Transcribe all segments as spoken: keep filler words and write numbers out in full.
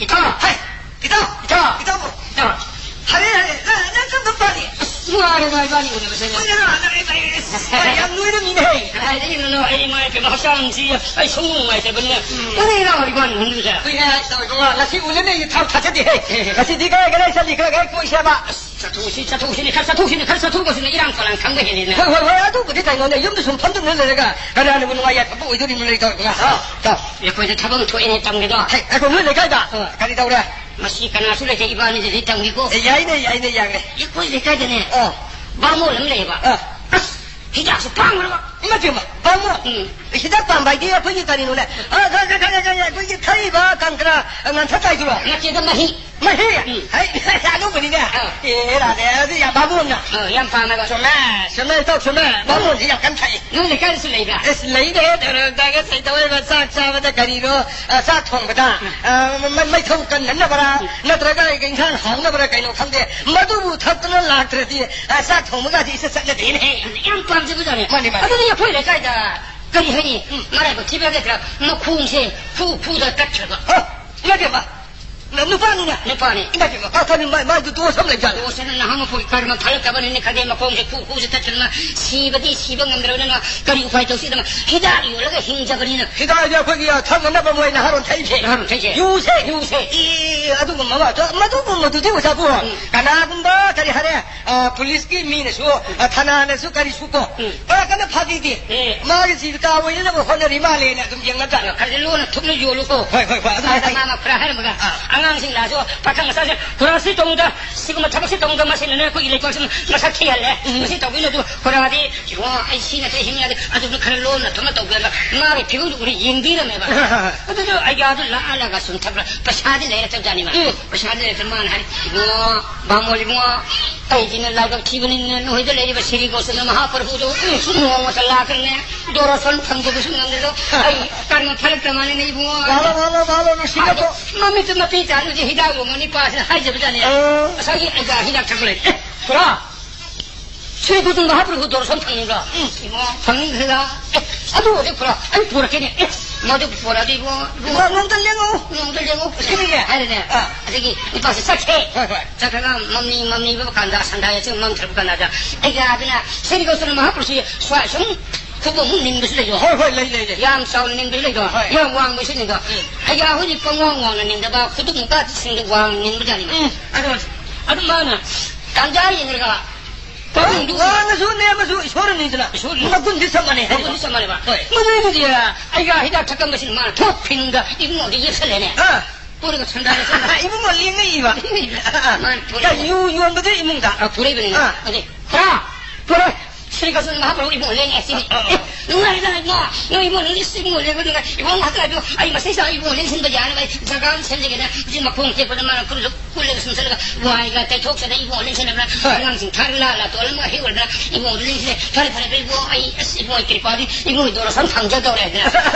ꯏꯇꯥꯎ! ꯍꯩ! ꯏꯇꯥꯎ! ꯏꯇꯥꯎ! ꯏꯇꯥꯎꯕꯨ! ꯏꯇꯥꯎ! ꯍꯔꯦ, ꯍꯔꯦ! ꯅꯪ, ꯅꯪ ꯀꯔꯝ ꯀꯔꯝ ꯄꯥꯜꯂꯤ? ꯑꯁ, ꯅꯨꯡꯉꯥꯏꯔꯦꯗ ꯏꯕꯥꯅꯤ ꯎꯅꯕꯁꯦ꯫ ꯀꯨꯏꯔꯦꯗ, ꯅꯪ, ꯑꯩ, ꯑꯩ, ꯑꯁ, ꯌꯥꯝ ꯅꯣꯏꯔꯝꯃꯤꯅꯦ꯫ ꯀꯗꯥꯏꯗꯒꯤꯅꯣ, ꯑꯩ ꯏꯃꯥ ꯏꯄꯦꯝꯃ, ꯍꯛꯆꯥꯡꯁꯤ ꯑꯩ ꯁꯨꯡꯅꯨꯡ ꯅꯨꯡꯉꯥꯏꯇꯕꯅꯤꯅ꯫ ꯎꯝ꯫ ꯀꯨꯏꯔꯦ ꯏꯅꯥꯎ ꯏꯕꯥꯅꯤ ꯎꯅꯗꯕꯁꯦ꯫ ꯀꯨꯏꯔꯦ ꯍꯥꯏ ꯇꯧꯔꯤꯕ, ꯉꯁꯤ ꯎꯅꯅꯤ ꯑꯩ ꯊꯥ ꯊꯥꯖꯗꯦꯍꯦ꯫ ꯉꯁꯤꯗꯤ ꯀꯗꯥꯏ ꯀꯗꯥꯏ ꯆꯠꯂꯤ? ꯈꯔ ꯈꯔ ꯀꯣꯏꯁꯦꯕ꯫ ꯑꯁ, ꯆꯠꯊꯣꯛꯎꯁꯤ, ꯆꯠꯊꯣꯛꯎꯁꯤꯅꯦ, ꯈꯔ ꯆꯠꯊꯣꯛꯎꯁꯤꯅꯦ, ꯈꯔ ꯆꯠꯊꯣꯛꯎꯁꯤꯅꯦ, ꯏꯔꯥꯡ ꯄꯂꯥꯡ ꯈꯪꯕ ꯍꯦꯜꯂꯦꯅ꯫ ꯍꯣꯏ, ꯍꯣꯏ, ꯍꯣꯏ, ꯑꯗꯨꯕꯨꯗꯤ ꯀꯩꯅꯣꯅꯦ, ꯌꯨꯝꯗ ꯁꯨꯝ ꯐꯝꯗꯨꯅ ꯂꯩꯔꯒ ꯀꯅꯥꯅꯕꯨ ꯅꯨꯡꯉꯥꯏ ꯌꯥꯏꯐꯕ ꯑꯣꯏꯗꯣꯔꯤꯕꯅꯣ ꯂꯩꯇꯧꯔꯤꯕ? ꯍꯥ? ꯇꯥꯎ꯫ ꯑꯩꯈꯣꯏꯗ ꯊꯕꯛ ꯑꯃ ꯊꯣꯛꯑꯦꯅꯦ ꯇꯝꯒꯦꯗꯣ꯫ ꯍꯩ, ꯑꯩꯈꯣꯏ ꯅꯣꯏ ꯂꯩꯀꯥꯏꯗ? ꯍꯣꯏ꯫ ꯀꯔꯤ ꯇꯧꯔꯦ? ꯃꯁꯤ ꯀꯅꯥꯁꯨ ꯂꯩꯇꯦ, ꯏꯕꯥꯅꯤꯗꯗꯤ ꯇꯝꯒꯦꯀꯣ꯫ ꯑꯦ, ꯌꯥꯏꯅꯦ, ꯌꯥꯏꯅꯦ, ꯌꯥꯏꯅꯦ꯫ ꯑꯩꯈꯣꯏ ꯂꯩꯀꯥꯏꯗꯅꯦ, ꯑꯥ꯫ ꯕꯥꯃꯣꯟ ꯑꯃ ꯂꯩꯌꯦꯕ꯫ ꯑꯥ꯫ ꯑꯁ, ꯍꯤꯗꯥꯛꯁꯨ ꯇꯥꯡꯈ꯭ꯔꯕ꯫ ꯏꯃꯥ ꯏꯕꯦꯝꯃ, ꯕꯥꯃꯣꯟ꯫ ꯎꯝ꯫ ꯍꯤꯗꯥꯛ ꯄꯥꯝꯕ ꯍꯥꯏꯗꯤ ꯑꯩꯈꯣꯏꯒꯤ ꯀꯔꯤꯅꯣꯅꯦ? ꯑ, ꯈ-, ꯈ-, ꯈ-, ꯈ-, ꯈ-, ꯑꯩꯈꯣꯏꯒꯤ ꯊꯛꯏꯕ ꯀꯪꯀꯔꯥ, ꯑ, ꯉꯟꯊꯠ ꯆꯥꯏꯗꯨꯔꯣ? ꯅꯠꯇꯦꯗ, ꯃꯍꯤ꯫ ꯃꯍꯤ? ꯎꯝ꯫ ꯍꯩ, ꯑꯅꯧꯕꯅꯤꯅꯦ꯫ ꯑ꯫ ꯑꯦ, ꯔꯥꯙꯦ, ꯑꯗꯨ ꯌꯥꯝ ꯕꯥꯃꯣꯟꯅ꯫ ꯑ, ꯌꯥꯝ ꯄꯥꯝꯃꯦꯕ꯫ ꯆꯨꯝꯃꯦ, ꯆꯨꯝꯃꯦ, ꯏꯇꯥꯎ, ꯆꯨꯝꯃꯦ꯫ ꯕꯥꯃꯣꯟꯁꯤ ꯌꯥꯝ ꯀꯟꯅ ꯊꯛꯏ꯫ ꯅꯣꯏ ꯂꯩꯀꯥꯏꯗꯁꯨ ꯂꯩꯕ꯭ꯔꯥ? ꯑꯁ, ꯂꯩꯅꯦ, ꯗꯥꯏꯔꯦꯛ, ꯗꯥꯏꯔꯦꯛ ꯁꯩꯇꯧꯋꯦꯕ, ꯆꯥꯛ ꯆꯥꯕꯗ ꯀꯔꯤꯅꯣ, ꯑ, ꯆꯥꯛ ꯊꯣꯡꯕꯗ, ꯎꯝ꯫ ꯑ, ꯃ-, ꯃ-, ꯃꯩꯊꯧ ꯀꯟꯅꯅꯕꯔꯥ, ꯎꯝ꯫ ꯅꯠꯇ꯭ꯔꯒ ꯏꯟꯁꯥꯡ ꯍꯥꯎꯅꯕꯔꯥ ꯀꯩꯅꯣ ꯈꯪꯗꯦ, ꯃꯗꯨꯕꯨ ꯊꯛꯇꯅ ꯂꯥꯛꯇ꯭ꯔꯗꯤ, ꯑ, ꯆꯥꯛ ꯊꯣꯡꯕꯒꯗꯤ ꯏꯆꯠ ꯆꯠꯅꯗꯦꯅꯦꯍꯦ꯫ ꯌꯥꯝ ꯄꯥꯝꯖꯕꯖꯥꯠꯅꯦ꯫ ꯃꯥꯅꯤ, ꯃꯥꯅꯤ꯫ ꯑꯗꯨꯗꯤ ꯑꯩꯈꯣꯏ ꯂꯩꯀꯥꯏꯗ ꯀꯔꯤ ꯍꯥꯏꯅꯤ? ꯎꯝ꯫ ꯃꯔꯥꯏꯕꯛ ꯊꯤꯕ ꯍꯥꯏꯒꯗ꯭ꯔꯥ? ꯃꯈꯣꯡꯁꯦ ꯈꯨ ꯈꯨꯗ ꯇꯠꯈ꯭ꯔꯕ꯫ ꯍ! ꯏꯃꯥ ꯏꯕꯦꯝꯃ! ꯅ-, ꯅꯨꯄꯥꯅꯤꯅꯦ? ꯅꯨꯄꯥꯅꯤ꯫ ꯏꯃꯥ ꯏꯕꯦꯝꯃ! ꯀꯥ ꯊꯥꯅꯤ ꯃꯥꯏ-, ꯃꯥꯏꯗꯨ ꯗꯣꯁ ꯑꯃ ꯂꯩꯖꯥꯠꯂꯣ? ꯗꯣꯁ ꯑꯅ ꯅꯍꯥ ꯃꯈꯣꯏꯒꯤ ꯀꯔꯃ ꯐꯠꯂꯛꯇꯕꯅꯤꯅ ꯈꯪꯗꯦ, ꯃꯈꯣꯡꯁꯦ ꯈꯨ ꯈꯨꯁꯦ ꯇꯠꯇꯅ ꯁꯤꯕꯗꯤ ꯁꯤꯕ ꯉꯝꯗ꯭ꯔꯕꯅꯤꯅ ꯀꯔꯤ ꯎꯄꯥꯏ ꯇꯧꯁꯤꯗꯅ ꯍꯤꯗꯥꯛ ꯌꯣꯜꯂꯒ ꯍꯤꯡꯖꯕꯅꯤꯅ꯫ ꯍꯤꯗꯥꯛ ꯍꯥꯏꯗꯤ ꯑꯩꯈꯣꯏꯒꯤ, ꯑ, ꯊꯛꯅꯅꯕ ꯃꯣꯏ ꯅꯍꯥꯔꯣꯟ ꯊꯛꯏꯁꯦ꯫ ꯅꯍꯥꯔꯣꯟ ꯊꯛꯏꯁꯦ꯫ ꯌꯨꯁꯦ꯫ ꯌꯨꯁꯦ꯫ ꯑꯦ, ꯑꯗꯨꯒꯨꯝꯕ ꯑꯃ, ꯑꯗꯨ, ꯃꯗꯨꯒꯨꯝꯕꯗꯨꯗꯤ ꯑꯣꯖꯥꯕꯨ, ꯎꯝ꯫ ꯀꯅꯥꯒꯨꯝꯕ ꯀꯔꯤ ꯍꯥꯏꯔꯦ, ꯑ, ꯄꯨꯂꯤꯁꯀꯤ ꯃꯤꯅꯁꯨ, ꯑ, ꯊꯅꯥꯅꯁꯨ ꯀꯔꯤꯁꯨ ꯀꯣ꯫ ꯎꯝ꯫ ꯐꯔꯛꯀꯅ ꯐꯥꯒꯤꯗꯤ꯫ ꯑꯦ꯫ ꯃꯥꯒꯤ ꯖꯤꯕꯤꯀꯥ ꯑꯣꯏꯅꯅꯕ ꯍꯣꯠꯅꯔꯤ ꯃꯥꯜꯂꯦꯅ ꯑꯗꯨꯝ ꯌꯦꯡꯉꯒ꯫ ꯈꯔꯗꯤ ꯂꯣꯟꯅ ꯊꯨꯞꯅ ꯌꯣꯜꯂꯨꯀꯣ꯫ ꯍꯣꯏ, ꯍꯣꯏ, ꯍꯣꯏ, ꯑꯗꯨ ꯑꯗ ꯍꯥꯏ꯫ ꯃꯥꯅ ꯈꯔ ꯍꯥꯏꯔꯝꯃꯒ, ꯑꯥ꯫ ꯑꯉꯥꯡꯁꯤꯡ ꯂꯥꯛꯑꯁꯨ ꯄꯥꯈꯪ ꯃꯆꯥꯁꯤꯡ, "ꯈꯨꯔꯥꯁꯤ ꯇꯧꯅꯨꯗ, ꯁꯤꯒꯨꯝꯕ ꯊꯕꯛꯁꯤ ꯇꯧꯅꯨꯗ, ꯃꯁꯤꯅꯅꯦ ꯑꯩꯈꯣꯏꯒꯤ ꯂꯩꯄꯥꯛꯁꯤ ꯃꯁꯛ ꯊꯤꯍꯜꯂꯦ꯫ ꯎꯝ꯫ ꯃꯁꯤ ꯇꯧꯕꯤꯅꯨ ꯑꯗꯨ ꯈꯨꯔꯥꯗꯤ, ꯏꯕꯨꯡꯉꯣ, ꯑꯩ ꯁꯤ ꯅꯠꯇ꯭ꯔ ꯍꯤꯡ ꯌꯥꯗꯦ", ꯑꯗꯨꯅ ꯈꯔ ꯂꯣꯟꯅ ꯊꯨꯞꯅ ꯇꯧꯕꯤꯔꯒ ꯃꯥꯒꯤ ꯐꯤꯕꯝꯗꯨ ꯎꯔ ꯌꯦꯡꯕꯤꯔꯝꯃꯦꯕ꯫ ꯑꯗꯨꯗꯣ ꯑꯥꯏꯗꯤꯌꯥꯗꯨ ꯂꯥꯛꯍꯜꯂꯒ ꯁꯨꯝ ꯊꯛꯄ ꯄꯩꯁꯥꯗꯤ ꯂꯩꯔꯛꯇꯕꯖꯥꯠꯅꯤꯕ꯫ ꯎꯝ꯫ ꯄꯩꯁꯥꯗꯤ ꯂꯩꯔꯛꯇ ꯃꯥꯅ ꯍꯥꯏ, "ꯏꯕꯨꯡꯉꯣ, ꯕꯥꯃꯣꯟ ꯏꯕꯨꯡꯉꯣ, ꯑꯩꯁꯤꯅ ꯂꯥꯏꯕꯛ ꯊꯤꯕꯅꯤꯅ ꯅꯈꯣꯏꯗ ꯂꯩꯔꯤꯕ ꯁꯤꯔꯤ ꯒꯣꯁꯟꯗ ꯃꯍꯥꯄ꯭ꯔꯚꯨꯗꯨ ꯅꯣꯡꯃꯇ ꯂꯥꯛꯈ꯭ꯔꯅꯦ, ꯗꯣꯔꯣꯁꯟ ꯐꯪꯗꯕꯁꯨ ꯉꯝꯗꯦꯗꯣ, ꯑꯩ ꯀꯔꯃ ꯐꯔꯛꯇ ꯃꯥꯟꯅꯅ ꯏꯕꯨꯡꯉꯣ"꯫ ꯂꯥꯛꯂꯣ, ꯂꯥꯛꯂꯣ, ꯂꯥꯛꯂꯣ, ꯅꯨꯡꯁꯤꯠ ꯑꯗꯣ ꯂꯥꯛꯂꯣ꯫ ꯃꯃꯤꯠꯇꯨ ꯃꯄꯤ ꯇꯥꯔꯨꯗꯤ ꯍꯤꯗꯥꯛ ꯌꯣꯟꯕ ꯅꯤꯄꯥꯁꯤꯅ ꯍꯥꯏꯖꯕꯖꯥꯠꯅꯤ꯫ ꯑꯣ꯫ ꯉꯁꯥꯏꯒꯤ ꯑꯩꯒ ꯍꯤꯗꯥꯛ ꯊꯛꯄ ꯂꯩ꯫ ꯑꯦ, ꯈꯨꯔꯥ! ꯁ꯭ꯔꯤ ꯒꯣꯕꯤꯟꯗ ꯃꯍꯥꯄ꯭ꯔꯚꯨ ꯗꯣꯔꯁꯟ ꯐꯪꯅꯤꯡꯕ꯭ꯔꯣ? ꯎꯝ꯫ ꯏꯕꯣ, ꯐꯪꯅꯤꯡꯈ꯭ꯔꯦꯗ꯫ ꯑꯦ, ꯑꯗꯨ ꯍꯧꯖꯤꯛ ꯄꯨꯔꯛ-, ꯑꯩ ꯄꯨꯔꯛꯀꯦꯅꯦ꯫ ꯑꯦ, ꯃꯗꯨ ꯄꯨꯔꯛꯑꯗꯤ ꯏꯕꯣ, ꯏꯕꯣ꯫ ꯅꯣꯡ-, ꯅꯣꯡꯃꯇ ꯂꯦꯡꯉꯛꯎ꯫ ꯅꯣꯡꯃꯇ ꯂꯦꯡꯉꯛꯎ꯫ ꯀꯔꯤꯒꯤ? ꯍꯥꯏꯔꯦꯅꯦ꯫ ꯑꯥ꯫ ꯑꯗꯒꯤ ꯅꯨꯄꯥꯁꯤ ꯆꯠꯈ꯭ꯔꯦ꯫ ꯍꯣꯏ, ꯍꯣꯏ꯫ ꯆꯠꯈ꯭ꯔꯒ ꯃꯝꯂꯤ ꯃꯝꯂꯤꯕ ꯀꯥꯟꯗ, ꯁꯟꯗꯥ ꯌꯥꯆꯪ ꯃꯝꯊꯔꯛꯄ ꯀꯥꯟꯗ, ꯑꯩꯒ ꯑꯗꯨꯅ ꯁ꯭ꯔꯤ ꯒꯣꯕꯤꯟꯗ ꯃꯍꯥꯄ꯭ꯔꯚꯨꯁꯤ ꯁ꯭ꯋꯥꯏ ꯁꯨꯝ ꯈꯨꯕꯝ ꯑꯃ ꯅꯤꯟꯕꯁꯨ ꯂꯩꯌꯣ꯫ ꯍꯣꯏ, ꯍꯣꯏ, ꯂꯩ, ꯂꯩ, ꯂꯩ꯫ ꯌꯥꯝ ꯆꯥꯎꯅ ꯅꯤꯟꯕꯁꯨ ꯂꯩꯗꯣ꯫ ꯍꯣꯏ꯫ ꯌꯥꯝ ꯋꯥꯡꯕꯁꯨ ꯂꯩꯗꯣ꯫ ꯎꯝ꯫ ꯑꯩꯒ ꯑꯩꯈꯣꯏꯗꯤ ꯄꯪꯋꯥꯡ ꯋꯥꯡꯅ ꯅꯤꯟꯗꯕ, ꯈꯨꯗꯨꯞ ꯃꯨꯀꯥꯁꯤꯡꯗ ꯋꯥꯡꯅ ꯅꯤꯟꯕꯖꯥꯠꯅꯤ꯫ ꯎꯝ꯫ ꯑꯗꯣ, ꯑꯗꯨ ꯃꯥꯅ ꯇꯥꯟꯖꯥ ꯌꯦꯡꯉꯒ ꯄꯥꯕꯨꯡꯗꯨ ꯋꯥꯡꯉꯁꯨ ꯅꯦꯝꯃꯁꯨ ꯏꯁꯣꯔꯅꯤꯗꯅ꯫ ꯏꯁꯣꯔꯅꯤ꯫ ꯃꯒꯨꯟꯗꯤ ꯆꯞ ꯃꯥꯟꯅꯩ ꯍꯥꯏꯕ꯫ ꯃꯒꯨꯟꯗꯤ ꯆꯞ ꯃꯥꯟꯅꯩꯕ꯫ ꯍꯣꯏ꯫ ꯃꯗꯨꯗꯨꯗꯤ ꯑꯩꯒ ꯍꯤꯗꯥꯛ ꯊꯛꯀꯟꯕꯁꯤꯅ ꯃꯥꯅ ꯊꯣꯛ ꯐꯤꯡꯒ ꯏꯕꯨꯡꯉꯣꯗ ꯌꯦꯞꯁꯜꯂꯦꯅꯦ꯫ ꯑꯥ꯫ ꯄꯨꯔꯒ ꯁꯟꯗꯥꯅ ꯁꯟꯗꯥ꯫ ꯏꯕꯨꯡꯉꯣ ꯂꯦꯡꯉꯛꯏꯕ꯫ ꯃꯥꯅ ꯄꯨꯔꯛꯏꯕ꯫ ꯌꯨ ꯌꯣꯟꯕꯗꯨ ꯏꯃꯨꯡꯗ꯫ ꯑ, ꯄꯨꯔꯛꯏꯕꯅꯤꯅꯦ꯫ ꯑꯥ꯫ ꯑꯗꯩ, ꯄꯨꯔꯥ, ꯄꯨꯔꯥ꯫ ꯁ꯭ꯔꯤ ꯀ꯭ꯔꯤꯁꯅ ꯃꯍꯥꯄ꯭ꯔꯚꯨ ꯏꯕꯨꯡꯉꯣ ꯂꯦꯡꯉꯛꯑꯦ ꯁꯤꯅꯤ꯫ ꯑꯥ, ꯑꯥ꯫ ꯑꯦ, ꯅꯨꯡꯉꯥꯏꯔꯦꯗꯅ ꯏꯕꯨꯡꯉꯣ꯫ ꯅꯣꯏ ꯏꯕꯨꯡꯉꯣ ꯅꯪꯗꯤ ꯏꯕꯨꯡꯉꯣ ꯂꯦꯡꯕꯗꯨꯅ ꯏꯕꯨꯡꯉꯣ ꯉꯥꯛꯇ ꯉꯥꯏꯕꯤꯌꯨ꯫ ꯑꯩ ꯃꯁꯤꯗ ꯏꯕꯨꯡꯉꯣ ꯂꯦꯡꯁꯤꯟꯕ ꯌꯥꯅꯕ ꯑꯩ ꯖꯒꯥ ꯑꯃ ꯁꯦꯝꯖꯒꯦꯅ ꯍꯧꯖꯤꯛ ꯃꯈꯣꯡ ꯇꯦꯛꯄꯗ ꯃꯥꯅ ꯈꯨꯔꯨ ꯀꯨꯜꯂꯒ ꯁꯨꯝ ꯆꯠꯂꯒ ꯋꯥꯏꯒ ꯇꯩꯊꯣꯛꯆꯗꯅ ꯏꯕꯨꯡꯉꯣ ꯂꯦꯡꯁꯜꯂꯕ꯭ꯔꯥ? ꯍꯣꯏ꯫ ꯑꯉꯥꯡꯁꯤꯡ ꯊꯥꯔꯒ ꯂꯥ ꯂꯥꯇꯣꯟ ꯑꯃ ꯍꯦꯛ ꯑꯣꯏꯔꯕ꯭ꯔꯥ? ꯏꯕꯨꯡꯉꯣꯗ ꯂꯦꯡꯁꯤꯜꯂꯦ꯫ ꯐꯔꯦ, ꯐꯔꯦ, ꯐꯔꯦ, ꯏꯕꯨꯡꯉꯣ, ꯑꯩ, ꯑꯁ, ꯏꯕꯨꯡꯉꯣ, ꯀ꯭ꯔꯤꯄꯥꯗꯤ ꯏꯕꯨꯡꯉꯣ ꯗꯣꯔꯁꯟ ꯐꯪꯖꯗꯧꯔꯦ ꯍꯥꯏꯗꯅ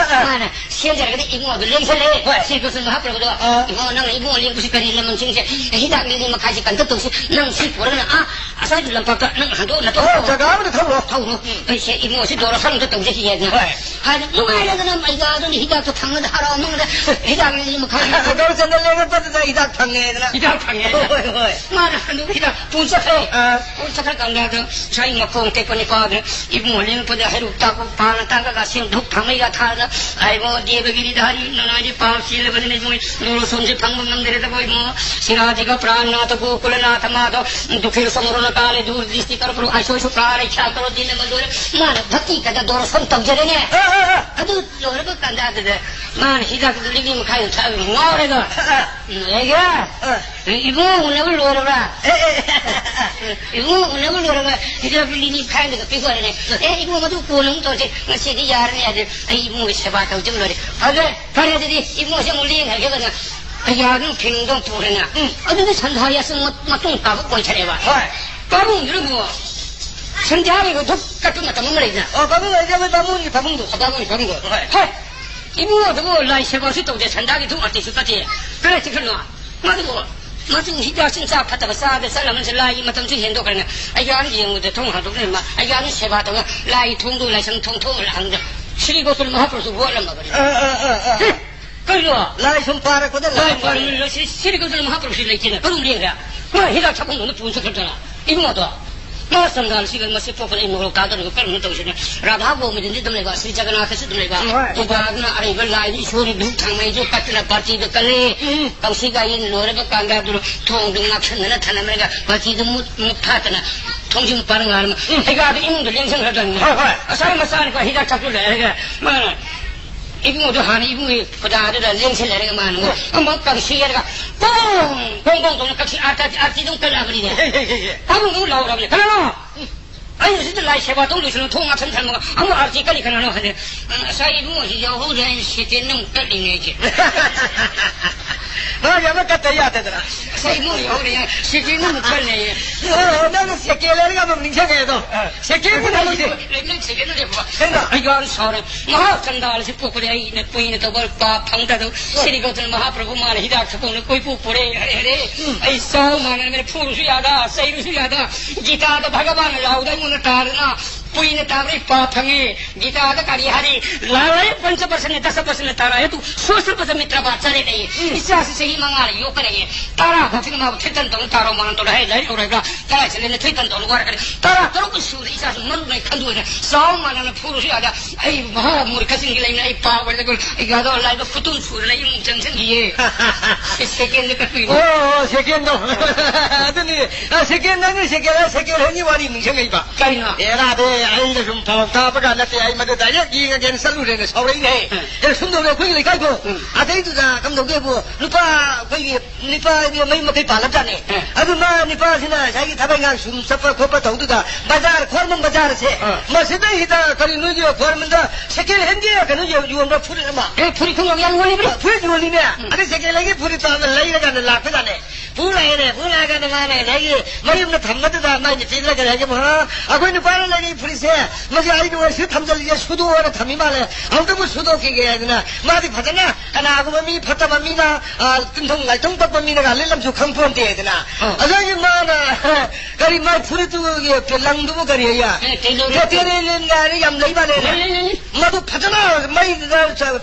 ꯃꯥꯅ ꯁꯦꯝꯖꯔꯒꯗꯤ ꯏꯕꯨꯡꯉꯣꯗ ꯂꯦꯡꯁꯜꯂꯦ꯫ ꯍꯣꯏ꯫ ꯁ꯭ꯔꯤ ꯀ꯭ꯔꯤꯁꯅ ꯃꯍꯥꯄ꯭ꯔꯚꯨꯗꯣ, ꯑꯥ꯫ ꯏꯕꯨꯡꯉꯣ, ꯅꯪꯅ ꯏꯕꯨꯡꯉꯣ ꯂꯦꯡꯕꯁꯤ ꯀꯔꯤ ꯂꯃꯟꯁꯤꯡꯁꯦ ꯍꯤꯗꯥꯛ ꯂꯤꯂꯤ ꯃꯈꯥꯏꯁꯦ ꯀꯟꯇ ꯇꯧꯁꯤ꯫ ꯅꯪ ꯁꯤ ꯄꯨꯔꯒꯅ, ꯑꯥ, ꯑꯁ꯭ꯋꯥꯏꯗ ꯂꯝꯄꯥꯛꯇ ꯅꯪ ꯍꯟꯗꯣꯛ ꯅꯇꯣꯛ ꯑꯣ, ꯖꯒꯥ ꯑꯃꯗ ꯊꯧꯔꯣ꯫ ꯊꯧꯔꯣ꯫ ꯎꯝ꯫ ꯑꯩꯁꯦ ꯏꯕꯨꯡꯉꯣꯁꯤ ꯗꯣꯔꯁꯟ ꯑꯝꯇ ꯇꯧꯖꯈꯤꯒꯦ ꯍꯥꯏꯗꯅ꯫ ꯍꯣꯏ꯫ ꯍꯥꯏꯅ ꯅꯨꯡꯉꯥꯏꯔꯦꯗꯅ ꯑꯩꯒ ꯑꯗꯨꯝ ꯍꯤꯗꯥꯛꯇꯣ ꯐꯪꯉꯗ ꯍꯔꯥꯎꯃꯟꯗ ꯍꯤꯗꯥꯛ ꯂꯤꯂꯤ ꯃꯈꯥꯏ ꯗꯣꯔꯁꯟꯗ ꯂꯦꯡꯉꯛꯄꯗꯨꯗ ꯍꯤꯗꯥꯛ ꯐꯪꯉꯦꯗꯅ꯫ ꯍꯤꯗꯥꯛ ꯐꯪꯉꯦ꯫ ꯍꯣꯏ, ꯍꯣꯏ꯫ ꯃꯥꯅ ꯑꯗꯨ ꯍꯤꯗꯥꯛ ꯄꯨ ꯆꯠꯈ꯭ꯔꯦ꯫ ꯑꯥ꯫ ꯄꯨ ꯆꯠꯈ꯭ꯔꯀꯥꯟꯗ ꯑꯗꯨ ꯉꯁꯥꯏ ꯃꯈꯣꯡ ꯇꯦꯛꯄ ꯅꯤꯄꯥꯗꯨꯅ ꯏꯕꯨꯡꯉꯣ ꯂꯦꯡꯉꯛꯄꯗ ꯍꯩꯔꯨꯛ ꯇꯥꯛꯄ ꯄꯥꯅ ꯇꯥꯛꯑꯒ ꯁꯦꯡ ꯙꯨꯛ ꯊꯥꯡꯃꯩꯒ ꯊꯥꯔꯒ, "ꯑꯩꯕꯣ ꯗꯦꯕꯒꯤꯔꯤ ꯙꯥꯔꯤ ꯅꯅꯥꯏꯗꯤ ꯄꯥꯞ ꯆꯦꯜꯂꯕꯅꯤꯅ ꯏꯕꯨꯡꯉꯣ ꯗꯣꯔꯁꯟꯁꯦ ꯐꯪꯕ ꯉꯝꯗꯔꯦꯗꯕꯣ ꯏꯕꯨꯡꯉꯣ꯫ ꯁꯤꯔꯥꯖꯤꯒ ꯄ꯭ꯔꯥꯟꯅꯥꯊ ꯒꯣꯀꯨꯂꯅꯥꯊ ꯃꯥꯙꯕ ꯗꯨꯈꯤꯔ ꯁꯃꯨꯔꯅ ꯀꯥꯂꯦ ꯗꯨꯔꯗꯤꯁꯇꯤ ꯀꯔꯄꯨꯔ ꯑꯥꯏꯁꯣꯏꯁꯨ ꯄ꯭ꯔꯥꯔꯩ ꯈ꯭ꯌꯥ ꯀꯔꯣ ꯗꯤꯟ ꯑꯃ ꯂꯣꯏꯔꯦ꯫" ꯃꯥꯅ ꯚꯛꯇꯤ ꯀꯗ ꯗꯣꯔꯁꯟ ꯇꯧꯖꯔꯦꯅꯦ꯫ ꯑꯥ, ꯑꯥ, ꯑꯥ꯫ ꯑꯗꯨ ꯂꯣꯏꯔꯕ ꯀꯥꯟꯗ ꯑꯗꯨꯗ ꯃꯥꯅ ꯍꯤꯗꯥꯛ ꯂꯤꯛꯂꯤ ꯃꯈꯥꯏꯗꯣ ꯊꯛꯑꯒ ꯉꯥꯎꯔꯦꯗꯣ꯫ ꯑꯥ, ꯑꯥ꯫ ꯂꯩꯒꯦ? ꯑꯥ꯫ ꯏꯕꯨꯡ ꯎꯅꯕ ꯂꯣꯏꯔꯕ꯭ꯔꯥ? ꯑꯦ, ꯑꯦ, ꯑꯦ, ꯑꯦ, ꯑꯦ꯫ ꯏꯕꯨꯡ ꯎꯅꯕ ꯂꯣꯏꯔꯕ ꯍꯤꯗꯥꯛ ꯂꯤꯛꯂꯤ ꯈꯥꯏꯗꯒ ꯄꯤꯈꯣꯔꯦꯅꯦ꯫ ꯑꯦ, ꯏꯕꯨꯡ, ꯃꯗꯨ ꯀꯣꯟꯅ ꯑꯃꯨꯛ ꯇꯧꯔꯁꯤ꯫ ꯉꯁꯤꯗꯤ ꯌꯥꯔꯅꯤ ꯌꯥꯗꯦ꯫ ꯑꯩ ꯏꯕꯨꯡꯒꯤ ꯁꯦꯕꯥ ꯇꯧꯗꯕ ꯂꯣꯏꯔꯦ꯫ ꯐꯖꯔꯦ꯫ ꯐꯔꯦ ꯑꯗꯨꯗꯤ ꯏꯕꯨꯡꯁꯦ ꯑꯃꯨꯛ ꯂꯦꯡꯈ꯭ꯔꯒꯦ ꯀꯩꯅꯣ꯫ ꯑꯩ ꯑꯗꯨꯝ ꯐꯤꯡꯗꯣ ꯄꯨꯔꯦꯅ꯫ ꯎꯝ꯫ ꯑꯗꯨꯗꯤ ꯁꯟꯗꯥ ꯌꯥꯆꯪ ꯃ-, ꯃꯇꯨꯡ ꯇꯥꯕ ꯑꯣꯏꯊꯔꯦꯕ꯫ ꯍꯣꯏ꯫ ꯄꯥꯕꯨꯡꯗꯨꯅꯕꯨ ꯁꯟꯗ꯭ꯌꯥꯒꯤ ꯙꯨꯞ ꯀꯠꯄ ꯃꯇꯝ ꯑꯃ ꯂꯩꯗꯅ꯫ ꯑꯣ, ꯄꯥꯕꯨꯡ ꯍꯥꯏꯁꯦ ꯑꯩꯈꯣꯏ ꯕꯥꯃꯣꯟꯒꯤ ꯄꯥꯕꯨꯡꯗꯣ꯫ ꯑꯣ, ꯕꯥꯃꯣꯟꯒꯤ ꯄꯥꯕꯨꯡꯗꯣ꯫ ꯍꯣꯏ꯫ ꯍꯦ! ꯏꯕꯨꯡꯉꯣꯗꯨꯕꯨ ꯂꯥꯏ ꯁꯦꯕꯥꯁꯨ ꯇꯧꯗꯦ, ꯁꯟꯗꯥꯒꯤ ꯙꯨꯞ ꯑꯇꯩꯁꯨ ꯀꯠꯇꯦ꯫ ꯀꯗꯥꯏ ꯆꯠꯈ꯭ꯔꯤꯅꯣ? ꯃꯥꯗꯨꯕꯨ ꯃꯇꯨꯡ ꯍꯤꯗꯥꯛ ꯆꯤꯟꯖꯥꯛ ꯐꯠꯇꯕ ꯆꯥꯕꯗ ꯆꯠꯂꯝꯃꯁꯦ, ꯂꯥꯏꯒꯤ ꯃꯇꯝꯁꯨ ꯍꯦꯟꯗꯣꯛꯈ꯭ꯔꯦꯅꯦ꯫ ꯑꯩ ꯑꯥꯗ ꯌꯦꯡꯕꯗ ꯊꯣꯡ ꯍꯥꯡꯗꯣꯛ ꯂꯩꯔꯝꯕ, ꯑꯩ ꯑꯥꯗ ꯁꯦꯕꯥ ꯇꯧꯔꯒ ꯂꯥꯏꯒꯤ ꯊꯣꯡꯗꯨ ꯂꯥꯏꯁꯪ ꯊꯣꯡ ꯊꯣꯛꯑ ꯍꯥꯡꯗ ꯁ꯭ꯔꯤ ꯒꯣꯀꯨꯜ ꯃꯍꯥꯄ꯭ꯔꯚꯨ ꯍꯣꯠꯂꯝꯃꯕꯅꯤ꯫ ꯑ, ꯑ, ꯑ, ꯑ꯫ ꯍꯦ, ꯀꯩꯅꯣ? ꯂꯥꯏ ꯁꯨꯝ ꯄꯥꯔꯛꯄꯗ ꯂꯥꯏ ꯂꯥꯏ ꯄꯥꯔꯛꯄꯗ ꯁꯤ ꯁ꯭ꯔꯤ ꯒꯣꯀꯨꯜ ꯃꯍꯥꯄ꯭ꯔꯚꯨꯁꯤ ꯂꯩꯇꯦꯅꯦ꯫ ꯀꯔꯝ ꯂꯦꯡꯈ꯭ꯔꯦ? ꯃꯥ ꯍꯤꯗꯥꯛ ꯊꯛꯐꯝꯗ ꯄꯨ ꯆꯠꯈ꯭ꯔꯗ꯭ꯔꯥ? ꯏꯕꯨꯡꯉꯣꯗꯣ꯫ ꯃꯥ ꯆꯟꯗꯥꯜꯁꯤꯒ ꯃꯁꯤ ꯄꯣꯛꯄꯗ ꯑꯩ ꯃꯣꯔꯣꯛ ꯀꯥꯗꯧꯔꯤꯕ ꯀꯔꯝꯅ ꯇꯧꯁꯤꯅ? ꯔꯥꯙꯥ ꯒꯣꯕꯤꯟꯗꯗꯤ ꯑꯗꯨꯝ ꯂꯩꯕ, ꯁ꯭ꯔꯤ ꯖꯒꯅꯥꯊꯁꯨ ꯑꯗꯨꯝ ꯂꯩꯕ, ꯍꯣꯏ꯫ ꯎꯄꯥꯗꯨꯅ ꯑꯔꯩꯕ ꯂꯥꯏꯗꯤ ꯏꯁꯣꯔꯒꯤ ꯙꯨꯞ ꯊꯥꯡꯃꯩꯁꯨ ꯀꯠꯇꯅ ꯕꯥꯇꯤꯗ ꯀꯜꯂꯤ꯫ ꯎꯝ꯫ ꯀꯥꯡꯁꯤ ꯀꯥꯌꯦꯟ ꯂꯣꯏꯔꯒ ꯀꯥꯟꯗꯥꯗꯨꯅ ꯊꯣꯡꯗꯨ ꯉꯥꯛꯁꯟꯗꯅ ꯊꯅꯝꯂꯒ ꯕꯥꯇꯤꯗꯨ ꯃꯨꯠ-, ꯃꯨꯠ ꯊꯥꯠꯇꯅ ꯊꯣꯡꯖꯤꯟ ꯄꯥꯟ ꯉꯥꯔꯝ-, ꯎꯝ꯫ ꯍꯩꯒꯥꯗꯨ ꯏꯃꯨꯡꯗ ꯂꯦꯡꯁꯤꯟꯈ꯭ꯔꯗꯕꯅꯤ꯫ ꯍꯣꯏ, ꯍꯣꯏ꯫ ꯑꯁꯥꯏ ꯃꯆꯥꯅꯨꯄꯥ ꯍꯤꯗꯥꯛ ꯊꯛꯄ ꯂꯩꯔꯒ ꯃꯥꯅ ꯏꯕꯨꯡꯉꯣꯗꯣ ꯍꯥꯟꯅ ꯏꯕꯨꯡꯒꯤ ꯈꯨꯗꯥꯗꯨꯗ ꯂꯦꯡꯁꯤꯜꯂꯦꯔꯒ ꯃꯥꯅ ꯑꯃꯨꯛ ꯑꯃꯨꯛ ꯀꯛꯁꯤ ꯍꯥꯏꯔꯒ ꯄꯣꯡ ꯄꯣꯡ ꯄꯣꯡ ꯇꯧꯅ ꯀꯛꯁꯤ ꯑꯥꯔꯇꯤ ꯑꯥꯔꯇꯤ ꯑꯗꯨꯝ ꯀꯜꯂꯛꯑꯕꯅꯤꯅꯦ꯫ ꯍꯦ, ꯍꯦ, ꯍꯦ, ꯍꯦ꯫ ꯑꯃꯨꯛ ꯑꯃꯨꯛ ꯂꯥꯎꯔꯕꯅꯦ꯫ "ꯀꯅꯥꯅꯣ? ꯑꯩ ꯍꯧꯖꯤꯛꯇ ꯂꯥꯏ ꯁꯦꯕꯥ ꯇꯧ ꯂꯣꯏꯁꯤꯜꯂ ꯊꯣꯡ ꯉꯥꯛꯁꯟ ꯊꯝꯃꯒ ꯑꯃꯨꯛ ꯑꯥꯔꯇꯤ ꯀꯜꯂꯤ ꯀꯅꯥꯅꯣ?" ꯍꯥꯏꯅ, "ꯉꯁꯥꯏ ꯏꯕꯨꯡꯉꯣꯁꯤ ꯌꯥꯎꯍꯧꯗ꯭ꯔꯦ, ꯑꯩꯅ ꯁꯦꯀꯦꯟ ꯑꯃꯨꯛ ꯀꯠꯂꯤꯅꯦ ꯑꯩꯁꯦ꯫" ꯃꯥꯒꯤ ꯑꯃ ꯀꯠꯇ ꯌꯥꯗꯗꯅ꯫ "ꯉꯁꯥꯏ ꯏꯕꯨꯡꯉꯣ ꯌꯥꯎꯍꯧꯔꯦ, ꯁꯦꯀꯦꯟ ꯑꯃꯨꯛ ꯀꯜꯂꯦ꯫" ꯑꯣ, ꯅꯪꯅ ꯁꯦꯀꯦꯟ ꯍꯥꯏꯔꯒ ꯑꯃꯨꯛ ꯅꯤꯡꯁꯤꯡꯉꯛꯑꯦ ꯑꯗꯣ꯫ ꯑ꯫ ꯁꯦꯀꯦꯟ ꯑꯃꯨꯛ ꯅꯠꯇꯦ, ꯅꯠꯇꯦ꯫ ꯅꯪ ꯁꯦꯀꯦꯟ ꯅꯠꯇꯦ ꯕꯕꯥ꯫ ꯀꯩꯅꯣ? ꯑꯩ ꯌꯥꯎꯔꯦ ꯁꯥꯎꯔꯦ꯫ ꯃꯍꯥ ꯆꯟꯗꯥꯜ ꯑꯁꯤ ꯄꯣꯛꯄꯗꯤ ꯑꯩꯅ ꯀꯨꯏꯅ ꯇꯧꯕ ꯄꯥꯞ ꯐꯪꯗꯗꯧ꯫ ꯁ꯭ꯔꯤ ꯒꯧꯇꯝ ꯃꯍꯥꯄ꯭ꯔꯚꯨ ꯃꯥꯅ ꯍꯤꯗꯥꯛ ꯊꯛꯐꯝꯅ ꯀꯣꯏꯄꯨ ꯄꯨꯔꯦ꯫ ꯍꯔꯦ ꯍꯔꯦ꯫ ꯎꯝ꯫ ꯑꯩ ꯆꯥꯎ ꯃꯥꯟꯅꯅ ꯐꯨꯔꯨꯁꯨ ꯌꯥꯗ, ꯆꯩꯔꯨꯁꯨ ꯌꯥꯗ꯫ ꯒꯤꯇꯥꯗ ꯚꯒꯕꯥꯟꯅ ꯂꯥꯎꯗ ꯑꯩꯉꯣꯟꯗ ꯇꯥꯗꯅ ꯀꯨꯏꯅ ꯇꯥꯕꯗ ꯑꯩ ꯄꯥꯞ ꯐꯪꯉꯦ꯫ ꯒꯤꯇꯥꯗ ꯀꯔꯤ ꯍꯥꯏꯔꯤ? ꯂꯥꯂꯥꯌꯦ ꯄꯟꯆ ꯄꯔꯁꯅ ꯗꯁ ꯄꯔꯁꯅ ꯇꯥꯔꯥꯌꯦ ꯇꯨ ꯁꯣꯁꯇ꯭ꯔ ꯄꯗ ꯃꯤꯇ꯭ꯔ ꯕꯥ ꯆꯔꯦ ꯂꯩꯌꯦ꯫ ꯎꯝ꯫ ꯏꯆꯥꯁꯤ ꯆꯍꯤ ꯃꯉꯥꯅ ꯌꯣꯛꯀꯅꯦꯌꯦ꯫ ꯇꯔꯥ ꯐꯥꯎꯁꯤꯅ ꯃꯥꯕꯨ ꯊꯤꯇꯟ ꯇꯧꯅ ꯇꯥꯔꯣ ꯃꯥꯅ ꯇꯧꯔ ꯍꯥꯏ ꯂꯥꯏꯔꯤꯛ ꯍꯧꯔꯒ ꯀꯗꯥꯏ ꯆꯠꯂꯦꯅ ꯊꯤꯇꯟ ꯇꯧꯅ ꯋꯥꯔꯛꯀꯅꯤ꯫ ꯇꯔꯥ ꯇꯔꯨꯛ ꯁꯨꯕꯗ ꯏꯆꯥꯁꯤ ꯃꯔꯨ ꯂꯩ ꯈꯟꯗꯣꯛꯑꯦꯅ ꯆꯥꯎ ꯃꯥꯟꯅꯅ ꯐꯨꯔꯨꯁꯨ ꯌꯥꯗ꯫ ꯑꯩ ꯃꯍꯥ ꯃꯨꯔꯈꯁꯤꯡꯒꯤ ꯂꯩꯅ ꯑꯩ ꯄꯥꯕ ꯑꯩ ꯌꯥꯗꯣ ꯂꯥꯏꯕ ꯈꯨꯇꯨꯝ ꯁꯨꯗꯅ ꯏꯃꯨꯡ ꯆꯪꯁꯤꯟꯈꯤꯌꯦ꯫ ꯁꯦ-, ꯁꯦꯀꯦꯟꯗ ꯀꯛꯄꯤꯔꯣ꯫ ꯑꯣ, ꯁꯦꯀꯦꯟꯗꯣ꯫ ꯑꯗꯨꯅꯤ, ꯑ, ꯁꯦꯀꯦꯟ, ꯅꯪꯅ ꯁꯦꯀꯦꯟ, ꯁꯦꯀꯦꯟ ꯍꯦꯟꯒꯤ ꯋꯥꯔꯤ ꯅꯤꯡꯁꯤꯡꯉꯛꯏꯕ꯫ ꯀꯩꯅꯣ? ꯑꯦꯔꯥꯗꯤ ꯑꯩꯅ ꯁꯨꯝ ꯄꯥꯎ ꯇꯥꯕꯒ ꯅꯠꯇꯦ, ꯑꯩ ꯃꯗꯨ ꯗꯥꯏꯔꯦꯛ ꯌꯦꯡꯉꯒꯦꯅ ꯆꯠꯂꯨꯔꯦꯅ ꯁꯥꯎꯔꯛꯏꯅꯦ꯫ ꯎꯝ꯫ ꯑꯦ, ꯁꯨꯝ ꯇꯧꯗꯅ ꯑꯩꯈꯣꯏꯒꯤ ꯂꯩꯀꯥꯏꯗꯣ, ꯎꯝ꯫ ꯑꯗꯩꯗꯨꯗ ꯀꯝꯗꯧꯒꯦꯕꯨ, ꯅꯨꯄꯥ ꯑꯩꯈꯣꯏꯒꯤ ꯅꯤꯄꯥ ꯍꯥꯏꯗꯤ ꯃꯌꯨꯝ ꯃꯀꯩ ꯄꯥꯜꯂꯕꯖꯥꯠꯅꯤ꯫ ꯑꯦ꯫ ꯑꯗꯨ ꯃꯥ ꯅꯤꯄꯥꯁꯤꯅ ꯉꯁꯥꯏꯒꯤ ꯊꯕꯛ ꯏꯪꯈꯥꯡ ꯁꯨꯝ ꯆꯠꯄ ꯈꯣꯠꯄ ꯇꯧꯗꯨꯗ ꯕꯖꯥꯔ, ꯈ꯭ꯋꯥꯏꯔꯝꯕꯟ ꯕꯖꯥꯔꯁꯦ, ꯑ꯫ ꯃꯁꯤꯗꯩꯁꯤꯗ ꯀꯔꯤ ꯅꯣꯏꯒꯤ ꯈ꯭ꯋꯥꯏꯔꯝꯕꯟꯗ ꯁꯦꯀꯦꯟ ꯍꯦꯟꯒꯤ ꯀꯩꯅꯣ ꯌꯣ-, ꯌꯣꯟꯕ ꯐꯨꯔꯤꯠ ꯑꯃ? ꯑꯦ, ꯐꯨꯔꯤꯠ ꯈꯣꯡꯒ꯭ꯔꯥꯎ ꯌꯥꯝ ꯌꯣꯜꯂꯤꯕ꯭ꯔꯥ? ꯐꯨꯔꯤꯠ ꯌꯣꯜꯂꯤꯅꯦ꯫ ꯎꯝ꯫ ꯑꯗꯩ ꯁꯦꯀꯦꯟ ꯍꯦꯟꯒꯤ ꯐꯨꯔꯤꯠꯇꯣ ꯑꯃ ꯂꯩꯔꯒꯅ ꯂꯥꯛꯄꯖꯥꯠꯅꯦ꯫ ꯄꯨ ꯂꯥꯛꯑꯦꯅꯦ, ꯄꯨ ꯂꯥꯛꯑꯒꯅ ꯃꯥꯅ ꯉꯁꯥꯏꯒꯤ ꯃꯌꯨꯝꯗ ꯊꯝꯕꯗꯨꯗ ꯃꯥꯏ ꯅꯨꯄꯤꯗꯨꯅ ꯀꯔꯤ ꯍꯥꯏꯒꯦ, "ꯍꯥ, ꯑꯩꯈꯣꯏ ꯅꯨꯄꯥꯅ ꯂꯩꯔꯤ ꯐꯨꯔꯤꯠ ꯁꯦ, ꯃꯁꯤ ꯑꯩꯅ ꯑꯣꯏꯔꯁꯨ ꯊꯝꯖꯤꯜꯂꯤꯁꯦ ꯁꯨꯗꯣꯛꯑꯣꯅ ꯊꯝꯃꯤ ꯃꯥꯜꯂꯦ꯫ ꯑꯃꯨꯛꯇꯕꯨ ꯁꯨꯗꯣꯛꯈꯤꯒꯦ ꯍꯥꯏꯗꯅ ꯃꯥꯗꯤ ꯐꯖꯅ ꯀꯅꯥꯒꯨꯝꯕ ꯃꯤ ꯐꯠꯇꯕ ꯃꯤꯅ, ꯑ, ꯇꯤꯟꯊꯣꯡ ꯂꯥꯏꯊꯣꯡ ꯄꯛꯄ ꯃꯤꯅꯒ ꯂꯤꯠꯂꯝꯁꯨ ꯈꯪ ꯄꯣꯟꯇꯦ ꯍꯥꯏꯗꯅ꯫ ꯑꯥ꯫ ꯑꯗꯨꯒꯤ ꯃꯥꯅ, ꯀꯔꯤ ꯃꯥꯏ ꯐꯨꯔꯤꯠꯇꯨꯒꯤ ꯂꯪꯗꯨꯕꯨ ꯀꯔꯤ ꯍꯥꯏꯌꯦ? ꯑꯦ, ꯇꯦꯂꯣꯔꯤ꯫ ꯇꯦꯂꯣꯔꯤ ꯂꯪ ꯍꯥꯏꯅ ꯌꯥꯝ ꯂꯩ ꯃꯥꯜꯂꯦꯅꯦ꯫ ꯂꯩ, ꯂꯩ, ꯂꯩ꯫ ꯃꯗꯨ ꯐꯖꯅ ꯃꯩꯗ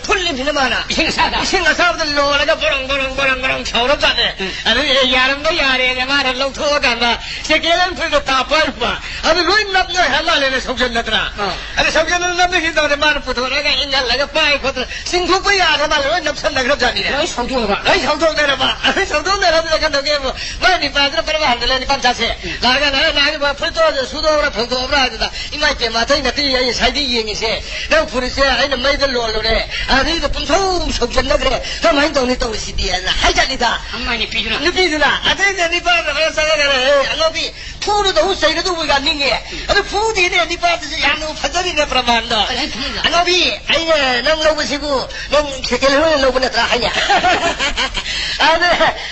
ꯐꯨꯜꯂꯤꯕꯅꯤꯅ ꯃꯥꯅ꯫ ꯏꯁꯤꯡ ꯑꯁꯥꯕꯗ꯫ ꯏꯁꯤꯡ ꯑꯁꯥꯕꯗ ꯂꯣꯜꯂꯒ ꯕꯣꯔꯣꯡ, ꯕꯣꯔꯣꯡ, ꯕꯣꯔꯣꯡ, ꯕꯣꯔꯣꯡ ꯁꯧꯔꯕꯖꯥꯠꯅꯦ꯫ ꯎꯝ꯫ ꯑꯗꯨ ꯑꯦ, ꯌꯥꯔꯝꯕ ꯌꯥꯔꯦꯅ ꯃꯥꯅ ꯂꯧꯊꯣꯛꯑꯀꯥꯟꯗ ꯁꯦꯀꯦꯟ ꯍꯦꯟ ꯐꯨꯔꯤꯠꯇꯣ ꯇꯥꯞꯄ ꯍꯥꯏꯔꯛꯄ꯫ ꯑꯗꯨ ꯂꯣꯏ ꯅꯞ ꯅꯣꯏ ꯍꯥꯏ ꯃꯥꯜꯂꯦꯅꯦ, ꯁꯧꯖꯟꯅꯗ꯭ꯔꯥ? ꯑꯥ꯫ ꯑꯗꯨ ꯁꯧꯖꯟꯅ ꯅꯞꯅ ꯍꯤꯡꯗꯧꯅꯦ, ꯃꯥꯅ ꯄꯨꯊꯣꯔꯒ ꯏꯪꯍꯜꯂꯒ ꯄꯥꯏ ꯈꯣꯠꯇꯅ ꯆꯤꯡꯊꯣꯛꯄ ꯌꯥꯗ ꯃꯥꯜꯂꯦ, ꯂꯣꯏ ꯅꯞꯁꯟꯅꯈ꯭ꯔꯕꯖꯥꯠꯅꯤꯅꯦ꯫ ꯂꯣꯏ ꯁꯧꯗꯣꯛꯑꯕ꯫ ꯂꯣꯏ ꯁꯧꯗꯣꯛꯅꯔꯕ꯫ ꯑꯗꯨ ꯁꯧꯗꯣꯛꯅꯔꯕꯗ ꯀꯩꯗꯧꯒꯦꯕꯨ? ꯃꯥꯏ ꯅꯤꯄꯥꯗꯨꯅ ꯄꯔꯕ ꯍꯟꯗ ꯂꯩ, ꯅꯤꯄꯥ ꯃꯆꯥꯁꯦ꯫ ꯂꯥꯛꯑꯒ ꯅꯍꯥꯟ ꯅꯍꯥꯟꯒꯤ ꯐꯨꯔꯤꯠꯇꯣ ꯁꯨꯗꯣꯛꯑꯕ꯭ꯔꯥ ꯐꯧꯗꯣꯛꯑꯕ꯭ꯔꯥ ꯍꯥꯏꯗꯨꯗ, "ꯏꯃꯥ ꯏꯄꯦꯝꯃ, ꯑꯇꯩ ꯅꯠꯇꯦ, ꯑꯩ ꯉꯁꯥꯏꯗꯤ ꯌꯦꯡꯉꯤꯁꯦ꯫ ꯅꯪ ꯐꯨꯔꯤꯠꯁꯦ ꯑꯩꯅ ꯃꯩꯗ ꯂꯣꯜꯂꯨꯔꯦ꯫ ꯑꯗꯩꯗ ꯄꯨꯡꯁꯧ ꯁꯧꯖꯟꯅꯈ꯭ꯔꯦ꯫ ꯀꯃꯥꯏꯅ ꯇꯧꯅꯤ ꯇꯧꯔꯤꯁꯤꯗꯤ?" ꯍꯥꯏꯅ ꯍꯥꯏꯖꯠꯂꯤꯗ꯫ ꯑꯃ ꯅꯨꯄꯤꯗꯨꯅ꯫ ꯅꯨꯄꯤꯗꯨꯅ꯫ ꯑꯗꯩꯗ ꯅꯤꯄꯥꯗꯨꯅ ꯆꯪꯉꯒꯅꯦ, "ꯑꯦ, ꯑꯉꯥꯎꯕꯤ, ꯐꯨꯔꯨꯗꯧ ꯆꯩꯔꯗꯧꯕ ꯌꯥꯅꯤꯡꯉꯦ꯫ ꯑꯗꯨ ꯐꯨꯗꯦꯅꯦ, ꯅꯤꯄꯥꯗꯨꯁꯨ ꯌꯥꯝꯅ ꯐꯖꯔꯤꯅꯦ ꯄ꯭ꯔꯃꯥꯟꯗꯣ꯫ ꯀꯔꯤ ꯐꯨꯔꯤꯅꯣ? ꯑꯉꯥꯎꯕꯤ, ꯑꯩꯅ ꯅꯪ ꯂꯧꯕꯁꯤꯕꯨ ꯅꯪ ꯁꯦꯀꯦꯟ ꯍꯦꯟ ꯂꯧꯕ ꯅꯠꯇ꯭ꯔꯥ?" ꯍꯥꯏꯅꯦ꯫ ꯑꯗ,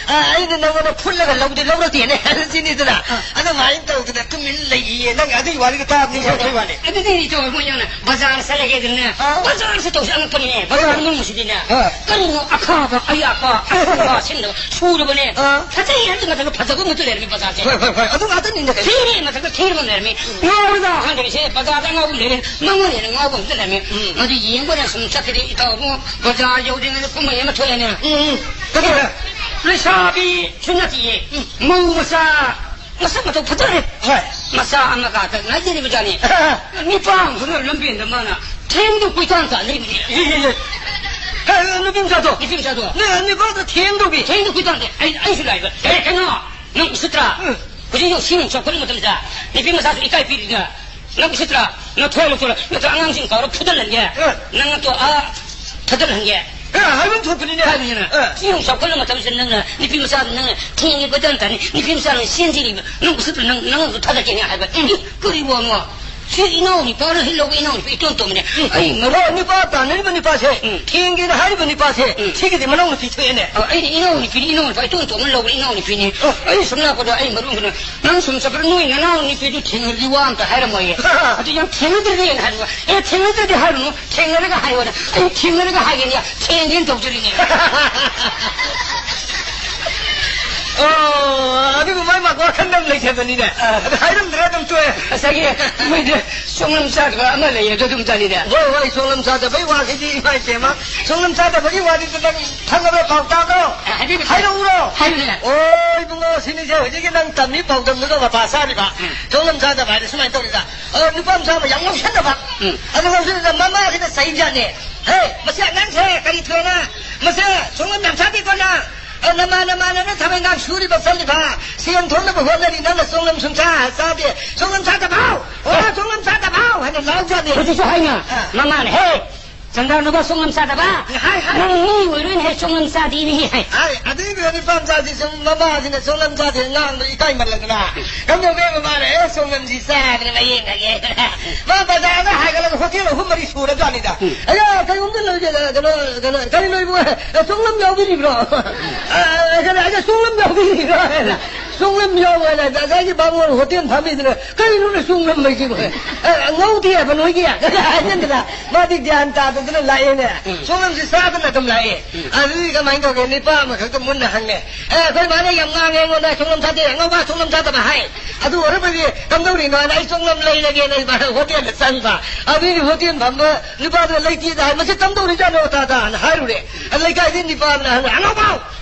ꯑ, "ꯑꯩꯅ ꯅꯪꯉꯣꯟꯗ ꯐꯨꯠꯂꯒ ꯂꯧꯗꯤ ꯂꯧꯔꯛꯇꯦꯅꯦ" ꯍꯥꯏꯅ ꯁꯤꯅꯤꯗꯅ꯫ ꯑꯥ꯫ ꯑꯗꯨꯃꯥꯏꯅ ꯇꯧꯗꯅ ꯇꯨꯃꯤꯟ ꯂꯩꯌꯦ꯫ ꯅꯪ ꯑꯗꯨꯒꯤ ꯋꯥꯔꯤꯗꯣ ꯇꯥꯕꯅꯤ, ꯑꯩꯈꯣꯏ ꯋꯥꯅꯤ꯫ ꯑꯗꯨꯗꯤ ꯏꯇꯥꯎ ꯃꯣꯏ ꯌꯥꯝꯅ ꯕꯖꯥꯔ ꯆꯠꯂꯒꯦꯗꯅ꯫ ꯑꯥ꯫ ꯕꯖꯥꯔꯁꯦ ꯇꯧꯁꯦ ꯑꯉꯛꯄꯅꯤꯅꯦ꯫ ꯕꯖꯥꯔ ꯃꯅꯨꯡꯁꯤꯗꯤꯅꯦ꯫ ꯑꯥ꯫ ꯀꯔꯤꯅꯣ ꯑꯈꯥꯕ, ꯑꯌꯥꯛꯄ, ꯑꯈꯨꯕ, ꯑꯁꯤꯟꯗꯕ ꯁꯨꯔꯕꯅꯦ꯫ ꯑꯥ꯫ ꯐꯖꯩ ꯍꯥꯏꯕꯗꯤ ꯃꯊꯛꯇ ꯐꯖꯕ ꯑꯃꯠꯇ ꯂꯩꯔꯝꯃꯤ ꯕꯖꯥꯔꯁꯦ꯫ ꯍꯣꯏ, ꯍꯣꯏ, ꯍꯣꯏ꯫ ꯑꯗꯨ ꯉꯥꯛꯇꯅꯤꯅꯦ ꯀꯩꯅꯣ꯫ ꯊꯤꯔꯦ ꯃꯊꯛꯇ ꯊꯤꯔꯕ ꯂꯩꯔꯝꯃꯤ꯫ ꯎꯝ꯫ ꯉꯥꯎꯔꯕ ꯈꯪꯗꯦ ꯁꯦ, ꯕꯖꯥꯔꯗ ꯑꯉꯥꯎꯕ ꯂꯩꯔꯦ꯫ ꯃꯉꯣꯟꯗ ꯍꯦꯟꯅ ꯉꯥꯎꯕ ꯑꯃꯠꯇ ꯂꯩꯔꯝꯃꯤ꯫ ꯎꯝ꯫ ꯃꯗꯨ ꯌꯦꯡꯕꯅ ꯁꯨꯝ ꯆꯠꯈꯤꯗꯦ ꯏꯇꯥꯎ ꯑꯃꯨꯛ ꯕꯖꯥꯔ ꯌꯧꯗ꯭ꯔꯤꯉꯩꯗ ꯀꯨꯝꯍꯩ ꯑꯃ ꯊꯣꯛꯑꯦꯅꯦ꯫ ꯎꯝ, ꯎꯝ꯫ ꯀꯩꯗꯧꯔꯦ? ꯂꯩꯁꯥꯕꯤꯁꯨ ꯅꯠꯇꯤꯌꯦ꯫ ꯎꯝ꯫ ꯃꯧ ꯃꯆꯥ ꯃꯁꯛ ꯃꯇꯧ ꯐꯖꯔꯦ꯫ ꯍꯣꯏ꯫ ꯃꯆꯥ ꯑꯃꯒ ꯉꯥꯏꯖꯔꯤꯕ ꯖꯥꯠꯅꯤ꯫ ꯅꯤꯄꯥ ꯑꯃꯗꯨꯅ ꯂꯝꯕꯦꯟꯗ ꯃꯥꯅ ꯊꯦꯡꯗꯨ ꯀꯣꯏꯇꯥꯟ ꯇꯥꯟꯅꯔꯤꯕꯅꯤ꯫ ꯌꯦ, ꯌꯦ, ꯌꯦ꯫ ꯍꯦ, ꯅꯨꯄꯤ ꯃꯆꯥꯗꯣ꯫ ꯅꯨꯄꯤ ꯃꯆꯥꯗꯣ꯫ ꯅ-, ꯅꯤꯄꯥꯗꯣ ꯊꯦꯡꯗꯨꯒꯤ꯫ ꯊꯦꯡꯗꯨ ꯀꯣꯏꯇꯥꯟ ꯇꯥꯟ-, ꯑꯩ, ꯑꯩꯁꯨ ꯂꯥꯛꯏꯕ꯫ ꯑꯦ, ꯀꯩꯅꯣ? ꯅꯪ ꯎꯁꯤꯠꯇ꯭ꯔꯥ? ꯎꯝ꯫ ꯍꯧꯖꯤꯛ ꯌꯧ ꯁꯤꯡ ꯆꯥꯎꯈꯠꯂ ꯃꯇꯝꯁꯤꯗ ꯅꯨꯄꯤ ꯃꯆꯥꯁꯨ ꯏꯀꯥꯏ ꯄꯤꯔꯤꯗ꯫ ꯅꯪ ꯎꯁꯤꯠꯇ꯭ꯔꯥ? ꯅꯪ ꯊꯣꯛꯂꯛꯇꯣꯏꯔꯥ? ꯅꯠꯇ꯭ꯔ ꯑꯉꯥꯡꯁꯤꯡ ꯀꯧꯔ ꯐꯨꯗꯠꯍꯟꯒꯦ? ꯑ꯫ ꯅꯪ ꯑꯗꯣ ꯑꯥ ꯊꯥꯗꯠꯍꯟꯒꯦ? ꯑ, ꯍꯥꯏꯐꯝ ꯊꯣꯛꯄꯅꯤꯅꯦ꯫ ꯍꯥꯏꯕꯅꯤꯅ꯫ ꯑ꯫ ꯁꯤ ꯌꯧ ꯆꯥꯎꯈꯠꯂ ꯃꯇꯝꯁꯤꯗ ꯅꯪꯅ ꯅꯨꯄꯤ ꯃꯆꯥꯗꯨ ꯅꯪꯅ ꯊꯦꯡꯉꯦ ꯀꯣꯏꯇꯥꯟ ꯇꯥꯅꯤ꯫ ꯅꯨꯄꯤ ꯃꯆꯥꯅ ꯆꯦꯟꯁꯤꯜꯂꯤꯕ꯫ ꯅꯪ ꯎꯁꯤꯠꯇ꯭ꯔꯥ? ꯅꯪ, ꯅꯪ ꯑꯗꯨ ꯊꯥꯗꯠꯀꯦꯅꯦ ꯍꯥꯏꯕ꯫ ꯎꯝ꯫ ꯀꯔꯤ ꯋꯥꯅꯣ? ꯁꯤ ꯏꯅꯥꯎ ꯅꯨꯄꯥꯅ ꯍꯦꯛ ꯂꯧꯕ ꯏꯅꯥꯎ ꯅꯨꯄꯤ ꯏꯇꯣꯟ ꯇꯣꯟꯕꯅꯦ꯫ ꯎꯝ꯫ ꯑꯩ ꯃꯔꯨꯞ ꯑꯣ, ꯅꯨꯄꯥ ꯇꯥꯟꯅꯔꯤꯕ ꯅꯨꯄꯥꯁꯦ, ꯎꯝ꯫ ꯊꯦꯡꯒꯦꯅ ꯍꯥꯏꯔꯤꯕ ꯅꯨꯄꯥꯁꯦ, ꯎꯝ꯫ ꯁꯤꯒꯤꯗꯤ ꯃꯅꯥꯎ ꯅꯨꯄꯤ ꯊꯣꯛꯑꯦꯅꯦ꯫ ꯑ, ꯑꯩꯗꯤ ꯏꯅꯥꯎ ꯅꯨꯄꯤꯅꯤ, ꯏꯅꯥꯎ ꯅꯨꯄꯥ ꯏꯇꯣꯟ ꯇꯣꯟꯕꯅ ꯂꯧꯕ ꯏꯅꯥꯎ ꯅꯨꯄꯤꯅꯤ꯫ ꯑ꯫ ꯑꯩ ꯁꯨꯝ ꯂꯥꯛꯄꯗ ꯑꯩ ꯃꯔꯨꯞ ꯑꯃꯅ, "ꯅꯪ ꯁꯨꯝ ꯆꯠꯄꯗ ꯅꯣꯏ ꯅꯅꯥꯎ ꯅꯨꯄꯤꯗꯨ ꯊꯦꯡꯅꯔꯗꯤ ꯋꯥ ꯑꯝꯇ ꯍꯥꯏꯔꯝꯃꯣꯏꯌꯦ꯫" ꯑꯗꯨ ꯌꯥꯝ ꯊꯦꯡꯅꯗ꯭ꯔꯗꯤꯅ ꯍꯥꯏꯕ꯫ "ꯑꯦ, ꯊꯦꯡꯅꯗ꯭ꯔꯗꯤ ꯍꯥꯏꯔꯨꯅꯨ, ꯊꯦꯡꯅꯔꯒ ꯍꯥꯏꯌꯣꯅ꯫" ꯑꯩ ꯊꯦꯡꯅꯔꯒ ꯍꯥꯏꯒꯦꯅ ꯊꯦꯡꯒꯦꯅ ꯇꯧꯖꯔꯤꯅꯦ꯫ ꯑꯣ, ꯑꯗꯨꯕꯨ ꯃꯥꯏ ꯃꯥ ꯋꯥꯈꯜꯗ ꯑꯗꯨꯝ ꯂꯩꯖꯕꯅꯤꯅꯦ꯫ ꯑꯥ꯫ ꯑꯗꯨ ꯍꯥꯏꯔꯝꯗ꯭ꯔꯦ ꯑꯗꯨꯝ ꯇꯣꯛꯑꯦ꯫ ꯉꯁꯥꯏꯒꯤ ꯃꯣꯏꯗ ꯁꯣꯡꯂꯝ ꯆꯥꯗꯕ ꯑꯃ ꯂꯩꯌꯦ, ꯑꯗꯨ ꯑꯗꯨꯝ ꯆꯥꯅꯤꯅꯦ꯫ ꯍꯣꯏ, ꯍꯣꯏ, ꯁꯣꯡꯂꯝ ꯆꯥꯗꯕꯒꯤ ꯋꯥꯁꯤꯗꯤ ꯏꯃꯥ ꯏꯕꯦꯝꯃ꯫ ꯁꯣꯡꯂꯝ ꯆꯥꯗꯕꯒꯤ ꯋꯥꯗꯨꯗꯤ ꯅꯪ ꯈꯪꯉꯕ꯭ꯔꯥ, ꯄꯥꯎ ꯇꯥꯕ꯭ꯔꯣ? ꯑ, ꯍꯥꯏꯕꯤꯔꯛꯑꯣ꯫ ꯍꯥꯏꯔꯛꯎꯔꯣ? ꯍꯥꯏꯔꯛꯑꯣꯅꯦ꯫ ꯑꯣ, ꯏꯕꯨꯡꯉꯣ, ꯁꯤꯅꯤꯁꯦ ꯍꯧꯖꯤꯛꯀꯤ ꯅꯪ ꯇꯝꯃꯤ ꯄꯥꯎꯗꯝꯗꯨꯒ ꯃꯄꯥ ꯆꯥꯔꯤꯕ꯫ ꯎꯝ꯫ ꯁꯣꯡꯂꯝ ꯆꯥꯗꯕ ꯍꯥꯏꯗꯤ ꯁꯨꯃꯥꯏꯅ ꯇꯧꯔꯤꯗ꯫ ꯑ, ꯅꯨꯄꯥ ꯃꯆꯥ ꯑꯃ ꯌꯥꯝ ꯉꯥꯎꯁꯟꯅꯕ꯫ ꯎꯝ꯫ ꯑꯗꯨ ꯉꯥꯎꯁꯟꯅꯕ ꯃꯃꯥꯁꯤꯅ ꯆꯩꯖꯥꯠꯅꯦ꯫ "ꯍꯦ, ꯃꯁꯤ ꯑꯉꯥꯡꯁꯦ ꯀꯔꯤ ꯊꯣꯛꯑꯦꯅ? ꯃꯁꯤ ꯁꯣꯡꯂꯝ ꯌꯥꯝ ꯆꯥꯗꯦꯀꯣ ꯅꯪ꯫ ꯑ, ꯅꯃꯥꯟ ꯅꯃꯥꯟꯅꯕꯅ ꯊꯕꯛ ꯏꯟꯈꯥꯡ ꯁꯨꯔꯤꯕ ꯆꯠꯂꯤꯕ, ꯁꯦꯟ ꯊꯣꯛꯅꯕ ꯍꯣꯠꯅꯔꯤ, ꯅꯪꯅ ꯁꯣꯡꯂꯝ ꯁꯨꯡꯆꯥ ꯆꯥꯗꯦ꯫ ꯁꯣꯡꯂꯝ ꯆꯥꯗꯕ ꯍꯥꯎ꯫ ꯑꯣ, ꯁꯣꯡꯂꯝ ꯆꯥꯗꯕ ꯍꯥꯎ" ꯍꯥꯏꯅ ꯂꯥꯎꯖꯥꯠꯅꯦ꯫ ꯍꯧꯖꯤꯛꯁꯨ ꯍꯥꯏꯅ ꯑꯥ꯫ ꯃꯃꯥꯅ, "ꯍꯦ, ꯆꯟꯗ꯭ꯔ ꯅꯨꯄꯥ ꯁꯣꯡꯂꯝ ꯆꯥꯗꯕ, ꯍꯥꯏ, ꯍꯥꯏ꯫ ꯅꯪ ꯃꯤ ꯑꯣꯏꯔꯣꯏꯅꯦ ꯍꯦ, ꯁꯣꯡꯂꯝ ꯆꯥꯗꯦꯅꯦ ꯍꯦ" ꯍꯥꯏ꯫ ꯍꯥꯏ, ꯑꯗꯨꯏꯗꯨꯒ ꯅꯨꯄꯥ ꯃꯆꯥꯁꯤ ꯁꯨꯝ ꯃꯃꯥꯁꯤꯅ ꯁꯣꯡꯂꯝ ꯆꯥꯗꯦ ꯉꯥꯡꯕꯗ ꯏꯀꯥꯏꯃꯜꯂꯗꯅ꯫ ꯀꯝꯗꯧꯒꯦ ꯃꯃꯥꯅ, "ꯑꯦ, ꯁꯣꯡꯂꯝꯁꯤ ꯆꯥꯗꯅ ꯂꯥꯏꯌꯦꯡꯉꯒꯦ"꯫ ꯃꯥ ꯕꯖꯥꯔꯗ ꯍꯥꯏꯒꯠꯂꯒ ꯍꯣꯇꯦꯜ ꯑꯍꯨꯝ ꯃꯔꯤ ꯁꯨꯔꯖꯥꯠꯅꯤꯗ꯫ ꯎꯝ꯫ "ꯑꯌꯥ, ꯀꯩꯅꯣꯝꯇ ꯂꯩꯒꯦ, ꯀꯩꯅꯣ, ꯀꯩꯅꯣ, ꯀꯔꯤꯅꯣ ꯏꯕꯨꯡꯉꯣ? ꯁꯣꯡꯂꯝ ꯌꯥꯎꯕꯤꯔꯤꯕ꯭ꯔꯣ?" "ꯑ, ꯀꯩꯅꯣ, ꯑꯩꯅ ꯁꯣꯡꯂꯝ ꯌꯥꯎꯕꯤꯔꯤꯕ꯭ꯔꯣ?" ꯍꯥꯏꯅ꯫ ꯁꯣꯡꯂꯝ ꯌꯥꯎꯕ ꯍꯥꯏꯅ ꯉꯁꯥꯏꯒꯤ ꯕꯥꯃꯣꯟ ꯍꯣꯇꯦꯜ ꯐꯝꯃꯤꯗꯨꯅ, "ꯀꯔꯤꯅꯣꯅꯦ ꯁꯣꯡꯂꯝ ꯍꯥꯏꯁꯤꯕꯣ?" "ꯑ, ꯉꯧꯗꯦ ꯍꯥꯏꯕ ꯅꯣꯏꯒꯤ?" ꯍꯥꯏꯖꯤꯟꯗꯅ ꯃꯥꯗꯤ ꯒ꯭ꯌꯥꯟ ꯇꯥꯗꯗꯅ ꯂꯥꯛꯑꯦꯅꯦ꯫ ꯎꯝ꯫ ꯁꯣꯡꯂꯝꯁꯤ ꯆꯥꯗꯅ ꯑꯗꯨꯝ ꯂꯥꯛꯑꯦ꯫ ꯎꯝ꯫ ꯑꯗꯨꯗꯤ ꯀꯃꯥꯏꯅ ꯇꯧꯒꯦ? ꯅꯤꯄꯥ ꯑꯃꯈꯛꯇ ꯃꯨꯟꯅ ꯍꯪꯉꯦ꯫ "ꯑꯦ, ꯑꯩꯈꯣꯏ ꯃꯥꯅ ꯌꯥꯝ ꯉꯥꯡꯉꯦ ꯑꯩꯉꯣꯟꯗ, ꯁꯣꯡꯂꯝ ꯆꯥꯗꯦ, ꯑꯉꯧꯕ ꯁꯣꯡꯂꯝ ꯆꯥꯗꯕ ꯍꯥꯏ꯫ ꯑꯗꯨ ꯑꯣꯏꯔꯕꯗꯤ ꯀꯝꯗꯧꯔꯤꯅꯣ?" ꯍꯥꯏꯅ ꯑꯩ ꯁꯣꯡꯂꯝ ꯂꯩꯔꯒꯦꯅ ꯑꯩ ꯍꯣꯇꯦꯜꯗ ꯆꯪꯕ꯫ ꯑꯗꯨꯒꯤ ꯍꯣꯇꯦꯜ ꯐꯝꯕ ꯅꯨꯄꯥꯗꯨꯅ, "ꯂꯩꯇꯦꯗ" ꯍꯥꯏ꯫ "ꯃꯁꯤ ꯀꯝꯗꯧꯔꯤꯖꯥꯠꯅꯣ ꯇꯥꯗ?" ꯍꯥꯏꯅ ꯍꯥꯏꯔꯨꯔꯦ꯫ ꯑꯗ ꯂꯩꯀꯥꯏꯗꯒꯤ ꯅꯤꯄꯥ ꯑꯃꯅ ꯍꯪꯉꯦ, "ꯑꯉꯧꯕ,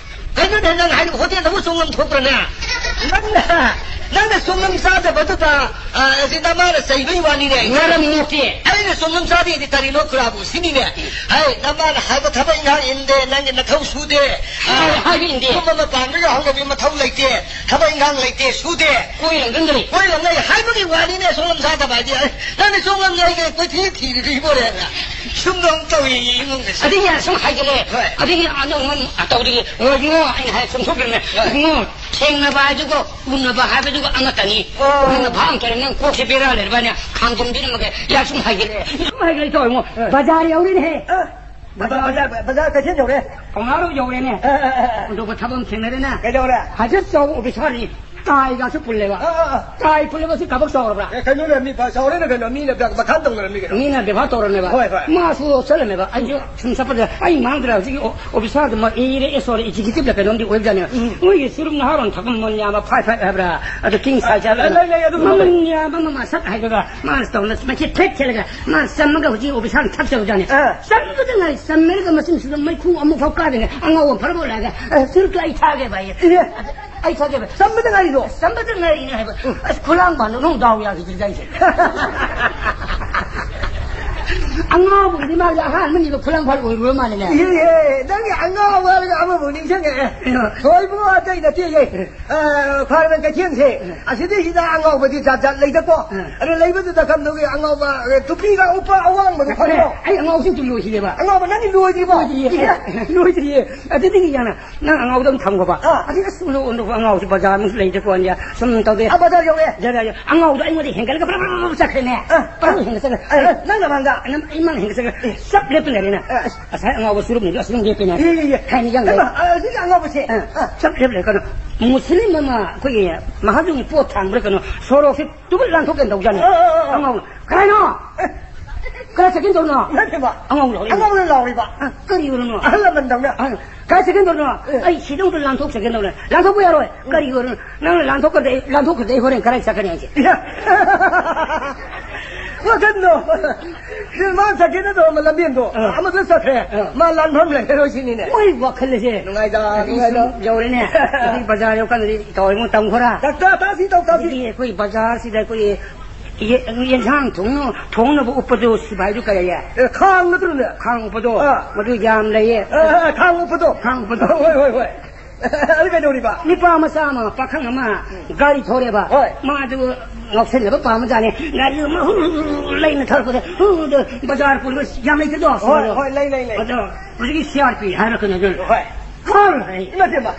ꯀꯩꯅꯣꯅꯦ ꯅꯪ ꯍꯥꯏꯔꯤꯕ ꯍꯣꯇꯦꯜꯗꯕꯨ ꯁꯣꯡꯂꯝ ꯊꯣꯛꯄ꯭ꯔꯅꯦ? ꯅꯪꯅ, ꯅꯪꯅ ꯁꯣꯡꯂꯝ ꯆꯥꯗꯕꯗꯨꯗ, ꯑ, ꯑꯁꯤ ꯅꯃꯥꯅ ꯆꯩꯕꯩ ꯋꯥꯅꯤꯅꯦ꯫ ꯃꯔꯝ ꯅꯠꯇꯦ꯫ ꯑꯩꯅ ꯁꯣꯡꯂꯝ ꯆꯥꯗꯦꯗꯤ ꯀꯔꯤꯅꯣ ꯈꯨꯔꯥꯕꯨ ꯁꯤꯅꯤꯅꯦ꯫ ꯍꯥꯏ, ꯅꯃꯥꯅ ꯍꯥꯏꯕ ꯊꯕꯛ ꯏꯪꯈꯥꯡ ꯏꯟꯗꯦ, ꯅꯪꯒꯤ ꯅꯊꯧ ꯁꯨꯗꯦ꯫ ꯑ, ꯍꯥꯏꯕ ꯏꯟꯗꯦ꯫ ꯌꯨꯝ ꯑꯃ ꯄꯥꯟꯕꯒꯤ ꯍꯧꯅꯕꯤ ꯃꯊꯧ ꯂꯩꯇꯦ, ꯊꯕꯛ ꯏꯪꯈꯥꯡ ꯂꯩꯇꯦ, ꯁꯨꯗꯦ꯫ ꯀꯣꯏ ꯂꯪꯒꯟꯗ꯭ꯔꯦ꯫ ꯀꯣꯏ ꯂꯪꯒꯩ ꯍꯥꯏꯕꯒꯤ ꯋꯥꯅꯤꯅꯦ, ꯁꯣꯡꯂꯝ ꯆꯥꯗꯕ ꯍꯥꯏꯗꯤ꯫ ꯑꯩ, ꯅꯪꯗꯤ ꯁꯣꯡꯂꯝ ꯂꯩꯒꯦ ꯀꯣꯏꯊꯤ ꯊꯤꯔꯤꯕꯣꯔꯦꯅ꯫ ꯁꯨꯝꯗꯧ ꯇꯧꯏ ꯏꯃꯨꯡꯗꯁꯨ꯫ ꯑꯗꯒꯤ ꯁꯨꯝ ꯍꯥꯏꯖꯜꯂꯦ꯫ ꯍꯣꯏ꯫ ꯑꯗꯒꯤ ꯑꯗꯨ ꯑꯃ ꯇꯧꯔꯤ꯫ ꯍꯣꯏ, ꯏꯕꯨꯡꯉꯣ, ꯑꯩꯅ ꯍꯥꯏ ꯆꯨꯝꯊꯣꯛꯈ꯭ꯔꯦꯅꯦ꯫ ꯍꯣꯏ꯫ ꯏꯕꯨꯡꯉꯣ, ꯊꯦꯡꯅꯕ ꯍꯥꯏꯗꯨꯒ ꯎꯅꯕ ꯍꯥꯏꯕꯗꯨ ꯑꯃꯠꯇꯅꯤ꯫ ꯑꯣ꯫ ꯅꯪꯅ ꯚꯥꯞ ꯇꯥꯔꯦ, ꯅꯪ ꯀꯣꯛꯁꯦ ꯕꯦꯔꯥ ꯂꯩꯔꯕꯅ ꯈꯥꯡꯖꯣꯝꯗꯨꯅ ꯑꯃꯒ ꯌꯥ ꯁꯨꯝ ꯍꯥꯏꯒꯠꯂꯦ꯫ ꯁꯨꯝ ꯍꯥꯏꯒꯠꯂꯦ ꯇꯧꯔꯦ ꯏꯉꯣ꯫ ꯑ꯫ ꯕꯖꯥꯔ ꯌꯧꯔꯦꯅꯦꯍꯦ꯫ ꯑ꯫ ꯕꯖꯥꯔ, ꯕꯖꯥꯔ, ꯕꯖꯥꯔ ꯀꯩꯊꯦꯜ ꯌꯧꯔꯦ꯫ ꯄꯧꯅꯥꯔꯣ ꯌꯧꯔꯦꯅꯦ꯫ ꯑ, ꯑ, ꯑ, ꯑ꯫ ꯍꯨꯟꯗꯣꯛꯄ ꯊꯕꯛ ꯑꯃ ꯊꯦꯡꯅꯔꯦꯅꯦ꯫ ꯀꯩꯗꯧꯔꯦ? ꯍꯥꯏꯖꯠ ꯆꯥꯎꯕ ꯑꯣꯐꯤꯁꯥꯔꯅꯤ꯫ ꯇꯥꯏꯒꯁꯨ ꯄꯨꯜꯂꯦꯕ꯫ ꯑ, ꯑ, ꯑ꯫ ꯇꯥꯏ ꯄꯨꯜꯂꯕꯁꯤ ꯀꯕꯛ ꯆꯥꯎꯔꯕ꯭ꯔꯥ? ꯑꯦ, ꯀꯩꯅꯣꯅꯦ, ꯃꯤ ꯐ-, ꯆꯥꯎꯔꯦꯅ ꯀꯩꯅꯣ, ꯃꯤꯅ ꯕ-, ꯕꯈꯥꯟ ꯇꯧꯅꯔꯝꯃꯤ ꯀꯩꯅꯣ꯫ ꯃꯤꯅ ꯕꯦꯕꯥꯔ ꯇꯧꯔꯝꯃꯦꯕ꯫ ꯍꯣꯏ, ꯍꯣꯏ꯫ ꯃꯥꯁꯨ ꯆꯠꯂꯝꯃꯦꯕ꯫ ꯑꯩꯁꯨ ꯁꯨꯝ ꯆꯠꯄꯗ ꯑꯩ ꯃꯥꯡꯗ꯭ꯔꯥ ꯍꯧꯖꯤꯛꯀꯤ ꯑꯣ-, ꯑꯣꯐꯤꯁꯥꯔꯗꯨꯃ ꯑꯦ ꯏꯔꯦ, ꯑꯦ ꯁꯣꯔꯤ, ꯑꯦꯛꯖꯤꯀ꯭ꯌꯨꯇꯤꯚ ꯂ ꯀꯩꯅꯣꯝꯗꯤ ꯑꯣꯏꯕꯖꯥꯠꯅꯦ꯫ ꯎꯝ꯫ ꯃꯣꯏꯒꯤ ꯆꯨꯔꯨꯞ ꯅꯍꯥꯔꯣꯟ ꯊꯛꯄ ꯃꯣꯟ ꯌꯥꯝꯕ ꯐꯥꯏꯚ ꯐꯥꯏꯚ ꯍꯥꯏꯕ꯭ꯔꯥ? ꯑꯗꯨ ꯀꯤꯡ ꯁꯥꯏꯖ ꯍꯥꯏꯕ꯭ꯔꯥ? ꯑ, ꯂꯩ, ꯂꯩ, ꯑꯗꯨ ꯂꯩ꯫ ꯃꯃꯜ ꯌꯥꯝꯕ ꯃꯃꯥ ꯁꯛ ꯍꯥꯏꯕꯒ ꯃꯥꯅ ꯇꯧꯅ ꯃꯩꯈꯦꯠ ꯊꯦꯠ ꯊꯦꯠꯂꯒ ꯃꯥꯅ ꯆꯝꯃꯒ ꯍꯧꯖꯤꯛ ꯑꯣꯐꯤꯁꯥꯔꯅ ꯊꯛꯆꯕꯖꯥꯠꯅꯦ꯫ ꯑ꯫ ꯆꯝꯕꯗ ꯉꯥꯏ ꯆꯝꯃꯦꯔꯒ ꯃꯆꯤꯟꯁꯤꯗ ꯃꯩꯈꯨ ꯑꯃꯨꯛ ꯐꯥꯎ ꯀꯥꯗꯉꯩ ꯑꯉꯥꯎꯕ ꯐꯔꯕ ꯂꯥꯛꯑꯒ, "ꯑ, ꯆꯨꯔꯨꯞꯇꯣ ꯑꯩ ꯊꯥꯒꯦ ꯚꯥꯏ꯫ ꯏꯍꯦ꯫ ꯑꯩ ꯊꯥꯒꯦ ꯚꯥꯏ꯫ ꯆꯝꯕꯗ ꯉꯥꯏꯔꯤꯗꯣ?" ꯆꯝꯕꯗ ꯉꯥꯏꯔꯤꯅꯦ ꯍꯥꯏꯕ꯫ ꯎꯝ꯫ ꯑꯁ, ꯈꯨꯂꯥꯡ ꯄꯥꯟꯗꯣ ꯅꯣꯡ ꯗꯥꯎ ꯌꯥꯈꯤꯗ꯭ꯔꯤꯗꯥꯏꯁꯦ꯫ ꯑꯉꯥꯎꯕꯒꯤꯗꯤ ꯃꯥꯒꯤ ꯑꯍꯥꯟꯕꯅꯤꯕ ꯈꯨꯂꯪ ꯐꯥꯜ ꯑꯣꯏꯔꯨꯔ ꯃꯥꯜꯂꯦꯅꯦ꯫ ꯏꯍꯦ, ꯅꯪꯒꯤ ꯑꯉꯥꯎꯕ ꯍꯥꯏꯔꯒ ꯑꯃꯃꯨꯛ ꯅꯤꯡꯁꯤꯡꯉꯛꯑꯦ꯫ ꯀꯩꯅꯣ? ꯊꯣꯏꯕꯨ ꯑꯇꯩ ꯅꯠꯇꯦꯌꯦ꯫ ꯑ, ꯈ꯭ꯋꯥꯏꯔꯝꯕꯟ ꯀꯩꯊꯦꯜꯁꯦ꯫ ꯎꯝ꯫ ꯑꯁꯤꯗꯩꯁꯤꯗ ꯑꯉꯥꯎꯕꯗꯤ ꯖꯥꯠ ꯖꯥꯠ ꯂꯩꯗꯀꯣ꯫ ꯎꯝ꯫ ꯑꯗꯨ ꯂꯩꯕꯗꯨꯗ ꯀꯝꯗꯧꯒꯤ ꯑꯉꯥꯎꯕ, ꯑ, ꯇꯨꯄꯤꯒ ꯎꯞꯄ ꯑꯋꯥꯡꯕꯗꯣ ꯈꯪꯕ꯭ꯔꯣ? ꯑꯩ ꯑꯉꯥꯎꯕꯁꯤꯡꯗꯨ ꯂꯣꯏꯈꯤꯗꯦꯕ꯫ ꯑꯉꯥꯎꯕ ꯅꯪꯗꯤ ꯂꯣꯏꯗ꯭ꯔꯤꯕꯣ? ꯂꯣꯏꯗ꯭ꯔꯤꯌꯦ꯫ ꯏꯍꯦ꯫ ꯂꯣꯏꯗ꯭ꯔꯤꯌꯦ꯫ ꯑꯗꯨꯗꯒꯤ ꯌꯥꯅ ꯅꯪ ꯑꯉꯥꯎꯗ ꯑꯗꯨꯝ ꯊꯝꯈꯣꯕ꯫ ꯑꯥ꯫ ꯑꯗꯨ ꯑꯁ, ꯑꯣꯟꯊꯣꯛ-, ꯑꯣꯟꯊꯣꯛꯄ ꯑꯉꯥꯎꯁꯤ ꯕꯖꯥꯔ ꯑꯃꯁꯨ ꯂꯩꯇꯦ ꯀꯣꯟꯁꯦ꯫ ꯁꯨꯝ ꯇꯧꯗꯦ꯫ ꯑꯥ, ꯕꯖꯥꯔ ꯌꯧꯔꯦ꯫ ꯌꯧꯔꯦ, ꯌꯧꯔꯦ꯫ ꯑꯉꯥꯎꯗꯣ ꯑꯩꯉꯣꯟꯗ ꯍꯦꯟꯒꯠꯂꯒ ꯄ꯭ꯔꯞ, ꯄ꯭ꯔꯞ, ꯄ꯭ꯔꯞ ꯆꯠꯈ꯭ꯔꯦꯅꯦ꯫ ꯑꯥ꯫ ꯄ꯭ꯔꯞ ꯍꯦꯟꯒꯠꯆꯠꯈ꯭ꯔꯦ꯫ ꯑꯥ, ꯑꯥ, ꯅꯪ ꯅꯃꯥꯡꯗ꯫ ꯅꯪ, ꯑꯩ ꯃꯥꯡ ꯍꯦꯟꯒꯠꯆꯠꯈ꯭ꯔꯦ꯫ ꯑꯦ꯫ ꯆꯞ ꯂꯦꯞꯄ ꯂꯩꯔꯦꯅꯦ꯫ ꯑꯥ꯫ ꯑꯁ, ꯉꯁꯥꯏ ꯑꯉꯥꯎꯕ ꯆꯨꯔꯨꯞꯅꯤꯗꯣ ꯑꯁꯤ ꯑꯗꯨꯝ ꯂꯦꯞꯄꯦꯅꯦ꯫ E, E, E. ꯍꯥꯏꯅ ꯌꯦꯡꯂꯦ꯫ ꯍꯩꯃꯥ, ꯑꯥ, ꯑꯁꯤꯒꯤ ꯑꯉꯥꯎꯕꯁꯦ꯫ ꯑꯥ꯫ ꯑꯥ꯫ ꯆꯞ ꯂꯦꯞ ꯂꯩꯔꯦ꯫ ꯀꯩꯅꯣ, ꯃꯨꯁꯂꯤꯝ ꯑꯃ ꯑꯩꯈꯣꯏꯒꯤ ꯃꯍꯥꯖꯣꯟꯒꯤ ꯄꯣꯠ ꯊꯥꯡꯕ꯭ꯔꯥ ꯀꯩꯅꯣ, ꯁꯣꯔꯣꯛꯁꯦ ꯇꯨꯕꯨꯠ ꯂꯥꯟꯊꯣꯛꯀꯦꯅ ꯇꯧꯖꯥꯠꯅꯤ꯫ ꯑꯥ, ꯑꯥ, ꯑꯥ, ꯑꯥ꯫ ꯑꯉꯥꯎ-, ꯀꯅꯥꯅꯣ? ꯑꯦ, ꯀꯅꯥ ꯆꯠꯀꯦꯅ ꯇꯧꯔꯤꯅꯣ? ꯅꯠꯇꯦꯕ꯫ ꯑꯉꯥꯎ ꯂꯥꯎꯔꯤꯕ꯫ ꯑꯉꯥꯎꯅ ꯂꯥꯎꯔꯤꯕ꯫ ꯑ, ꯀꯔꯤ ꯑꯣꯏꯔꯤꯅꯣ? ꯑꯍꯜ ꯂꯃꯟꯗꯧꯅ꯫ ꯑ, ꯀꯥꯏ ꯆꯠꯀꯦꯅ ꯇꯧꯔꯤꯅꯣ? ꯑꯦ꯫ ꯑꯩ ꯁꯤꯗ ꯑꯝꯇ ꯂꯥꯟꯊꯣꯛꯆꯒꯦꯅ ꯇꯧꯔꯦ꯫ ꯂꯥꯟꯊꯣꯛꯄ ꯌꯥꯔꯣꯏ꯫ ꯎꯝ꯫ ꯀꯔꯤ ꯑꯣꯏꯔꯤꯅꯣ? ꯅꯪꯅ ꯂꯥꯟꯊꯣꯛꯈ꯭ꯔꯗꯤ ꯑꯩ, ꯂꯥꯟꯊꯣꯛꯈ꯭ꯔꯗꯤ ꯑꯩ ꯍꯣꯔꯦꯟ ꯀꯗꯥꯏ ꯆꯠꯀꯅꯤ ꯍꯥꯏꯁꯦ? ꯏꯌꯥ꯫ ꯋꯥꯈꯟꯗꯣ꯫ ꯃꯥ ꯆꯠꯀꯦꯅ ꯇꯧꯔꯝꯕ ꯂꯝꯕꯦꯟꯗꯣ ꯑ꯫ ꯑꯃꯗ ꯆꯠꯈ꯭ꯔꯦ꯫ ꯑ꯫ ꯃꯥ ꯂꯥꯟꯐꯝ ꯂꯩꯔꯔꯣꯏ ꯁꯤꯅꯤꯅꯦ꯫ ꯃꯣꯏ ꯋꯥꯈꯜ ꯑꯁꯦ꯫ ꯅꯨꯡꯉꯥꯏꯗ, ꯑꯗꯨ ꯅꯨꯡꯉꯥꯏꯗ꯫ ꯁꯨꯝ ꯌꯧꯔꯦꯅꯦ꯫ ꯑꯗꯨꯗꯤ ꯕꯖꯥꯔ ꯌꯧꯀꯥꯟꯗꯗꯤ ꯇꯧꯔꯦ, ꯃꯣꯏ ꯇꯝꯈꯣꯔꯥ꯫ ꯗꯥꯛꯇꯔ, ꯇꯥꯁꯤ ꯇꯧ, ꯇꯥꯁꯤ꯫ ꯑꯗꯒꯤ ꯑꯩꯈꯣꯏ ꯕꯖꯥꯔꯁꯤꯗ ꯑꯩꯈꯣꯏ ꯌꯦ-, ꯌꯦꯟꯁꯥꯡ ꯊꯣꯡꯅ-, ꯊꯣꯡꯅꯕ ꯎꯞꯄꯗꯣ ꯁꯤꯐꯥꯏꯗꯨ ꯀꯔꯤ ꯍꯥꯏꯌꯦ? ꯑꯦ, ꯈꯥꯡ ꯅꯠꯇ꯭ꯔꯣꯅꯦ? ꯈꯥꯡ ꯎꯞꯄꯗꯣ, ꯑꯥ꯫ ꯃꯗꯨ ꯌꯥꯝ ꯂꯩꯌꯦ꯫ ꯑꯦ, ꯑꯦ, ꯈꯥꯡ ꯎꯞꯄꯗꯣ? ꯈꯥꯡ ꯎꯞꯄꯗꯣ꯫ ꯍꯣꯏ, ꯍꯣꯏ, ꯍꯣꯏ꯫ ꯑꯗꯨ ꯀꯩꯗꯧꯔꯤꯕ? ꯅꯨꯄꯥ ꯃꯆꯥ ꯑꯃ, ꯄꯥꯈꯪ ꯑꯃ, ꯎꯝ꯫ ꯒꯥꯔꯤ ꯊꯧꯔꯦꯕ꯫ ꯍꯣꯏ꯫ ꯃꯥꯗꯨ ꯉꯥꯎꯁꯟꯅꯕ ꯄꯥꯝꯕꯖꯥꯠꯅꯤ꯫ ꯒꯥꯔꯤ ꯑꯃ ꯍꯨ, ꯍꯨ, ꯍꯨ, ꯍꯨ ꯂꯩꯅ ꯊꯧꯔꯛꯄꯗ, ꯍꯨ, ꯍꯨ, ꯕꯖꯥꯔ ꯄꯨꯔꯒ ꯌꯥꯝ ꯂꯩꯇꯗꯣ? ꯍꯣꯏ, ꯍꯣꯏ, ꯂꯩ, ꯂꯩ, ꯂꯩ꯫ ꯑꯗꯣ ꯍꯧꯖꯤꯛꯀꯤ ꯁꯤ ꯑꯥꯔ ꯄꯤ ꯍꯥꯏꯔꯛꯀꯅꯤ ꯑꯗꯨ꯫ ꯍꯣꯏ꯫ ꯍꯣꯏ꯫ ꯏꯃꯥ, ꯏꯃꯥ꯫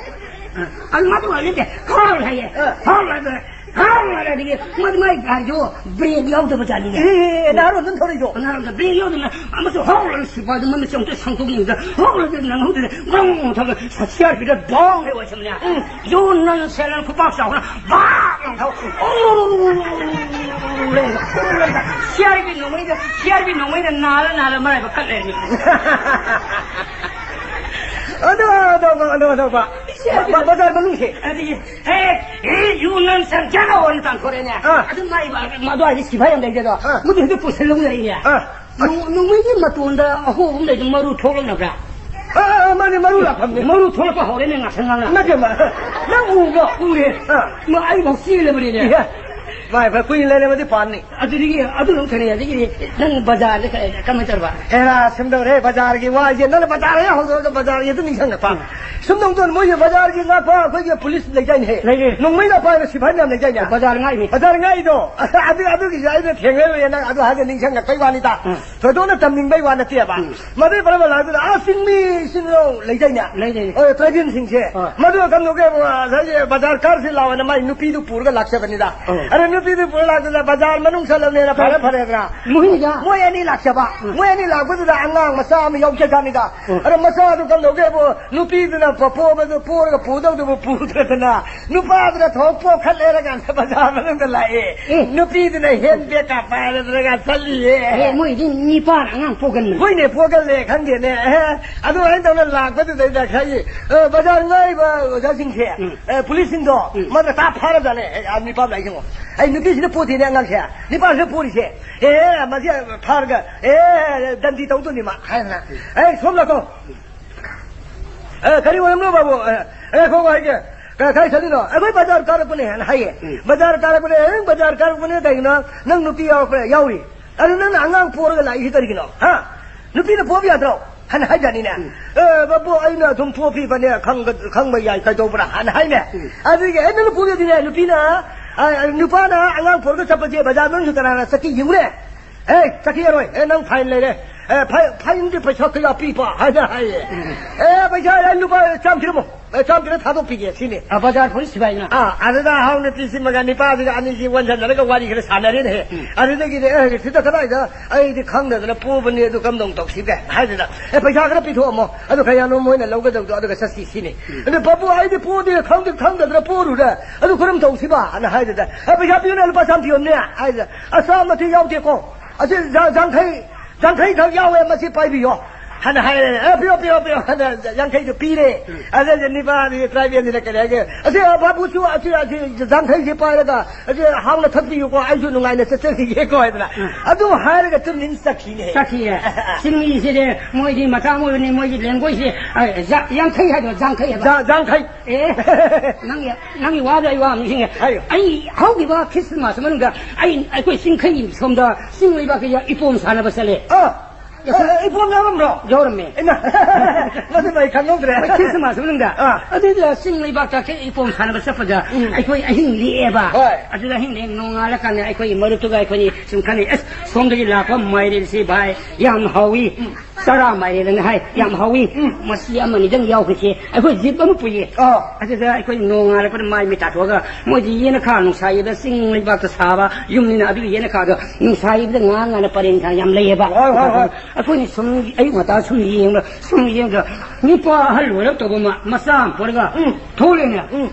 ꯑꯗꯨ ꯃꯥꯗꯤ ꯋꯥ ꯂꯩꯇꯦ꯫ ꯍꯥꯎ ꯍꯥꯏꯌꯦ꯫ ꯑ꯫ ꯍꯥꯎ ꯍꯥꯏꯕ꯫ ꯍꯥꯎ ꯍꯥꯏꯔꯗꯤ ꯃꯥꯗꯤ ꯃꯥꯏ ꯒꯥꯔꯤꯗꯣ ꯕ꯭ꯔꯦꯛ ꯌꯥꯎꯗꯕ ꯖꯥꯠꯅꯤꯅꯦ꯫ ꯑꯦ, ꯑꯦ, ꯑꯦ, ꯅꯍꯥꯔꯣꯟ ꯑꯗꯨꯝ ꯊꯧꯔꯛꯏꯗꯣ꯫ ꯑꯉꯥꯡꯗ ꯕ꯭ꯔꯦꯛ ꯌꯥꯎꯗꯅ ꯑꯃꯁꯨ ꯍꯥꯎ ꯍꯥꯏꯅ ꯁꯤꯐꯥꯏꯗꯨ ꯃꯃꯤꯠꯁꯦ ꯑꯃꯨꯛꯇ ꯁꯪꯗꯣꯛꯅꯤꯡꯕꯗ ꯍꯥꯎ ꯍꯥꯏꯗꯅ ꯅꯪꯍꯧꯗꯅ ꯒ꯭ꯔꯣꯡ ꯊꯧꯔꯒ ꯁꯤꯌꯥꯔ ꯄꯤꯗ ꯗꯣꯡ ꯍꯦꯛ ꯑꯣꯏꯁꯟꯕꯅꯦ꯫ ꯎꯝ꯫ ꯌꯨ ꯅꯟ ꯁꯦꯂꯟ ꯈꯨꯄꯥꯛ ꯆꯥꯎꯕꯅ ꯕꯥꯛ ꯂꯥꯎ ꯊꯧ꯫ ꯁꯤꯌꯥꯔ ꯄꯤ ꯅꯣꯡꯃꯩꯗ, ꯁꯤꯌꯥꯔ ꯄꯤ ꯅꯣꯡꯃꯩꯗ ꯅꯥꯜꯂ ꯅꯥꯜꯂ ꯃꯔꯥꯏꯕꯛ ꯀꯠ ꯂꯩꯔꯝꯃꯤ꯫ ꯑꯗꯨ, ꯑꯗꯨ, ꯑꯗꯨ, ꯑꯗꯨ, ꯑꯗꯨ, ꯕ-, ꯕ-, ꯕꯖꯥꯔ ꯃꯅꯨꯡꯁꯦ꯫ ꯑꯗꯒꯤ, "ꯍꯦ, ꯍꯦ, ꯌꯨ ꯅꯟ ꯁꯦꯂꯟ ꯒꯦꯠ ꯑꯥꯎꯠ" ꯑꯅ ꯇꯥꯟꯊꯣꯔꯛꯑꯦꯅꯦ꯫ ꯑꯥ꯫ ꯑꯗꯨ ꯃꯥꯏ ꯃꯗꯨꯋꯥꯏꯗ ꯁꯤꯐꯥꯏ ꯑꯃ ꯂꯩꯒꯦꯗꯣ꯫ ꯑꯥ꯫ ꯃꯗꯨ ꯍꯦꯛꯇ ꯄꯨꯁꯤꯜꯂꯧ ꯂꯩꯅꯦ꯫ ꯑꯥ꯫ ꯅꯣꯡ-, ꯅꯣꯡꯃꯩꯒꯤ ꯃꯇꯣꯟꯗ ꯑꯍꯣꯕ ꯑꯃ ꯂꯩꯗꯣ ꯃꯔꯨ ꯊꯣꯛꯂꯛꯅꯕ꯭ꯔꯥ? ꯑꯥ, ꯑꯥ, ꯑꯥ, ꯃꯥꯅꯦ, ꯃꯔꯨ ꯂꯥꯛꯐꯝꯅꯦ꯫ ꯃꯔꯨ ꯊꯣꯛꯂꯛꯄ ꯍꯧꯔꯦꯅꯦ ꯉꯥꯁꯪ ꯉꯥꯡꯅ꯫ ꯅꯠꯇꯦ, ꯃꯥ-, ꯅꯪ ꯎꯕ꯭ꯔꯣ? ꯎꯔꯦ꯫ ꯑꯥ꯫ ꯃꯥ ꯑꯩ ꯐꯥꯎ ꯆꯦꯜꯂꯕꯅꯤꯅꯦ꯫ ꯏꯍꯦ꯫ ꯃꯥꯏ ꯐ-, ꯀꯨꯏꯅ ꯂꯩꯔꯝꯃꯗꯤ ꯄꯥꯟꯅꯤ꯫ ꯑꯗꯨꯗꯒꯤ ꯑꯗꯨ ꯑꯗꯨꯝ ꯈꯪꯉꯦ꯫ ꯑꯗꯒꯤꯗꯤ ꯅꯪ ꯕꯖꯥꯔꯗ ꯀ-, ꯀꯃꯥꯏꯅ ꯇꯧꯔꯕ? ꯍꯦꯔꯥ, ꯁꯨꯝꯗꯧꯔꯦ, ꯕꯖꯥꯔꯒꯤ ꯋꯥꯁꯦ꯫ ꯅꯪꯅ ꯕꯖꯥꯔ ꯍꯦꯛ ꯍꯧꯗꯣꯛꯑꯒ ꯕꯖꯥꯔꯒꯤ ꯑꯗꯨ ꯅꯤꯡꯁꯤꯡꯉꯛꯄ꯫ ꯎꯝ꯫ ꯁꯨꯝꯗꯧ ꯇꯧꯅ ꯃꯣꯏꯒꯤ ꯕꯖꯥꯔꯒꯤ ꯉꯥꯛꯄ ꯑꯩꯈꯣꯏꯒꯤ ꯄꯨꯂꯤꯁ ꯂꯩꯗꯥꯏꯅꯦ? ꯂꯩ, ꯂꯩ꯫ ꯅꯣꯡꯃꯩꯅ ꯄꯥꯏꯕ ꯁꯤꯐꯥꯏ ꯃꯌꯥꯝ ꯂꯩꯗꯥꯏꯅꯦ? ꯕꯖꯥꯔ ꯉꯥꯛꯏꯅꯤ꯫ ꯕꯖꯥꯔ ꯉꯥꯛꯏꯗꯣ꯫ ꯑꯗꯨ, ꯑꯗꯨꯒꯤꯁꯨ ꯑꯩꯅ ꯊꯦꯡꯅꯔꯨꯔꯦ꯫ ꯅꯪ ꯑꯗꯨ ꯍꯥꯏꯔꯒ ꯅꯤꯡꯁꯤꯡꯉꯛꯄꯩ ꯋꯥꯅꯤꯗ꯫ ꯎꯝ꯫ ꯊꯣꯏꯗꯣꯛꯅ ꯇꯝꯅꯤꯡꯕꯩ ꯋꯥ ꯅꯠꯇꯦꯕ꯫ ꯎꯝ꯫ ꯃꯗꯨꯏ ꯐꯔꯕ ꯂꯥꯛꯇꯨꯅ, ꯑꯥ, ꯆꯤꯡꯃꯤ ꯏꯆꯤꯟ ꯏꯅꯥꯎ ꯂꯩꯗꯥꯏꯅꯦ? ꯂꯩ, ꯂꯩ, ꯂꯩ꯫ ꯍꯣꯏ, ꯇ꯭ꯔꯥꯏꯕꯦꯜꯁꯤꯡꯁꯦ꯫ ꯍꯣꯏ꯫ ꯃꯗꯨ ꯀꯝꯗꯧꯒꯦ, ꯉꯁꯥꯏꯒꯤ ꯕꯖꯥꯔ ꯀꯥꯔꯁꯤ ꯂꯥꯛꯑꯣꯅ ꯃꯥꯏ ꯅꯨꯄꯤꯗꯨ ꯄꯨꯔꯒ ꯂꯥꯛꯆꯕꯅꯤꯗ꯫ ꯎꯝ꯫ ꯑꯗ ꯅꯨꯄꯤꯗꯨ ꯄꯨꯔ ꯂꯥꯛꯇꯨꯅ ꯕꯖꯥꯔ ꯃꯅꯨꯡ ꯆꯠꯂꯕꯅꯦꯅ ꯐꯔꯦ, ꯐꯔꯦꯗ꯭ꯔꯥ? ꯃꯣꯏꯅꯤꯗ? ꯃꯣꯏ ꯑꯅꯤ ꯂꯥꯛꯆꯕ꯫ ꯎꯝ꯫ ꯃꯣꯏ ꯑꯅꯤ ꯂꯥꯛꯄꯗꯨꯗ ꯑꯉꯥꯡ ꯃꯆꯥ ꯑꯃ ꯌꯥꯎꯖꯖꯥꯠꯅꯤꯗ꯫ ꯎꯝ꯫ ꯑꯗ ꯃꯆꯥꯗꯨ ꯀꯝꯗꯧꯒꯦꯕꯨ, ꯅꯨꯄꯤꯗꯨꯅ ꯄꯣ-, ꯄꯣꯕꯗꯨ ꯄꯣꯔꯒ ꯄꯨꯗꯧꯗꯨꯕꯨ ꯄꯨꯗ꯭ꯔꯗꯅ, ꯅꯨꯄꯥꯗꯨꯅ ꯊꯣꯛ ꯄꯣꯈꯠꯂꯦꯔꯀꯥꯟꯗ ꯕꯖꯥꯔ ꯃꯅꯨꯡꯗ ꯂꯥꯛꯑꯦ꯫ ꯑꯦ꯫ ꯅꯨꯄꯤꯗꯨꯅ ꯍꯦꯟ ꯕꯦꯒꯀ ꯄꯥꯏꯔꯗꯅ ꯆꯠꯂꯤꯌꯦ꯫ ꯑꯦ, ꯃꯣꯏꯗꯤ ꯅꯤꯄꯥꯅ ꯑꯉꯥꯡ ꯄꯣꯒꯟꯕꯅꯤ꯫ ꯍꯣꯏꯅꯦ, ꯄꯣꯒꯜꯂꯦ, ꯈꯪꯗꯦꯅꯦ꯫ ꯑꯦ, ꯑꯗꯨꯃꯥꯏꯅ ꯇꯧꯅ ꯂꯥꯛꯄꯗꯨꯗꯩꯗ ꯉꯁꯥꯏꯒꯤ, ꯑ, ꯕꯖꯥꯔ ꯉꯥꯏꯕ ꯑꯣꯖꯥꯁꯤꯡꯁꯦ, ꯎꯝ꯫ ꯑ, ꯄꯨꯂꯤꯁꯁꯤꯡꯗꯣ, ꯎꯝ꯫ ꯃꯗ ꯇꯥ ꯐꯥꯔꯖꯥꯠꯅꯦ꯫ ꯑꯦ, ꯑ, ꯅꯤꯄꯥ ꯂꯥꯛꯏꯁꯤꯉꯣ꯫ ꯑꯩ ꯅꯨꯄꯤꯁꯤꯅ ꯄꯣꯗꯦꯅꯦ ꯑꯉꯥꯡꯁꯦ꯫ ꯅꯤꯄꯥꯁꯤꯅ ꯄꯣꯔꯤꯁꯦ꯫ ꯑꯦ, ꯃꯁꯤ ꯐꯥꯔꯒ, ꯑꯦ, ꯗꯟꯗꯤ ꯇꯧꯗꯣꯏꯅꯤ ꯃꯥ, ꯍꯥꯏꯗꯅ꯫ ꯑꯦ, ꯁꯣꯝ ꯂꯥꯛꯀꯣ꯫ ꯑꯦ, ꯀꯔꯤ ꯑꯣꯏꯔꯝꯅꯣ ꯕꯥꯕꯨ? ꯑꯦ, ꯑꯦ, ꯈꯣ, ꯈꯣ, ꯍꯥꯏꯒꯦ꯫ ꯀ-, ꯀꯥꯏ ꯆꯠꯂꯤꯅꯣ? ꯑꯩꯈꯣꯏ ꯕꯖꯥꯔ ꯀꯥꯔꯛꯄꯅꯦ ꯍꯥꯏꯅ ꯍꯥꯏꯌꯦ꯫ ꯎꯝ꯫ ꯕꯖꯥꯔ ꯀꯥꯔꯛꯄꯅꯦ, ꯑꯦ, ꯕꯖꯥꯔ ꯀꯥꯔꯛꯄꯅꯦ ꯀꯩꯒꯤꯅꯣ? ꯅꯪ ꯅꯨꯄꯤ ꯌꯥꯎꯔꯛꯄ꯭ꯔꯥ? ꯌꯥꯎꯔꯤ꯫ ꯑꯗꯨ ꯅꯪꯅ ꯑꯉꯥꯡ ꯄꯣꯔꯒ ꯂꯥꯛꯏꯁꯤ ꯀꯔꯤꯒꯤꯅꯣ? ꯍꯥ? ꯅꯨꯄꯤꯅ ꯄꯣꯕ ꯌꯥꯗ꯭ꯔꯣ? ꯍꯥꯏꯅ ꯍꯥꯏꯖꯥꯠꯅꯤꯅꯦ꯫ ꯎꯝ꯫ "ꯑꯦ, ꯕꯥꯕꯨ, ꯑꯩꯅ ꯑꯗꯨꯝ ꯄꯣꯕꯤꯕꯅꯦ, ꯈꯪꯕ, ꯈꯪꯕ ꯌꯥꯏ, ꯀꯩꯗꯧꯕ꯭ꯔꯥ?" ꯍꯥꯏꯅ ꯍꯥꯏꯅꯦ꯫ ꯎꯝ꯫ ꯑꯗꯨꯒꯤ ꯑꯩꯅ ꯄꯣꯕꯤꯗꯤꯅꯦ, ꯅꯨꯄꯤꯅ, ꯑ, ꯅꯨꯄꯥꯅ ꯑꯉꯥꯡ ꯄꯣꯔꯒ ꯆꯠꯄꯁꯦ ꯕꯖꯥꯔ ꯃꯅꯨꯡꯁꯨ ꯀꯅꯥꯅ ꯆꯠꯀꯦ ꯌꯦꯡꯉꯨꯅꯦ꯫ "ꯑꯦ, ꯆꯠꯀꯦ ꯌꯥꯔꯣꯏ꯫ ꯑꯦ, ꯅꯪ ꯐꯥꯏꯟ ꯂꯩꯔꯦ꯫ ꯑꯦ, ꯐꯥꯏ-, ꯐꯥꯏꯟꯗꯤ ꯄꯩꯁꯥ ꯀꯌꯥ ꯄꯤꯕ?" ꯍꯥꯏꯅ ꯍꯥꯏꯌꯦ꯫ ꯎꯝ꯫ "ꯑꯦ, ꯄꯩꯁꯥ, ꯑꯦ, ꯂꯨꯄꯥ ꯆꯥꯝꯃ ꯊꯤꯔꯝꯃꯣ"꯫ ꯑꯦ, ꯆꯥꯝ ꯈꯔ ꯊꯥꯗꯣꯛꯄꯤꯒꯦ ꯁꯤꯅꯤ꯫ ꯑ, ꯕꯖꯥꯔ ꯐꯨꯔꯤꯠ ꯁꯤꯕꯥꯏꯅ꯫ ꯑꯥ, ꯑꯗꯨꯗ ꯍꯥꯎꯅ ꯄꯤꯁꯤ ꯃꯉꯥ ꯅꯤꯄꯥꯁꯤꯒ ꯑꯅꯤꯁꯤ ꯋꯥꯟꯁꯟꯅꯔꯒ ꯋꯥꯔꯤ ꯈꯔ ꯁꯥꯟꯅꯔꯦꯅꯦꯍꯦ꯫ ꯎꯝ꯫ ꯑꯗꯨꯗꯒꯤꯗꯤ, "ꯑꯦ, ꯁꯤꯗ ꯀꯗꯥꯏꯗ? ꯑꯩꯗꯤ ꯈꯪꯗꯗꯅ ꯄꯣꯕꯅꯤ, ꯑꯗꯨ ꯀꯝꯗꯧ ꯇꯧꯁꯤꯒꯦ?" ꯍꯥꯏꯗꯨꯗ, "ꯑꯦ, ꯄꯩꯁꯥ ꯈꯔ ꯄꯤꯊꯣꯛꯑꯝꯃꯣ, ꯑꯗꯨ ꯀꯌꯥꯅꯣ ꯃꯣꯏꯅ ꯂꯧꯒꯗꯧꯗꯣ, ꯑꯗꯨꯒ ꯆꯠꯁꯤ ꯁꯤꯅꯤ꯫" ꯎꯝ꯫ ꯑꯗꯨ, "ꯄꯥꯕꯨ, ꯑꯩꯗꯤ ꯄꯣꯗꯦ, ꯈꯪꯗꯦ, ꯈꯪꯗꯗꯅ ꯄꯣꯔꯨꯔꯦ, ꯑꯗꯨ ꯀꯔꯝ ꯇꯧꯁꯤꯕ?" ꯍꯥꯏꯅ ꯍꯥꯏꯗꯨꯗ, "ꯑꯦ, ꯄꯩꯁꯥ ꯄꯤꯌꯨꯅꯦ, ꯂꯨꯄꯥ ꯆꯥꯝ ꯄꯤꯌꯣꯅꯦ" ꯍꯥꯏꯗꯨꯗ, "ꯑꯁ, ꯆꯥꯝꯃꯗꯤ ꯌꯥꯎꯗꯦꯀꯣ, ꯑꯁꯤ ꯌꯥ-, ꯌꯥꯡꯈꯩ, ꯌꯥꯡꯈꯩ ꯈꯛ ꯌꯥꯎꯋꯦ, ꯃꯁꯤ ꯄꯥꯏꯕꯤꯌꯣ" ꯍꯥꯏꯅ ꯍꯥꯏꯔꯦ꯫ "ꯑꯦ, ꯄꯤꯌꯣ, ꯄꯤꯌꯣ, ꯄꯤꯌꯣ" ꯍꯥꯏꯅ ꯌꯥꯡꯈꯩꯗꯨ ꯄꯤꯔꯦ꯫ ꯎꯝ꯫ ꯑꯗꯨꯗ ꯅꯤꯄꯥꯗꯤ ꯇ꯭ꯔꯥꯏꯕꯦꯜꯁꯤꯅ ꯀꯔꯤ ꯍꯥꯏꯒꯦ, "ꯑꯁꯤ ꯚꯥꯕꯨꯁꯨ ꯑꯁꯤ, ꯑꯁꯤ ꯌꯥꯡꯈꯩꯁꯤ ꯄꯥꯏꯔꯒ ꯑꯁꯤ ꯍꯥꯎꯅ ꯊꯛꯄꯤꯌꯨꯀꯣ, ꯑꯩꯁꯨ ꯅꯨꯡꯉꯥꯏꯅ ꯆꯠꯆꯈꯤꯒꯦꯀꯣ" ꯍꯥꯏꯗꯅ꯫ ꯎꯝ꯫ ꯑꯗꯨ ꯍꯥꯏꯔꯒ ꯇꯨꯃꯤꯟ ꯆꯠꯈꯤꯅꯦ꯫ ꯆꯠꯈꯤꯌꯦ꯫ ꯆꯤꯡꯃꯤꯁꯤꯗꯤ ꯃꯣꯏꯗꯤ ꯃꯆꯥ ꯃꯣꯏꯕꯅꯤ, ꯃꯣꯏꯒꯤ ꯂꯦꯡꯒꯣꯏꯁꯤ, ꯑ, ꯖ-, ꯌꯥꯡꯈꯩ ꯍꯥꯏꯗꯣ, ꯖꯥꯡꯈꯩ ꯍꯥꯏꯕ꯫ ꯖ-, ꯖꯥꯡꯈꯩ꯫ ꯑꯦ, ꯅꯪꯒꯤ, ꯅꯪꯒꯤ ꯋꯥꯗꯣ ꯑꯩ ꯋꯥ ꯑꯃ ꯅꯤꯡꯁꯤꯡꯉꯦ꯫ ꯍꯥꯏꯌꯨ꯫ ꯑꯩ ꯍꯧꯈꯤꯕ ꯈ꯭ꯔꯤꯁꯃꯥꯁ ꯃꯅꯨꯡꯗ ꯑꯩ, ꯑꯩꯈꯣꯏ ꯆꯤꯡꯈꯩ ꯁꯣꯝꯗ ꯆꯤꯡ ꯂꯩꯕꯥꯛꯀꯤ ꯏꯄꯣꯝ ꯁꯥꯟꯅꯕ ꯆꯠꯂꯦ꯫ ꯑ, ꯑꯦ, ꯏꯄꯣꯝ ꯌꯥꯎꯔꯝꯕ꯭ꯔꯣ? ꯌꯥꯎꯔꯝꯃꯦ꯫ ꯏꯃꯥ, ꯃꯗꯨꯃ ꯑꯩ ꯈꯪꯍꯧꯗ꯭ꯔꯦ꯫ ꯑꯩꯈꯣꯏ ꯈ꯭ꯔꯤꯁꯃꯥꯁ ꯃꯅꯨꯡꯗ꯫ ꯑꯥ꯫ ꯑꯗꯨꯗ ꯆꯤꯡ ꯂꯩꯕꯥꯛꯇ ꯏꯄꯣꯝ ꯁꯥꯟꯅꯕ ꯆꯠꯄꯗ ꯎꯝ꯫ ꯑꯩꯈꯣꯏ ꯑꯍꯤꯡ ꯂꯦꯛꯑꯦꯕ꯫ ꯍꯣꯏ꯫ ꯑꯗꯨꯗ ꯑꯍꯤꯡ ꯂꯦꯛ ꯅꯣꯡꯉꯥꯜꯂꯀꯥꯟꯗ ꯑꯩꯈꯣꯏ ꯃꯔꯨꯞꯇꯨꯒ ꯑꯩꯈꯣꯏꯅꯤ ꯁꯨꯝ ꯈꯟꯅꯩ, "ꯑꯁ, ꯁꯣꯝꯗꯒꯤ ꯂꯥꯛꯄ ꯃꯥꯏꯔꯦꯟꯁꯤ ꯚꯥꯏ ꯌꯥꯝ ꯍꯥꯎꯏ꯫ ꯎꯝ꯫ ꯆꯔꯥ ꯃꯥꯏꯔꯦꯟ" ꯑꯅ ꯍꯥꯏ, "ꯌꯥꯝ ꯍꯥꯎꯏ꯫ ꯎꯝ꯫ ꯃꯁꯤ ꯑꯃꯅꯤꯗꯪ ꯌꯥꯎꯈꯤꯁꯦ"꯫ ꯑꯩꯈꯣꯏ ꯖꯤꯞ ꯑꯃ ꯄꯨꯏꯌꯦ꯫ ꯑꯥ꯫ ꯑꯗꯨꯗ ꯑꯩꯈꯣꯏ ꯅꯣꯡꯉꯥꯜꯂꯛꯄꯗ ꯃꯥꯏ ꯃꯤꯠ ꯇꯥꯊꯣꯛꯑꯒ ꯃꯣꯏꯗꯤ ꯌꯦꯅꯈꯥ ꯅꯨꯡꯁꯥ ꯌꯩꯕꯗ ꯆꯤꯡ ꯂꯩꯕꯥꯛꯇ ꯁꯥꯕ ꯌꯨꯝꯅꯤꯅ ꯑꯗꯨꯒꯤ ꯌꯦꯅꯈꯥꯗꯣ ꯅꯨꯡꯁꯥ ꯌꯩꯕꯗ ꯉꯥꯡ ꯉꯥꯡꯅ ꯄꯔꯦꯡ ꯊꯥ ꯌꯥꯝ ꯂꯩꯌꯦꯕ꯫ ꯍꯣꯏ, ꯍꯣꯏ, ꯍꯣꯏ꯫ ꯑꯩꯈꯣꯏꯅ ꯁꯨꯝ ꯑꯌꯨꯛ ꯉꯟꯇꯥ ꯁꯨꯝ ꯌꯦꯡꯕ, ꯁꯨꯝ ꯌꯦꯡꯕꯗ ꯅꯨꯄꯥ ꯑꯍꯜ ꯑꯣꯏꯔꯞ ꯇꯧꯕ ꯑꯃ, ꯃꯆꯥ ꯑꯃ ꯄꯨꯔꯒ ꯎꯝ꯫ ꯊꯣꯛꯂꯛꯑꯦꯅꯦ꯫ ꯎꯝ꯫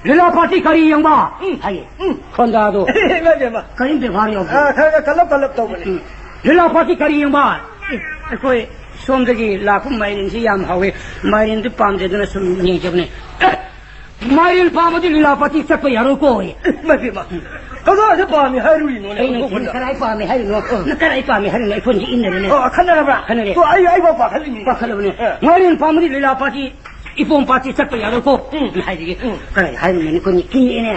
"ꯂꯤꯂꯥ ꯄꯥꯔꯇꯤ ꯀꯔꯤ ꯌꯦꯡꯕ?" ꯎꯝ꯫ ꯍꯥꯏꯌꯦ꯫ ꯎꯝ꯫ ꯈꯣꯟꯗꯥꯗꯣ ꯏꯃꯥ ꯏꯕꯦꯝꯃ꯫ ꯀꯔꯤꯝ ꯕꯦꯕꯥꯔ ꯌꯥꯎꯗꯦ꯫ ꯑꯥ, ꯈꯔ ꯈꯔ ꯀꯜꯂꯞ ꯀꯜꯂꯞ ꯇꯧꯕꯅꯦ꯫ ꯎꯝ꯫ "ꯂꯤꯂꯥ ꯄꯥꯔꯇꯤ ꯀꯔꯤ ꯌꯦꯡꯕ?" ꯑꯦ, "ꯑꯩꯈꯣꯏ ꯁꯣꯝꯗꯒꯤ ꯂꯥꯛꯄ ꯃꯥꯏꯔꯦꯟꯁꯤ ꯌꯥꯝ ꯍꯥꯎꯋꯦ, ꯃꯥꯏꯔꯦꯟꯗꯨ ꯄꯥꯝꯖꯗꯅ ꯁꯨꯝ ꯌꯦꯡꯖꯕꯅꯦ"꯫ ꯑꯦ, "ꯃꯥꯏꯔꯦꯟ ꯄꯥꯝꯃꯗꯤ ꯂꯤꯂꯥ ꯄꯥꯔꯇꯤ ꯆꯠꯄ ꯌꯥꯔꯣꯏꯀꯣ"꯫ ꯏꯃꯥ ꯏꯕꯦꯝꯃ꯫ ꯀꯗꯥꯏꯗ ꯄꯥꯝꯃꯤ ꯍꯥꯏꯔꯨꯔꯤꯅꯣꯅꯦ? ꯑꯩꯅ ꯑꯣꯟꯊꯣꯛꯄꯗ꯫ ꯀꯔꯥꯏ ꯄꯥꯝꯃꯤ ꯍꯥꯏꯔꯤꯅꯣ? ꯑꯣ꯫ ꯅꯪ ꯀꯔꯥꯏ ꯄꯥꯝꯃꯤ ꯍꯥꯏꯔꯤꯅꯣ? ꯑꯩꯈꯣꯏꯅ ꯏꯟꯅꯔꯦꯅꯦ꯫ ꯑꯣ, ꯈꯟꯅꯔꯕ꯭ꯔꯥ? ꯈꯟꯅꯔꯦ꯫ ꯑꯣ, ꯑꯩ, ꯑꯩꯐꯥꯎ ꯄꯥꯈꯠꯂꯤꯅꯤ꯫ ꯄꯥꯈꯠꯂꯕꯅꯦ꯫ ꯑꯦ꯫ "ꯃꯥꯏꯔꯦꯟ ꯄꯥꯝꯃꯗꯤ ꯂꯤꯂꯥ ꯄꯥꯔꯇꯤ ꯏꯄꯣꯝ ꯄꯥꯔꯇꯤ ꯆꯠꯄ ꯌꯥꯔꯣꯏꯀꯣ"꯫ ꯎꯝ꯫ ꯍꯥꯏꯗꯒꯤ ꯎꯝ꯫ ꯀꯔꯤ ꯍꯥꯏꯔꯨꯅꯤ, ꯑꯩꯈꯣꯏꯅ ꯀꯤꯔꯦꯅꯦ꯫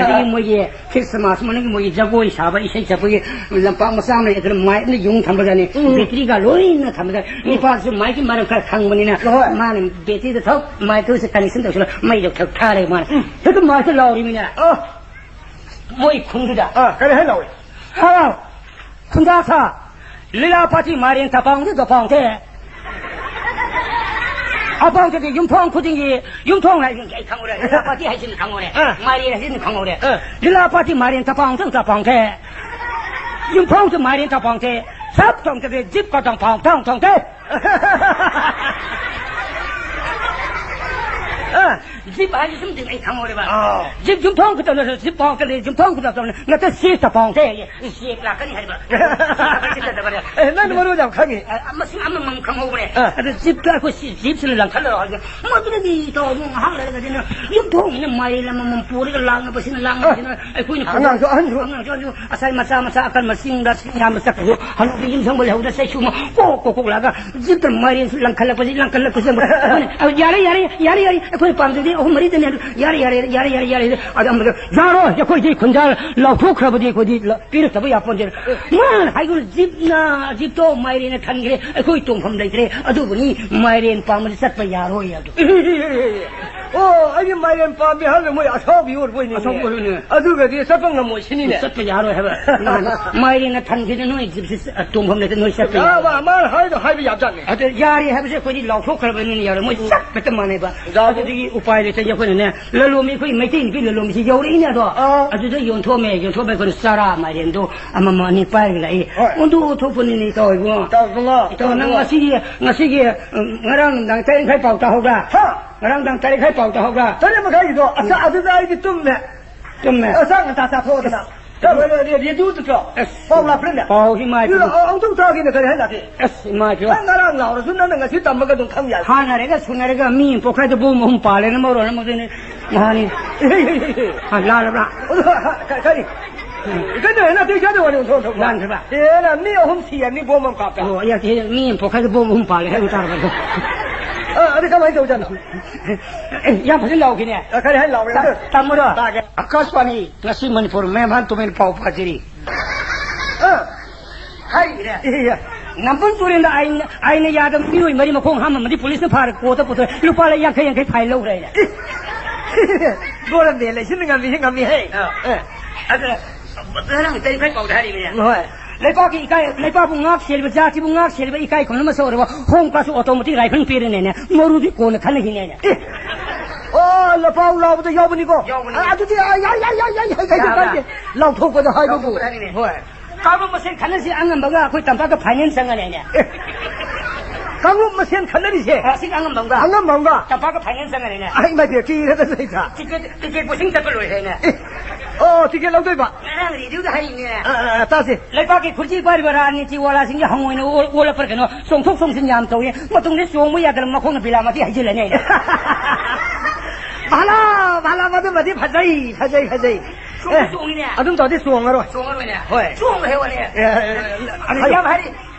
ꯑꯗꯒꯤ ꯃꯣꯏꯒꯤ ꯈ꯭ꯔꯤꯁꯃꯥꯁ ꯃꯅꯨꯡꯒꯤ ꯃꯣꯏꯒꯤ ꯖꯒꯣꯏ ꯁꯥꯕ, ꯏꯁꯩ ꯁꯛꯄꯒꯤ ꯂꯝꯄꯥꯛ ꯃꯆꯥ ꯑꯃ ꯂꯩ, ꯑꯗꯨꯅ ꯃꯥꯏꯛꯅ ꯌꯨꯡ ꯊꯝꯕꯖꯥꯠꯅꯤ꯫ ꯎꯝ꯫ ꯕꯦꯇ꯭ꯔꯤꯒ ꯂꯣꯏꯅ ꯊꯝꯕꯖꯥꯠꯅꯤ꯫ ꯎꯝ꯫ ꯅꯨꯄꯥꯁꯨ ꯃꯥꯏꯛꯀꯤ ꯃꯔꯝ ꯈꯔ ꯈꯪꯕꯅꯤꯅ ꯍꯣꯏ꯫ ꯃꯥꯅ ꯕꯦꯇ꯭ꯔꯤꯗ ꯊꯧ, ꯃꯥꯏꯛꯇꯨꯁꯨ ꯀꯅꯦꯛꯁꯟ ꯇꯧꯁꯤꯜꯂ ꯃꯩꯗꯣ ꯊꯛ ꯊꯥꯔꯦ ꯃꯥꯅ꯫ ꯎꯝ꯫ ꯍꯦꯛꯇ ꯃꯥꯏꯛꯇ ꯂꯥꯎꯔꯤꯃꯤꯅꯦ꯫ ꯑ꯫ ꯃꯣꯏ ꯈꯨꯟꯗꯨꯗ꯫ ꯑ, ꯀꯔꯤ ꯍꯥꯏ ꯂꯥꯎꯏ? "ꯍꯥꯎ, ꯈꯨꯟꯗꯥ ꯁꯥ, ꯂꯤꯂꯥ ꯄꯥꯔꯇꯤ ꯃꯥꯏꯔꯦꯟ ꯇꯄꯥꯎꯗ ꯇꯄꯥꯎꯗꯦ"꯫ ꯑꯄꯥꯎꯗꯗꯤ ꯌꯨꯝꯊꯣꯡ ꯈꯨꯗꯤꯡꯒꯤ, ꯌꯨꯝꯊꯣꯡ ꯍꯥꯏꯁꯤꯡꯁꯦ ꯑꯩ ꯈꯪꯍꯧꯔꯦ꯫ ꯂꯤꯂꯥ ꯄꯥꯔꯇꯤ ꯍꯥꯏꯁꯤꯅ ꯈꯪꯍꯧꯔꯦ꯫ ꯑꯥ꯫ ꯃꯥꯏꯔꯦꯟ ꯍꯥꯏꯁꯤꯅ ꯈꯪꯍꯧꯔꯦ꯫ ꯑꯥ꯫ ꯂꯤꯂꯥ ꯄꯥꯔꯇꯤ ꯃꯥꯏꯔꯦꯟ ꯆꯄꯥꯎ ꯑꯃꯇꯪ ꯆꯄꯥꯎꯁꯦ꯫ ꯌꯨꯝꯊꯣꯡꯁꯨ ꯃꯥꯏꯔꯦꯟ ꯆꯄꯥꯎꯁꯦ꯫ ꯁꯞ ꯊꯣꯡ ꯆꯠꯂꯦ, ꯖꯤꯞ ꯀꯇꯪ ꯄꯥꯎ ꯊꯣꯡ ꯊꯣꯡꯁꯦ꯫ ꯑꯥ꯫ ꯖꯤꯞ ꯍꯥꯏꯁꯤ ꯁꯨꯝ ꯑꯩ ꯈꯪꯍꯧꯔꯦꯕ꯫ ꯑꯥ꯫ ꯖꯤꯞ ꯌꯨꯝꯊꯣꯡ ꯈꯨꯗꯤꯡꯗꯁꯨ ꯖꯤꯞ ꯄꯥꯎ ꯆꯠꯂꯦ, ꯌꯨꯝꯊꯣꯡ ꯈꯨꯗꯤꯡꯗ ꯆꯠꯂꯦ꯫ ꯅꯠꯇꯦ, ꯁꯤ ꯆꯄꯥꯎꯁꯦ꯫ ꯁꯤ ꯂꯥꯛꯀꯅꯤ ꯍꯥꯏꯕ꯫ ꯑꯦ, ꯅꯪ ꯃꯔꯣꯟ ꯌꯥꯝ ꯈꯪꯉꯤ꯫ ꯑ, ꯃꯁꯤꯡ ꯑꯃꯃꯝ ꯈꯪꯍꯧꯕꯅꯦ꯫ ꯑꯥ꯫ ꯑꯗꯨ ꯖꯤꯞꯇ ꯑꯩꯈꯣꯏ ꯁꯤ ꯖꯤꯞꯁꯤꯅ ꯂꯪꯈꯠꯂꯒ ꯍꯧꯖꯤꯛ ꯃꯗꯨꯗꯒꯤ ꯇꯧꯔꯒ ꯉꯥꯏꯍꯥꯛ ꯂꯩꯔꯒꯗꯤꯅ ꯌꯨꯝꯊꯣꯡꯁꯤꯅ ꯃꯥꯏꯔꯦꯟ ꯑꯃꯃꯝ ꯄꯨꯔꯒ ꯂꯥꯛꯅꯕꯁꯤꯅ, ꯂꯥꯛꯅꯕꯁꯤꯅ ꯑꯩꯈꯣꯏꯅ ꯑꯉꯥꯡꯁꯨ ꯑꯍꯟꯁꯨ꯫ ꯑꯉꯥꯡꯁꯨ ꯑꯍꯟꯁꯨ ꯉꯁꯥꯏ ꯃꯆꯥ ꯃꯆꯥ ꯑꯀꯟ ꯃꯁꯤꯡꯗ ꯁꯤꯡ ꯌꯥꯝꯕ ꯆꯠꯈ꯭ꯔꯁꯨ ꯍꯅꯨꯕꯤ ꯌꯨꯝ ꯁꯪꯕ ꯂꯩꯍꯧꯗ ꯆꯩꯁꯨ ꯑꯃ ꯀꯣꯛ ꯀꯣꯛ ꯀꯣꯛ ꯂꯥꯛꯑꯒ ꯖꯤꯞꯇ ꯃꯥꯏꯔꯦꯟꯁꯨ ꯂꯪꯈꯠꯂꯛꯄꯁꯤ, ꯂꯪꯈꯠꯂꯛꯄꯁꯤ ꯑꯃꯨꯛ ꯑꯩꯈꯣꯏꯅ, "ꯑ, ꯌꯥꯔꯦ, ꯌꯥꯔꯦ, ꯌꯥꯔꯦ, ꯌꯥꯔꯦ, ꯑꯩꯈꯣꯏꯅ ꯄꯥꯝꯖꯕꯗꯤ ꯑꯍꯨꯝ ꯃꯔꯤꯗꯅꯤ" ꯍꯥꯏꯕꯗꯨ, "ꯌꯥꯔꯦ, ꯌꯥꯔꯦ, ꯌꯥꯔꯦ, ꯌꯥꯔꯦ, ꯌꯥꯔꯦ"꯫ ꯑꯗ ꯑꯃꯗ, "ꯌꯥꯔꯣꯏ, ꯑꯩꯈꯣꯏꯗꯤ ꯈꯨꯟꯖꯥ ꯂꯥꯎꯊꯣꯛꯈ꯭ꯔꯕꯗꯤ ꯑꯩꯈꯣꯏꯗꯤ ꯂ-, ꯄꯤꯔꯛꯇꯕ ꯌꯥꯄꯣꯟꯇꯦ"꯫ ꯃꯥꯅ ꯍꯥꯏꯈꯤꯕ ꯖꯤꯞꯅ, ꯖꯤꯞꯇꯣ ꯃꯥꯏꯔꯦꯟꯅ ꯊꯟꯈ꯭ꯔꯦ, ꯑꯩꯈꯣꯏ ꯇꯣꯡꯐꯝ ꯂꯩꯇ꯭ꯔꯦ, ꯑꯗꯨꯕꯨꯅꯤ ꯃꯥꯏꯔꯦꯟ ꯄꯥꯝꯕꯗꯤ ꯆꯠꯄ ꯌꯥꯔꯣꯏ ꯍꯥꯏꯕꯗꯣ꯫ ꯑꯣ, ꯑꯩꯗꯤ ꯃꯥꯏꯔꯦꯟ ꯄꯥꯝꯃꯦ ꯍꯥꯏꯔꯒ ꯃꯣꯏ ꯑꯁꯥꯎꯕꯤ ꯑꯣꯏꯔꯕꯣꯏꯅꯤꯅꯦ꯫ ꯑꯁꯥꯎꯕ ꯑꯣꯏꯔꯕꯅꯦ꯫ ꯑꯗꯨꯒꯗꯤ ꯆꯠꯄ ꯉꯝꯃꯣꯏ ꯁꯤꯅꯤꯅꯦ꯫ ꯆꯠꯄ ꯌꯥꯔꯣꯏ ꯍꯥꯏꯕ꯫ ꯃꯥꯅ ꯃꯥꯏꯔꯦꯟꯅ ꯊꯟꯈꯤꯗ ꯅꯣꯏ ꯖꯤꯞꯁꯤ ꯆ-, ꯇꯣꯡꯐꯝ ꯂꯩꯇꯦ, ꯅꯣꯏ ꯆꯠꯄ ꯌꯥꯔꯣꯏ꯫ ꯃꯥ-, ꯃꯥꯅ ꯍꯥꯏꯗꯣ ꯍꯥꯏꯕ ꯌꯥꯕꯖꯥꯠꯅꯤ꯫ ꯑꯗ ꯌꯥꯔꯦ ꯍꯥꯏꯕꯁꯦ ꯑꯩꯈꯣꯏꯗꯤ ꯂꯥꯎꯊꯣꯛꯈ꯭ꯔꯕꯅꯤꯅ ꯌꯥꯔꯣꯏ꯫ ꯃꯣꯏ ꯆꯞ ꯍꯦꯛꯇ ꯃꯥꯟꯅꯩꯕ꯫ ꯌꯥꯕ-, ꯑꯗꯨꯗꯒꯤ ꯎꯄꯥꯏ ꯂꯩꯇ꯭ꯔꯗꯤ ꯑꯩꯈꯣꯏꯅꯅꯦ, ꯂꯂꯣꯟꯕꯤ, ꯑꯩꯈꯣꯏ ꯃꯩꯇꯩ ꯅꯨꯄꯤ ꯂꯂꯣꯟꯕꯤꯁꯤ ꯌꯧꯔꯛꯏꯅꯦ ꯑꯗꯣ꯫ ꯑꯥ꯫ ꯑꯗꯨꯗ ꯌꯣꯟꯊꯣꯛꯑꯝꯃꯦ, ꯌꯣꯟꯊꯣꯛꯑꯝꯃꯦ ꯑꯩꯈꯣꯏꯅ ꯆꯔꯥ ꯃꯥꯏꯔꯦꯟꯗꯣ ꯑꯃꯃꯝ ꯑꯅꯤ ꯄꯥꯏꯔꯒ ꯂꯥꯛꯏ꯫ ꯍꯣꯏ꯫ ꯑꯣꯟꯊꯣꯛ ꯑꯣꯟꯊꯣꯛꯄꯅꯤꯅꯦ ꯏꯇꯥꯎ ꯏꯕꯨꯡꯉꯣ꯫ ꯏꯇꯥꯎ ꯏꯕꯨꯡꯉꯣ꯫ ꯏꯇꯥꯎ, ꯅꯪ ꯉꯁꯤꯒꯤ, ꯉꯁꯤꯒꯤ, ꯎꯝ, ꯉꯔꯥꯡ ꯅꯨꯡꯗꯥꯡ ꯇꯔꯦꯠ ꯃꯈꯥꯏ ꯄꯥꯎ ꯇꯥꯍꯧꯕ꯭ꯔꯥ? ꯍꯥ? ꯉꯔꯥꯡ ꯅꯨꯡꯗꯥꯡ ꯇꯔꯦꯠ ꯃꯈꯥꯏ ꯄꯥꯎ ꯇꯥꯍꯧꯕ꯭ꯔꯥ? ꯇꯔꯦꯠ ꯃꯈꯥꯏꯒꯤꯗꯣ? ꯑꯁ, ꯎꯝ꯫ ꯑꯗꯨꯗ ꯑꯩꯗꯤ ꯇꯨꯝꯃꯦ꯫ ꯇꯨꯝꯃꯦ꯫ ꯑꯁ, ꯆꯥꯛ ꯉꯟꯇꯥ ꯆꯥꯊꯣꯛꯑꯗꯅ꯫ ꯑꯁ꯫ ꯀꯩꯅꯣ, ꯔꯦ-, ꯔꯦꯗꯤꯑꯣꯗꯨꯁꯨ ꯑꯁ꯫ ꯄꯥꯎ ꯂꯥꯛꯄ꯭ꯔꯅꯦ? ꯄꯥꯎꯁꯤ ꯃꯥꯏ ꯏꯔꯣ, ꯄꯤꯕꯤ-, ꯑ-, ꯑꯃꯨꯛꯇꯪ ꯇꯥꯒꯦꯅ ꯀꯔꯤ ꯍꯥꯏ ꯂꯥꯛꯀꯦ? ꯑꯁ, ꯏꯃꯥꯏ ꯄꯤꯕ꯫ ꯅꯪ ꯉꯔꯥꯡ ꯂꯥꯎꯔꯁꯨ ꯅꯪꯅ ꯉꯁꯤ ꯇꯝꯃꯒ ꯑꯗꯨꯝ ꯈꯪ ꯌꯥꯏ꯫ ꯍꯥꯟꯅꯔꯦꯒ ꯁꯨꯅꯔꯦꯒ ꯃꯤ ꯄꯣꯛꯈꯥꯏꯗ ꯕꯣꯝ ꯑꯍꯨꯝ ꯄꯥꯜꯂꯦꯅ ꯃꯔꯣꯟ ꯑꯃ ꯑꯗꯨꯅꯤ꯫ ꯅꯍꯥꯟꯅꯤ꯫ ꯑ, ꯂꯥꯜꯂꯕ꯭ꯔꯥ? ꯑꯗꯨ, ꯀ-, ꯀꯔꯤ? ꯀꯩꯅꯣ, ꯍꯦꯟꯅ ꯑꯇꯩ ꯆꯥꯗ ꯋꯥꯔꯤ ꯑꯣꯟꯊꯣꯛ ꯑꯣꯟꯊꯣꯛꯄ꯫ ꯂꯥꯟꯈ꯭ꯔꯕ? ꯍꯦꯟꯅ ꯃꯤ ꯑꯍꯨꯝ ꯁꯤ ꯍꯥꯏ, ꯃꯤ ꯕꯣꯝ ꯑꯃ ꯀꯥꯞꯄꯦ꯫ ꯑꯣ, ꯑꯩ ꯍꯥꯏꯗꯤ ꯃꯤ ꯑꯃ ꯄꯣꯛꯈꯥꯏꯗ ꯕꯣꯝ ꯑꯍꯨꯝ ꯄꯥꯜꯂꯦ ꯍꯥꯏꯕ ꯇꯥꯔꯕ ꯑꯗꯣ? ꯑ, ꯑꯗꯨ ꯀꯃꯥꯏꯅ ꯇꯧꯖꯥꯠꯅꯣ? ꯑꯦ, ꯌꯥꯝ ꯐꯖꯅ ꯂꯥꯎꯈꯤꯅꯦ꯫ ꯑ, ꯀꯔꯤ ꯍꯥꯏꯅ ꯂꯥꯎꯔꯦ? ꯇꯥ-, ꯇꯥꯃꯣꯗꯣ꯫ ꯇꯥꯒꯦ꯫ ꯑꯀꯥꯁꯕꯥꯅꯤ, ꯉꯁꯤ ꯃꯅꯤꯄꯨꯔ ꯃꯦꯝꯍꯥꯟ ꯇꯨꯃꯤꯟ ꯄꯥꯎ ꯄꯥꯖꯔꯤ꯫ ꯑ, ꯍꯥꯏꯔꯤꯔꯦ꯫ ꯏꯌꯥ꯫ ꯅꯝꯕꯨꯜ ꯇꯨꯔꯦꯜꯗ ꯑꯥꯏꯟ, ꯑꯥꯏꯟꯅ ꯌꯥꯗꯕ ꯃꯤꯑꯣꯏ ꯃꯔꯤ ꯃꯈꯣꯡ ꯍꯥꯝꯃꯝꯃꯗꯤ ꯄꯨꯂꯤꯁꯅ ꯐꯥꯔꯒ ꯀꯣꯔꯠꯇ ꯄꯨꯊꯣꯛꯑꯦ꯫ ꯂꯨꯄꯥ ꯂꯤꯁꯤꯡ ꯌꯥꯡꯈꯩ ꯌꯥꯡꯈꯩ ꯐꯥꯏꯟ ꯂꯧꯈ꯭ꯔꯦ ꯑꯩꯅ꯫ ꯒꯣꯔꯃꯦꯟ ꯂꯩꯁꯤꯅ ꯉꯝꯃꯤꯁꯤ ꯉꯝꯃꯤꯍꯦ꯫ ꯑ꯫ ꯑꯦ꯫ ꯑꯗꯨꯅ ꯉꯔꯥꯡ ꯇꯔꯦꯠ ꯃꯈꯥꯏ ꯄꯥꯎꯗ ꯍꯥꯏꯔꯤꯕꯅꯦ꯫ ꯍꯣꯏ꯫ ꯂꯩꯄꯥꯛꯀꯤ ꯏꯀꯥꯏ, ꯂꯩꯄꯥꯛꯄꯨ ꯉꯥꯛ ꯁꯦꯜꯂꯤꯕ, ꯖꯥꯇꯤꯕꯨ ꯉꯥꯛ ꯁꯦꯜꯂꯤꯕ ꯏꯀꯥꯏ ꯈꯨꯝꯅꯕ ꯃꯁꯛ ꯑꯣꯏꯔꯕ ꯍꯣꯝ ꯒꯥꯔꯗꯁꯨ ꯑꯣꯇꯣꯃꯦꯇꯤꯛ ꯔꯥꯏꯐꯜ ꯄꯤꯔꯅꯦꯅꯦ꯫ ꯃꯔꯨꯗꯤ ꯀꯣꯟꯅ ꯈꯟꯅꯈꯤꯅꯦꯅꯦ꯫ ꯑꯦ, ꯑꯣ, ꯂꯄꯥꯎ ꯂꯥꯎꯕꯗ ꯌꯥꯎꯕꯅꯤꯀꯣ꯫ ꯌꯥꯎꯕꯅꯤ꯫ ꯑ, ꯑꯗꯨꯗꯤ, ꯑ, ꯌꯥꯏ, ꯌꯥꯏ, ꯌꯥꯏ, ꯌꯥꯏ, ꯌꯥꯏ, ꯀꯩꯁꯨ ꯌꯥꯕ꯭ꯔꯥ? ꯀꯥꯏꯗꯦ꯫ ꯂꯥꯎꯊꯣꯛꯄꯗ ꯍꯥꯏꯕꯕꯨ꯫ ꯂꯥꯎꯊꯣꯛꯄꯗ ꯍꯥꯏꯅꯤꯅꯦ꯫ ꯍꯣꯏ꯫ ꯀꯥꯡꯂꯨꯞ ꯃꯁꯦꯟ ꯈꯟꯅꯁꯤ ꯑꯉꯝꯕꯒ ꯑꯩꯈꯣꯏ ꯇꯝꯄꯥꯛꯇ ꯐꯥꯏꯅꯦꯜ ꯆꯪꯉꯅꯦꯅꯦ꯫ ꯑꯦ, ꯀꯥꯡꯂꯨꯞ ꯃꯁꯦꯟ ꯈꯟꯅꯔꯤꯁꯦ? ꯑ, ꯁꯤ ꯑꯉꯝꯕ ꯑꯃꯒ꯫ ꯑꯉꯝꯕ ꯑꯃꯒ? ꯇꯝꯄꯥꯛꯇ ꯐꯥꯏꯅꯦꯜ ꯆꯪꯉꯅꯤꯅꯦ꯫ ꯑꯩ ꯃꯥꯏꯕꯤ ꯀꯤꯔꯦꯗ ꯂꯩꯗ꯫ ꯇꯤꯀꯦꯠ, ꯇꯤꯀꯦꯠ ꯕꯨꯀꯤꯡ ꯆꯠꯄ ꯂꯣꯏꯔꯦꯅꯦ꯫ ꯑꯦ, ꯑꯣ, ꯇꯤꯀꯦꯠ ꯂꯧꯗꯣꯏꯕ? ꯉꯔꯥꯡ ꯔꯦꯗꯤꯑꯣꯗ ꯍꯥꯏꯔꯤꯅꯦ꯫ ꯑ, ꯑ, ꯑ, ꯇꯥꯁꯤ꯫ ꯂꯩꯕꯥꯛꯀꯤ ꯈꯨꯠꯁꯤ ꯄꯥꯏꯔꯤꯕ ꯔꯥꯖꯅꯤꯇꯤ ꯋꯥꯂꯥꯁꯤꯡꯒꯤ ꯍꯪꯉꯣꯏꯅ ꯑꯣꯜ-, ꯑꯣꯜꯂꯛꯄ꯭ꯔꯥ ꯀꯩꯅꯣ, ꯆꯣꯡꯊꯣꯛ ꯆꯣꯡꯁꯤꯟ ꯌꯥꯝ ꯇꯧꯏ꯫ ꯃꯇꯨꯡꯗ ꯆꯣꯡꯕ ꯌꯥꯗꯅ ꯃꯈꯣꯡꯅ ꯕꯤꯂꯥ ꯃꯊꯤ ꯍꯩꯖꯤꯜꯂꯅꯤ ꯑꯩꯅ꯫ ꯚꯥꯂꯥ, ꯚꯥꯂꯥ, ꯃꯗꯨꯃꯗꯤ ꯐꯖꯩ, ꯐꯖꯩ, ꯐꯖꯩ꯫ ꯆꯣꯡꯗꯤ ꯑꯦ, ꯆꯣꯡꯉꯤꯅꯦ꯫ ꯑꯗꯨꯝ ꯇꯧꯔꯗꯤ ꯆꯣꯡꯉꯔꯣꯏ꯫ ꯆꯣꯡꯉꯔꯣꯏꯅꯦ꯫ ꯍꯣꯏ꯫ ꯆꯣꯡꯉꯔꯣꯏ ꯍꯥꯏꯕ ꯋꯥꯅꯦ꯫ ꯑꯦ, ꯑꯦ, ꯑꯦ, ꯑꯗꯨ ꯍꯥꯏꯌꯨ꯫ ꯌꯥꯝ ꯍꯥꯏꯔꯤ꯫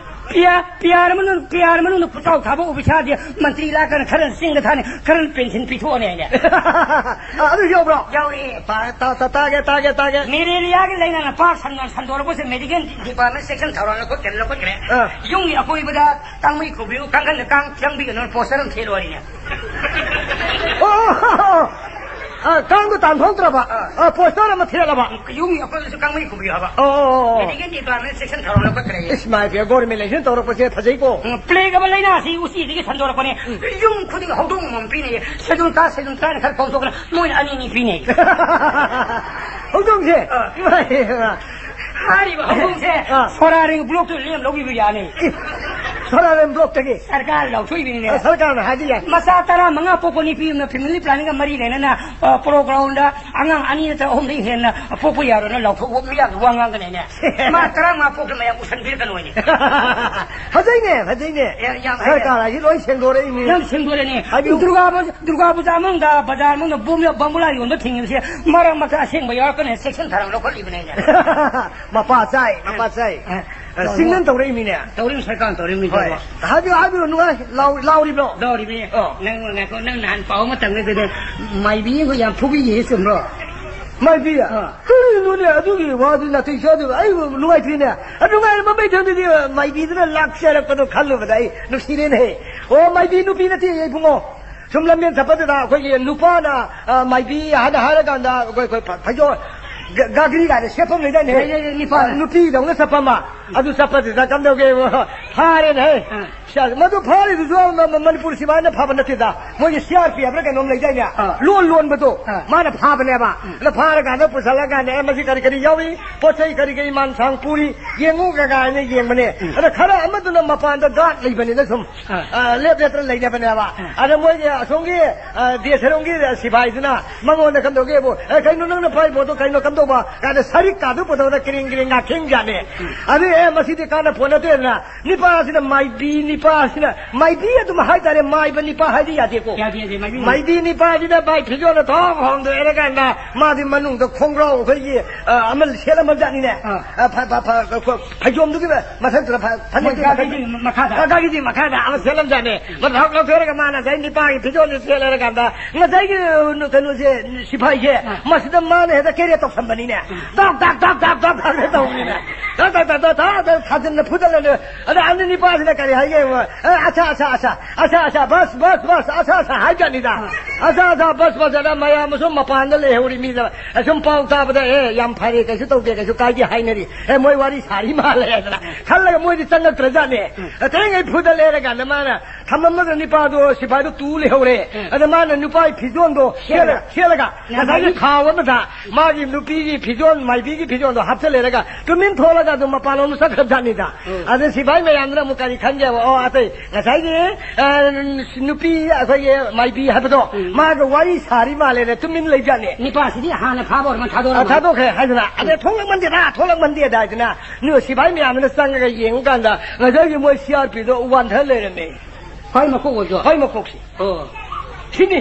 ꯄꯤ ꯑꯥꯔ, ꯄꯤ ꯑꯥꯔ ꯃꯅꯨꯡ, ꯄꯤ ꯑꯥꯔ ꯃꯅꯨꯡꯗ ꯄꯨꯆꯥꯎ ꯊꯥꯕ ꯑꯣꯐꯤꯁꯥꯔꯗꯤ ꯃꯟꯇ꯭ꯔꯤ ꯂꯥꯛꯀꯅ ꯈꯔꯅ ꯆꯤꯡꯗ ꯊꯥꯅꯤ, ꯈꯔꯅ ꯄꯦꯟꯁꯤꯟ ꯄꯤꯊꯣꯛꯑꯅꯤ ꯍꯥꯏꯅꯦ꯫ ꯑ, ꯑꯗꯨ ꯌꯧꯕ꯭ꯔꯣ? ꯌꯧꯔꯛꯑꯦ꯫ ꯇꯥ-, ꯇꯥ-, ꯇꯥ-, ꯇꯥꯒꯦ, ꯇꯥꯒꯦ, ꯇꯥꯒꯦ꯫ ꯃꯦꯂꯦꯔꯤꯌꯥꯒꯤ ꯂꯥꯏꯅꯥꯅ ꯄꯥꯛ ꯁꯟꯅ ꯁꯟꯗꯣꯔꯛꯄꯁꯦ ꯃꯦꯗꯤꯀꯦꯜ ꯗꯤꯄꯥꯔꯠꯃꯦꯟ ꯁꯦꯛꯁꯟ ꯊꯧꯔꯥꯡ ꯂꯧꯈꯠꯀꯅꯤ, ꯂꯧꯈꯠꯈ꯭ꯔꯦ꯫ ꯑꯥ꯫ ꯌꯨꯝꯒꯤ ꯑꯀꯣꯏꯕꯗ ꯀꯥꯡꯃꯩ ꯈꯨꯕꯤꯌꯨ, ꯀꯥꯡꯈꯟꯗ ꯀꯥꯡ ꯆꯪꯕꯤꯒꯅꯨ ꯄꯣꯁꯇꯔ ꯑꯃ ꯊꯦꯠꯂꯣ ꯍꯥꯏꯔꯤꯅꯦ꯫ ꯑꯣ, ꯑꯣ, ꯑꯣ, ꯑꯣ꯫ ꯑ, ꯀꯥꯡꯗꯣ ꯇꯥꯟꯊꯣꯛꯇ꯭ꯔꯕ? ꯑ꯫ ꯑ, ꯄꯣꯁꯇꯔ ꯑꯃ ꯊꯦꯠꯂꯕ? ꯌꯨꯝꯒꯤ ꯑꯀꯣꯏꯕꯁꯨ ꯀꯥꯡꯃꯩ ꯈꯨꯕꯤꯌꯨ ꯍꯥꯏꯕ꯫ ꯑꯣ, ꯑꯣ, ꯑꯣ, ꯑꯣ꯫ ꯃꯦꯗꯤꯀꯦꯜ ꯗꯤꯄꯥꯔꯠꯃꯦꯟ ꯁꯦꯛꯁꯟ ꯊꯧꯔꯥꯡ ꯂꯧꯈꯠꯈ꯭ꯔꯦ꯫ ꯏꯁ, ꯃꯥꯏ ꯄꯦꯝ, ꯒꯣꯔꯃꯦꯟ ꯂꯩꯁꯤꯅ ꯇꯧꯔꯛꯄꯁꯦ ꯐꯖꯩꯀꯣ꯫ ꯎꯝ, ꯄ꯭ꯂꯦꯒ ꯑꯃ ꯂꯥꯏꯅꯥꯁꯤ ꯎꯆꯤꯗꯒꯤ ꯁꯟꯗꯣꯔꯛꯄꯅꯦ꯫ ꯎꯝ꯫ ꯌꯨꯝ ꯈꯨꯗꯤꯡ ꯍꯧꯗꯣꯡ ꯑꯃꯃꯝ ꯄꯤꯅꯩ꯫ ꯁꯦꯗꯨꯜ ꯀꯥꯁ, ꯁꯦꯗꯨꯜ ꯇ꯭ꯔꯥꯏꯕꯅ ꯈꯔ ꯀꯣꯝꯊꯣꯛꯇꯅ ꯃꯣꯏꯅ ꯑꯅꯤ ꯑꯅꯤ ꯄꯤꯅꯩ꯫ ꯍꯧꯗꯣꯡꯁꯦ? ꯑ꯫ ꯏꯃꯥꯏ, ꯏꯃꯥ꯫ ꯍꯥꯏꯔꯤꯕ ꯍꯧꯗꯣꯡꯁꯦ ꯑ꯫ ꯁꯣꯔꯥꯔꯦꯡ ꯕ꯭ꯂꯣꯛꯇꯨ ꯂꯦꯝ ꯂꯧꯕꯤꯕ ꯌꯥꯅꯤ꯫ ꯏ, ꯁꯣꯔꯥꯔꯦꯡ ꯕ꯭ꯂꯣꯛꯇꯒꯤ? ꯁꯔꯀꯥꯔ ꯂꯥꯎꯊꯣꯛꯏꯕꯅꯤꯅꯦ꯫ ꯑ, ꯁꯔꯀꯥꯔꯅ ꯍꯥꯏꯕ ꯌꯥꯏ꯫ ꯃꯆꯥ ꯇꯔꯥꯃꯉꯥ ꯄꯣꯛꯄ ꯅꯨꯄꯤ ꯑꯃꯅ ꯐꯦꯃꯤꯂꯤ ꯄ꯭ꯂꯥꯅꯤꯡꯒ ꯃꯔꯤ ꯂꯩꯅꯅ, ꯑ, ꯄꯣꯂꯣ ꯒ꯭ꯔꯥꯎꯟꯗ ꯑꯉꯥꯡ ꯑꯅꯤ ꯅꯠꯇ꯭ꯔꯒ ꯑꯍꯨꯝꯗꯒꯤ ꯍꯦꯟꯅ ꯄꯣꯛꯄ ꯌꯥꯔꯣꯏꯅ ꯂꯥꯎꯊꯣꯛꯄ ꯃꯤꯌꯥꯝꯒꯤ ꯋꯥ ꯉꯥꯡꯒꯅꯤꯅꯦ꯫ ꯃꯥ ꯇꯔꯥꯃꯉꯥ ꯄꯣꯛꯇ ꯃꯌꯥꯝ ꯎꯁꯟꯕꯤꯔꯛꯀꯅꯣꯏꯅꯦ꯫ ꯐꯖꯩꯅꯦ, ꯐꯖꯩꯅꯦ꯫ ꯌꯥꯝ, ꯌꯥꯝ ꯍꯩꯔꯦ꯫ ꯁꯔꯀꯥꯔ ꯍꯥꯏꯁꯤ ꯂꯣꯏ ꯁꯦꯡꯗꯣꯔꯛꯏꯅꯤ꯫ ꯌꯥꯝ ꯁꯦꯡꯗꯣꯔꯛꯏꯅꯦ꯫ ꯍꯥꯏꯕꯤꯌꯨ꯫ ꯗꯨꯔꯒꯥ ꯕꯖꯥ-, ꯗꯨꯔꯒꯥ ꯕꯖꯥꯔ ꯃꯅꯨꯡꯗ, ꯕꯖꯥꯔ ꯃꯅꯨꯡꯗ ꯕꯣꯝ-, ꯕꯣꯝꯕꯨꯂꯥ ꯌꯣꯟꯕ ꯊꯤꯡꯉꯤꯕꯁꯦ ꯃꯔꯛ ꯃꯔꯛꯇ ꯑꯁꯦꯡꯕ ꯌꯥꯎꯔꯛꯀꯅꯤ ꯆꯦꯛꯁꯤꯟ ꯊꯧꯔꯥꯡ ꯂꯧꯈꯠꯂꯤꯕꯅꯦ ꯑꯩꯅ꯫ ꯃꯄꯥ ꯆꯥꯏ, ꯃꯄꯥ ꯆꯥꯏ꯫ ꯑ, ꯆꯤꯡꯗꯅ ꯇꯧꯔꯛꯏꯃꯤꯅꯦ꯫ ꯇꯧꯔꯤꯕ ꯁꯔꯀꯥꯔꯅ ꯇꯧꯔꯤꯕꯅꯤ ꯍꯣꯏ꯫ ꯀꯩꯅꯣ꯫ ꯍꯥꯏꯕꯤꯌꯨ, ꯍꯥꯏꯕꯤꯌꯨ, ꯅꯨꯡꯉꯥꯏ꯫ ꯂꯥꯎ-, ꯂꯥꯎꯔꯤꯕ꯭ꯔꯣ? ꯂꯥꯎꯔꯤꯕꯅꯤ꯫ ꯑꯣ꯫ ꯅꯪ ꯉꯥꯏꯈꯣ, ꯅꯪ ꯅꯍꯥꯟ ꯄꯥꯎ ꯑꯃ ꯇꯝꯒꯦ ꯑꯗꯨꯗ ꯃꯥꯏꯕꯤ ꯑꯩꯈꯣꯏ ꯌꯥꯝ ꯐꯨꯕꯤꯒꯦ, ꯆꯨꯝꯕ꯭ꯔꯣ? ꯃꯥꯏꯕꯤ? ꯑꯥ꯫ ꯀꯔꯤꯅꯣꯅꯦ, ꯑꯗꯨꯒꯤ ꯋꯥꯗꯨ ꯅꯥꯇꯩ ꯆꯥꯗꯕ꯫ ꯑꯩ ꯅꯨꯡꯉꯥꯏꯇ꯭ꯔꯤꯅꯦ꯫ ꯑꯗꯨ ꯅꯨꯡꯉꯥꯏꯔ ꯃꯃꯩꯊꯣꯟꯗꯨꯗꯤ ꯃꯥꯏꯕꯤꯗꯨꯅ ꯂꯥꯛꯆꯔꯛꯄꯗꯣ ꯈꯜꯂꯨꯕꯗ ꯑꯩ ꯅꯨꯡꯁꯤꯔꯦꯅꯦ꯫ ꯑꯣ, ꯃꯥꯏꯕꯤ ꯅꯨꯄꯤ ꯅꯠꯇꯦ, ꯏꯕꯨꯡꯉꯣ꯫ ꯁꯨꯝ ꯂꯝꯕꯦꯟ ꯆꯠꯄꯗꯨꯗ ꯑꯩꯈꯣꯏꯒꯤ ꯅꯨꯄꯥꯅ, ꯑ, ꯃꯥꯏꯕꯤ ꯍꯥꯏꯅ ꯍꯥꯏꯔꯀꯥꯟꯗ ꯑꯩꯈꯣꯏ, ꯑꯩꯈꯣꯏ ꯐ-, ꯐꯩꯖꯣꯝ, ꯒ-, ꯒꯥꯒ꯭ꯔꯤ ꯀꯥꯏꯅ ꯁꯦꯠꯐꯝ ꯂꯩꯗꯥꯏꯅꯦ? ꯂꯩ, ꯂꯩ, ꯂꯩ, ꯅꯤꯄꯥ꯫ ꯑ, ꯅꯨꯄꯤꯗꯧꯅ ꯆꯠꯄ ꯑꯃ꯫ ꯑꯗꯨ ꯆꯠꯄꯗꯨꯗ ꯀꯝꯗꯧꯒꯦꯕꯨ? ꯐꯥꯔꯦꯅꯦ, ꯍꯦ꯫ ꯑꯥ꯫ ꯁ-, ꯃꯗꯨ ꯐꯥꯔꯤꯗꯨꯁꯨ ꯃ-, ꯃ-, ꯃꯅꯤꯄꯨꯔ ꯁꯤꯐꯥꯏꯅ ꯐꯥꯕ ꯅꯠꯇꯦꯗ꯫ ꯃꯣꯏꯒꯤ ꯁꯤ ꯑꯥꯔ ꯄꯤ ꯍꯥꯏꯕ꯭ꯔꯥ ꯀꯩꯅꯣꯝ ꯂꯩꯗꯥꯏꯅꯦ? ꯑꯥ꯫ ꯂꯣꯟ ꯂꯣꯟꯕꯗꯣ꯫ ꯑꯥ꯫ ꯃꯥꯅ ꯐꯥꯕꯅꯦꯕ꯫ ꯎꯝ꯫ ꯑꯗ ꯐꯥꯔꯀꯥꯟꯗ ꯄꯨꯁꯜꯂꯀꯥꯟꯗ, "ꯑꯦ, ꯃꯁꯤ ꯀꯔꯤ ꯀꯔꯤ ꯌꯥꯎꯔꯤ? ꯄꯣꯠ ꯆꯩ ꯀꯔꯤ ꯀꯔꯤ ꯃꯥꯟ ꯁꯥꯡ ꯄꯨꯔꯤ? ꯌꯦꯡꯉꯨ" ꯀꯥꯏꯅ ꯌꯦꯡꯕꯅꯦ꯫ ꯎꯝ꯫ ꯑꯗ ꯈꯔ ꯑꯃꯗꯨꯅ ꯃꯄꯥꯟꯗ ꯒꯥꯔꯗ ꯂꯩꯕꯅꯤꯅ ꯁꯨꯝ, ꯑꯥ꯫ ꯑ, ꯂꯦꯞ ꯂꯦꯞꯇꯅ ꯂꯩꯅꯕꯅꯦꯕ꯫ ꯑꯥ꯫ ꯑꯗ ꯃꯣꯏꯒꯤ ꯑꯁꯣꯝꯒꯤ, ꯑ, ꯗꯦꯁꯔꯣꯝꯒꯤ ꯁꯤꯐꯥꯏꯗꯨꯅ ꯃꯉꯣꯟꯗ ꯀꯝꯗꯧꯒꯦꯕꯨ, "ꯑꯦ, ꯀꯩꯅꯣ ꯅꯪꯅ ꯐꯥꯔꯤ ꯄꯣꯠꯇꯣ ꯀꯩꯅꯣ ꯀꯝꯗꯧꯕ?" ꯀꯥꯏꯅ ꯁꯔꯤꯛ ꯀꯥꯗꯨ ꯄꯨꯊꯣꯛꯑꯒ ꯀꯤꯔꯤꯡ ꯀꯤꯔꯤꯡ ꯉꯥꯈꯤꯡ ꯖꯥꯠꯅꯦ꯫ ꯎꯝ꯫ ꯑꯗꯨ, "ꯑꯦ, ꯃꯁꯤꯗꯤ ꯀꯥꯟꯅ ꯄꯣꯠ ꯅꯠꯇꯦꯗꯅ, ꯅꯤꯄꯥꯁꯤꯅ ꯃꯥꯏꯕꯤ, ꯅꯤꯄꯥꯁꯤꯅ ꯃꯥꯏꯕꯤ ꯑꯗꯨꯝ ꯍꯥꯏꯇꯥꯔꯦ, ꯃꯥꯏꯕ ꯅꯤꯄꯥ ꯍꯥꯏꯗꯤ ꯌꯥꯗꯦꯀꯣ꯫ ꯌꯥꯗꯦ, ꯌꯥꯗꯦ, ꯃꯥꯏꯕꯤ ꯃꯥꯏꯕꯤ ꯅꯤꯄꯥꯁꯤꯅ ꯃꯥꯏ ꯐꯤꯖꯣꯜꯗ ꯊꯣꯡ ꯍꯣꯡꯗꯣꯛꯑꯦ ꯀꯥꯟꯗ ꯃꯥꯗꯤ ꯃꯅꯨꯡꯗ ꯈꯣꯡꯒ꯭ꯔꯥꯎ ꯑꯩꯈꯣꯏꯒꯤ, ꯑ, ꯑꯃ ꯁꯦꯠꯂꯝꯃꯖꯥꯠꯅꯤꯅꯦ꯫ ꯑꯥ꯫ ꯑ, ꯐ-, ꯐ-, ꯐ-, ꯐ-, ꯐꯩꯖꯣꯝꯗꯨꯒꯤ ꯃꯊꯛꯇꯨꯗ ꯐ-, ꯐꯅꯦꯛꯇꯨꯒꯤ ꯃꯣꯏ ꯒꯥꯒꯤꯗꯤ ꯃꯊꯛꯇ꯫ ꯃꯈꯥꯗ꯫ ꯑ, ꯒꯥꯒꯤꯗꯤ ꯃꯈꯥꯗ ꯑꯃ ꯁꯦꯠꯂꯝꯖꯥꯠꯅꯤ꯫ ꯃꯊꯛ ꯂꯧꯊꯣꯛꯑꯒ ꯃꯥꯅ ꯉꯁꯥꯏ ꯅꯤꯄꯥꯒꯤ ꯐꯤꯖꯣꯜꯗꯨ ꯁꯦꯠꯂꯦ ꯀꯥꯟꯗ ꯉꯁꯥꯏꯒꯤ, ꯑ, ꯀꯩꯅꯣꯁꯦ, ꯁꯤꯐꯥꯏꯁꯦ, ꯑꯥ꯫ ꯃꯁꯤꯗ ꯃꯥꯅ ꯍꯦꯛꯇ ꯀꯦꯔꯦ ꯇꯧꯁꯟꯕꯅꯤꯅꯦ꯫ ꯎꯝ꯫ ꯇꯛ, ꯇꯛ, ꯇꯛ, ꯇꯛ, ꯇꯛ, ꯇꯛ ꯇꯧꯕꯅꯤꯅꯦ꯫ ꯇꯛ, ꯇꯛ, ꯇꯛ, ꯇꯛ, ꯇꯛ, ꯇꯛ ꯊꯥꯖꯤꯟꯅ ꯐꯨꯗꯠꯂꯅꯤ꯫ ꯑꯗ ꯑꯅꯤ ꯅꯤꯄꯥꯁꯤꯅ ꯀꯔꯤ ꯍꯥꯏꯒꯦ? "ꯑ, ꯑꯁꯥ, ꯑꯁꯥ, ꯑꯁꯥ, ꯑꯁꯥ, ꯑꯁꯥ, ꯕꯁ, ꯕꯁ, ꯕꯁ, ꯑꯁꯥ, ꯑꯁꯥ" ꯍꯥꯏꯖꯥꯠꯅꯤꯗ꯫ ꯑꯥ꯫ "ꯑꯁꯥ, ꯑꯁꯥ, ꯕꯁ, ꯕꯁ" ꯑꯅ ꯃꯌꯥꯝ ꯑꯁꯨꯝ ꯃꯄꯥꯟꯗ ꯂꯩꯍꯧꯔꯤ ꯃꯤꯗ ꯑꯁꯨꯝ ꯄꯥꯎ ꯇꯥꯕꯗ, "ꯑꯦ, ꯌꯥꯝ ꯐꯔꯦ, ꯀꯩꯁꯨ ꯇꯧꯗꯦ, ꯀꯩꯁꯨ ꯀꯥꯏꯗꯦ" ꯍꯥꯏꯅꯔꯤ꯫ "ꯑꯦ, ꯃꯣꯏ ꯋꯥꯔꯤ ꯁꯥꯔꯤ ꯃꯥꯜꯂꯦ" ꯍꯥꯏꯗꯅ ꯈꯜꯂꯒ ꯃꯣꯏꯗꯤ ꯆꯪꯉꯛꯇ꯭ꯔꯖꯥꯠꯅꯦ꯫ ꯎꯝ꯫ ꯑꯇꯩꯉꯩ ꯐꯨꯗꯠꯂꯦ ꯍꯥꯏꯔ ꯀꯥꯟꯗ ꯃꯥꯅ ꯊꯝꯃꯝꯃꯒ ꯅꯤꯄꯥꯗꯣ ꯁꯤꯐꯥꯏꯗꯣ ꯇꯨ ꯂꯩꯍꯧꯔꯦ꯫ ꯎꯝ꯫ ꯑꯗ ꯃꯥꯅ ꯅꯨꯄꯥꯒꯤ ꯐꯤꯖꯣꯜꯗꯣ ꯁꯦꯠꯂꯒ, ꯁꯦꯠꯂꯒ, ꯁꯦꯠꯂꯒ, ꯉꯁꯥꯏꯒꯤ ꯉꯁꯥꯏꯒꯤ ꯈꯥꯎ ꯑꯃꯗ ꯃꯥꯒꯤ ꯅꯨꯄꯤꯒꯤ ꯐꯤꯖꯣꯜ, ꯃꯥꯏꯕꯤꯒꯤ ꯐꯤꯖꯣꯜꯗꯣ ꯍꯥꯞꯆꯜꯂꯦꯔꯒ ꯇꯨꯃꯤꯟ ꯊꯣꯛꯂꯒ ꯑꯗꯨꯝ ꯃꯄꯥꯟꯂꯣꯝꯗ ꯆꯠꯈ꯭ꯔꯕꯖꯥꯠꯅꯤꯗ꯫ ꯎꯝ꯫ ꯑꯗ ꯁꯤꯐꯥꯏ ꯃꯌꯥꯝꯗꯨꯅ ꯑꯃꯨꯛ ꯀꯔꯤ ꯈꯟꯒꯦꯕ? ꯑꯣ, ꯑꯇꯩ ꯉꯁꯥꯏꯒꯤ, ꯑ, ꯅꯨꯄꯤ ꯑꯩꯈꯣꯏꯒꯤ ꯃꯥꯏꯕꯤ ꯍꯥꯏꯕꯗꯣ, ꯎꯝ꯫ ꯃꯥꯒ ꯋꯥꯔꯤ ꯁꯥꯔꯤ ꯃꯥꯜꯂꯦꯅ ꯇꯨꯃꯤꯟ ꯂꯩꯕꯖꯥꯠꯅꯤ꯫ ꯅꯤꯄꯥꯁꯤꯗꯤ ꯍꯥꯟꯅ ꯐꯥꯕ ꯑꯣꯏꯔꯃ ꯑ, ꯊꯥꯗꯣꯔꯝꯃꯅꯤ꯫ ꯊꯥꯗꯣꯛꯈ꯭ꯔꯦ ꯍꯥꯏꯗꯅ꯫ ꯑꯗꯩ ꯊꯣꯛꯂꯛꯃꯟꯗꯦꯗ, ꯊꯣꯛꯂꯛꯃꯟꯗꯦꯗ ꯍꯥꯏꯗꯅ ꯅꯨ-, ꯁꯤꯐꯥꯏ ꯃꯌꯥꯝꯗꯨꯅ ꯆꯪꯉꯒ ꯌꯦꯡꯉꯨꯀꯥꯟꯗ ꯉꯁꯥꯏꯒꯤ ꯃꯣꯏ ꯁꯤ ꯑꯥꯔ ꯄꯤꯗꯣ ꯋꯥꯟꯊ ꯂꯩꯔꯝꯃꯦ꯫ ꯍꯣꯏ ꯃꯀꯣꯛ ꯑꯣꯏꯗꯣ꯫ ꯍꯣꯏ ꯃꯀꯣꯛꯁꯤ꯫ ꯑꯣ꯫ ꯁꯤꯅꯤ꯫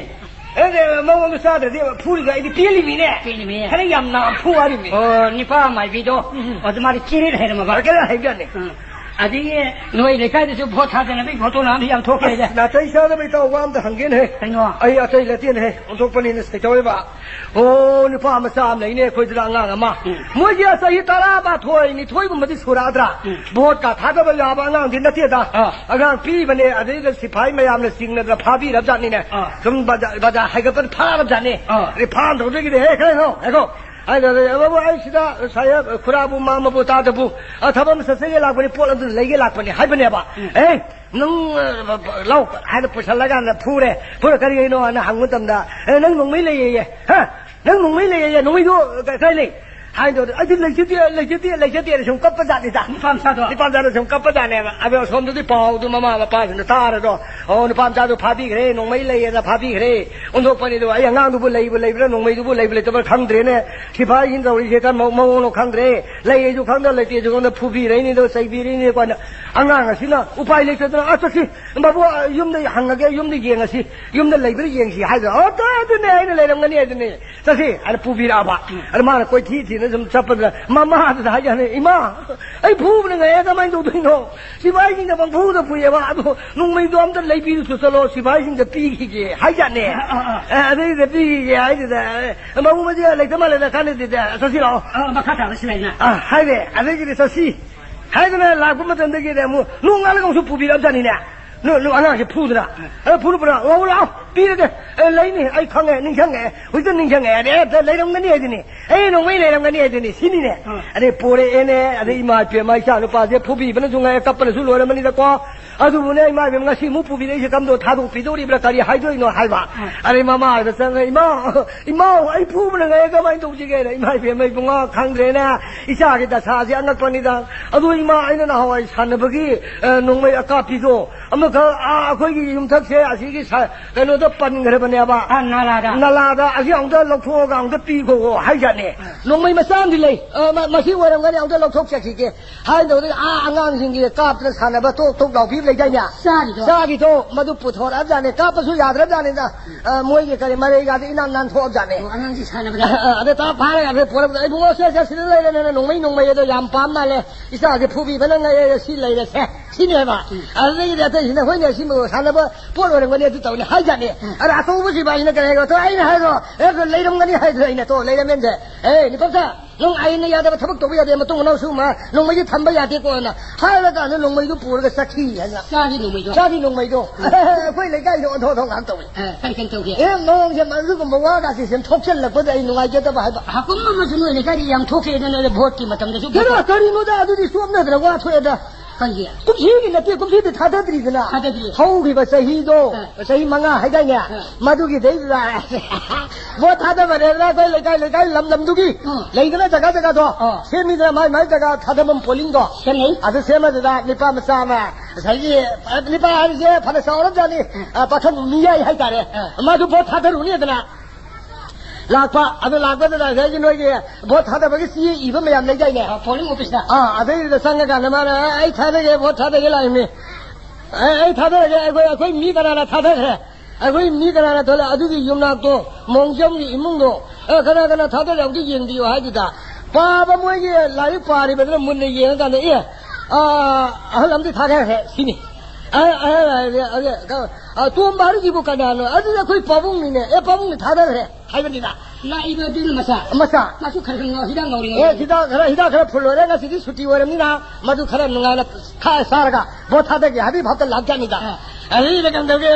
ꯑꯦ, ꯑꯦ, ꯃꯉꯣꯟꯗ ꯆꯥꯗ꯭ꯔꯗꯤ ꯐꯨꯔꯤꯗꯣ ꯑꯩꯗꯤ ꯄꯦꯜꯂꯤꯃꯤꯅꯦ꯫ ꯄꯦꯜꯂꯤꯃꯤ꯫ ꯈꯔ ꯌꯥꯝ ꯅꯥꯝ ꯐꯨ ꯍꯥꯏꯔꯤꯃꯤ꯫ ꯑꯣ, ꯅꯤꯄꯥ ꯃꯥꯏꯕꯤꯗꯣ꯫ ꯎꯝ꯫ ꯑꯗꯨ ꯃꯥꯗꯤ ꯆꯤꯔꯤꯠ ꯍꯩꯔꯝꯃꯕ꯫ ꯈꯔ ꯍꯩꯕꯖꯥꯠꯅꯤ꯫ ꯎꯝ꯫ ꯑꯗꯒꯤ ꯅꯣꯏ ꯂꯩꯀꯥꯏꯗꯁꯨ ꯚꯣꯠ ꯊꯥꯗꯅꯕꯒꯤ ꯚꯣꯠꯇꯣ ꯅꯍꯥꯟꯗꯤ ꯌꯥꯝ ꯊꯣꯛꯈ꯭ꯔꯦꯗ꯫ ꯑꯁ, ꯅꯥꯇꯩ ꯆꯥꯗꯕ ꯏꯇꯥꯎ, ꯋꯥ ꯑꯝꯇ ꯍꯪꯒꯦꯅꯦꯍꯦ꯫ ꯀꯩꯅꯣ? ꯑꯩ ꯑꯇꯩ ꯅꯠꯇꯦꯅꯦꯍꯦ, ꯑꯣꯟꯊꯣꯛꯄꯅꯤꯅ ꯁꯩꯇꯧꯋꯦꯕ꯫ ꯑꯣ, ꯅꯨꯄꯥ ꯃꯆꯥ ꯑꯃ ꯂꯩꯅꯦ ꯑꯩꯈꯣꯏꯗꯨꯗ, ꯑꯉꯥꯡ ꯑꯃ꯫ ꯎꯝ꯫ ꯃꯣꯏꯁꯦ ꯆꯍꯤ ꯇꯔꯥꯃꯥꯊꯣꯏ, ꯅꯤꯊꯣꯏꯒꯨꯝꯕꯗꯤ ꯁꯨꯔꯛꯑꯗ꯭ꯔꯥ? ꯎꯝ꯫ ꯚꯣꯠꯀ ꯊꯥꯗꯕ ꯌꯥꯕ ꯑꯉꯥꯡꯗꯤ ꯅꯠꯇꯦꯗ꯫ ꯑꯥ꯫ ꯑꯉꯥꯡ ꯄꯤꯕꯅꯦ, ꯑꯗꯩꯗ ꯁꯤꯐꯥꯏ ꯃꯌꯥꯝꯅ ꯆꯤꯡꯅꯗꯅ ꯐꯥꯕꯤꯔꯕꯖꯥꯠꯅꯤꯅꯦ꯫ ꯑꯥ꯫ ꯁꯨꯝ ꯕꯖꯥꯔ, ꯕꯖꯥꯔ ꯍꯥꯏꯒꯠꯄꯗ ꯐꯥꯔꯕꯖꯥꯠꯅꯤ꯫ ꯑꯥ꯫ ꯑꯗꯩ ꯐꯥꯔꯝꯗꯧꯗꯒꯤꯗꯤ, "ꯍꯦ, ꯀꯩꯅꯣ, ꯉꯥꯏꯈꯣ꯫ ꯍꯥꯏꯗ꯭ꯔꯗꯤ, "ꯕꯥꯕꯨ, ꯑꯩ ꯁꯤꯗ ꯁꯥꯍꯦꯕ ꯈꯨꯔꯥꯕꯨ, ꯃꯥꯃꯕꯨ, ꯇꯥꯗꯕꯨ, ꯑ, ꯊꯕꯛ ꯑꯃ ꯆꯠꯆꯒꯦ ꯂꯥꯛꯄꯅꯤ, ꯄꯣꯠ ꯑꯝꯇ ꯂꯩꯒꯦ ꯂꯥꯛꯄꯅꯤ" ꯍꯥꯏꯕꯅꯦꯕ꯫ ꯎꯝ꯫ "ꯑꯦ, ꯅꯪ, ꯑ, ꯂꯧ" ꯍꯥꯏꯅ ꯄꯨꯁꯜꯂꯀꯥꯟꯗ ꯐꯨꯔꯦ꯫ ꯐꯨꯔ "ꯀꯔꯤꯒꯤꯅꯣ?" ꯍꯥꯏꯅ ꯍꯪꯕ ꯃꯇꯝꯗ, "ꯑꯦ, ꯅꯪ ꯅꯣꯡꯃꯩ ꯂꯩꯌꯦꯌꯦ"꯫ "ꯍꯥ? ꯅꯪ ꯅꯣꯡꯃꯩ ꯂꯩꯌꯦꯌꯦ? ꯅꯣꯡꯃꯩꯗꯣ ꯀ-, ꯀꯥꯏ ꯂꯩ?" ꯍꯥꯏꯗꯣ, "ꯑꯗꯨ ꯂꯩꯖꯗꯦ, ꯂꯩꯖꯗꯦ, ꯂꯩꯖꯗꯦꯅ" ꯁꯨꯝ ꯀꯞꯄ ꯖꯥꯠꯅꯤꯗ꯫ ꯅꯨꯄꯥ ꯃꯆꯥꯗꯣ? ꯅꯨꯄꯥ ꯃꯆꯥꯗꯣ ꯁꯨꯝ ꯀꯞꯄ ꯖꯥꯠꯅꯦꯕ꯫ ꯑꯗꯣ ꯑꯁꯣꯝꯗꯗꯤ ꯄꯥꯎꯗꯨ ꯃꯃꯥ ꯃꯄꯥꯁꯤꯡꯅ ꯇꯥꯔꯗꯣ, "ꯑꯣ, ꯅꯨꯄꯥ ꯃꯆꯥꯗꯣ ꯐꯥꯕꯤꯈ꯭ꯔꯦ, ꯅꯣꯡꯃꯩ ꯂꯩꯌꯦꯅ ꯐꯥꯕꯤꯈ꯭ꯔꯦ"꯫ ꯑꯣꯟꯊꯣꯛꯄꯅꯤꯗꯣ, ꯑꯩ ꯑꯉꯥꯡꯗꯨꯕꯨ ꯂꯩꯕꯨ ꯂꯩꯕ꯭ꯔꯥ, ꯅꯣꯡꯃꯩꯗꯨꯕꯨ ꯂꯩꯕ ꯂꯩꯇꯕ꯭ꯔꯥ ꯈꯪꯗ꯭ꯔꯦꯅꯦ꯫ ꯁꯤꯐꯥꯏꯁꯤꯡ ꯇꯧꯔꯤꯁꯦ ꯀꯔꯝꯕ ꯃꯑꯣꯡꯅꯣ ꯈꯪꯗ꯭ꯔꯦ꯫ ꯂꯩꯌꯦꯁꯨ ꯈꯪꯗ, ꯂꯩꯇꯦꯁꯨ ꯈꯪꯗ, ꯐꯨꯕꯤꯔꯛꯏꯅꯤꯗꯣ, ꯆꯩꯕꯤꯔꯛꯏꯅꯤꯀꯣ꯫ ꯑꯉꯥꯡ ꯑꯁꯤꯅ ꯎꯄꯥꯏ ꯂꯩꯇꯗꯅ, "ꯑ, ꯆꯠꯁꯤ, ꯕꯥꯕꯨ, ꯑ, ꯌꯨꯝꯗ ꯍꯪꯉꯒꯦ, ꯌꯨꯝꯗ ꯌꯦꯡꯉꯁꯤ, ꯌꯨꯝꯗ ꯂꯩꯕ꯭ꯔꯥ ꯌꯦꯡꯁꯤ" ꯍꯥꯏꯗꯣ, "ꯑꯣ, ꯇꯣ, ꯑꯗꯨꯅꯦ, ꯑꯩꯅ ꯂꯩꯔꯝꯒꯅꯤ ꯑꯗꯨꯅꯦ, ꯆꯠꯁꯤ" ꯍꯥꯏꯅ ꯄꯨꯕꯤꯔꯛꯑꯕ꯫ ꯎꯝ꯫ ꯑꯗ ꯃꯥꯅ ꯀꯣꯏꯊꯤ ꯊꯤꯅ ꯁꯨꯝ ꯆꯠꯄꯗꯨꯗ ꯃꯃꯥꯗꯨꯗ ꯍꯥꯏꯖꯥꯠꯅꯤ, "ꯏꯃꯥ, ꯑꯩ ꯐꯨꯕꯅ ꯉꯥꯏ, ꯀꯃꯥꯏꯅ ꯇꯧꯗꯣꯏꯅꯣ? ꯁꯤꯐꯥꯏꯁꯤꯡꯅ ꯄꯪꯐꯨꯗ ꯐꯨꯏꯌꯦꯕ꯫ ꯑꯗꯣ ꯅꯣꯡꯃꯩꯗꯣ ꯑꯝꯇ ꯂꯩꯕꯤꯔꯨꯆꯣ ꯆꯠꯂꯣ, ꯁꯤꯐꯥꯏꯁꯤꯡꯗ ꯄꯤꯈꯤꯒꯦ" ꯍꯥꯏꯖꯥꯠꯅꯦ꯫ ꯑꯥ, ꯑꯥ, ꯑꯥ꯫ ꯑ, ꯑꯗꯩꯗ ꯄꯤꯈꯤꯒꯦ ꯍꯥꯏꯗꯨꯗ, ꯑꯦ, ꯃꯕꯨ ꯃꯆꯦ ꯂꯩꯇ ꯃꯥꯜꯂꯦꯗ, ꯀꯥꯟꯅꯗꯦꯗ, ꯆꯠꯁꯤ ꯂꯥꯛꯑꯣ꯫ ꯑꯥ, ꯃꯈꯥ ꯇꯥꯕ ꯁꯤꯐꯥꯏꯅ? ꯑ, ꯍꯥꯏꯔꯦ꯫ ꯑꯗꯒꯤꯗꯤ ꯆꯠꯁꯤ ꯍꯥꯏꯗꯅ ꯂꯥꯛꯄ ꯃꯇꯝꯗꯒꯤꯗꯤ ꯑꯃꯨꯛ ꯅꯣꯡꯉꯥꯜꯂꯒ ꯑꯃꯨꯛꯁꯨ ꯄꯨꯕꯤꯔꯛꯑꯕꯖꯥꯠꯅꯤꯅꯦ꯫ ꯅꯣ-, ꯅꯣ-, ꯑꯉꯥꯡꯁꯦ ꯐꯨꯗꯅ꯫ ꯑ, ꯐꯨꯔꯨ ꯐꯨꯔꯥ, "ꯂꯥꯛꯑꯣ, ꯂꯥꯛꯑꯣ, ꯄꯤꯔꯒꯦ꯫ ꯑꯦ, ꯂꯩꯅꯤ, ꯑꯩ ꯈꯪꯉꯦ, ꯅꯤꯡꯁꯤꯡꯉꯦ꯫ ꯍꯧꯖꯤꯛꯇ ꯅꯤꯡꯁꯤꯡꯉꯦ꯫ ꯑꯦ, ꯑꯗ ꯂꯩꯔꯝꯒꯅꯤ ꯍꯥꯏꯗꯨꯅꯤ꯫ ꯑꯦ, ꯅꯣꯡꯃꯩ ꯂꯩꯔꯝꯒꯅꯤ ꯍꯥꯏꯗꯨꯅꯤ꯫ ꯁꯤꯅꯤꯅꯦ"꯫ ꯑ꯫ ꯑꯗꯩ ꯄꯣꯔꯛꯑꯦꯅꯦ꯫ ꯑꯗꯩ ꯏꯃꯥ ꯏꯄꯦꯝꯃ, ꯏꯆꯥ ꯅꯨꯄꯥꯁꯦ ꯐꯨꯕꯤꯕꯅꯁꯨ ꯉꯥꯏ, ꯀꯞꯄꯅꯁꯨ ꯂꯣꯏꯔꯝꯃꯅꯤꯗꯀꯣ꯫ ꯑꯗꯨꯕꯨꯅꯦ, ꯏꯃꯥ ꯏꯕꯦꯝꯃ, ꯉꯁꯤ ꯑꯃꯨꯛ ꯄꯨꯕꯤꯔꯛꯏꯁꯦ ꯀꯝꯗꯧ ꯊꯥꯗꯣꯛꯄꯤꯗꯧꯔꯤꯕ꯭ꯔꯥ, ꯀꯔꯤ ꯍꯥꯏꯗꯣꯏꯅꯣ ꯍꯥꯏꯕ꯫ ꯑ꯫ ꯑꯗꯩ ꯃꯃꯥꯗ ꯆꯪꯉꯒ, "ꯏꯃꯥ, ꯏꯃꯥ, ꯑꯩ ꯐꯨꯕꯅ ꯉꯥꯏ, ꯀꯃꯥꯏꯅ ꯇꯧꯁꯤꯒꯦꯅ?" "ꯏꯃꯥ ꯏꯕꯦꯝꯃ, ꯏꯕꯨꯡꯉꯣ, ꯈꯪꯗ꯭ꯔꯦꯅꯦ, ꯏꯆꯥꯒꯤ ꯗꯁꯥꯁꯦ ꯑꯉꯛꯄꯅꯤꯗ꯫ ꯑꯗꯨ ꯏꯃꯥ, ꯑꯩꯅ ꯅꯍꯥꯟꯋꯥꯏ ꯁꯥꯟꯅꯕꯒꯤ, ꯑ, ꯅꯣꯡꯃꯩ ꯑꯀꯥꯞꯄꯤꯗꯣ, ꯑꯃꯈꯛ, ꯑꯥ, ꯑꯩꯈꯣꯏꯒꯤ ꯌꯨꯝꯊꯛꯁꯦ ꯑꯁꯤꯒꯤ ꯁ-, ꯀꯩꯅꯣꯗ ꯄꯟꯈ꯭ꯔꯕꯅꯦꯕ꯫ ꯑꯥ, ꯅꯥꯂꯥꯗ꯫ ꯅꯥꯂꯥꯗ, ꯑꯁꯤ ꯑꯃꯨꯛꯇ ꯂꯧꯊꯣꯛꯑꯒ ꯑꯃꯨꯛꯇ ꯄꯤꯈꯣ" ꯍꯥꯏꯖꯥꯠꯅꯦ꯫ ꯑꯥ꯫ "ꯅꯣꯡꯃꯩ ꯃꯆꯥ ꯑꯃꯗꯤ ꯂꯩ, ꯑ, ꯃ-, ꯃꯁꯤ ꯑꯣꯏꯔꯝꯒꯅꯤ, ꯑꯃꯨꯛꯇ ꯂꯧꯊꯣꯛꯆꯈꯤꯒꯦ" ꯍꯥꯏꯗꯧꯗ, ꯑꯥ, ꯑꯉꯥꯡꯁꯤꯡꯒꯤ ꯀꯥꯞꯇꯅ ꯁꯥꯟꯅꯕ ꯇꯣꯛ ꯇꯣꯛ ꯂꯥꯎꯕꯤ ꯂꯩꯗꯥꯏꯅꯦ? ꯆꯥꯔꯤꯗꯣ? ꯆꯥꯒꯤꯗꯣ, ꯃꯗꯨ ꯄꯨꯊꯣꯔꯛꯑꯕꯖꯥꯠꯅꯦ꯫ ꯀꯥꯞꯄꯁꯨ ꯌꯥꯗ꯭ꯔꯕꯖꯥꯠꯅꯦꯗ꯫ ꯑ, ꯃꯣꯏꯒꯤ ꯀꯔꯤ ꯃꯔꯩꯒꯗꯤ ꯏꯅꯥꯟ ꯅꯥꯟ ꯊꯣꯛꯑꯕꯖꯥꯠꯅꯦ꯫ ꯑꯣ, ꯑꯉꯥꯡꯁꯤ ꯁꯥꯟꯅꯕꯗ? ꯑ, ꯑꯗ ꯇꯥ ꯐꯥꯔꯦ, ꯑꯗ ꯄꯣꯔꯛꯄꯗ, "ꯑꯩ ꯏꯕꯨꯡꯉꯣ, ꯁꯦ, ꯁꯦ, ꯁꯤꯗ ꯂꯩꯔꯦꯅꯦ, ꯅꯣꯡꯃꯩ, ꯅꯣꯡꯃꯩ ꯑꯗꯣ ꯌꯥꯝ ꯄꯥꯝ ꯃꯥꯜꯂꯦ꯫ ꯏꯆꯥꯁꯦ ꯐꯨꯕꯤꯕꯅ ꯉꯥꯏꯔꯦ, ꯁꯤ ꯂꯩꯔꯦꯁꯦ", ꯁꯤꯅꯦꯕ꯫ ꯎꯝ꯫ ꯑꯗꯨꯗꯒꯤꯗꯤ ꯑꯇꯩꯁꯤꯅ, "ꯍꯣꯏꯅꯦ, ꯁꯤꯃ ꯁꯥꯟꯅꯕ ꯄꯣꯠ ꯑꯣꯏꯔꯝꯒꯅꯤ, ꯑꯗꯨ ꯇꯧꯅꯤ" ꯍꯥꯏꯖꯥꯠꯅꯤ꯫ ꯎꯝ꯫ ꯑꯗ ꯑꯆꯧꯕ ꯁꯤꯕꯥꯏꯁꯤꯅ ꯀꯔꯤ ꯍꯥꯏꯔꯣ? "ꯇꯣ, ꯑꯩꯅ ꯍꯥꯏꯔꯣ, ꯑꯦ, ꯂꯩꯔꯝꯒꯅꯤ ꯍꯥꯏꯗ꯭ꯔꯣ ꯑꯩꯅ? ꯇꯣ, ꯂꯩꯔꯝꯃꯦꯟꯁꯦ꯫ ꯑꯦ, ꯅꯤꯄꯝꯆꯥ, ꯅꯪ ꯑꯥꯏꯟꯅ ꯌꯥꯗꯕ ꯊꯕꯛ ꯇꯧꯕ ꯌꯥꯗꯦ, ꯃꯇꯨꯡ ꯃꯅꯥꯎꯁꯨ ꯃꯥ ꯅꯣꯡꯃꯩꯗꯤ ꯊꯝꯕ ꯌꯥꯗꯦꯀꯣꯅ ꯍꯥꯏꯔꯀꯥꯟꯗ ꯅꯣꯡꯃꯩꯗꯨ ꯄꯨꯔꯒ ꯆꯠꯈꯤ ꯍꯥꯏꯅ꯫ ꯆꯥꯗꯤ ꯅꯣꯡꯃꯩꯗꯣ? ꯆꯥꯗꯤ ꯅꯣꯡꯃꯩꯗꯣ꯫ ꯑꯩꯈꯣꯏ ꯂꯩꯀꯥꯏꯗ ꯑꯣꯟꯊꯣꯛ ꯑꯣꯟꯊꯣꯛ ꯉꯥꯛ ꯇꯧꯏ꯫ ꯑ, ꯀꯔꯤ ꯀꯔꯤ ꯇꯧꯒꯦ? ꯑꯦ, ꯃꯑꯣꯡꯁꯦ ꯑꯗꯨꯒꯨꯝꯕ ꯋꯥꯒꯁꯦ ꯁꯨꯝ ꯊꯣꯛꯆꯜꯂꯛꯄꯗ ꯑꯩ ꯅꯨꯡꯉꯥꯏꯖꯗꯕ ꯍꯥꯏꯕ꯫ ꯍꯥꯀꯨꯝ ꯑꯃꯁꯨ ꯅꯣꯏ ꯂꯩꯀꯥꯏꯗ ꯌꯥꯝ ꯊꯣꯛꯈ꯭ꯔꯦꯗꯅ, ꯚꯣꯠꯀꯤ ꯃꯇꯝꯗꯁꯨ꯫ ꯀꯩꯅꯣ, ꯀꯔꯤꯅꯣꯗ, ꯑꯗꯨꯗꯤ ꯆꯣꯞꯅꯗꯅ ꯋꯥ ꯊꯣꯛꯑꯦꯗ꯫ ꯀꯩꯒꯤ? ꯀꯨꯝꯁꯤꯒꯤ ꯅꯠꯇꯦ, ꯀꯨꯝꯁꯤꯗꯤ ꯊꯥꯗꯗ꯭ꯔꯤꯗꯅ꯫ ꯊꯥꯗꯗ꯭ꯔꯤ꯫ ꯍꯧꯈꯤꯕ ꯆꯍꯤꯗꯣ, ꯑ꯫ ꯆꯍꯤ ꯃꯉꯥ ꯍꯥꯏꯗꯥꯏꯅꯦ? ꯑ꯫ ꯃꯗꯨꯒꯤꯗꯩꯗꯨꯗ ꯚꯣꯠ ꯊꯥꯗꯕꯅꯦꯅ ꯑꯩꯈꯣꯏ ꯂꯩꯀꯥꯏ, ꯂꯩꯀꯥꯏ, ꯂꯝ ꯂꯝꯗꯨꯒꯤ ꯑ꯫ ꯂꯩꯗꯅ ꯖꯒꯥ ꯖꯒꯥꯗꯣ ꯑ꯫ ꯁꯦꯝꯃꯤꯗꯅ, ꯃꯥꯏ ꯃꯥꯏ ꯖꯒꯥ ꯊꯥꯗꯐꯝ ꯄꯣꯂꯤꯡꯗꯣ꯫ ꯁꯦꯝꯅꯩ꯫ ꯑꯗꯨ ꯁꯦꯝꯃꯗꯨꯗ ꯅꯤꯄꯥ ꯃꯆꯥ ꯑꯃ ꯉꯁꯥꯏꯒꯤ, ꯑ, ꯅꯤꯄꯥ ꯍꯥꯏꯔꯤꯁꯦ ꯐꯅ ꯆꯥꯎꯔꯕꯖꯥꯠꯅꯤ꯫ ꯑ꯫ ꯑ, ꯄꯥꯈꯪ ꯃꯤꯌꯥꯏ ꯍꯥꯏꯇꯥꯔꯦ꯫ ꯑ꯫ ꯃꯥꯗꯨ ꯚꯣꯠ ꯊꯥꯗꯔꯨꯅꯦꯗꯅ ꯂꯥꯛꯄ꯫ ꯑꯗꯨ ꯂꯥꯛꯄꯗꯨꯗ ꯉꯁꯥꯏꯒꯤ ꯅꯣꯏꯒꯤ ꯚꯣꯠ ꯊꯥꯗꯕꯒꯤ ꯆꯦ ꯏꯕ ꯃꯌꯥꯝ ꯂꯩꯗꯥꯏꯅꯦ? ꯑ, ꯄꯣꯂꯤꯡ ꯑꯣꯐꯤꯁꯇ꯫ ꯑꯥ, ꯑꯗꯩꯗꯨꯗ ꯆꯪꯉꯀꯥꯟꯗ ꯃꯥꯅ, "ꯑꯩ ꯊꯥꯗꯒꯦ, ꯚꯣꯠ ꯊꯥꯗꯒꯦ ꯂꯥꯛꯏꯃꯤ꯫ ꯑꯩ, ꯑꯩ ꯊꯥꯗꯔꯒꯦ, ꯑꯩꯈꯣꯏ, ꯑꯩꯈꯣꯏ ꯃꯤ ꯀꯅꯥꯅ ꯊꯥꯗꯈ꯭ꯔꯦ? ꯑꯩꯈꯣꯏ ꯃꯤ ꯀꯅꯥꯅ ꯊꯣꯛꯂꯦ? ꯑꯗꯨꯒꯤ ꯌꯨꯝꯅꯥꯛꯇꯣ, ꯃꯣꯡꯖꯝꯒꯤ ꯏꯃꯨꯡꯗꯣ, ꯑ, ꯀꯅꯥ ꯀꯅꯥ ꯊꯥꯗꯔꯦ ꯑꯝꯇ ꯌꯦꯡꯕꯤꯌꯨ" ꯍꯥꯏꯗꯨꯗ, ꯄꯥꯕ ꯃꯣꯏꯒꯤ ꯂꯥꯏꯔꯤꯛ ꯄꯥꯔꯤꯕꯗꯨꯅ ꯃꯨꯟꯅ ꯌꯦꯡꯉꯀꯥꯟꯗ, "ꯑꯦ, ꯑ, ꯑꯍꯜ ꯑꯃꯗꯤ ꯊꯥꯗꯈ꯭ꯔꯦ" ꯁꯤꯅꯤ꯫ ꯑ, ꯑ, ꯑ, ꯑ, ꯑ, ꯑ, ꯇꯣꯝꯕ ꯍꯥꯏꯔꯤꯁꯤꯕꯨ ꯀꯅꯥꯅꯣ? "ꯑꯗꯨꯗꯤ ꯑꯩꯈꯣꯏ ꯄꯥꯕꯨꯡꯅꯤꯅꯦ"꯫ "ꯑꯦ, ꯄꯥꯕꯨꯡꯅ ꯊꯥꯗꯈ꯭ꯔꯦ" ꯍꯥꯏꯕꯅꯤꯅ꯫ ꯂꯥꯛꯏꯕ ꯑꯗꯨꯅ ꯃꯆꯥ꯫ ꯃꯆꯥ꯫ ꯃꯥꯁꯨ ꯈꯔ ꯈꯔ ꯉꯥꯎ-, ꯍꯤꯗꯥꯛ ꯉꯥꯎꯔꯤ ꯑꯦ, ꯉꯥꯎꯔꯤ꯫ ꯍꯤꯗꯥꯛ ꯈꯔ, ꯍꯤꯗꯥꯛ ꯈꯔ ꯐꯨꯜ ꯑꯣꯏꯔꯦ, ꯉꯁꯤꯗꯤ ꯁꯨꯇꯤ ꯑꯣꯏꯔꯕꯅꯤꯅ ꯃꯗꯨ ꯈꯔ ꯅꯨꯡꯉꯥꯏꯅ ꯈꯥ-, ꯆꯥꯔꯒ ꯚꯣꯠ ꯊꯥꯗꯒꯦ ꯍꯥꯏꯕꯒꯤ ꯚꯥꯞꯇ ꯂꯥꯛꯆꯥꯅꯤꯗ꯫ ꯑꯥ꯫ ꯑꯗꯨꯗ ꯀꯝꯗꯧꯒꯦ?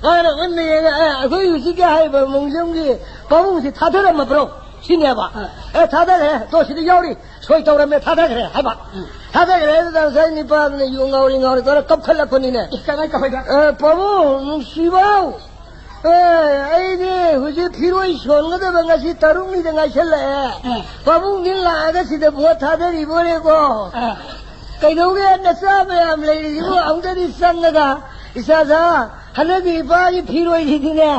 ꯃꯥꯅ ꯎꯟꯅ ꯌꯦꯡꯉ, "ꯑꯦ, ꯑꯩꯈꯣꯏ ꯍꯧꯖꯤꯛꯀꯤ ꯍꯥꯏꯔꯤꯕ ꯃꯣꯡꯖꯝꯒꯤ ꯄꯥꯕꯨꯡꯁꯤ ꯊꯥꯗꯔꯝꯃꯕ꯭ꯔꯣ?" ꯁꯤꯅꯦꯕ꯫ ꯑꯥ꯫ "ꯑꯦ, ꯊꯥꯗꯈ꯭ꯔꯦ, ꯇꯣ ꯁꯤꯗ ꯌꯥꯎꯔꯤ, ꯁꯣꯏ ꯇꯧꯔꯝꯃꯦ, ꯊꯥꯗꯈ꯭ꯔꯦ" ꯍꯥꯏꯕ꯫ ꯎꯝ꯫ ꯊꯥꯗꯈ꯭ꯔꯦ ꯑꯗꯨꯗ ꯉꯁꯥꯏ ꯅꯤꯄꯥꯗꯨꯅ ꯌꯨ ꯉꯥꯎꯔꯤ ꯉꯥꯎꯔꯤ ꯇꯧꯔ ꯀꯞꯈꯠꯂꯛꯄꯅꯤꯅꯦ꯫ ꯑꯦ, ꯀꯃꯥꯏ ꯀꯞꯄꯩꯕ? "ꯑꯦ, ꯄꯥꯕꯨꯡ ꯅꯨꯡꯁꯤꯕꯧ, ꯑꯦ, ꯑꯩꯗꯤ ꯍꯧꯖꯤꯛ ꯐꯤꯔꯣꯏ ꯁꯣꯟꯒꯗꯕ ꯉꯁꯤ ꯇꯔꯨꯛꯅꯤꯗ ꯉꯥꯏꯁꯜꯂꯛꯑꯦ꯫ ꯑꯦ꯫ ꯄꯥꯕꯨꯡꯗꯤ ꯂꯥꯛꯑꯒ ꯁꯤꯗ ꯚꯣꯠ ꯊꯥꯗꯔꯤꯕꯣꯔꯦꯀꯣ꯫ ꯑꯦ꯫ ꯀꯩꯗꯧꯒꯦ ꯅꯆꯥ ꯃꯌꯥꯝ ꯂꯩꯔꯤꯁꯤꯕꯨ ꯑꯃꯨꯛꯇꯗꯤ ꯆꯪꯉꯒ ꯏꯆꯥꯁꯥ, ꯍꯟꯗꯛꯀꯤ ꯏꯄꯥꯒꯤ ꯐꯤꯔꯣꯏꯁꯤꯗꯤꯅꯦ,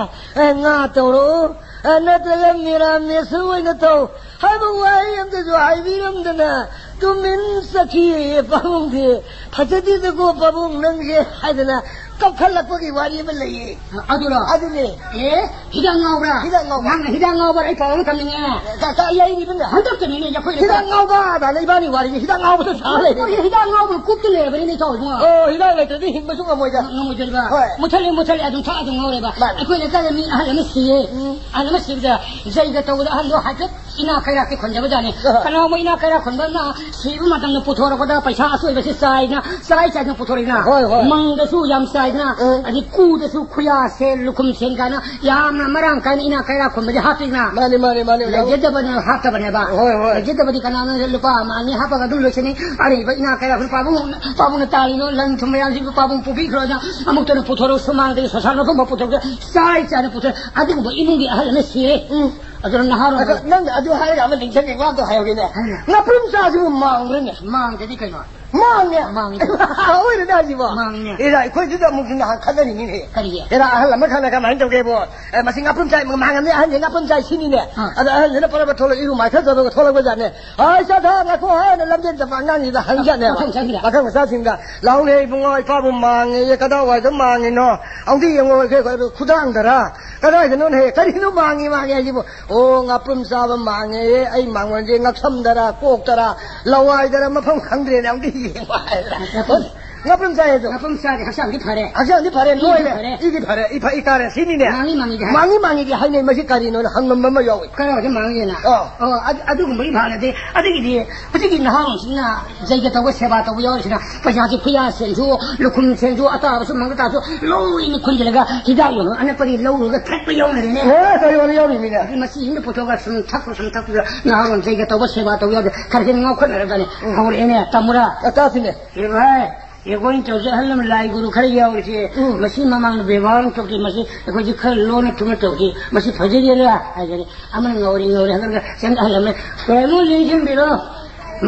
ꯑꯦ, ꯉꯥ ꯇꯧꯔꯛꯎ, ꯑꯦ, ꯅꯠꯇ꯭ꯔꯒ ꯃꯤꯔꯥꯃꯦꯁ ꯑꯣꯏꯅ ꯇꯧ" ꯍꯥꯏꯕ ꯋꯥꯍꯩ ꯑꯝꯇꯁꯨ ꯍꯥꯏꯕꯤꯔꯝꯗꯅ ꯇꯨꯃꯤꯟ ꯆꯠꯈꯤꯌꯦ ꯄꯥꯕꯨꯡꯗꯤ꯫ "ꯐꯖꯗꯦꯗꯀꯣ ꯄꯥꯕꯨꯡ ꯅꯪꯁꯦ" ꯍꯥꯏꯗꯅ ꯀꯞꯈꯠꯂꯛꯄꯒꯤ ꯋꯥꯔꯤ ꯑꯃ ꯂꯩꯌꯦ꯫ ꯑꯗꯨꯔꯣ? ꯑꯗꯨꯅꯦ꯫ ꯑꯦ, ꯍꯤꯗꯥꯛ ꯉꯥꯎꯕ꯭ꯔꯥ? ꯍꯤꯗꯥꯛ ꯉꯥꯎꯕ꯫ ꯅꯪꯅ ꯍꯤꯗꯥꯛ ꯉꯥꯎꯕ꯭ꯔꯥ? ꯑꯩ ꯄꯥꯎ ꯑꯃ ꯇꯝꯅꯤꯡꯉꯦ꯫ ꯀ-, ꯀ-, ꯂꯩꯔꯤꯕꯅꯦ꯫ ꯍꯟꯗꯛꯇꯅꯤꯅꯦ ꯑꯩꯈꯣꯏꯅ ꯍꯤꯗꯥꯛ ꯉꯥꯎꯕ ꯑꯗꯥꯅ ꯏꯕꯥꯅꯤ ꯋꯥꯔꯤꯁꯦ ꯍꯤꯗꯥꯛ ꯉꯥꯎꯕꯗ ꯁꯥ ꯂꯩꯔꯦ꯫ ꯑꯩꯈꯣꯏ ꯍꯤꯗꯥꯛ ꯉꯥꯎꯕ ꯀꯨꯞꯇ ꯂꯩꯔꯕꯅꯤꯅꯦ ꯏꯇꯥꯎ ꯏꯕꯨꯡꯉꯣ꯫ ꯑꯣ, ꯍꯤꯗꯥꯛ ꯂꯩꯇ꯭ꯔꯗꯤ ꯍꯤꯡꯕꯁꯨ ꯉꯝꯃꯣꯏꯗ꯫ ꯉꯝꯃꯣꯏꯗꯣꯔꯤꯕ꯫ ꯍꯣꯏ꯫ ꯃꯨꯊꯠꯂꯦ, ꯃꯨꯊꯠꯂꯦ, ꯑꯗꯨꯝ ꯊꯛꯑ ꯑꯗꯨꯝ ꯉꯥꯎꯔꯦꯕ꯫ ꯃꯥꯅꯤ꯫ ꯑꯩꯈꯣꯏ ꯂꯩꯀꯥꯏꯗ ꯃꯤ ꯑꯍꯜ ꯑꯃ ꯁꯤꯌꯦ꯫ ꯎꯝ꯫ ꯑꯍꯜ ꯑꯃ ꯁꯤꯕꯗ ꯖꯩꯒ ꯇꯧꯕꯗ ꯑꯍꯜꯗꯣ ꯍꯥꯏꯐꯦꯠ ꯏꯅꯥꯛ ꯀꯩꯔꯥꯛꯇꯤ ꯈꯨꯟꯖꯕꯖꯥꯠꯅꯤ꯫ ꯑꯍ꯫ ꯀꯅꯥꯒꯨꯝꯕ ꯏꯅꯥꯛ ꯀꯩꯔꯥꯛ ꯈꯨꯟꯕ ꯑꯃꯅ ꯁꯤꯕ ꯃꯇꯝꯗ ꯄꯨꯊꯣꯔꯛꯄꯗ ꯄꯩꯁꯥ ꯑꯆꯣꯏꯕꯁꯤ ꯆꯥꯏꯅ, ꯆꯥꯏ ꯆꯥꯏꯗꯅ ꯄꯨꯊꯣꯔꯛꯏꯅ꯫ ꯍꯣꯏ, ꯍꯣꯏ꯫ ꯃꯪꯗꯁꯨ ꯌꯥꯝ ꯆꯥꯏꯗꯅ, ꯎꯝ꯫ ꯑꯗꯩ ꯀꯨꯗꯁꯨ ꯈꯨꯌꯥ ꯁꯦꯟ, ꯂꯨꯈꯨꯝ ꯁꯦꯟ ꯀꯥꯏꯅ ꯌꯥꯝꯅ ꯃꯔꯥꯡ ꯀꯥꯏꯅ ꯏꯅꯥꯛ ꯀꯩꯔꯥꯛ ꯈꯨꯟꯕꯁꯦ ꯍꯥꯞꯇꯣꯏꯅ꯫ ꯃꯥꯅꯤ, ꯃꯥꯅꯤ, ꯃꯥꯅꯤ, ꯑꯣꯖꯥ꯫ ꯂꯩꯖꯗꯕꯅ ꯍꯥꯞꯇꯕꯅꯦꯕ꯫ ꯍꯣꯏ, ꯍꯣꯏ꯫ ꯂꯩꯖꯗꯕꯗꯤ ꯀꯅꯥꯅ ꯂꯨꯄꯥ ꯑꯃ ꯑꯅꯤ ꯍꯥꯞꯄꯒ ꯑꯗꯨꯝ ꯂꯣꯏꯁꯤꯟꯅꯤ꯫ ꯑꯔꯩꯕ ꯏꯅꯥꯛ ꯀꯩꯔꯥꯛ ꯈꯨꯟ ꯄꯥꯕꯨꯡ, ꯄꯥꯕꯨꯡꯅ ꯇꯥꯜꯂꯤꯅꯣ ꯂꯟ ꯊꯨꯝ ꯃꯌꯥꯝꯁꯤꯕꯨ ꯄꯥꯕꯨꯡ ꯄꯨꯕꯤꯈ꯭ꯔꯣꯅ ꯑꯃꯨꯛꯇꯅ ꯄꯨꯊꯣꯔꯛ, ꯁꯨꯃꯥꯡꯗꯒꯤ ꯁꯣꯁꯥꯟ ꯃꯐꯝ ꯐꯥꯎ ꯄꯨꯊꯣꯔꯛꯇ ꯆꯥꯏ ꯆꯥꯏꯅ ꯄꯨꯊꯣꯔꯛ꯫ ꯑꯗꯨꯒꯨꯝꯕ ꯏꯃꯨꯡꯒꯤ ꯑꯍꯜ ꯑꯃ ꯁꯤꯔꯦ꯫ ꯎꯝ꯫ ꯑꯗꯨꯅ ꯅꯍꯥꯔꯣꯜ ꯑꯗꯣ ꯅꯪ ꯑꯗꯨ ꯍꯥꯏꯔꯒ ꯑꯃ ꯅꯤꯡꯁꯤꯡꯉꯦ, ꯋꯥ ꯑꯝꯇ ꯍꯥꯏꯍꯧꯒꯦꯅꯦ꯫ ꯍꯥꯏꯌꯨꯅꯦ꯫ ꯉꯥꯄ꯭ꯔꯨꯝ ꯆꯥꯁꯤꯕꯨ ꯃꯥꯡꯕ꯭ꯔꯅꯦ? ꯃꯥꯡꯗꯗꯤ ꯀꯩꯅꯣ? ꯃꯥꯡꯉꯦ꯫ ꯃꯥꯡꯉꯦ꯫ ꯑꯣꯏꯔꯅꯦ ꯍꯥꯏꯁꯤꯕꯣ? ꯃꯥꯡꯉꯦ꯫ ꯑꯦꯔꯥ, ꯑꯩꯈꯣꯏꯗꯨꯗ ꯑꯃꯨꯛꯁꯨ ꯅꯍꯥꯟ ꯈꯠꯅꯔꯤꯅꯤꯅꯦ꯫ ꯀꯔꯤꯒꯤ? ꯑꯦꯔꯥ, ꯑꯍꯜ ꯑꯃ ꯈꯪꯅ ꯀꯃꯥꯏꯅ ꯇꯧꯒꯦꯕꯣ? ꯑꯦ, ꯃꯁꯤ ꯉꯥꯄ꯭ꯔꯨꯝ ꯆꯥꯏ, ꯃꯥꯡꯉꯝꯅꯦ, ꯑꯍꯟꯁꯦ ꯉꯥꯄ꯭ꯔꯨꯝ ꯆꯥꯏ ꯁꯤꯅꯤꯅꯦ꯫ ꯑꯥ꯫ ꯑꯗ ꯑꯍꯜꯁꯤꯅ ꯄꯔꯕ ꯊꯣꯛꯂꯛ, ꯏꯔꯨ ꯃꯥꯏꯊꯖꯕꯒ ꯊꯣꯛꯂꯛꯄ ꯖꯥꯠꯅꯦ꯫ "ꯍꯥꯏ, ꯆꯥꯊ, ꯉꯥꯏꯈꯣ" ꯍꯥꯏꯅ ꯂꯝꯖꯦꯟ ꯆꯠꯄ ꯑꯉꯥꯡꯁꯤꯗ ꯍꯪꯖꯠꯅꯦꯕ꯫ ꯄꯥꯈꯪ ꯃꯆꯥꯁꯤꯡꯗ꯫ ꯄꯥꯈꯪ ꯃꯆꯥꯁꯤꯡꯗ, "ꯂꯥꯎꯅꯦ ꯏꯕꯨꯡꯉꯣ, ꯏꯄꯥꯕꯨ ꯃꯥꯡꯉꯦꯌꯦ, ꯀꯗꯥꯏꯋꯥꯏꯗ ꯃꯥꯡꯉꯤꯅꯣ? ꯑꯃꯨꯛꯇ ꯌꯦꯡꯉꯣ, ꯑꯩꯈꯣꯏ, ꯑꯩꯈꯣꯏ ꯈꯨꯗꯥꯡꯗꯔ? ꯀꯗꯥꯏꯗꯅꯣꯅꯦ? ꯀꯔꯤꯅꯣ ꯃꯥꯡꯉꯤ, ꯃꯥꯡꯉꯤ ꯍꯥꯏꯁꯤꯕꯨ?" "ꯑꯣ, ꯉꯥꯄ꯭ꯔꯨꯝ ꯆꯥꯕ ꯃꯥꯡꯉꯦꯌꯦ, ꯑꯩ ꯃꯥꯡꯉꯣꯟꯁꯦ ꯉꯛꯁꯝꯗꯔ, ꯀꯣꯛꯇꯔ, ꯂꯋꯥꯏꯗꯔ, ꯃꯐꯝ ꯈꯪꯗ꯭ꯔꯦꯅꯦ, ꯑꯃꯨꯛꯇ ꯌꯦꯡꯉꯣ" ꯍꯥꯏꯔ꯫ ꯉꯥꯄ꯭ꯔꯨꯝ ꯆꯥꯏ ꯑꯗꯣ꯫ ꯉꯥꯄ꯭ꯔꯨꯝ ꯆꯥꯗꯤ ꯍꯛꯆꯥꯡꯗꯤ ꯐꯔꯦ꯫ ꯍꯛꯆꯥꯡꯗꯤ ꯐꯔꯦ, ꯏꯗꯤ ꯅꯣꯏꯔꯦ꯫ ꯐꯔꯦ꯫ ꯏꯗꯤ ꯐꯔꯦ, ꯏꯐ-, ꯏꯀꯥꯔꯦ, ꯁꯤꯅꯤꯅꯦ꯫ ꯃꯥꯡꯉꯤ, ꯃꯥꯡꯉꯤꯗꯤ ꯍꯥꯏ꯫ ꯃꯥꯡꯉꯤ, ꯃꯥꯡꯉꯤꯗꯤ ꯍꯥꯏꯅꯩ, ꯃꯁꯤ ꯀꯔꯤꯅꯣꯅ ꯍꯪꯉꯝꯕ ꯑꯃ ꯌꯥꯎꯏ꯫ ꯀꯔꯥꯏꯗ ꯃꯥꯡꯉꯤꯅ? ꯑꯥ꯫ ꯑꯣ, ꯑꯗꯨ-, ꯑꯗꯨꯒꯨꯝꯕꯒꯤ ꯐꯥꯅꯗꯤ, ꯑꯗꯨꯒꯤꯗꯤ ꯍꯧꯖꯤꯛꯀꯤ ꯅꯍꯥꯔꯣꯜꯁꯤꯡꯅ ꯖꯩꯒ ꯇꯧꯕ, ꯁꯦꯕꯥ ꯇꯧꯕ ꯌꯥꯎꯔꯤꯁꯤꯅ ꯄꯩꯁꯥꯁꯤ ꯈꯨꯌꯥ ꯁꯦꯟꯁꯨ, ꯂꯨꯈꯨꯝ ꯁꯦꯟꯁꯨ, ꯑꯇꯥꯕꯁꯨ, ꯃꯪꯒ ꯇꯥꯕꯁꯨ ꯂꯣꯏꯅ ꯈꯨꯟꯖꯤꯜꯂꯒ ꯍꯤꯗꯥꯛ ꯌꯣꯟꯕ ꯑꯅꯛꯄꯗꯒꯤ ꯂꯧꯔꯨꯔꯒ ꯊꯛꯄ ꯌꯥꯎꯅꯔꯦꯅꯦ꯫ ꯑꯦ, ꯀꯔꯤ ꯋꯥꯔꯤ ꯌꯥꯎꯔꯤꯃꯤꯅꯦ? ꯑꯗꯨ ꯃꯁꯤ ꯌꯨꯝꯗ ꯄꯨꯊꯣꯛꯑꯒ ꯁꯨꯝ ꯊꯛꯄ, ꯁꯨꯝ ꯊꯛꯄꯗ ꯅꯍꯥꯔꯣꯜ ꯖꯩꯒ ꯇꯧꯕ, ꯁꯦꯕꯥ ꯇꯧꯕ ꯌꯥꯎꯗꯦ꯫ ꯈꯔ ꯈꯔ ꯉꯥꯎꯈꯠꯅꯔꯛꯀꯅꯤ꯫ ꯎꯝ꯫ ꯍꯧꯔꯛꯑꯦꯅꯦ, ꯇꯝꯃꯨꯔꯥ? ꯑ, ꯇꯥꯁꯤꯅꯦ꯫ ꯑꯦ ꯚꯥꯏ, ꯑꯩꯈꯣꯏꯅ ꯇꯧꯁꯦ ꯑꯍꯜ ꯂꯃꯟ ꯂꯥꯏ ꯒꯨꯔꯨ ꯈꯔ ꯌꯥꯎꯔꯤꯁꯦ, ꯎꯝ꯫ ꯃꯁꯤ ꯃꯃꯥꯡꯗ ꯕꯦꯕꯥꯔ ꯑꯃ ꯇꯧꯈꯤ, ꯃꯁꯤ ꯑꯩꯈꯣꯏꯁꯤ ꯈꯔ ꯂꯣꯟꯅ ꯊꯨꯝꯅ ꯇꯧꯈꯤ, ꯃꯁꯤ ꯐꯖꯗꯦꯗ ꯍꯥꯏꯒꯅꯤ꯫ ꯑꯃꯅ ꯉꯧꯔꯤ ꯉꯧꯔꯤ ꯍꯥꯏꯔꯒ ꯆꯪ ꯑꯍꯜ ꯂꯃꯟ, "ꯀꯩꯅꯣ ꯂꯦꯡꯁꯤꯟꯕꯤꯔꯣ,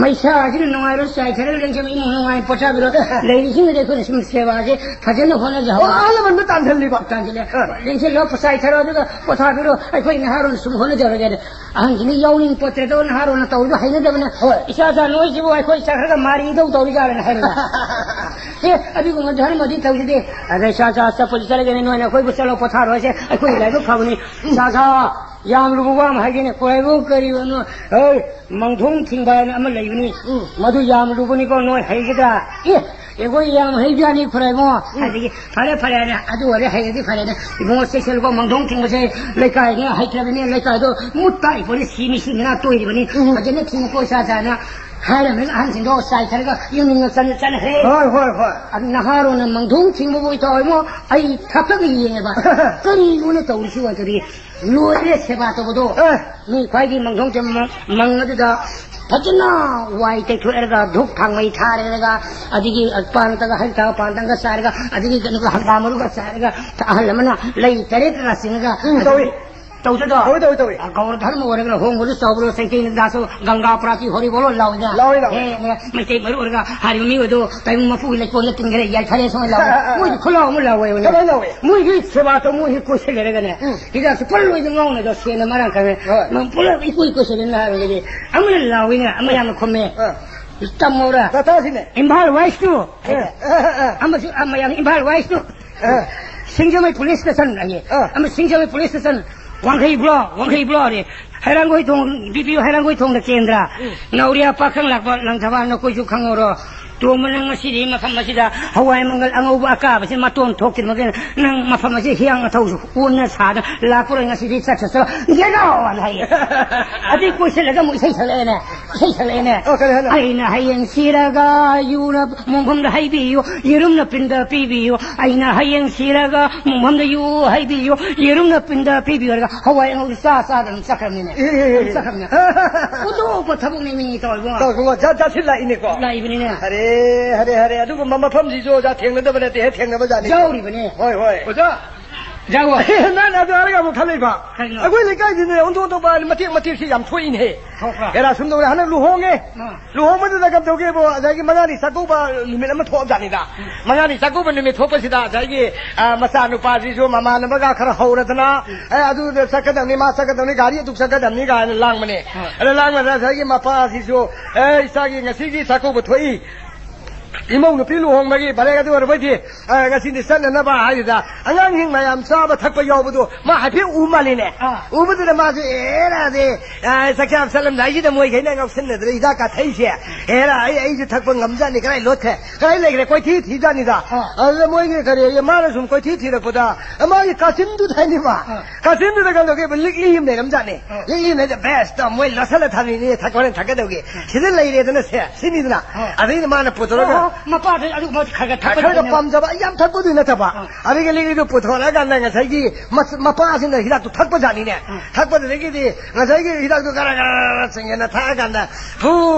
ꯃꯩꯁꯥꯁꯤꯅ ꯅꯨꯡꯉꯥꯏꯔꯣ, ꯆꯥꯏꯊꯔꯒ ꯂꯦꯡꯁꯤꯟꯕ ꯏꯃꯨꯡ ꯅꯨꯡꯉꯥꯏ ꯄꯣꯊꯥꯕꯤꯔꯣ, ꯂꯩꯔꯤꯁꯤꯡꯗꯗꯤ ꯑꯩꯈꯣꯏꯅ ꯁꯨꯝ ꯁꯦꯕꯥꯁꯦ ꯐꯖꯅ ꯍꯣꯠꯅꯖꯍꯧ"꯫ ꯑꯣ, ꯑꯍꯜ ꯂꯃꯟꯗ ꯇꯥꯟꯁꯤꯜꯂꯤꯕ꯫ ꯇꯥꯟꯁꯤꯜꯂꯦ꯫ ꯑ꯫ "ꯂꯦꯡꯁꯤꯜꯂꯣ, ꯆꯥꯏꯊꯔꯣ, ꯑꯗꯨꯒ ꯄꯣꯊꯥꯕꯤꯔꯣ, ꯑꯩꯈꯣꯏ ꯅꯍꯥꯔꯣꯜ ꯁꯨꯝ ꯍꯣꯠꯅꯖꯔꯒꯦ"꯫ ꯑꯍꯟꯁꯤꯅ ꯌꯥꯎꯅꯤꯡ ꯄꯣꯠꯇ꯭ꯔꯦꯗꯣ, ꯅꯍꯥꯔꯣꯜꯅ ꯇꯧꯔꯤꯗꯣ ꯍꯩꯅꯗꯕꯅ꯫ ꯍꯣꯏ꯫ "ꯏꯆꯥ ꯆꯥ ꯅꯣꯏꯁꯤꯕꯨ ꯑꯩꯈꯣꯏ ꯆꯠꯈ꯭ꯔꯒ ꯃꯥꯔꯤ ꯏꯇꯧ ꯇꯧꯔꯤꯖꯥꯠꯂꯅ" ꯍꯥꯏꯔꯒ꯫ "ꯑꯦ, ꯑꯗꯨꯒꯨꯝꯕ ꯙꯔꯃꯗꯤ ꯇꯧꯖꯗꯦ꯫ ꯑꯗ ꯏꯆꯥ ꯆꯥ ꯆꯠꯄꯗꯤ ꯆꯠꯂꯒꯦꯅꯦ, ꯅꯣꯏꯅ ꯑꯩꯈꯣꯏꯕꯨ ꯆꯠꯂꯣ ꯄꯣꯊꯥꯔꯣ ꯍꯥꯏꯁꯦ ꯑꯩꯈꯣꯏꯒꯤ ꯂꯥꯏꯕꯛ ꯐꯕꯅꯤ꯫ ꯏꯆꯥ ꯆꯥ, ꯌꯥꯝ ꯂꯨꯕ ꯋꯥ ꯑꯃ ꯍꯥꯏꯒꯦꯅꯦ, ꯀꯣꯏꯕꯨ ꯀꯔꯤꯕꯅꯣ? ꯍꯣꯏ, ꯃꯪꯊꯣꯡ ꯊꯤꯡꯕ ꯍꯥꯏꯅ ꯑꯃ ꯂꯩꯕꯅꯤ꯫ ꯎꯝ꯫ ꯃꯗꯨ ꯌꯥꯝ ꯂꯨꯕꯅꯤꯀꯣ, ꯅꯣꯏ ꯍꯩꯒꯗ꯭ꯔꯥ?" "ꯑꯦ, ꯑꯩꯈꯣꯏ ꯌꯥꯝ ꯍꯩꯖꯥꯅꯤ ꯈꯨꯔꯥꯏꯕꯨꯡꯉꯣ꯫ ꯑꯗꯒꯤ ꯐꯔꯦ, ꯐꯔꯦꯅꯦ, ꯑꯗꯨ ꯑꯣꯏꯔꯦ, ꯍꯩꯔꯗꯤ ꯐꯔꯦꯅꯦ꯫ ꯏꯕꯨꯡꯉꯣ, ꯆꯦꯛꯁꯤꯜꯂꯨꯀꯣ, ꯃꯥꯡꯗꯣꯡ ꯊꯤꯡꯕꯁꯦ ꯂꯩꯀꯥꯏꯅꯦ, ꯍꯩꯇ꯭ꯔꯕꯅꯦ, ꯂꯩꯀꯥꯏꯗꯣ ꯃꯨꯠ ꯇꯥꯛꯏ ꯄꯣꯠꯅꯤ, ꯁꯤ ꯃꯤ ꯁꯤ ꯃꯤꯅꯥ ꯇꯣꯏꯔꯤꯕꯅꯤ꯫ ꯎꯝ꯫ ꯐꯖꯅ ꯊꯤꯡꯉꯨꯀꯣ, ꯏꯆꯥ ꯆꯥꯅ ꯍꯥꯏꯔꯕꯅꯤꯅ ꯑꯍꯟꯁꯤꯡꯗꯣ ꯆꯥꯏꯊꯔꯒ ꯌꯨꯝꯅꯤꯡꯅ ꯆꯠꯅ ꯆꯠꯅꯈ꯭ꯔꯦ꯫ ꯍꯣꯏ, ꯍꯣꯏ, ꯍꯣꯏ꯫ ꯑꯗꯨ ꯅꯍꯥꯔꯣꯟꯅ ꯃꯥꯡꯗꯣꯡ ꯊꯤꯡꯕꯕꯨ ꯏꯇꯥꯎ ꯏꯕꯨꯡꯉꯣ, ꯑꯩ ꯊꯛꯇꯒ ꯌꯦꯡꯉꯦꯕ꯫ ꯀꯔꯤꯅꯣꯅ ꯇꯧꯔꯤꯁꯤ ꯑꯣꯏ ꯀꯔꯤ? ꯂꯣꯏꯔꯦ ꯁꯦꯕꯥ ꯇꯧꯕꯗꯣ꯫ ꯑꯦ꯫ ꯃꯤ ꯈ꯭ꯋꯥꯏꯒꯤ ꯃꯪꯗꯣꯡ ꯆꯝ-, ꯃꯪ ꯑꯗꯨꯗ ꯐꯖꯅ ꯋꯥꯏ ꯇꯩꯊꯣꯛꯑꯦꯔꯒ, ꯙꯨꯞ ꯊꯥꯡꯃꯩ ꯊꯥꯔꯦꯔꯒ, ꯑꯗꯒꯤ ꯄꯥꯟ ꯇꯪꯒ, ꯍꯩ ꯇꯪꯒ, ꯄꯥꯟ ꯇꯪꯒ ꯆꯥꯔꯒ, ꯑꯗꯒꯤ ꯀꯩꯅꯣꯒ, ꯍꯪꯒꯥꯝ ꯃꯔꯨꯒ ꯆꯥꯔꯒ, ꯑꯍꯜ ꯑꯃꯅ ꯂꯩ ꯇꯔꯦꯠꯀ ꯆꯤꯡꯉꯒ, ꯎꯝ, ꯇꯧꯏ꯫ ꯇꯧꯖꯗꯣ? ꯇꯧꯏ, ꯇꯧꯏ, ꯇꯧꯏ꯫ ꯑ, ꯒꯧꯔ ꯙꯔꯃ ꯑꯣꯏꯔꯒꯅ ꯍꯣꯡꯕꯗꯨ ꯆꯥꯎꯕ꯭ꯔꯣ, ꯁꯦꯡꯀꯩ ꯗꯥꯁꯣ, ꯒꯪꯒꯥ ꯄ꯭ꯔꯥꯇꯤ ꯍꯣꯔꯤ ꯕꯣꯂꯣ ꯂꯥꯎꯏꯗ꯫ ꯂꯥꯎꯏ, ꯂꯥꯎꯏ꯫ ꯑꯦ, ꯑꯦ, ꯃꯩꯇꯩ ꯃꯔꯨ ꯑꯣꯏꯔꯒ ꯍꯥꯏꯔꯤꯕ ꯃꯤ ꯑꯣꯏꯗꯣ ꯇꯥꯏꯕꯪ ꯃꯄꯨꯒꯤ ꯂꯩꯀꯣꯜꯗ ꯇꯤꯟꯈꯔꯦ, ꯌꯥꯏꯐꯔꯦ ꯁꯨꯃꯥꯏꯅ ꯂꯥꯎꯏ꯫ ꯃꯣꯏꯗꯤ ꯈꯨꯂꯥꯎ ꯑꯃ ꯂꯥꯎꯏ꯫ ꯀꯃꯥꯏꯅ ꯂꯥꯎꯏ? ꯃꯣꯏꯒꯤ ꯁꯦꯕꯥ ꯇꯧ, ꯃꯣꯏꯒꯤ ꯀꯣꯏꯁꯤꯜꯂꯦꯔꯒꯅꯦ꯫ ꯎꯝ꯫ ꯍꯤꯗꯥꯛꯁꯨ ꯄꯨꯔꯥ ꯂꯣꯏꯗ ꯉꯥꯎꯅꯗꯣ ꯁꯦꯟꯅ ꯃꯔꯥꯡ ꯀꯥꯏꯅ꯫ ꯍꯣꯏ꯫ ꯃ-, ꯄꯨꯂꯞ ꯏꯀꯨꯏ ꯀꯣꯏꯁꯤꯜꯂꯦꯅ ꯍꯥꯏꯔꯒꯗꯤ ꯑꯃꯅ ꯂꯥꯎꯏꯅ ꯑꯃ ꯌꯥꯝꯅ ꯈꯨꯝꯃꯦ꯫ ꯑꯥ꯫ ꯇꯝꯃꯧꯔꯥ? ꯇꯥꯇꯥꯁꯤꯅꯦ꯫ ꯏꯝꯐꯥꯜ ꯋꯦꯁꯇꯨ꯫ ꯑꯥ, ꯑꯥ, ꯑꯥ꯫ ꯑꯃꯁꯨ ꯑꯃ ꯌꯥꯝ ꯏꯝꯐꯥꯜ ꯋꯦꯁꯇꯨ꯫ ꯑꯥ꯫ ꯁꯤꯡꯖꯃꯩ ꯄꯨꯂꯤꯁ ꯁ꯭ꯇꯦꯁꯟ ꯍꯥꯏꯌꯦ꯫ ꯑꯥ꯫ ꯑꯃ ꯁꯤꯡꯖꯃꯩ ꯄꯨꯂꯤꯁ ꯁ꯭ꯇꯦꯁꯟ꯫ ꯋꯥꯡꯈꯩ ꯕ꯭ꯂꯣꯛ, ꯋꯥꯡꯈꯩ ꯕ꯭ꯂꯣꯛ ꯍꯥꯏꯔꯦ꯫ ꯍꯩꯔꯥꯡꯒꯣꯏ ꯊꯣꯡ, ꯕꯤ ꯄꯤ ꯑꯣ ꯍꯩꯔꯥꯡꯒꯣꯏ ꯊꯣꯡꯗ ꯀꯦꯟꯗ꯭ꯔ꯫ ꯎꯝ꯫ ꯅꯥꯎꯔꯤꯌꯥ ꯄꯥꯈꯪ ꯂꯥꯛꯄ ꯂꯪꯊꯕꯥꯜ ꯅꯈꯣꯏꯁꯨ ꯈꯪꯍꯧꯔꯣ꯫ ꯇꯣꯝꯕ, ꯅꯪ ꯉꯁꯤꯗꯤ ꯃꯐꯝ ꯑꯁꯤꯗ ꯍꯋꯥꯏ ꯃꯪꯒꯜ ꯑꯉꯧꯕ ꯑꯀꯥꯕꯁꯤ ꯃꯇꯣꯟ ꯊꯣꯛꯇ꯭ꯔꯤꯕ ꯃꯈꯩ ꯅꯪ ꯃꯐꯝ ꯑꯁꯤ ꯍꯤꯌꯥꯡ ꯑꯊꯧ ꯑꯣꯟꯅ ꯁꯥꯗꯅ ꯂꯥꯛꯄꯔꯣꯏ, ꯉꯁꯤꯗꯤ ꯆꯠꯁ ꯆꯠꯂꯣ꯫ Get out! ꯍꯥꯏꯌꯦ꯫ ꯑꯗꯩ ꯀꯣꯏꯁꯤꯜꯂꯒ ꯑꯃꯨꯛ ꯏꯁꯩ ꯁꯛꯂꯛꯑꯦꯅꯦ꯫ ꯏꯁꯩ ꯁꯛꯂꯛꯑꯦꯅꯦ꯫ ꯑꯣ, ꯀꯔꯤ ꯍꯥꯏꯅꯣ? ꯑꯩꯅ ꯍꯌꯦꯡ ꯁꯤꯔꯒ ꯌꯨꯅ ꯃꯣꯡꯐꯝꯗ ꯍꯩꯕꯤꯌꯨ, ꯌꯦꯔꯨꯝꯅ ꯄꯤꯟꯗ ꯄꯤꯕꯤꯌꯨ꯫ ꯑꯩꯅ ꯍꯌꯦꯡ ꯁꯤꯔꯒ ꯃꯣꯡꯐꯝꯗ ꯌꯨ ꯍꯩꯕꯤꯌꯨ, ꯌꯦꯔꯨꯝꯅ ꯄꯤꯟꯗ ꯄꯤꯕꯤꯌꯨ ꯍꯥꯏꯔꯒ ꯍꯋꯥꯏ ꯑꯉꯧꯕ ꯆꯥ ꯆꯥꯗꯅ ꯆꯠꯈ꯭ꯔꯕꯅꯤꯅꯦ꯫ ꯑꯦ, ꯑꯦ, ꯑꯦ, ꯑꯦ꯫ ꯆꯠꯈ꯭ꯔꯕꯅꯦ꯫ ꯎꯗꯣꯛꯄ ꯊꯕꯛꯅꯦ ꯃꯤ ꯇꯧꯔꯤꯕꯣ꯫ ꯇꯧꯔꯤꯕꯣ, ꯖꯥꯠ ꯖꯥꯠ ꯁꯤ ꯂꯥꯛꯏꯅꯦꯀꯣ꯫ ꯂꯥꯛꯏꯕꯅꯤꯅꯦ꯫ ꯑꯔꯦ, ꯑꯔꯦ, ꯑꯔꯦ, ꯑꯗꯨꯒꯨꯝꯕ ꯃꯐꯝꯁꯤꯁꯨ ꯑꯣꯖꯥ ꯊꯦꯡꯅꯗꯕ ꯅꯠꯇꯦ, ꯍꯦꯛ ꯊꯦꯡꯅꯕ ꯖꯥꯠꯅꯤ꯫ ꯌꯥꯎꯔꯤꯕꯅꯦ꯫ ꯍꯣꯏ, ꯍꯣꯏ꯫ ꯑꯣꯖꯥ, ꯖꯥꯒꯣ꯫ ꯅꯪ ꯑꯗꯨ ꯍꯥꯏꯔꯒ ꯑꯃꯨꯛ ꯈꯜꯂꯛꯏꯕ꯫ ꯀꯩꯅꯣ? ꯑꯩꯈꯣꯏ ꯂꯩꯀꯥꯏꯁꯤꯅ ꯑꯣꯟꯊꯣꯛ ꯑꯣꯟꯊꯣꯛꯄ ꯃꯇꯦꯛ ꯃꯇꯦꯛꯁꯤ ꯌꯥꯝ ꯊꯣꯛꯏꯅꯦꯍꯦ꯫ ꯊꯣꯛꯄ꯭ꯔꯥ? ꯍꯦꯔꯥ ꯁꯨꯝ ꯇꯧꯔꯦ, ꯍꯟꯗꯛ ꯂꯨꯍꯣꯡꯉꯦ꯫ ꯑꯥ꯫ ꯂꯨꯍꯣꯡꯕꯗꯨꯗ ꯀꯝꯗꯧꯒꯦꯕꯨ, ꯑꯗꯒꯤ ꯃꯉꯥꯅꯤ ꯆꯥꯛꯀꯧꯕ ꯅꯨꯃꯤꯠ ꯑꯃ ꯊꯣꯛꯑꯕꯖꯥꯠꯅꯤꯗ꯫ ꯎꯝ꯫ ꯃꯉꯥꯅꯤ ꯆꯥꯛꯀꯧꯕ ꯅꯨꯃꯤꯠ ꯊꯣꯛꯄꯁꯤꯗ ꯉꯁꯥꯏꯒꯤ, ꯑ, ꯃꯆꯥꯅꯨꯄꯥꯁꯤꯁꯨ ꯃꯃꯥꯟꯅꯕꯒ ꯈꯔ ꯍꯧꯔꯗꯅ, ꯎꯝ꯫ "ꯑꯦ, ꯑꯗꯨꯗ ꯆꯠꯀꯗꯕꯅꯤ, ꯃꯥ ꯆꯠꯀꯗꯕꯅꯤ, ꯒꯥꯔꯤ ꯑꯗꯨꯛ ꯆꯠꯀꯗꯕꯅꯤ" ꯀꯥꯏꯅ ꯂꯥꯡꯕꯅꯦ꯫ ꯍꯣꯏ꯫ ꯑꯗ ꯂꯥꯡꯕꯗ ꯉꯁꯥꯏꯒꯤ ꯃꯄꯥꯁꯤꯁꯨ, "ꯑꯦ, ꯏꯆꯥꯒꯤ ꯉꯁꯤꯒꯤ ꯆꯥꯛꯀꯧꯕ ꯊꯣꯛꯏ, ꯏꯃꯧ ꯅꯨꯄꯤ ꯂꯨꯍꯣꯡꯕꯒꯤ ꯕꯥꯔꯦꯛ ꯑꯗꯨ ꯑꯣꯏꯔꯕꯣꯏꯗꯤ, ꯑ, ꯉꯁꯤ ꯅꯤꯁꯟꯅꯅꯕ ꯍꯥꯏꯗꯨꯗ ꯑꯉꯥꯡꯁꯤꯡ ꯃꯌꯥꯝ ꯆꯥꯕ ꯊꯛꯄ ꯌꯥꯎꯕꯗꯨ ꯃꯥ ꯍꯥꯏꯐꯦꯠ ꯎ ꯃꯥꯜꯂꯤꯅꯦ꯫ ꯑꯥ꯫ ꯎꯕꯗꯨꯗ ꯃꯥꯁꯦ, "ꯑꯦꯔꯥꯗꯤ, ꯑ, ꯆꯥꯛ ꯆꯥꯕ ꯆꯠꯂꯝꯗꯥꯏꯁꯤꯗ ꯃꯣꯏꯈꯩꯅ ꯉꯥꯎꯁꯤꯟꯅꯗꯅ ꯍꯤꯗꯥꯛ ꯀꯥꯊꯩꯁꯦ, ꯑꯦꯔꯥ, ꯑꯩ, ꯑꯩꯁꯨ ꯊꯛꯄ ꯉꯝꯖꯥꯠꯅꯤ, ꯀꯗꯥꯏ ꯂꯣꯠꯈ꯭ꯔꯦ, ꯀꯗꯥꯏ ꯂꯩꯈ꯭ꯔꯦ?" ꯀꯣꯏꯊꯤ ꯊꯤꯖꯥꯠꯅꯤꯗ꯫ ꯑꯥ꯫ ꯑꯗꯨꯗ ꯃꯣꯏꯒꯤ ꯀꯔꯤ, ꯃꯥꯅ ꯁꯨꯝ ꯀꯣꯏꯊꯤ ꯊꯤꯔꯛꯄꯗ ꯃꯥꯒꯤ ꯀꯥꯆꯤꯟꯗꯨꯗ ꯍꯥꯏꯅꯤꯕ꯫ ꯑꯥ꯫ ꯀꯥꯆꯤꯟꯗꯨꯗ ꯀꯩꯅꯣꯒꯤ ꯂꯤꯛꯂꯤ ꯑꯃ ꯂꯩꯔꯝꯖꯥꯠꯅꯤ꯫ ꯑꯥ꯫ ꯂꯤꯛꯂꯤ ꯑꯃ ꯂꯩꯔ ꯕꯦꯁꯇ ꯃꯣꯏ ꯂꯣꯠꯁꯜꯂ ꯊꯝꯃꯤꯅꯤ, ꯊꯛ-, ꯍꯣꯔꯦꯟ ꯊꯛꯀꯗꯧꯒꯤ꯫ ꯑꯥ꯫ ꯁꯤꯗ ꯂꯩꯔꯦꯗꯅ ꯁꯦ, ꯁꯤꯅꯤꯗꯅ꯫ ꯑꯥ꯫ ꯑꯗꯩꯗ ꯃꯥꯅ ꯄꯨꯊꯣꯔꯒ ꯑꯣ, ꯃꯄꯥꯗ ꯑꯗꯨꯒꯨꯝꯕ ꯈꯔ ꯈꯔ ꯊꯛꯄ ꯈꯔ ꯈꯔ ꯖꯥꯠꯅꯦꯕ꯫ ꯄꯥꯝꯖꯕ, ꯌꯥꯝ ꯊꯛꯄꯗꯨꯗꯤ ꯅꯠꯇꯕ꯫ ꯑꯥ꯫ ꯑꯗꯒꯤ ꯂꯤꯛꯂꯤꯗꯨ ꯄꯨꯊꯣꯔꯛꯑꯀꯥꯟꯗ ꯉꯁꯥꯏꯒꯤ ꯃꯆ-, ꯃꯄꯥꯁꯤꯅ ꯍꯤꯗꯥꯛꯇꯨ ꯊꯛꯄ ꯖꯥꯠꯅꯤꯅꯦ꯫ ꯑꯥ꯫ ꯊꯛꯄꯗꯨꯗꯒꯤꯗꯤ ꯉꯁꯥꯏꯒꯤ ꯍꯤꯗꯥꯛꯇꯨ ꯒꯔ ꯒꯔ ꯒꯔ ꯆꯤꯡꯒꯦꯅ ꯊꯛꯑꯀꯥꯟꯗ, ꯐꯨ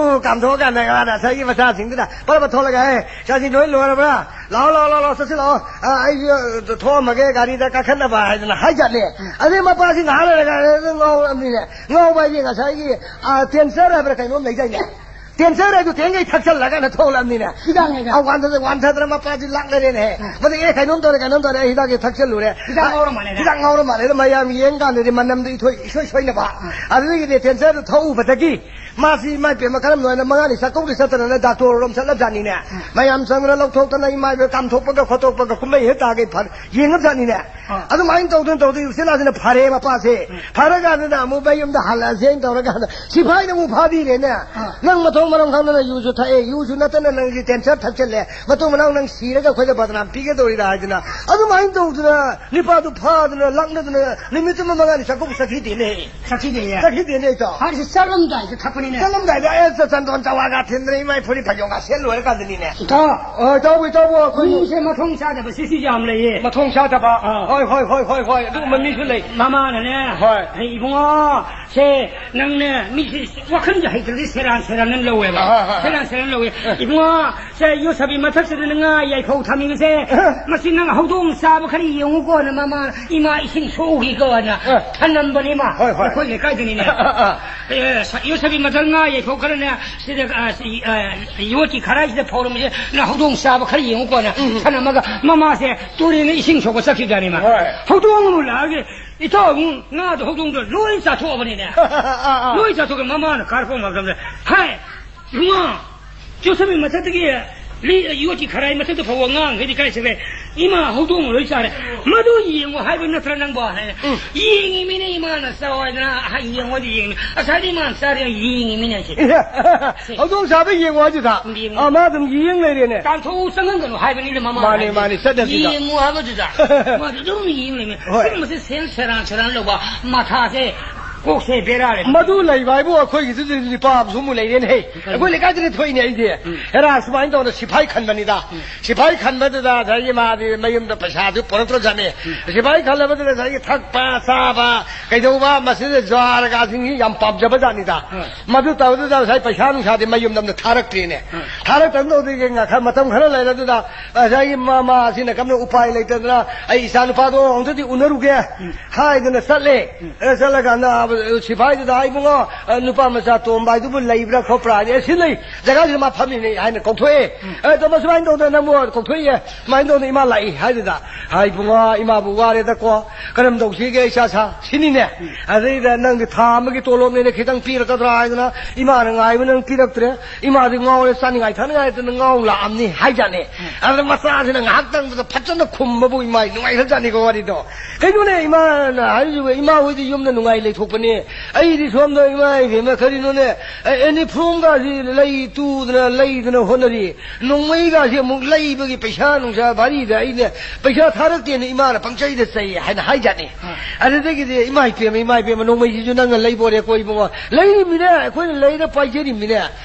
ꯀꯥꯝꯊꯣꯛꯑꯀꯥꯟꯗ ꯉꯁꯥꯏꯒꯤ ꯃꯆꯥꯁꯤꯡꯗꯨꯗ ꯄꯔꯞ ꯊꯣꯛꯂꯒ, "ꯑꯦ, ꯏꯆꯥꯁꯤ ꯂꯣꯏ ꯂꯣꯏꯔꯕ꯭ꯔꯥ? ꯂꯥꯛꯑꯣ, ꯂꯥꯛꯑꯣ, ꯂꯥꯛꯑꯣ, ꯂꯥꯛꯑꯣ, ꯆꯠꯁꯤ ꯂꯥꯛꯑꯣ꯫ ꯑ, ꯑꯩꯁꯨ ꯊꯣꯛꯑꯝꯃꯒꯦ, ꯒꯥꯔꯤꯗ ꯀꯥꯈꯠꯅꯕ" ꯍꯥꯏꯗꯅ ꯍꯥꯏꯖꯥꯠꯅꯦ꯫ ꯎꯝ꯫ ꯑꯗꯩ ꯃꯄꯥꯁꯤ ꯉꯥꯏꯍꯥꯛ ꯂꯩꯔꯒ ꯉꯥꯎꯔꯛꯑꯕꯅꯤꯅꯦ꯫ ꯉꯥꯎꯕ ꯍꯥꯏꯁꯦ ꯉꯁꯥꯏꯒꯤ, ꯑ, ꯇꯦꯟꯁꯔ ꯍꯥꯏꯕ꯭ꯔꯥ ꯀꯩꯅꯣꯝ ꯂꯩꯗꯥꯏꯅꯦ? ꯇꯦꯟꯁꯔ ꯍꯥꯏꯗꯨ ꯊꯦꯡꯒꯩ ꯊꯛꯆꯜꯂꯒꯅ ꯊꯣꯛꯂꯛꯑꯕꯅꯤꯅꯦ꯫ ꯍꯤꯗꯥꯛꯅꯦ, ꯍꯤꯗꯥꯛ꯫ ꯑ, ꯋꯥꯟꯊꯗ-, ꯋꯥꯟꯊꯗꯅ ꯃꯄꯥꯁꯤ ꯂꯥꯛꯅꯔꯦꯅꯦ꯫ ꯎꯝ꯫ ꯃꯗꯨ, "ꯑꯦ, ꯀꯩꯅꯣꯝ ꯇꯧꯔꯦ, ꯀꯩꯅꯣꯝ ꯇꯧꯔꯦ, ꯑꯩ ꯍꯤꯗꯥꯛꯁꯦ ꯊꯛꯆꯜꯂꯨꯔꯦ"꯫ ꯍꯤꯗꯥꯛ ꯉꯥꯎꯔ ꯃꯥꯜꯂꯦꯅꯦ꯫ ꯍꯤꯗꯥꯛ ꯉꯥꯎꯔ ꯃꯥꯜꯂꯦꯅ ꯃꯌꯥꯝ ꯌꯦꯡ ꯀꯥꯟꯗꯗꯤ ꯃꯅꯝꯗꯨ ꯏꯊꯣꯏ ꯏꯁꯣꯏ ꯁꯣꯏꯅꯕ꯫ ꯎꯝ꯫ ꯑꯗꯨꯗꯒꯤꯗꯤ ꯇꯦꯟꯁꯔꯗꯨ ꯊꯛꯎꯕꯗꯒꯤ ꯃꯥꯁꯤ ꯏꯃꯥ ꯏꯄꯦꯝꯃ ꯀꯔꯝ ꯂꯣꯏꯅ ꯃꯉꯥꯅꯤ ꯆꯥꯛꯀꯧꯗ ꯆꯠꯇꯅ ꯗꯥꯛꯇꯔ ꯔꯣꯝ ꯆꯠꯂꯕꯖꯥꯠꯅꯤꯅꯦ꯫ ꯎꯝ꯫ ꯃꯌꯥꯝ ꯆꯪꯗꯅ ꯂꯧꯊꯣꯛꯇꯅ ꯏꯃꯥ ꯏꯄꯦꯝꯃ ꯀꯥꯝꯊꯣꯛꯄꯒ ꯈꯣꯠꯇꯣꯛꯄꯒ ꯀꯨꯝꯍꯩ ꯍꯦꯛ ꯇꯥꯒꯩ ꯐꯔꯦ꯫ ꯌꯦꯡꯉꯕꯖꯥꯠꯅꯤꯅꯦ꯫ ꯑꯥ꯫ ꯑꯗꯨꯃꯥꯏꯅ ꯇꯧꯗꯅ ꯇꯧꯗꯅ ꯎꯆꯤꯟ ꯅꯥꯆꯤꯟꯅ ꯐꯔꯦ ꯃꯄꯥꯁꯦ꯫ ꯎꯝ꯫ ꯐꯔꯀꯥꯟꯗꯅ ꯑꯃꯨꯛ ꯃꯌꯨꯝꯗ ꯍꯜꯂꯛꯑꯁꯦꯅ ꯇꯧꯔꯀꯥꯟꯗ ꯁꯤꯐꯥꯏꯅ ꯑꯃꯨꯛ ꯐꯥꯕꯤꯔꯦꯅꯦ꯫ ꯑꯥ꯫ "ꯅꯪ ꯃꯊꯣꯡ ꯃꯔꯝ ꯈꯪꯗꯅ ꯌꯨꯁꯨ ꯊꯛꯑꯦ, ꯌꯨꯁꯨ ꯅꯠꯇꯅ ꯅꯪꯁꯦ ꯇꯦꯟꯁꯔ ꯊꯛꯆꯜꯂꯦ, ꯃꯇꯨꯡ ꯃꯅꯥꯎ ꯅꯪ ꯁꯤꯔꯒ ꯑꯩꯈꯣꯏꯗ ꯕꯗꯅꯥꯝ ꯄꯤꯒꯗꯧꯔꯤꯗ" ꯍꯥꯏꯗꯅ ꯑꯗꯨꯃꯥꯏꯅ ꯇꯧꯗꯅ ꯅꯤꯄꯥꯗꯨ ꯐꯥꯗꯅ ꯂꯥꯛꯅꯗꯅ ꯅꯨꯃꯤꯠꯇꯨꯃ ꯃꯉꯥꯅꯤ ꯆꯥꯛꯀꯧꯕ ꯆꯠꯈꯤꯗꯦꯅꯦ꯫ ꯆꯠꯈꯤꯗꯦꯌꯦ꯫ ꯆꯠꯈꯤꯗꯦꯅꯦ, ꯏꯇꯥꯎ꯫ ꯍꯥꯏꯔꯤꯁꯦ ꯆꯠꯂꯝꯗꯥꯏꯗ ꯊꯛꯄꯅꯤꯅꯦ꯫ ꯆꯠꯂꯝꯗꯥꯏꯗ ꯑꯦ ꯆ-, ꯆꯟꯗꯣꯟ ꯆꯋꯥꯒ ꯊꯤꯟꯗꯅ ꯏꯃꯥꯏ ꯐꯨꯔꯤꯠ ꯐꯩꯖꯣꯝꯒ ꯁꯦꯠ ꯂꯣꯏꯔꯀꯥꯟꯗꯅꯤꯅꯦ꯫ ꯏꯇꯥꯎ, ꯑ, ꯏꯇꯥꯎꯕꯨ, ꯏꯇꯥꯎꯕꯨ, ꯑꯩꯈꯣꯏ ꯃꯤꯁꯦ ꯃꯊꯣꯡ ꯆꯥꯗꯕ ꯁꯤꯁꯨ ꯌꯥꯝ ꯂꯩꯌꯦ꯫ ꯃꯊꯣꯡ ꯆꯥꯗꯕ꯫ ꯑꯥ꯫ ꯍꯣꯏ, ꯍꯣꯏ, ꯍꯣꯏ, ꯍꯣꯏ, ꯍꯣꯏ, ꯑꯗꯨꯒꯨꯝꯕ ꯃꯤꯁꯨ ꯂꯩ꯫ ꯃꯃꯥꯅꯅꯦ, ꯍꯣꯏ꯫ "ꯑꯩ ꯏꯕꯨꯡꯉꯣ, ꯁꯦ ꯅꯪꯅꯦ ꯃꯤꯁꯦ ꯋꯥꯈꯜꯁꯦ ꯍꯩꯇ꯭ꯔꯗꯤ ꯁꯦꯔꯥꯟ ꯁꯦꯔꯥꯟꯅ ꯂꯧꯋꯦꯕ꯫ ꯑꯍꯣꯏ, ꯍꯣꯏ, ꯍꯣꯏ꯫ ꯁꯦꯔꯥꯟ ꯁꯦꯔꯥꯟ ꯂꯧꯋꯦ꯫ ꯑꯦ꯫ ꯏꯕꯨꯡꯉꯣ, ꯁꯦ ꯌꯣꯠꯁꯕꯤ ꯃꯊꯛꯁꯤꯗ ꯉꯥ ꯌꯥꯏꯐꯧ ꯊꯝꯃꯤꯕꯁꯦ, ꯑꯍ꯫ ꯃꯁꯤ ꯅꯪ ꯍꯧꯗꯣꯡ ꯆꯥꯕ ꯈꯔ ꯌꯦꯡꯉꯨꯀꯣꯅ ꯃꯃꯥ ꯏꯃꯥ ꯏꯁꯤꯡ ꯁꯣꯛꯎꯈꯤꯀꯣꯅ ꯑ꯫ ꯊꯅꯝꯕꯅꯤ ꯃꯥ꯫ ꯍꯣꯏ, ꯍꯣꯏ꯫ ꯑꯩꯈꯣꯏ ꯂꯩꯀꯥꯏꯗꯅꯤꯅꯦ꯫ ꯑ, ꯑ, ꯑ꯫ ꯑꯦ, ꯁ-, ꯌꯣꯠꯁꯕꯤ ꯃꯊꯛ ꯉꯥ ꯌꯩꯊꯣꯛꯈ꯭ꯔꯅꯦ, ꯁꯤꯗ, ꯑ, ꯁꯤ, ꯑ, ꯌꯣꯠꯀꯤ ꯈꯔꯥꯏꯁꯤꯗ ꯐꯧꯔꯝꯃꯤꯁꯦ ꯅꯪ ꯍꯧꯗꯣꯡ ꯆꯥꯕ ꯈꯔ ꯌꯦꯡꯉꯨꯀꯣꯅ ꯎꯝ꯫ ꯊꯅꯝꯃꯒ ꯃꯃꯥꯁꯦ ꯇꯨꯔꯦꯟꯗ ꯏꯁꯤꯡ ꯁꯣꯛꯄ ꯆꯠꯈꯤꯕꯖꯥꯠꯅꯤ ꯃꯥ꯫ ꯍꯣꯏ꯫ ꯍꯧꯗꯣꯡ ꯑꯃꯨꯛ ꯂꯥꯛꯑꯒ ꯏꯇꯥꯎ ꯏꯕꯨꯡ ꯉꯥꯗꯣ ꯍꯧꯗꯣꯡꯗꯣ ꯂꯣꯏ ꯆꯥꯊꯣꯛꯑꯕꯅꯤꯅꯦ꯫ ꯑ, ꯑ꯫ ꯂꯣꯏ ꯆꯥꯊꯣꯛꯑꯒ ꯃꯃꯥꯅ ꯀꯥꯔꯛꯄ ꯃꯇꯝꯗ, "ꯍꯥꯏ, ꯏꯕꯨꯡꯉꯣ, ꯌꯣꯠꯁꯕꯤ ꯃꯊꯛꯇꯒꯤ ꯂꯤ-, ꯌꯣꯠꯀꯤ ꯈꯔꯥꯏ ꯃꯊꯛꯇ ꯐꯥꯎꯕ ꯑꯉꯥꯡꯈꯩꯗꯤ ꯀꯥꯏ ꯆꯠꯈ꯭ꯔꯦ? "ꯏꯃꯥ, ꯍꯧꯗꯣꯡ ꯂꯣꯏ ꯆꯥꯔꯦ꯫ ꯃꯗꯨ ꯌꯦꯡꯉꯨ ꯍꯥꯏꯕ ꯅꯠꯇ꯭ꯔ ꯅꯪꯕꯣ?" ꯍꯥꯏꯅ꯫ ꯎꯝ꯫ "ꯌꯦꯡꯉꯤꯃꯤꯅꯦ ꯏꯃꯥꯅ ꯆꯥꯎ ꯍꯥꯏꯗꯅ, ꯍꯥꯏ, ꯌꯦꯡꯉꯣꯗꯤ ꯌꯦꯡꯉꯤ꯫ ꯉꯁꯥꯏꯗꯤ ꯏꯃꯥꯅ ꯆꯥꯔꯦ, ꯌꯦꯡꯉꯤꯃꯤꯅꯦ ꯑꯩꯁꯦ꯫" ꯍꯧꯗꯣꯡ ꯆꯥꯕ ꯌꯦꯡꯉꯨ ꯍꯥꯏꯗꯨꯗ? ꯌꯦꯡꯉꯨ꯫ ꯑꯥ, ꯃꯥ ꯑꯗꯨꯝ ꯌꯦꯡ ꯂꯩꯔꯦꯅꯦ꯫ "ꯇꯥꯟꯊꯣꯛꯎ, ꯆꯪꯍꯟꯒꯅꯨ ꯍꯥꯏꯕꯅꯤꯅꯦ ꯃꯃꯥ ꯃꯥꯅꯦ, ꯍꯥꯏꯁꯦ꯫ ꯃꯥꯅꯦ, ꯆꯠꯅꯕꯤꯗ꯫ ꯌꯦꯡꯉꯨ ꯍꯥꯏꯕꯗꯨꯗ ꯃꯥꯗꯤ ꯑꯗꯨꯝ ꯌꯦꯡ ꯂꯩꯃꯦ꯫" ꯍꯣꯏ꯫ ꯁꯤꯒꯨꯝꯕꯁꯦ ꯁꯦꯟ ꯁꯦꯔꯥꯟ ꯁꯦꯔꯥꯟ ꯂꯧꯕ ꯃꯊꯥꯁꯦ ꯀꯣꯛꯁꯦ ꯕꯦꯔꯥ ꯂꯩꯕ꯫ ꯃꯗꯨ ꯂꯩꯕ ꯍꯥꯏꯕꯨ ꯑꯩꯈꯣꯏꯒꯤꯁꯨ ꯅꯤꯄꯥ ꯑꯃꯁꯨ ꯑꯃꯨꯛ ꯂꯩꯔꯦꯅꯦ ꯍꯦ꯫ ꯀꯔꯤ? ꯑꯩꯈꯣꯏ ꯂꯩꯀꯥꯏꯗꯅ ꯊꯣꯛꯏꯅꯦ ꯑꯩꯗꯤ꯫ ꯎꯝ꯫ ꯍꯦꯔꯥ, ꯁꯨꯃꯥꯏꯅ ꯇꯧꯗꯅ ꯁꯤꯐꯥꯏ ꯈꯟꯕꯅꯤꯗ꯫ ꯎꯝ꯫ ꯁꯤꯐꯥꯏ ꯈꯟꯕꯗꯨꯗ ꯉꯁꯥꯏꯒꯤ ꯃꯥꯗꯤ ꯃꯌꯨꯝꯗ ꯄꯩꯁꯥꯁꯨ ꯄꯨꯔꯛꯇ꯭ꯔꯖꯥꯠꯅꯤ꯫ ꯎꯝ꯫ ꯁꯤꯐꯥꯏ ꯈꯜꯂꯕꯗꯨꯗ ꯉꯁꯥꯏꯒꯤ ꯊꯛꯄ ꯆꯥꯕ ꯀꯩꯗꯧꯕ ꯃꯁꯤꯗ ꯖ꯭ꯋꯥꯔꯒꯁꯤꯡꯁꯤ ꯌꯥꯝ ꯄꯥꯝꯖꯕ ꯖꯥꯠꯅꯤꯗ꯫ ꯎꯝ꯫ ꯃꯗꯨ ꯇꯧꯗꯨꯗ ꯉꯁꯥꯏ ꯄꯩꯁꯥ ꯅꯨꯡꯁꯥꯗꯤ ꯃꯌꯨꯝꯗ ꯑꯃꯨꯛ ꯊꯥꯔꯛꯇ꯭ꯔꯦꯅꯦ꯫ ꯎꯝ꯫ ꯊꯥꯔꯛꯇꯕꯗꯨꯗ ꯉꯥ-, ꯈꯔ, ꯃꯇꯝ ꯈꯔ ꯂꯩꯔꯗꯨꯗ ꯉꯁꯥꯏꯒꯤ ꯃꯃꯥꯁꯤꯅ ꯀꯝꯅ ꯎꯄꯥꯏ ꯂꯩꯇꯗꯅ, "ꯑꯩ ꯏꯆꯥ ꯅꯨꯄꯥꯗꯣ ꯑꯃꯨꯛꯇꯗꯤ ꯎꯅꯔꯨꯒꯦ" ꯎꯝ꯫ ꯍꯥꯏꯗꯅ ꯆꯠꯂꯦ꯫ ꯎꯝ꯫ ꯑ, ꯆꯠꯂꯀꯥꯟꯗ, ꯑ, ꯁꯤꯐꯥꯏꯗꯨꯗ, "ꯏꯕꯨꯡꯉꯣ, ꯑ, ꯅꯨꯄꯥ ꯃꯆꯥ ꯇꯣꯝꯕ ꯍꯥꯏꯗꯨꯕꯨ ꯂꯩꯕ꯭ꯔꯥ ꯈꯣꯠꯄ꯭ꯔꯥ?" ꯍꯥꯏꯗꯤ, "ꯑꯦ, ꯁꯤ ꯂꯩ, ꯖꯒꯥꯁꯤꯗ ꯃꯥ ꯐꯝꯃꯤꯅꯦ" ꯍꯥꯏꯅ ꯀꯧꯊꯣꯛꯑꯦ꯫ ꯎꯝ꯫ "ꯑꯦ, ꯇꯣꯝꯕ, ꯁꯨꯃꯥꯏꯅ ꯇꯧꯗꯅ ꯅꯪꯕꯨ ꯀꯧꯊꯣꯛꯏꯌꯦ, ꯁꯨꯃꯥꯏꯅ ꯇꯧꯗꯅ ꯏꯃꯥ ꯂꯥꯛꯏ" ꯍꯥꯏꯗꯨꯗ, "ꯍꯥꯏ ꯏꯕꯨꯡꯉꯣ, ꯏꯃꯥꯕꯨ ꯋꯥꯔꯦꯗꯀꯣ, ꯀꯔꯝ ꯇꯧꯁꯤꯒꯦ ꯏꯆꯥ ꯁꯥ?" ꯁꯤꯅꯤꯅꯦ꯫ ꯎꯝ꯫ ꯑꯗꯩꯗ, "ꯅꯪꯗꯤ ꯊꯥ ꯑꯃꯒꯤ ꯇꯣꯂꯣꯞꯅꯦꯅ ꯈꯤꯇꯪ ꯄꯤꯔꯛꯀꯗ꯭ꯔꯥ?" ꯍꯥꯏꯗꯅ, "ꯏꯃꯥꯅ ꯉꯥꯏꯕ ꯅꯪ ꯄꯤꯔꯛꯇ꯭ꯔꯦ, ꯏꯃꯥꯗꯤ ꯉꯥꯎꯔꯦ, ꯆꯥꯅꯤꯡꯉꯥꯏ ꯊꯛꯅꯤꯡꯉꯥꯏ ꯂꯩꯇꯅ ꯉꯥꯎ ꯂꯥꯛꯑꯝꯅꯤ" ꯍꯥꯏꯖꯥꯠꯅꯦ꯫ ꯎꯝ꯫ ꯑꯗꯨꯅ ꯃꯆꯥꯁꯤꯅ ꯉꯥꯏꯍꯥꯛꯇꯪꯗꯨꯗ ꯐꯖꯅ ꯈꯨꯝꯕꯕꯨ ꯏꯃꯥꯏ ꯅꯨꯡꯉꯥꯏꯈ꯭ꯔꯖꯥꯠꯅꯤꯀꯣ ꯋꯥꯔꯤꯗꯣ꯫ "ꯀꯩꯅꯣꯅꯦ ꯏꯃꯥꯅ ꯍꯥꯏꯔꯤꯁꯤꯕꯨ? ꯏꯃꯥ ꯍꯣꯏꯗꯤ ꯌꯨꯝꯗ ꯅꯨꯡꯉꯥꯏ ꯂꯩꯊꯣꯛꯄꯅꯦ, ꯑꯩꯗꯤ ꯁꯣꯝꯗ ꯏꯃꯥ ꯏꯕꯦꯝꯃ ꯀꯔꯤꯅꯣꯅꯦ, ꯑꯦ, ꯑꯦꯅꯤ ꯐ꯭ꯔꯣꯝꯒꯁꯤ ꯂꯩ ꯇꯨꯗꯅ ꯂꯩꯗꯅ ꯍꯣꯠꯅꯔꯤ꯫ ꯅꯣꯡꯃꯩꯒꯁꯤ ꯑꯃꯨꯛ ꯂꯩꯕꯒꯤ ꯄꯩꯁꯥ ꯅꯨꯡꯁꯥ ꯚꯥꯔꯤꯗ ꯑꯩꯅ ꯄꯩꯁꯥ ꯊꯥꯔꯛꯇꯦꯅ ꯏꯃꯥꯅ ꯄꯪꯆꯩꯗ ꯆꯩ" ꯍꯥꯏꯅ ꯍꯥꯏꯖꯥꯠꯅꯤ꯫ ꯑꯥ꯫ ꯑꯗꯨꯗꯒꯤꯗꯤ, "ꯏꯃꯥ ꯏꯕꯦꯝꯃ, ꯏꯃꯥ ꯏꯕꯦꯝꯃ, ꯅꯣꯡꯃꯩꯁꯤꯁꯨ ꯅꯪꯅ ꯂꯩꯕꯣꯔꯦꯀꯣ ꯏꯕꯨꯡꯉꯣ?" "ꯂꯩꯔꯤꯃꯤꯅꯦ, ꯑꯩꯈꯣꯏꯅ ꯂꯩꯔ ꯄꯥꯏꯖꯔꯤꯃꯤꯅꯦ"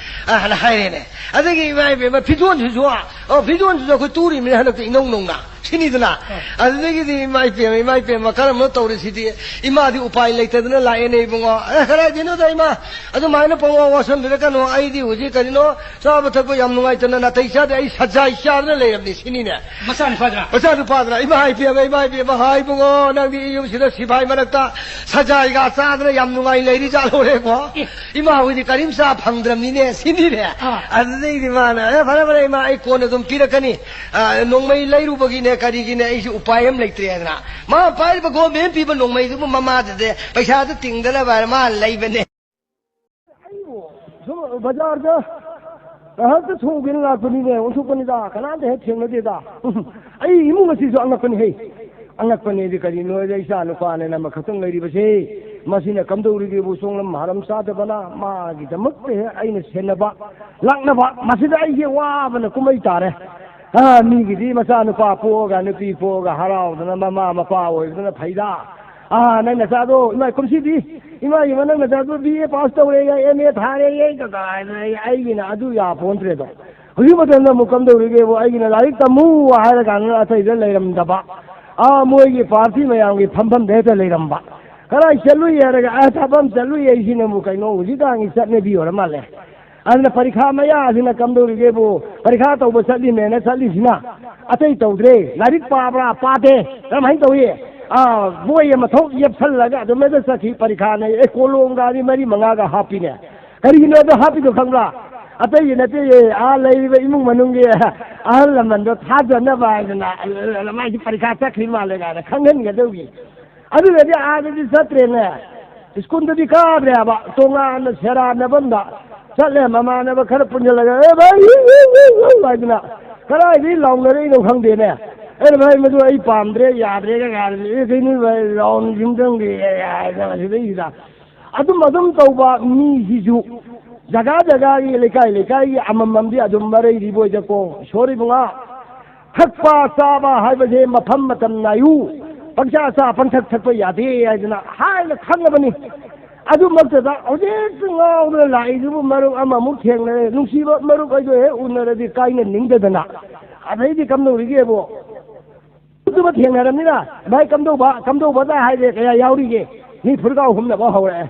ꯍꯥꯏꯅ ꯍꯥꯏꯔꯦꯅꯦ꯫ ꯑꯗꯒꯤ ꯏꯃꯥ ꯏꯕꯦꯝꯃ, ꯐꯤꯖꯣꯟꯁꯤꯁꯨ, ꯑꯣ, ꯐꯤꯖꯣꯟꯁꯤꯁꯨ ꯑꯩꯈꯣꯏ ꯇꯨꯔꯤꯃꯤꯅꯦ ꯍꯟꯗꯛꯇꯤ ꯏꯅꯧ ꯅꯧꯅ꯫ ꯁꯤꯅꯤꯗꯅ꯫ ꯑꯥ꯫ ꯑꯗꯨꯗꯒꯤꯗꯤ ꯏꯃꯥ ꯏꯕꯦꯝꯃ, ꯏꯃꯥ ꯏꯕꯦꯝꯃ, ꯀꯔꯝꯕ ꯇꯧꯔꯤꯁꯤꯗꯤ? ꯏꯃꯥꯗꯤ ꯎꯄꯥꯏ ꯂꯩꯇꯗꯅ ꯂꯥꯛꯑꯦꯅꯦ ꯏꯕꯨꯡꯉꯣ꯫ "ꯑꯦ, ꯀꯗꯥꯏꯗꯩꯅꯣꯗ ꯏꯃꯥ, ꯑꯗꯨꯃꯥꯏꯅ ꯄꯪꯋꯥ ꯋꯥꯁꯟꯕꯤꯔꯛꯀꯅꯨ꯫ ꯑꯩꯗꯤ ꯍꯧꯖꯤꯛ ꯀꯔꯤꯅꯣ, ꯆꯥꯕ ꯊꯛꯄ ꯌꯥꯝ ꯅꯨꯡꯉꯥꯏꯇꯅ ꯅꯥꯇꯩ ꯆꯥꯗꯦ꯫ ꯑꯩ ꯁꯖꯥꯏ ꯆꯥꯗꯅ ꯂꯩꯔꯕꯅꯤ" ꯁꯤꯅꯤꯅꯦ꯫ ꯃꯆꯥꯅꯨꯄꯥꯗꯨꯅ? ꯃꯆꯥꯅꯨꯄꯥꯗꯨꯅ, "ꯏꯃꯥ ꯏꯕꯦꯝꯃ, ꯏꯃꯥ ꯏꯕꯦꯝꯃ, ꯍꯥꯏ ꯏꯕꯨꯡꯉꯣ, ꯅꯪꯗꯤ ꯌꯨꯝꯁꯤꯗ ꯁꯤꯐꯥꯏ ꯃꯔꯛꯇ ꯁꯖꯥꯏꯒ ꯆꯥꯗꯅ ꯌꯥꯝ ꯅꯨꯡꯉꯥꯏ ꯂꯩꯔꯤ ꯖꯥꯠꯂꯣꯔꯦꯀꯣ? ꯑꯦ꯫ ꯏꯃꯥ ꯍꯣꯏꯗꯤ ꯀꯔꯤꯝ ꯆꯥ ꯐꯪꯗ꯭ꯔꯕꯅꯤꯅꯦ" ꯁꯤꯅꯤꯅꯦ꯫ ꯑꯥ꯫ ꯑꯗꯨꯗꯩꯗꯤ ꯃꯥꯅ, "ꯑꯦ, ꯐꯔꯦ, ꯐꯔꯦ, ꯏꯃꯥ, ꯑꯩ ꯀꯣꯟꯅ ꯑꯗꯨꯝ ꯄꯤꯔꯛꯀꯅꯤ꯫ ꯑ, ꯅꯣꯡꯃꯩ ꯂꯩꯔꯨꯕꯒꯤꯅꯦ, ꯀꯔꯤꯒꯤꯅꯦ, ꯑꯩꯁꯨ ꯎꯄꯥꯏ ꯑꯃ ꯂꯩꯇ꯭ꯔꯦ" ꯍꯥꯏꯗꯅ꯫ ꯃꯥ ꯄꯥꯏꯔꯤꯕ ꯒꯣꯔꯃꯦꯟ ꯄꯤꯕ ꯅꯣꯡꯃꯩꯗꯨꯕꯨ ꯃꯃꯥꯗꯗꯤ ꯄꯩꯁꯥꯗꯨ ꯇꯤꯡꯗꯅꯕ ꯍꯥꯏꯅ ꯃꯥ ꯂꯩꯕꯅꯦ꯫ ꯑꯩꯕꯨ ꯁꯨꯝ ꯕꯖꯥꯔꯗ ꯉꯥꯏꯍꯥꯛꯇ ꯊꯣꯡꯒꯦꯅ ꯂꯥꯛꯄꯅꯤꯅꯦ, ꯑꯣꯟꯊꯣꯛꯄꯅꯤꯗ, ꯀꯅꯥꯝꯇ ꯍꯦꯛ ꯊꯦꯡꯅꯗꯦꯗ꯫ ꯑꯩ ꯏꯃꯨꯡ ꯑꯁꯤꯁꯨ ꯑꯉꯛꯄꯅꯤꯍꯦ꯫ ꯑꯉꯛꯄꯅꯤꯗꯤ ꯀꯔꯤꯅꯣꯗ, ꯏꯆꯥ ꯅꯨꯄꯥꯅꯦꯅ ꯑꯃꯈꯛꯇꯪ ꯂꯩꯔꯤꯕꯁꯦ, ꯃꯁꯤꯅ ꯀꯝꯗꯧꯔꯤꯒꯦꯕꯨ, ꯁꯣꯡꯂꯝ ꯍꯥꯔꯝ ꯆꯥꯗꯕꯅ ꯃꯥꯒꯤꯗꯃꯛꯇ ꯍꯦꯛ ꯑꯩꯅ ꯁꯦꯟꯅꯕ ꯂꯥꯛꯅꯕ, ꯃꯁꯤꯗ ꯑꯩꯁꯦ ꯋꯥꯕꯅ ꯀꯨꯝꯍꯩ ꯇꯥꯔꯦ꯫ ꯑ, ꯃꯤꯒꯤꯗꯤ ꯃꯆꯥꯅꯨꯄꯥ ꯄꯣꯛꯑꯒ, ꯅꯨꯄꯤ ꯄꯣꯛꯑꯒ ꯍꯔꯥꯎꯗꯅ ꯃꯃꯥ ꯃꯄꯥ ꯑꯣꯏꯕꯗꯨꯅ ꯐꯩꯗ꯫ ꯑ, ꯅꯪ ꯅꯆꯥꯗꯣ, ꯏꯃꯥ, ꯀꯨꯝꯁꯤꯗꯤ, ꯏꯃꯥ, ꯏꯃꯥ, ꯅꯪ ꯅꯆꯥꯗꯣ ꯕꯤ ꯑꯦ ꯄꯥꯁ ꯇꯧꯔꯦ, ꯑꯦꯝ ꯑꯦ ꯊꯥꯔꯦ, ꯑꯩ ꯀꯀꯥ ꯍꯥꯏꯗꯅ ꯑꯩ, ꯑꯩꯒꯤꯅ ꯑꯗꯨ ꯌꯥꯄꯣꯟꯇ꯭ꯔꯦꯗꯣ꯫ ꯍꯧꯖꯤꯛ ꯃꯇꯝꯗ ꯑꯃꯨꯛ ꯀꯝꯗꯧꯔꯤꯒꯦꯕꯨ, ꯑꯩꯒꯤꯅ ꯂꯥꯏꯔꯤꯛ ꯇꯝꯃꯨ ꯍꯥꯏꯔ ꯀꯥꯟꯗ ꯑꯇꯩꯗ ꯂꯩꯔꯝꯗꯕ꯫ ꯑꯥ, ꯃꯣꯏꯒꯤ ꯄꯥꯔꯇꯤ ꯃꯌꯥꯝꯒꯤ ꯐꯝꯐꯝꯗ ꯍꯦꯛꯇ ꯂꯩꯔꯝꯕ꯫ ꯀꯗꯥꯏ ꯆꯠꯂꯨꯏ ꯍꯥꯏꯔꯒ, ꯑ, ꯊꯕꯛ ꯑꯃ ꯆꯠꯂꯨꯏ ꯑꯩꯁꯤꯅꯕꯨ ꯀꯩꯅꯣ ꯍꯧꯖꯤꯛꯀꯥꯟꯒꯤ ꯆꯠꯅꯕꯤ ꯑꯣꯏꯔ ꯃꯥꯜꯂꯦ꯫ ꯑꯗꯨꯅ ꯄꯔꯤꯈꯥ ꯃꯌꯥꯁꯤꯅ ꯀꯝꯗꯧꯔꯤꯒꯦꯕꯨ, ꯄꯔꯤꯈꯥ ꯇꯧꯕ ꯆꯠꯂꯤꯃꯦꯅ ꯆꯠꯂꯤꯁꯤꯅ ꯑꯇꯩ ꯇꯧꯗ꯭ꯔꯦ꯫ ꯂꯥꯏꯔꯤꯛ ꯄꯥꯕ꯭ꯔꯥ? ꯄꯥꯗꯦ꯫ ꯀꯔꯝꯍꯥꯏꯅ ꯇꯧꯏ? ꯑꯥ, ꯕꯣꯏ ꯑꯃ ꯊꯣꯛ ꯌꯦꯞꯁꯜꯂꯒ ꯑꯗꯨꯝ ꯍꯦꯛꯇ ꯆꯠꯈꯤ꯫ ꯄꯔꯤꯈꯥ ꯅꯩ, ꯑꯦ, ꯀꯣꯂꯣꯝꯒꯥꯗꯤ ꯃꯔꯤ ꯃꯉꯥꯒ ꯍꯥꯞꯄꯤꯅꯦ꯫ ꯀꯔꯤꯒꯤꯅꯣ ꯑꯗꯨ ꯍꯥꯞꯄꯤꯗꯣ ꯈꯪꯕ꯭ꯔꯥ? ꯑꯇꯩꯒꯤ ꯅꯠꯇꯦ, ꯑꯥ ꯂꯩꯔꯤꯕ ꯏꯃꯨꯡ ꯃꯅꯨꯡꯒꯤ ꯑꯍꯜ ꯂꯃꯟꯗꯣ ꯊꯥꯖꯅꯕ ꯍꯥꯏꯗꯅ, ꯃꯥꯏꯁꯤ ꯄꯔꯤꯈꯥ ꯆꯠꯈ꯭ꯔꯤ ꯃꯥꯜꯂꯦ ꯀꯥꯏꯅ ꯈꯪꯍꯟꯒꯗꯧꯒꯤ꯫ ꯑꯗꯨꯒꯗꯤ ꯑꯥꯗꯗꯤ ꯆꯠꯇ꯭ꯔꯦꯅꯦ, ꯁ꯭ꯀꯨꯜꯗꯗꯤ ꯀꯥꯗ꯭ꯔꯦ ꯍꯥꯏꯕ, ꯇꯣꯉꯥꯟꯅ ꯁꯦꯔꯥꯟꯅꯕ ꯑꯃꯗ ꯆꯠꯂꯦ꯫ ꯃꯃꯥꯟꯅꯕ ꯈꯔ ꯄꯨꯟꯁꯤꯜꯂꯒ, "ꯑꯦ ꯚꯥꯏ, ꯏ, ꯏ, ꯏ, ꯏ," ꯍꯥꯏꯗꯅ ꯀꯗꯥꯏꯗꯒꯤ ꯂꯥꯎꯅꯔꯛꯏꯅꯣ ꯈꯪꯗꯦꯅꯦ꯫ ꯑꯩꯅ, "ꯚꯥꯏ, ꯃꯗꯨ ꯑꯩ ꯄꯥꯝꯗ꯭ꯔꯦ, ꯌꯥꯗ꯭ꯔꯦꯒ" ꯍꯥꯏꯔꯗꯤ, "ꯑꯦ, ꯀꯩꯅꯣ ꯚꯥꯏ, ꯂꯥꯎꯅ ꯌꯨꯝꯗꯪꯒꯤ" ꯍꯥꯏꯗꯅ ꯁꯤꯗꯩꯁꯤꯗ ꯑꯗꯨꯝ, ꯑꯗꯨꯝ ꯇꯧꯕ ꯃꯤꯁꯤꯁꯨ ꯖꯒꯥ ꯖꯒꯥꯒꯤ, ꯂꯩꯀꯥꯏ ꯂꯩꯀꯥꯏꯒꯤ ꯑꯃꯃꯝꯗꯤ ꯑꯗꯨꯝ ꯃꯔꯩꯔꯤꯕ ꯑꯣꯏꯗꯀꯣ, ꯏꯁꯣꯔ ꯏꯕꯨꯡꯉꯥ, ꯊꯛꯄ ꯆꯥꯕ ꯍꯥꯏꯕꯁꯦ ꯃꯐꯝ ꯃꯇꯝ ꯅꯥꯏꯌꯨ, ꯄꯪꯆꯥ ꯆꯥ ꯄꯪꯊꯛ ꯊꯛꯄ ꯌꯥꯗꯦ ꯍꯥꯏꯗꯅ ꯍꯥꯏꯅ ꯈꯪꯉꯕꯅꯤ꯫ ꯑꯗꯨꯃꯛꯇꯗ ꯍꯧꯖꯤꯛ ꯉꯥꯎꯗꯅ ꯂꯥꯛꯏꯗꯨꯕꯨ ꯃꯔꯨꯞ ꯑꯃꯃꯨꯛ ꯊꯦꯡꯅꯔꯦ꯫ ꯅꯨꯡꯁꯤꯕ ꯃꯔꯨꯞ ꯑꯩꯗꯣ ꯍꯦꯛ ꯎꯅꯔꯗꯤ ꯀꯥꯏꯅꯅꯤꯡꯗꯗꯅ꯫ ꯑꯗꯩꯗꯤ ꯀꯝꯗꯧꯔꯤꯒꯦꯕꯨ? ꯑꯗꯨꯃ ꯊꯦꯡꯅꯔꯕꯅꯤꯅ, ꯚꯥꯏ, ꯀꯝꯗꯧꯕ, ꯀꯝꯗꯧꯕꯗ ꯍꯥꯏꯔꯦ, ꯀꯌꯥ ꯌꯥꯎꯔꯤꯒꯦ? ꯃꯤ ꯐꯨꯔꯤꯠꯀꯥꯎ ꯍꯨꯝꯅꯕ ꯍꯧꯔꯛꯑꯦ꯫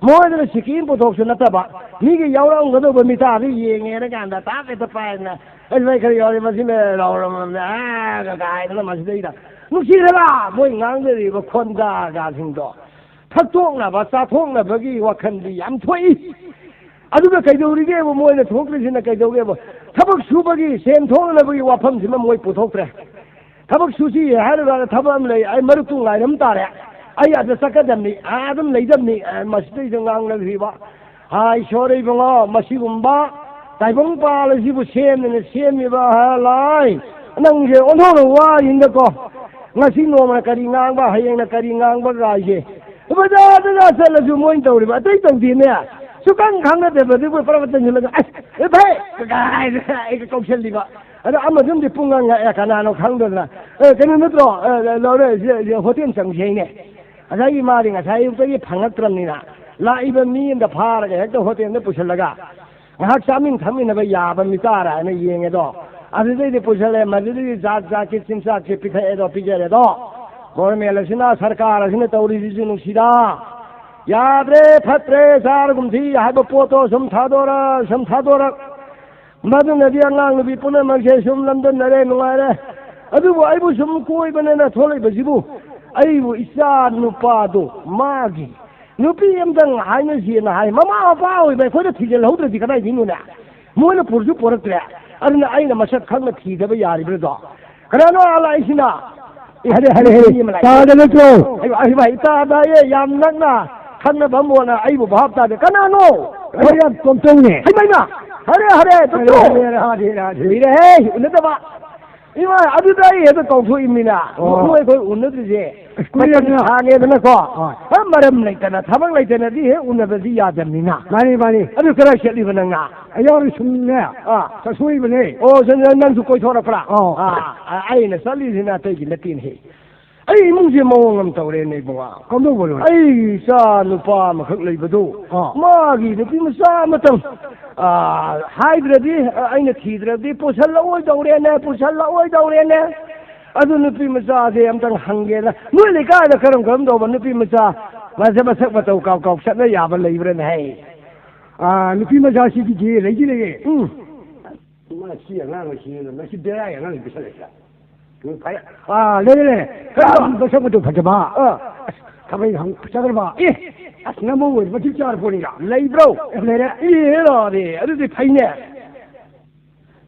ꯃꯣꯏꯗꯅ ꯁꯤꯀꯤ ꯑꯃ ꯄꯨꯊꯣꯛꯁꯨ ꯅꯠꯇꯕ, ꯃꯤꯒꯤ ꯌꯥꯎꯔꯝꯒꯗꯧꯕ ꯃꯤꯇꯥꯗꯨ ꯌꯦꯡꯉꯦꯅ ꯀꯥꯟꯗ ꯇꯥꯞ ꯍꯦꯛꯇ ꯄꯥꯏꯗꯅ, "ꯑꯩ ꯚꯥꯏ ꯈꯔ ꯌꯥꯎꯔꯦ, ꯃꯁꯤꯅ ꯂꯥꯎꯔꯝꯃꯕꯅꯦ", ꯑꯥ, ꯀꯥꯏꯗꯅ ꯃꯁꯤꯗꯩꯗ ꯅꯨꯡꯁꯤꯈ꯭ꯔꯕ ꯃꯣꯏ ꯉꯥꯡꯅꯔꯤꯕ ꯈꯣꯟꯗꯥꯒꯁꯤꯡꯗꯣ꯫ ꯊꯛꯇꯣꯛꯅꯕ ꯆꯥꯊꯣꯛꯅꯕꯒꯤ ꯋꯥꯈꯜꯗꯤ ꯌꯥꯝ ꯊꯣꯛꯏ꯫ ꯑꯗꯨꯒ ꯀꯩꯗꯧꯔꯤꯒꯦꯕ, ꯃꯣꯏꯅ ꯊꯣꯛꯇ꯭ꯔꯤꯁꯤꯅ ꯀꯩꯗꯧꯒꯦꯕ? ꯊꯕꯛ ꯁꯨꯕꯒꯤ ꯁꯦꯟ ꯊꯣꯛꯅꯕꯒꯤ ꯋꯥꯐꯝꯁꯤꯃ ꯃꯣꯏ ꯄꯨꯊꯣꯛꯇ꯭ꯔꯦ꯫ ꯊꯕꯛ ꯁꯨꯁꯤ ꯍꯥꯏꯔꯒ ꯊꯕꯛ ꯑꯃ ꯂꯩ, ꯑꯩ ꯃꯔꯨꯞꯇꯨ ꯉꯥꯏꯔꯝ ꯇꯥꯔꯦ, ꯑꯩ ꯑꯗ ꯆꯠꯀꯗꯕꯅꯤ, ꯑꯥ ꯑꯗꯨꯝ ꯂꯩꯗꯕꯅꯤ, ꯑꯥ, ꯃꯁꯤꯗꯩꯗ ꯉꯥꯡꯅꯈ꯭ꯔꯤꯕ꯫ ꯍꯥꯏ, ꯏꯁꯣꯔ ꯏꯕꯨꯡꯉꯣ, ꯃꯁꯤꯒꯨꯝꯕ ꯇꯥꯏꯕꯪ ꯄꯥꯜ ꯑꯁꯤꯕꯨ ꯁꯦꯝꯗꯅ ꯁꯦꯝꯃꯤꯕ, ꯍꯥ, ꯂꯥꯏ꯫ ꯅꯪꯁꯦ ꯑꯣꯟꯊꯣꯛꯅ ꯋꯥꯔꯤꯅꯤꯗꯀꯣ꯫ ꯉꯁꯤ ꯅꯣꯡꯃꯅ ꯀꯔꯤ ꯉꯥꯡꯕ, ꯍꯌꯦꯡꯅ ꯀꯔꯤ ꯉꯥꯡꯕ ꯀꯥꯏꯁꯦ꯫ ꯕꯖꯥꯔꯗꯒ ꯆꯠꯂꯁꯨ ꯃꯣꯏꯅ ꯇꯧꯔꯤꯕ ꯑꯇꯩ ꯇꯧꯗꯦꯅꯦ꯫ ꯁꯨꯈꯪ ꯈꯪꯅꯗꯕꯗꯨꯕꯨ ꯄꯔꯞ ꯇꯟꯁꯤꯜꯂꯒ, "ꯑꯁ, ꯑꯦ ꯚꯥꯏ!" ꯀꯥꯏꯅ ꯑꯩꯒ ꯀꯧꯁꯜꯂꯤꯕ꯫ ꯑꯗꯣ ꯑꯃꯗꯨꯝꯗꯤ ꯄꯨꯡ ꯉꯥꯡ ꯉꯥꯛꯑꯦ, ꯀꯅꯥꯅꯣ ꯈꯪꯗꯗꯅ꯫ "ꯑꯦ, ꯀꯩꯅꯣ ꯅꯠꯇ꯭ꯔꯣ? ꯑꯦ, ꯂꯧꯔꯦ, ꯁꯤ, ꯁꯤ ꯍꯣꯇꯦꯜ ꯆꯪꯁꯦ ꯍꯥꯏꯅꯦ꯫" ꯉꯁꯥꯏꯒꯤ ꯃꯥꯗꯤ ꯉꯁꯥꯏ ꯑꯌꯨꯛꯇꯒꯤ ꯐꯪꯉꯛꯇ꯭ꯔꯕꯅꯤꯅ, ꯂꯥꯛꯏꯕ ꯃꯤ ꯑꯃꯗ ꯐꯥꯔꯒ ꯍꯦꯛꯇ ꯍꯣꯇꯦꯜꯗ ꯄꯨꯁꯤꯜꯂꯒ ꯉꯥꯏꯍꯥꯛ ꯆꯥꯃꯤꯟ ꯊꯛꯃꯤꯟꯅꯕ ꯌꯥꯕ ꯃꯤꯇꯥꯔ ꯍꯥꯏꯅ ꯌꯦꯡꯉꯦꯗꯣ꯫ ꯑꯗꯨꯗꯩꯗꯤ ꯄꯨꯁꯜꯂꯦ, ꯃꯗꯨꯗꯒꯤ ꯖꯥꯠ ꯖꯥꯠꯀꯤ ꯆꯤꯟꯖꯥꯛꯁꯦ ꯄꯤꯊꯛꯑꯦꯗꯣ, ꯄꯤꯖꯔꯦꯗꯣ꯫ ꯒꯣꯔꯃꯦꯟ ꯑꯁꯤꯅ, ꯁꯔꯀꯥꯔ ꯑꯁꯤꯅ ꯇꯧꯔꯤꯁꯤꯁꯨ ꯅꯨꯡꯁꯤꯗ꯫ ꯌꯥꯗ꯭ꯔꯦ, ꯐꯠꯇ꯭ꯔꯦ, ꯆꯥꯔꯒꯨꯝ ꯊꯤ ꯍꯥꯏꯕ ꯄꯣꯠꯇꯣ ꯁꯨꯝ ꯊꯥꯗꯣꯔꯛ, ꯁꯨꯝ ꯊꯥꯗꯣꯔꯛ꯫ ꯃꯗꯨꯅꯗꯤ ꯑꯉꯥꯡ ꯅꯨꯄꯤ ꯄꯨꯝꯅꯃꯛꯁꯦ ꯁꯨꯝ ꯂꯝꯗꯝꯅꯔꯦ, ꯅꯨꯡꯉꯥꯏꯔꯦ꯫ ꯑꯗꯨꯕꯨ ꯑꯩꯕꯨ ꯁꯨꯝ ꯀꯣꯏꯕꯅꯦꯅ ꯊꯣꯛꯂꯛꯏꯕꯁꯤꯕꯨ, ꯑꯩꯕꯨ ꯏꯆꯥ ꯅꯨꯄꯥꯗꯣ ꯃꯥꯒꯤ ꯅꯨꯄꯤ ꯑꯝꯇꯪ ꯍꯥꯏꯅꯁꯤꯅ ꯍꯥꯏ꯫ ꯃꯃꯥ ꯃꯄꯥ ꯑꯣꯏꯕ ꯑꯩꯈꯣꯏꯅ ꯊꯤꯖꯤꯜꯍꯧꯗ꯭ꯔꯗꯤ ꯀꯗꯥꯏꯗꯩꯅꯣꯅꯦ? ꯃꯣꯏꯅ ꯄꯨꯔꯁꯨ ꯄꯨꯔꯛꯇ꯭ꯔꯦ꯫ ꯑꯗꯨꯅ ꯑꯩꯅ ꯃꯁꯛ ꯈꯪꯅ ꯊꯤꯗꯕ ꯌꯥꯔꯤꯕ꯭ꯔꯗꯣ? ꯀꯅꯥꯅꯣ ꯑꯥ ꯂꯥꯛꯏꯁꯤꯅ? ꯑꯦ, ꯍꯔꯦ, ꯍꯔꯦ, ꯍꯔꯦ꯫ ꯅꯨꯄꯤ ꯑꯃ ꯂꯥꯛꯏ꯫ ꯇꯥꯗ ꯅꯠꯇ꯭ꯔꯣ? ꯑꯩ, ꯑꯩ, ꯑꯩ ꯇꯥꯗ, ꯑꯦ, ꯌꯥꯝ ꯅꯛꯅ ꯈꯪꯅꯕ ꯑꯃ ꯑꯣꯏꯅ ꯑꯩꯕꯨ ꯚꯥꯞ ꯇꯥꯗꯦ꯫ ꯀꯅꯥꯅꯣ? ꯑꯩ ꯌꯥꯝ ꯇꯣꯝꯇꯧꯅꯦ꯫ ꯍꯩꯃꯩꯃ! ꯍꯔꯦ, ꯍꯔꯦ, ꯍꯔꯦ, ꯗꯣꯛꯇꯔ! ꯍꯔꯦ, ꯍꯔꯦ, ꯍꯔꯦ, ꯍꯔꯦ꯫ ꯀꯨꯏꯔꯦꯍꯦ, ꯎꯅꯗꯕ꯫ ꯏꯃꯥ, ꯑꯗꯨꯗ ꯑꯩ ꯍꯦꯛꯇ ꯀꯥꯎꯊꯣꯛꯏꯃꯤꯅ꯫ ꯑꯣ꯫ ꯅꯣꯏ ꯑꯩꯈꯣꯏ ꯎꯅꯗ꯭ꯔꯤꯁꯦ ꯑꯁ, ꯀꯨꯏꯔꯦꯗꯅ꯫ ꯃꯇꯝ ꯁꯥꯡꯉꯦꯗꯅꯀꯣ꯫ ꯍꯣꯏ꯫ ꯍꯣꯏ, ꯃꯔꯝ ꯂꯩꯇꯅ, ꯊꯕꯛ ꯂꯩꯇꯅꯗꯤ ꯍꯦꯛ ꯎꯅꯕꯗꯤ ꯌꯥꯗꯕꯅꯤꯅ꯫ ꯃꯥꯅꯤ, ꯃꯥꯅꯤ꯫ ꯑꯗꯨ ꯀꯗꯥꯏ ꯆꯠꯂꯤꯕ ꯅꯪꯅ? ꯑꯩ ꯌꯥꯎꯔꯤ ꯁꯨꯝꯅꯦ꯫ ꯑꯥ꯫ ꯆꯠꯊꯣꯛꯏꯕꯅꯦ꯫ ꯑꯣ, ꯁꯨꯝ ꯅꯪꯁꯨ ꯀꯣꯏꯊꯣꯔꯛꯄ꯭ꯔꯥ? ꯑꯣ꯫ ꯑꯥ, ꯑꯥ, ꯑꯩꯅ ꯆꯠꯂꯤꯁꯤꯅ ꯑꯇꯩꯒꯤ ꯅꯠꯇꯦꯅꯦꯍꯦ꯫ ꯑꯩ ꯏꯃꯨꯡꯁꯦ ꯃꯑꯣꯡ ꯑꯃ ꯇꯧꯔꯦꯅꯦ ꯏꯕꯨꯡꯉꯣ꯫ ꯀꯝꯗꯧꯕꯅꯣ? ꯑꯩ ꯏꯆꯥ ꯅꯨꯄꯥ ꯑꯃꯈꯛ ꯂꯩꯕꯗꯣ, ꯑꯥ꯫ ꯃꯥꯒꯤ ꯅꯨꯄꯤ ꯃꯆꯥ ꯑꯃꯇꯪ, ꯑꯥ, ꯍꯥꯏꯗ꯭ꯔꯗꯤ, ꯑꯩꯅ ꯊꯤꯗ꯭ꯔꯗꯤ ꯄꯨꯁꯜꯂꯛꯑꯣꯏꯗꯧꯔꯦꯅꯦ, ꯄꯨꯁꯜꯂꯛꯑꯣꯏꯗꯧꯔꯦꯅꯦ꯫ ꯑꯗꯨ ꯅꯨꯄꯤ ꯃꯆꯥꯁꯦ ꯑꯝꯇꯪ ꯍꯪꯒꯦꯅ, ꯅꯣꯏ ꯂꯩꯀꯥꯏꯗ ꯀꯔꯝ ꯀꯔꯝ ꯇꯧꯕ ꯅꯨꯄꯤ ꯃꯆꯥ ꯃꯁꯛ, ꯃꯁꯛ ꯃꯇꯧ ꯀꯥꯎ ꯀꯥꯎ ꯆꯠꯅ ꯌꯥꯕ ꯂꯩꯕ꯭ꯔꯥꯅꯦ ꯍꯥꯏ? ꯑꯥ, ꯅꯨꯄꯤ ꯃꯆꯥꯁꯤꯒꯤꯗꯤ ꯂꯩꯗꯤ ꯂꯩꯌꯦ꯫ ꯎꯝ꯫ ꯃꯁꯤ ꯑꯉꯥꯡ ꯑꯁꯤ, ꯃꯁꯤ ꯕꯦꯔꯥꯒꯤ ꯑꯉꯥꯡ ꯄꯤꯁꯜꯂꯛꯏꯗ꯫ ꯎꯝ, ꯐꯔꯦ꯫ ꯑꯥ, ꯂꯩꯔꯦ, ꯂꯩꯔꯦ꯫ ꯀꯩꯅꯣ? ꯃꯁꯛ ꯃꯇꯧ ꯐꯖꯕ꯫ ꯑꯥ꯫ ꯑꯁ, ꯊꯕꯛ ꯏꯪꯈꯥꯡ ꯆꯠꯈ꯭ꯔꯕ꯫ ꯑꯦ! ꯑꯁ, ꯅꯃꯧ ꯑꯣꯏꯔꯗꯤ ꯃꯇꯤꯛ ꯆꯥꯔ ꯄꯣꯠꯅꯤꯗ꯫ ꯂꯩꯕ꯭ꯔꯣ? ꯑꯦ, ꯂꯩꯔꯦ꯫ ꯑꯦ, ꯂꯥꯛꯑꯦ꯫ ꯑꯗꯨꯗꯤ ꯐꯩꯅꯦ꯫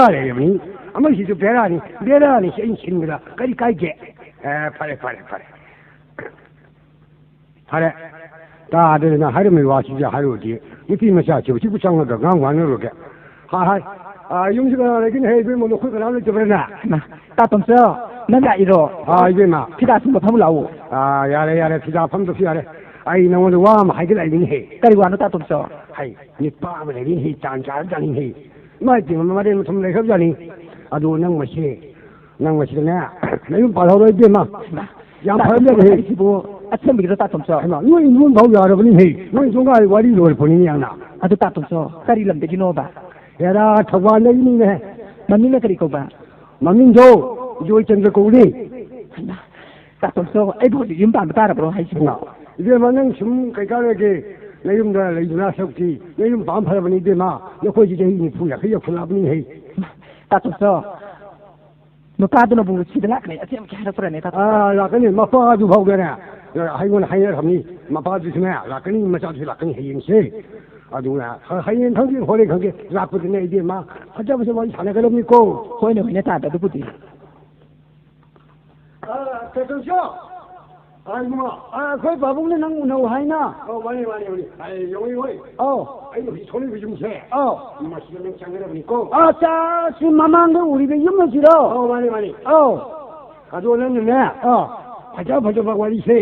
ꯕꯦꯔꯥ ꯂꯩꯔꯕꯅꯤ꯫ ꯑꯃꯁꯤꯁꯨ ꯕꯦꯔꯥꯅꯤ, ꯕꯦꯔꯥꯅꯤ꯫ ꯁꯤ ꯑꯩꯅ ꯁꯤꯟꯕꯗ ꯀꯔꯤ ꯀꯥꯏꯒꯦ? ꯑꯦ, ꯐꯔꯦ, ꯐꯔꯦ, ꯐꯔꯦ꯫ ꯐꯔꯦ, ꯇꯥꯗꯅ ꯍꯥꯏꯔꯝꯃꯤ ꯋꯥꯁꯤꯗꯤ ꯍꯥꯏꯔꯨꯔꯗꯤ, ꯅꯨꯄꯤ ꯃꯆꯥꯁꯤꯕꯨ ꯁꯤꯕꯨ ꯆꯪꯉꯒ ꯉꯥꯡ ꯋꯥꯅꯔꯨꯔꯒꯦ꯫ ꯍꯥꯏ, ꯍꯥꯏ, ꯑꯥ, ꯌꯨꯝꯁꯤ ꯀꯅꯥ ꯂꯩꯒꯦꯅꯦ? ꯍꯦ, ꯏꯕꯦꯝꯃ, ꯅꯈꯣꯏ ꯀꯅꯥꯝ ꯂꯩꯇꯕ꯭ꯔꯥꯅꯦ? ꯏꯃꯥ, ꯇꯥ ꯇꯣꯝꯆꯧ, ꯅꯪ ꯂꯥꯛꯏꯔꯣ? ꯑꯥ, ꯏꯕꯦꯝꯃ꯫ ꯐꯤꯗꯥ ꯁꯨꯝꯕ ꯐꯝꯃꯨ ꯂꯥꯛꯑꯣ꯫ ꯑꯥ, ꯌꯥꯔꯦ, ꯌꯥꯔꯦ, ꯐꯤꯗꯥ ꯐꯝꯗꯁꯨ ꯌꯥꯔꯦ꯫ ꯑꯩ ꯅꯉꯣꯟꯗ ꯋꯥ ꯑꯃ ꯍꯥꯏꯒꯦ ꯂꯥꯛꯏꯅꯤꯅꯦ, ꯍꯦ꯫ ꯀꯔꯤ ꯋꯥꯅꯣ, ꯇꯥ ꯇꯣꯝꯆꯧ? ꯍꯩ, ꯅꯨꯄꯥ ꯑꯃ ꯂꯩꯔꯤꯅꯦ, ꯍꯦ, ꯇꯥꯟ ꯆꯥꯔꯖꯥꯠꯅꯤꯅꯦ, ꯍꯦ꯫ ꯏꯃꯥ ꯏꯕꯦꯝꯃ, ꯃꯔꯦꯟ ꯃꯊꯨꯝ ꯂꯩꯈ꯭ꯔꯕꯖꯥꯠꯅꯤ꯫ ꯑꯗꯨ ꯅꯪ ꯃꯁꯤ, ꯅꯪ ꯃꯁꯤꯗꯅꯦ, ꯅꯌꯨꯝ ꯄꯥꯜꯍꯧꯔꯣ, ꯏꯕꯦꯝꯃ꯫ ꯏꯃꯥ, ꯌꯥꯝ ꯇꯥ ꯐꯔꯕꯖꯥꯠꯅꯤ, ꯇꯣꯝꯆꯧ, ꯍꯦ꯫ ꯑꯩꯁꯤꯕꯨ ꯑꯁꯦꯡꯕꯒꯤꯔꯣ, ꯇꯥ ꯇꯣꯝꯆꯧ? ꯍꯩꯃꯥ, ꯅꯣꯏ ꯏꯃꯨꯡ ꯐꯥꯎ ꯌꯥꯔꯕꯅꯤꯍꯦ꯫ ꯅꯣꯏ ꯏꯃꯨꯡꯒ ꯑꯩ ꯋꯥꯔꯤ ꯂꯣꯏꯔꯛꯄꯅꯤꯅꯦ ꯌꯥꯝꯅ꯫ ꯑꯗꯨ ꯇꯥ ꯇꯣꯝꯆꯧ, ꯀꯔꯤ ꯂꯝꯗꯒꯤꯅꯣꯕ? ꯍꯦꯔꯥ, ꯊꯧꯕꯥꯜꯗꯒꯤꯅꯤꯅꯦ꯫ ꯃꯃꯤꯡꯅ ꯀꯔꯤ ꯀꯧꯕ? ꯃꯃꯤꯡꯗꯣ ꯖꯣꯏꯆꯟꯗ꯭ꯔ ꯀꯧꯕꯅꯤ꯫ ꯍꯩꯃꯥ, ꯇꯥ ꯇꯣꯝꯆꯧ, ꯑꯩꯕꯨ ꯍꯧꯖꯤꯛ ꯌꯨꯝ ꯄꯥꯟꯕ ꯇꯥꯔꯕ꯭ꯔꯣ ꯍꯥꯏꯁꯤꯕꯣ? ꯍꯩꯃꯥ, ꯏꯕꯦꯝꯃ, ꯅꯪ ꯁꯨꯝ ꯀꯩ ꯀꯥꯟꯅꯒꯦ? ꯅꯌꯨꯝꯗ ꯂꯩꯗꯨꯅ ꯁꯛꯇꯤ ꯅꯌꯨꯝ ꯄꯥꯟ ꯐꯔꯕꯅꯤ ꯏꯕꯦꯝꯃ꯫ ꯅꯈꯣꯏꯁꯤ ꯆꯍꯤ ꯅꯤꯐꯨ ꯌꯥꯡꯈꯩ ꯌꯧꯁꯜꯂꯛꯑꯕꯅꯤꯍꯦ꯫ ꯇꯥ ꯇꯣꯝꯆꯧ, ꯅꯨꯄꯥꯗꯨꯅꯕꯨ ꯁꯤꯗ ꯂꯥꯛꯀꯅꯤ ꯑꯁꯦꯡꯕꯒꯤ ꯍꯥꯏꯔꯛꯄ꯭ꯔꯅꯦ, ꯇꯥ ꯇꯣꯝꯆꯧ? ꯑꯥ, ꯂꯥꯛꯀꯅꯤ꯫ ꯃꯄꯥꯗꯨ ꯐꯥꯎꯗꯅꯦ ꯑꯩꯉꯣꯟꯗ ꯍꯥꯏꯅꯔꯝꯅꯤ꯫ ꯃꯄꯥꯗꯨꯁꯨꯅꯦ ꯂꯥꯛꯀꯅꯤ, ꯃꯆꯥꯗꯨꯁꯨ ꯂꯥꯛꯀꯅꯤ ꯍꯌꯦꯡꯁꯦ꯫ ꯑꯗꯨꯅ ꯍ-, ꯍꯌꯦꯡ ꯈꯪꯗꯦ, ꯍꯣꯔꯦꯟ ꯈꯪꯗꯦ, ꯂꯥꯛꯄꯗꯅꯦ ꯏꯕꯦꯝꯃ ꯐꯖ ꯐꯖꯕ ꯋꯥꯔꯤ ꯁꯥꯟꯅꯒꯗꯕꯅꯤꯀꯣ꯫ ꯍꯣꯏꯅꯦ, ꯍꯣꯏꯅꯦ, ꯇꯥꯗ ꯑꯗꯨꯕꯨꯗꯤ꯫ ꯑ, ꯀꯩꯗꯧꯁꯣ? ꯑ, ꯏꯕꯨꯡꯉꯣ꯫ ꯑ, ꯑꯩꯈꯣꯏ ꯄꯥꯕꯨꯡꯅ ꯅꯪ ꯎꯅꯧ ꯍꯥꯏꯅ꯫ ꯑꯧ, ꯃꯥꯅꯤ, ꯃꯥꯅꯤ, ꯃꯥꯅꯤ꯫ ꯑꯩ ꯌꯧꯏ, ꯌꯧꯏ꯫ ꯑꯧ꯫ ꯑꯩꯅ ꯍꯧꯖꯤꯛ ꯊꯣꯛꯂꯛꯏꯕ ꯌꯨꯝꯁꯦ꯫ ꯑꯧ꯫ ꯃꯁꯤꯗ ꯅꯪ ꯆꯪꯒꯗꯕꯅꯤꯀꯣ꯫ ꯑ, ꯆꯥ, ꯁꯤ ꯃꯃꯥꯡꯗ ꯎꯔꯤꯕ ꯌꯨꯝ ꯑꯁꯤꯔꯣ? ꯑꯧ, ꯃꯥꯅꯤ, ꯃꯥꯅꯤ꯫ ꯑꯧ꯫ ꯑꯗꯣ ꯅꯪꯅꯅꯦ, ꯑꯧ꯫ ꯐꯖ ꯐꯖꯕ ꯋꯥꯔꯤꯁꯦ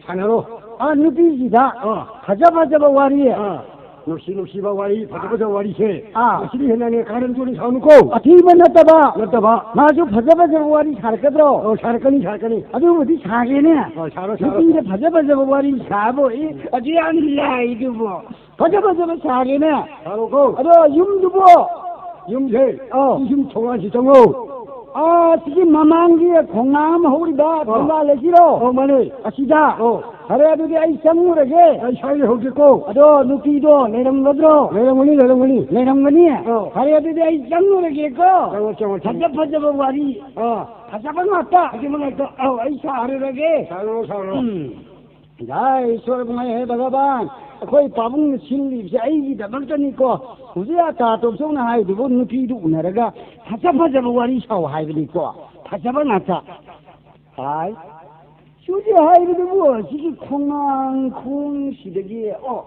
ꯁꯥꯟꯅꯔꯣ꯫ ꯑ, ꯅꯨꯄꯤꯁꯤꯗ ꯑꯧ꯫ ꯐꯖ ꯐꯖꯕ ꯋꯥꯔꯤ꯫ ꯑꯥ꯫ ꯅꯨꯡꯁꯤ ꯅꯨꯡꯁꯤꯕ ꯋꯥꯔꯤ, ꯐꯖ ꯐꯖꯕ ꯋꯥꯔꯤꯁꯦ꯫ ꯑꯥ꯫ ꯃꯁꯤꯗꯤ ꯍꯦꯟꯅꯅꯦ ꯀꯥꯔꯟ ꯇꯨꯔꯟ ꯁꯥꯎꯅꯨꯀꯣ꯫ ꯑꯊꯤꯕ ꯅꯠꯇꯕ꯫ ꯅꯠꯇꯕ꯫ ꯃꯥꯁꯨ ꯐꯖ ꯐꯖꯕ ꯋꯥꯔꯤ ꯁꯥꯔꯛꯀꯗ꯭ꯔꯣ? ꯑꯣ, ꯁꯥꯔꯛꯀꯅꯤ, ꯁꯥꯔꯛꯀꯅꯤ꯫ ꯑꯗꯨꯕꯨꯗꯤ ꯁꯥꯒꯦꯅꯦ꯫ ꯑꯣ, ꯁꯥꯔꯣ, ꯁꯥꯔꯣ꯫ ꯅꯨꯄꯤꯗ ꯐꯖ ꯐꯖꯕ ꯋꯥꯔꯤ ꯁꯥꯕ ꯑꯣꯏ, ꯑꯗꯨ ꯌꯥꯝ ꯂꯥꯏꯗꯨꯕꯨ꯫ ꯐꯖ ꯐꯖꯕ ꯁꯥꯒꯦꯅꯦ꯫ ꯁꯥꯔꯣꯀꯣ꯫ ꯑꯗꯣ ꯌꯨꯝꯗꯨꯕꯨ? ꯌꯨꯝꯁꯦ? ꯑꯧ꯫ ꯁꯤ ꯌꯨꯝ ꯊꯣꯡꯒꯥꯟꯁꯤ ꯆꯪꯉꯣ꯫ ꯑꯥ, ꯁꯤꯒꯤ ꯃꯃꯥꯡꯒꯤ ꯈꯣꯡꯅꯥꯡ ꯑꯃ ꯍꯧꯔꯤꯕ ꯑꯧ꯫ ꯊꯣꯡꯒꯥꯜ ꯑꯁꯤꯔꯣ? ꯑꯧ, ꯃꯥꯅꯦ꯫ ꯑꯁꯤꯗ? ꯑꯧ꯫ ꯐꯔꯦ, ꯑꯗꯨꯗꯤ ꯑꯩ ꯆꯪꯉꯨꯔꯒꯦ꯫ ꯑꯩ ꯁ꯭ꯋꯥꯏꯗ ꯍꯧꯖꯤꯛꯀꯣ꯫ ꯑꯗꯣ ꯅꯨꯄꯤꯗꯣ ꯂꯩꯔꯝꯒꯗ꯭ꯔꯣ? ꯂꯩꯔꯝꯒꯅꯤ, ꯂꯩꯔꯝꯒꯅꯤ꯫ ꯂꯩꯔꯝꯒꯅꯤ? ꯑꯧ꯫ ꯐꯔꯦ, ꯑꯗꯨꯗꯤ ꯑꯩ ꯆꯪꯉꯨꯔꯒꯦꯀꯣ꯫ ꯆꯪꯉꯣ, ꯆꯪꯉꯣ, ꯆꯪꯉꯣ꯫ ꯐꯖ ꯐꯖꯕ ꯋꯥꯔꯤ꯫ ꯑꯥ꯫ ꯐꯖꯕ ꯉꯥꯛꯇ꯫ ꯐꯖꯕ ꯉꯥꯛꯇ꯫ ꯑꯧ, ꯑꯩ ꯁꯥꯔꯨꯔꯒꯦ꯫ ꯁꯥꯔꯨꯔꯣ, ꯁꯥꯔꯨꯔꯣ꯫ ꯎꯝ꯫ ꯖꯥꯏ ꯏꯁꯣꯔ ꯃꯉꯥꯏ ꯍꯦ ꯚꯒꯕꯥꯟ, ꯑꯩꯈꯣꯏ ꯄꯥꯕꯨꯡꯅ ꯁꯤꯜꯂꯤꯕꯁꯦ ꯑꯩꯒꯤꯗꯃꯛꯇꯅꯤꯀꯣ꯫ ꯍꯧꯖꯤꯛ ꯑꯥ ꯇꯥ ꯇꯣꯝꯆꯧꯅ ꯍꯥꯏꯗꯨꯕꯨ ꯅꯨꯄꯤꯗꯨ ꯎꯅꯔꯒ ꯐꯖ ꯐꯖꯕ ꯋꯥꯔꯤ ꯁꯥꯎ ꯍꯥꯏꯕꯅꯤꯀꯣ꯫ ꯐꯖꯕ ꯉꯥꯛꯇ꯫ ꯍꯥꯏ꯫ ꯁꯨꯁꯤ ꯍꯥꯏꯕꯗꯨꯕꯨ ꯁꯤꯒꯤ ꯈꯣꯡꯅꯥꯡ ꯈꯣꯡꯁꯤꯗꯒꯤ, ꯑꯣ,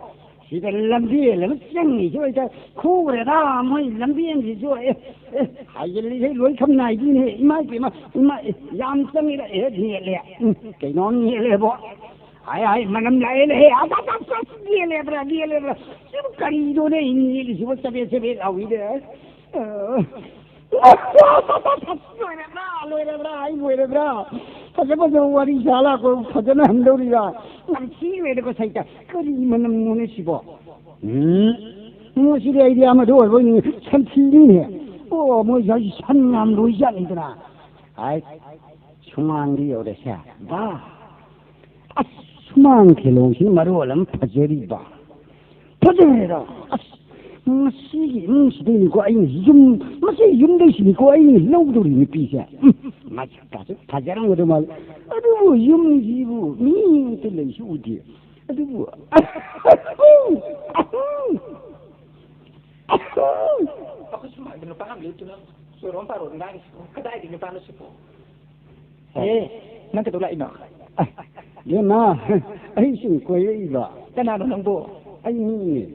ꯁꯤꯗ ꯂꯝꯕꯦꯜ ꯑꯃ ꯆꯪꯉꯤꯁꯤ ꯑꯣꯏꯇꯥꯔꯦ꯫ ꯈꯨꯔꯦꯗ ꯃꯣꯏ ꯂꯝꯕꯦꯜꯁꯤꯁꯨ, ꯑꯦ, ꯑꯦ, ꯍꯥꯏꯖꯤꯜꯂꯤꯁꯦ ꯂꯣꯏ ꯊꯝꯅꯥꯏꯗꯨꯅꯦ꯫ ꯏꯃꯥ ꯏꯄꯦꯝꯃ, ꯏꯃꯥ, ꯑꯦ, ꯌꯥꯝ ꯆꯪꯉꯤꯗ, ꯑꯦ, ꯅꯦꯠꯂꯦ꯫ ꯎꯝ, ꯀꯩꯅꯣꯝ ꯅꯦꯠꯂꯦꯕꯣ꯫ ꯍꯥꯏ, ꯍꯥꯏ, ꯃꯅꯝ ꯂꯥꯛꯑꯦ, ꯂꯥꯛꯑꯦ꯫ ꯑꯁ, ꯑꯁ, ꯑꯁ, ꯅꯦꯠꯂꯦꯕ꯭ꯔꯥ, ꯅꯦꯠꯂꯦꯕ꯭ꯔꯥ? ꯁꯤꯕꯨ ꯀꯔꯤꯅꯣꯅꯦ ꯅꯦꯠꯂꯤꯁꯤꯕꯣ? ꯆꯕꯦꯠ, ꯆꯕꯦꯠ ꯂꯥꯎꯏꯗ꯫ ꯑ, ꯑꯁ, ꯑꯁ, ꯑꯁ, ꯑꯁ, ꯂꯣꯏꯔꯕ꯭ꯔꯥ, ꯂꯣꯏꯔꯕ꯭ꯔꯥ? ꯑꯩ ꯂꯣꯏꯔꯕ꯭ꯔꯥ? ꯐꯖ ꯐꯖꯕ ꯋꯥꯔꯤ ꯁꯥ ꯂꯥꯛꯄ ꯐꯖꯅ ꯍꯟꯗꯧꯔꯤꯔꯥ? ꯅꯝꯊꯤꯈ꯭ꯔꯦꯗꯀꯣ ꯁꯩꯇ꯫ ꯀꯔꯤ ꯃꯅꯝꯅꯣꯅꯦ ꯁꯤꯕꯣ? ꯎꯝ, ꯃꯁꯤꯗꯤ ꯑꯩꯗꯤ ꯑꯃꯗ ꯑꯣꯏꯕ ꯑꯣꯏꯅꯤꯡꯉꯤ, ꯁꯟꯊꯤꯅꯤꯅꯦ꯫ ꯑꯣ, ꯃꯣꯏꯁꯦ ꯍꯧꯖꯤꯛ ꯁꯟ ꯌꯥꯝ ꯂꯣꯏꯖꯥꯠꯅꯤꯗꯅ꯫ ꯍꯥꯏ, ꯁꯨꯃꯥꯡꯗ ꯌꯧꯔꯁꯦ꯫ ꯕꯥ! ꯑꯁ, ꯁꯨꯃꯥꯡ ꯈꯦꯂꯣꯡꯁꯤꯅ ꯃꯔꯣꯜ ꯑꯃ ꯐꯖꯔꯤꯕ꯫ ꯐꯖꯔꯦꯗ꯫ ꯑꯁ, ꯃꯁꯤꯒꯤ ꯏꯃꯨꯡꯁꯤꯗꯩꯅꯤꯀꯣ ꯑꯩꯅ ꯌꯨꯝ, ꯃꯁꯤ ꯌꯨꯝꯗꯩꯁꯤꯅꯤꯀꯣ ꯑꯩꯅ ꯂꯧꯗꯧꯔꯤ ꯅꯨꯄꯤꯁꯦ꯫ ꯎꯝ, ꯃꯁꯛꯀꯥꯁꯦ ꯐꯖꯔꯝꯒꯗꯧ ꯃꯥꯜꯂꯤ꯫ ꯑꯗꯨꯕꯨ ꯌꯨꯝꯁꯤꯕꯨ ꯃꯤ ꯑꯃꯇ ꯂꯩꯁꯨ ꯎꯗꯦ꯫ ꯑꯗꯨꯕꯨ, ꯑꯩꯈꯣꯏ ꯁꯨꯃꯥꯡꯗ ꯅꯨꯄꯥ ꯑꯃ ꯂꯦꯞꯇꯨꯅ ꯆꯣꯏꯔꯣꯝ ꯄꯥꯔꯣꯝ ꯉꯥꯡꯉꯤꯁꯤꯕꯨ ꯀꯗꯥꯏꯗꯒꯤ ꯅꯨꯄꯥꯅꯣ ꯁꯤꯕꯨ? ꯑꯦ, ꯅꯪ ꯀꯩꯗꯧ ꯂꯥꯛꯏꯅꯣ? ꯑ, ꯏꯕꯦꯝꯃ, ꯑꯩ ꯁꯨꯝ ꯀꯣꯏꯔꯛꯏꯕ꯫ ꯀꯅꯥꯅꯣ ꯅꯪꯕꯨ? ꯑꯩ ꯃꯤꯅꯦ꯫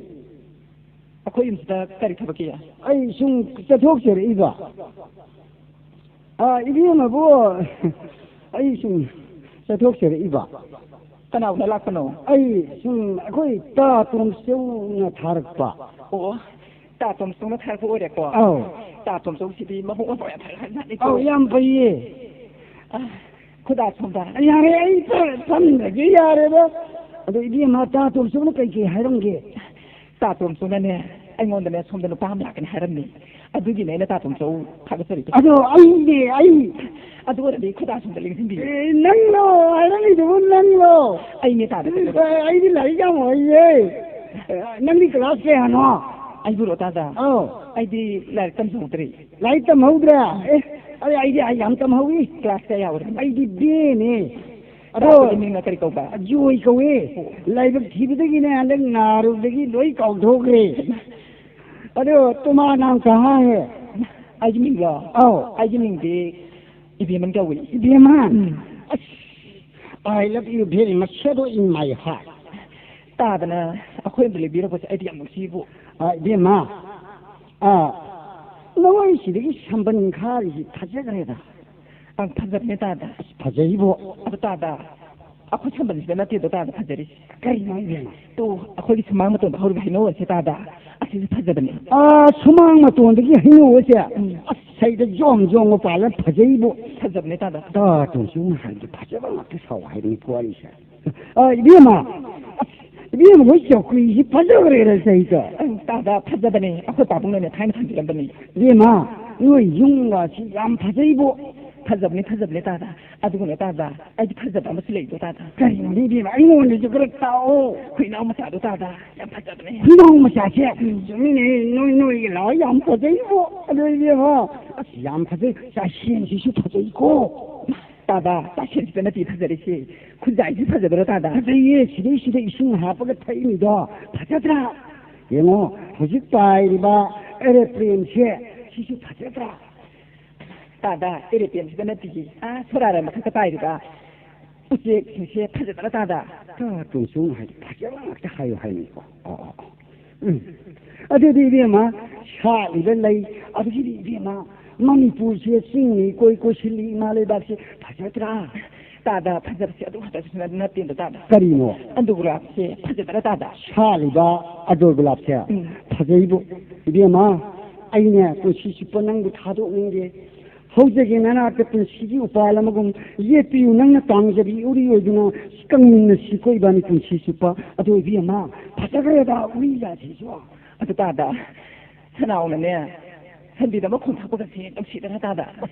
ꯑꯩꯈꯣꯏ ꯌꯨꯝꯁꯤꯗ ꯀꯔꯤ ꯊꯕꯛꯀꯤ? ꯑꯩ ꯁꯨꯝ ꯆꯠꯊꯣꯛꯆꯔꯛꯏꯕ꯫ ꯑ, ꯏꯕꯦꯝꯃꯕꯨ, ꯑꯩ ꯁꯨꯝ ꯆꯠꯊꯣꯛꯆꯔꯛꯏꯕ꯫ ꯀꯅꯥ ꯎꯅ ꯂꯥꯛꯄꯅꯣ? ꯑꯩ ꯁꯨꯝ ꯑꯩꯈꯣꯏ ꯇꯥ ꯇꯣꯝꯆꯧꯅ ꯊꯥꯔꯛꯄ꯫ ꯑꯣ, ꯇꯥ ꯇꯣꯝꯆꯧꯅ ꯊꯥꯔꯛꯄ ꯑꯣꯏꯔꯦꯀꯣ? ꯑꯧ꯫ ꯇꯥ ꯇꯣꯝꯆꯧꯁꯤꯗꯤ ꯃꯕꯨꯛ ꯃꯄꯥꯎ ꯌꯥꯝ ꯐꯔ ꯖꯥꯠꯅꯤꯀꯣ꯫ ꯑꯧ, ꯌꯥꯝ ꯐꯩꯌꯦ꯫ ꯑ, ꯈꯨꯗꯥ ꯁꯣꯝꯗ꯫ ꯌꯥꯔꯦ, ꯑꯩ ꯐ-, ꯐꯝꯗ꯭ꯔꯒꯦ ꯌꯥꯔꯦꯗ꯫ ꯑꯗꯣ ꯏꯕꯦꯝꯃ, ꯇꯥ ꯇꯣꯝꯆꯧꯅ ꯀꯩ ꯀꯩ ꯍꯥꯏꯔꯝꯒꯦ? ꯇꯥ ꯇꯣꯝꯆꯧꯅꯅꯦ, ꯑꯩꯉꯣꯟꯗꯅꯦ ꯁꯣꯝꯗ ꯅꯨꯄꯥ ꯑꯃ ꯂꯥꯛꯀꯅꯤ ꯍꯥꯏꯔꯝꯃꯤ꯫ ꯑꯗꯨꯒꯤꯅꯦ ꯑꯩꯅ ꯇꯥ ꯇꯣꯝꯆꯧ ꯊꯥꯒꯠꯆꯔꯤꯗꯣ꯫ ꯑꯗꯣ ꯑꯩꯅꯦ, ꯑꯩ꯫ ꯑꯗꯨ ꯑꯣꯏꯔꯗꯤ ꯈꯨꯗꯥ ꯁꯣꯝꯗ ꯂꯦꯡꯁꯤꯟꯕꯤꯌꯨ꯫ ꯑꯦ, ꯅꯪꯂꯣ ꯍꯥꯏꯔꯝꯃꯤꯗꯨꯕꯨ, ꯅꯪꯂꯣ? ꯑꯩꯅꯦ ꯇꯥꯗ꯫ ꯑꯦ, ꯑꯩꯗꯤ ꯂꯥꯏꯔꯤꯛ ꯌꯥꯝ ꯍꯩꯌꯦ꯫ ꯑꯦ, ꯅꯪꯗꯤ ꯀ꯭ꯂꯥꯁ ꯀꯌꯥꯅꯣ? ꯑꯩꯕꯨꯔꯣ ꯇꯥꯗ? ꯑꯧ꯫ ꯑꯩꯗꯤ ꯂꯥꯏꯔꯤꯛ ꯇꯝꯖꯍꯧꯗ꯭ꯔꯤ꯫ ꯂꯥꯏꯔꯤꯛ ꯇꯝꯍꯧꯗ꯭ꯔꯦ? ꯑꯦ, ꯑꯩ, ꯑꯩꯗꯤ ꯑꯩ ꯌꯥꯝ ꯇꯝꯍꯧꯏ꯫ ꯀ꯭ꯂꯥꯁ ꯀꯌꯥ ꯌꯥꯎꯔꯦ? ꯑꯩꯗꯤ ꯕꯤ ꯑꯦꯅꯦ꯫ ꯑꯗꯣ ꯇꯥꯗ ꯃꯤꯡꯅ ꯀꯔꯤ ꯀꯧꯕ? ꯖꯣꯏ ꯀꯧꯏ꯫ ꯑꯣ꯫ ꯂꯥꯏꯕꯛ ꯊꯤꯕꯗꯒꯤꯅꯦ ꯍꯟꯗꯛ ꯅꯥꯔꯨꯕꯗꯒꯤ ꯂꯣꯏ ꯀꯥꯎꯊꯣꯛꯈ꯭ꯔꯦ꯫ ꯑꯗꯣ ꯇꯨꯃꯥ ꯅꯥꯝ ꯀꯍꯥ ꯍꯦ? ꯑꯩꯒꯤ ꯃꯤꯡꯂꯣ? ꯑꯧ꯫ ꯑꯩꯒꯤ ꯃꯤꯡꯗꯤ ꯏꯕꯦꯝꯃꯟ ꯀꯧꯏ꯫ ꯏꯕꯦꯝꯃ? ꯎꯝ꯫ ꯑꯁ, I love you very much, shadow in my heart꯫ ꯇꯥꯗꯅ ꯑꯩꯈꯣꯏ ꯑꯝꯗ ꯂꯦꯡꯕꯤꯔꯛꯄꯁꯦ ꯑꯩꯗꯤ ꯌꯥꯝ ꯅꯨꯡꯁꯤꯕꯨ꯫ ꯑ, ꯏꯕꯦꯝꯃ, ꯑ, ꯅꯈꯣꯏ ꯁꯤꯗꯒꯤ ꯁꯝꯕꯟ ꯈꯥꯔꯤꯁꯤ ꯐꯖꯈ꯭ꯔꯦꯗ꯫ ꯑꯪ, ꯐꯖꯕꯅꯦ ꯇꯥꯗ꯫ ꯑꯁ, ꯐꯖꯩꯕꯣ꯫ ꯑꯗꯨ ꯇꯥꯗ, ꯑꯩꯈꯣꯏ ꯁꯝꯕꯟꯁꯤꯗ ꯅꯠꯇꯦꯗꯣ ꯇꯥꯗ ꯐꯖꯔꯤꯁꯤ꯫ ꯀꯔꯤꯅꯣ ꯏꯕꯦꯝꯃ? ꯇꯨ, ꯑꯩꯈꯣꯏꯒꯤ ꯁꯨꯃꯥꯡ ꯃꯇꯣꯟꯗ ꯍꯧꯔꯤꯕ ꯍꯩꯅꯧ ꯑꯁꯦ ꯇꯥꯗ꯫ ꯁꯤꯁꯨ ꯐꯖꯕꯅꯦ꯫ ꯑꯥ, ꯁꯨꯃꯥꯡ ꯃꯇꯣꯟꯗꯒꯤ ꯍꯩꯅꯧ ꯑꯁꯦ꯫ ꯎꯝ꯫ ꯑꯁ, ꯁꯩꯗ ꯖꯣꯝ ꯖꯣꯝꯒ ꯄꯥꯜꯂ ꯐꯖꯩꯕꯣ꯫ ꯐꯖꯕꯅꯦ, ꯇꯥꯗ꯫ ꯇꯥ ꯇꯣꯟꯁꯨ ꯍꯥꯏꯕꯗꯤ ꯐꯖꯕ ꯉꯥꯛꯇ ꯁꯥꯎ ꯍꯥꯏꯕꯅꯤꯀꯣ ꯑꯩꯁꯦ꯫ ꯑꯥ, ꯏꯕꯦꯝꯃ, ꯑꯁ, ꯏꯕꯦꯝꯃ ꯍꯣꯏ ꯆꯧꯀ꯭ꯔꯤꯁꯤ ꯐꯖꯈ꯭ꯔꯦꯗ ꯁꯩꯗ꯫ ꯑꯪ, ꯇꯥꯗ, ꯐꯖꯕꯅꯦ꯫ ꯑꯩꯈꯣꯏ ꯄꯥꯕꯨꯡꯅꯅꯦ ꯊꯥꯏꯅ ꯊꯝꯕꯤꯔꯝꯕꯅꯤ꯫ ꯏꯕꯦꯝꯃ, ꯅꯣꯏ ꯌꯨꯝꯒꯁꯤ ꯌꯥꯝ ꯐꯖꯩꯕꯣ꯫ ꯐꯖꯕꯅꯦ, ꯐꯖꯕꯅꯦ, ꯇꯥꯗ꯫ ꯑꯗꯨꯒꯅꯦ, ꯇꯥꯗ, ꯑꯩꯗꯤ ꯐꯖꯕ ꯑꯃꯁꯨ ꯂꯩꯗꯣ, ꯇꯥꯗ꯫ ꯀꯔꯤꯅꯣꯅꯦ ꯏꯕꯦꯝꯃ? ꯑꯩꯉꯣꯟꯗꯁꯨ ꯈꯔ ꯇꯥꯛꯑꯣ꯫ ꯑꯩꯈꯣꯏ ꯏꯅꯥꯎ ꯃꯆꯥꯗꯣ, ꯇꯥꯗ꯫ ꯌꯥꯝ ꯐꯖꯕꯅꯦ꯫ ꯈꯨꯡꯒꯪ ꯃꯆꯥꯁꯦ꯫ ꯎꯝ꯫ ꯆꯨꯝꯃꯤꯅꯦ, ꯅꯣꯏ, ꯅꯣꯏꯒꯤ ꯂꯥꯎ ꯌꯥꯝ ꯐꯖꯩꯕꯣ꯫ ꯑꯗꯣ ꯏꯕꯦꯝꯃ, ꯑꯁ, ꯌꯥꯝ ꯐꯖꯩ, ꯆꯥꯛꯁꯦꯟꯁꯤꯁꯨ ꯐꯖꯩꯀꯣ꯫ ꯇꯥꯗ, ꯆꯥꯛꯁꯦꯟꯁꯤꯗ ꯅꯠꯇꯦ ꯐꯖꯔꯤꯁꯦ, ꯈꯨꯟꯖꯥꯏꯁꯤ ꯐꯖꯕ꯭ꯔꯣ ꯇꯥꯗ? ꯐꯖꯩꯌꯦ, ꯁꯤꯗꯩꯁꯤꯗ ꯏꯁꯤꯡ ꯍꯥꯞꯄꯒ ꯊꯛꯏꯅꯤꯗꯣ, ꯐꯖꯗ꯭ꯔꯥ? ꯌꯦꯡꯉꯣ, ꯍꯧꯖꯤꯛ ꯄꯥꯏꯔꯤꯕ ꯑꯦꯔꯣꯄ꯭ꯂꯦꯟꯁꯦ, ꯁꯤꯁꯨ ꯐꯖꯗ꯭ꯔꯥ? ꯇꯥꯗ, ꯑꯦꯔꯣꯄ꯭ꯂꯦꯟꯁꯤꯗ ꯅꯠꯇꯤꯌꯦ, ꯑꯥ, ꯁꯣꯔꯥꯔ ꯃꯊꯛꯇ ꯄꯥꯏꯔꯤꯕ ꯎꯆꯦꯛꯁꯤꯡꯁꯦ ꯐꯖꯗ꯭ꯔꯥ ꯇꯥꯗ? ꯇꯥ ꯇꯣꯟꯁꯨ ꯍꯥꯏꯗꯤ ꯐꯖꯕ ꯉꯥꯛꯇ ꯍꯥꯏꯌꯨ ꯍꯥꯏꯅꯤꯀꯣ꯫ ꯑꯣ, ꯑꯣ, ꯑꯣ꯫ ꯎꯝ꯫ ꯑꯗꯨꯗꯤ ꯏꯕꯦꯝꯃ, ꯁꯥꯠꯂꯤꯕ ꯂꯩ, ꯑꯗꯨꯒꯤꯗꯤ ꯏꯕꯦꯝꯃ, ꯃꯅꯤꯄꯨꯔꯁꯦ ꯆꯤꯡꯅ ꯏꯀꯣꯏ ꯀꯣꯏꯁꯤꯜꯂꯤ, ꯏꯃꯥ ꯂꯩꯕꯥꯛꯁꯦ ꯐꯖꯗ꯭ꯔꯥ? ꯇꯥꯗ, ꯐꯖꯕꯁꯦ ꯑꯗꯨ ꯈꯛꯇꯁꯨ ꯅꯠꯇꯦꯗ ꯇꯥꯗ꯫ ꯀꯔꯤꯅꯣ? ꯑꯟꯗꯨ ꯒꯨꯂꯥꯞꯁꯦ ꯐꯖꯗ꯭ꯔꯥ ꯇꯥꯗ? ꯁꯥꯠꯂꯤꯕ ꯑꯗꯣ ꯒꯨꯂꯥꯞꯁꯦ ꯎꯝ꯫ ꯐꯖꯩꯕꯨ꯫ ꯏꯕꯦꯝꯃ, ꯑꯩꯅꯦ ꯄꯨꯟꯁꯤ ꯆꯨꯞꯄ ꯅꯪꯕꯨ ꯊꯥꯗꯣꯛꯅꯤꯡꯗꯦ꯫ ꯍꯧꯖꯒꯦ ꯅꯅꯥꯛꯇ ꯄꯨꯟꯁꯤꯒꯤ ꯎꯄꯥꯜ ꯑꯃꯒꯨꯝ ꯌꯦꯠꯄꯤꯌꯨ, ꯅꯪꯅ ꯇꯥꯡꯖꯕꯤ ꯎꯔꯤ ꯑꯣꯏꯗꯨꯅ ꯀꯪꯃꯤꯟꯅꯁꯤꯀꯣ ꯏꯕꯥꯅꯤ ꯄꯨꯟꯁꯤ ꯆꯨꯞꯄ꯫ ꯑꯗꯣ ꯏꯕꯦꯝꯃ, ꯐꯖꯈ꯭ꯔꯦꯗ ꯎꯔꯤꯒꯁꯤꯁꯨ꯫ ꯑꯗꯨ ꯇꯥꯗ, ꯁꯅꯥꯎꯅꯅꯦ, ꯁꯟꯕꯤꯗ ꯃꯈꯣꯡ ꯊꯛꯄꯒꯁꯦ ꯅꯨꯡꯁꯤꯗꯅ ꯇꯥꯗ꯫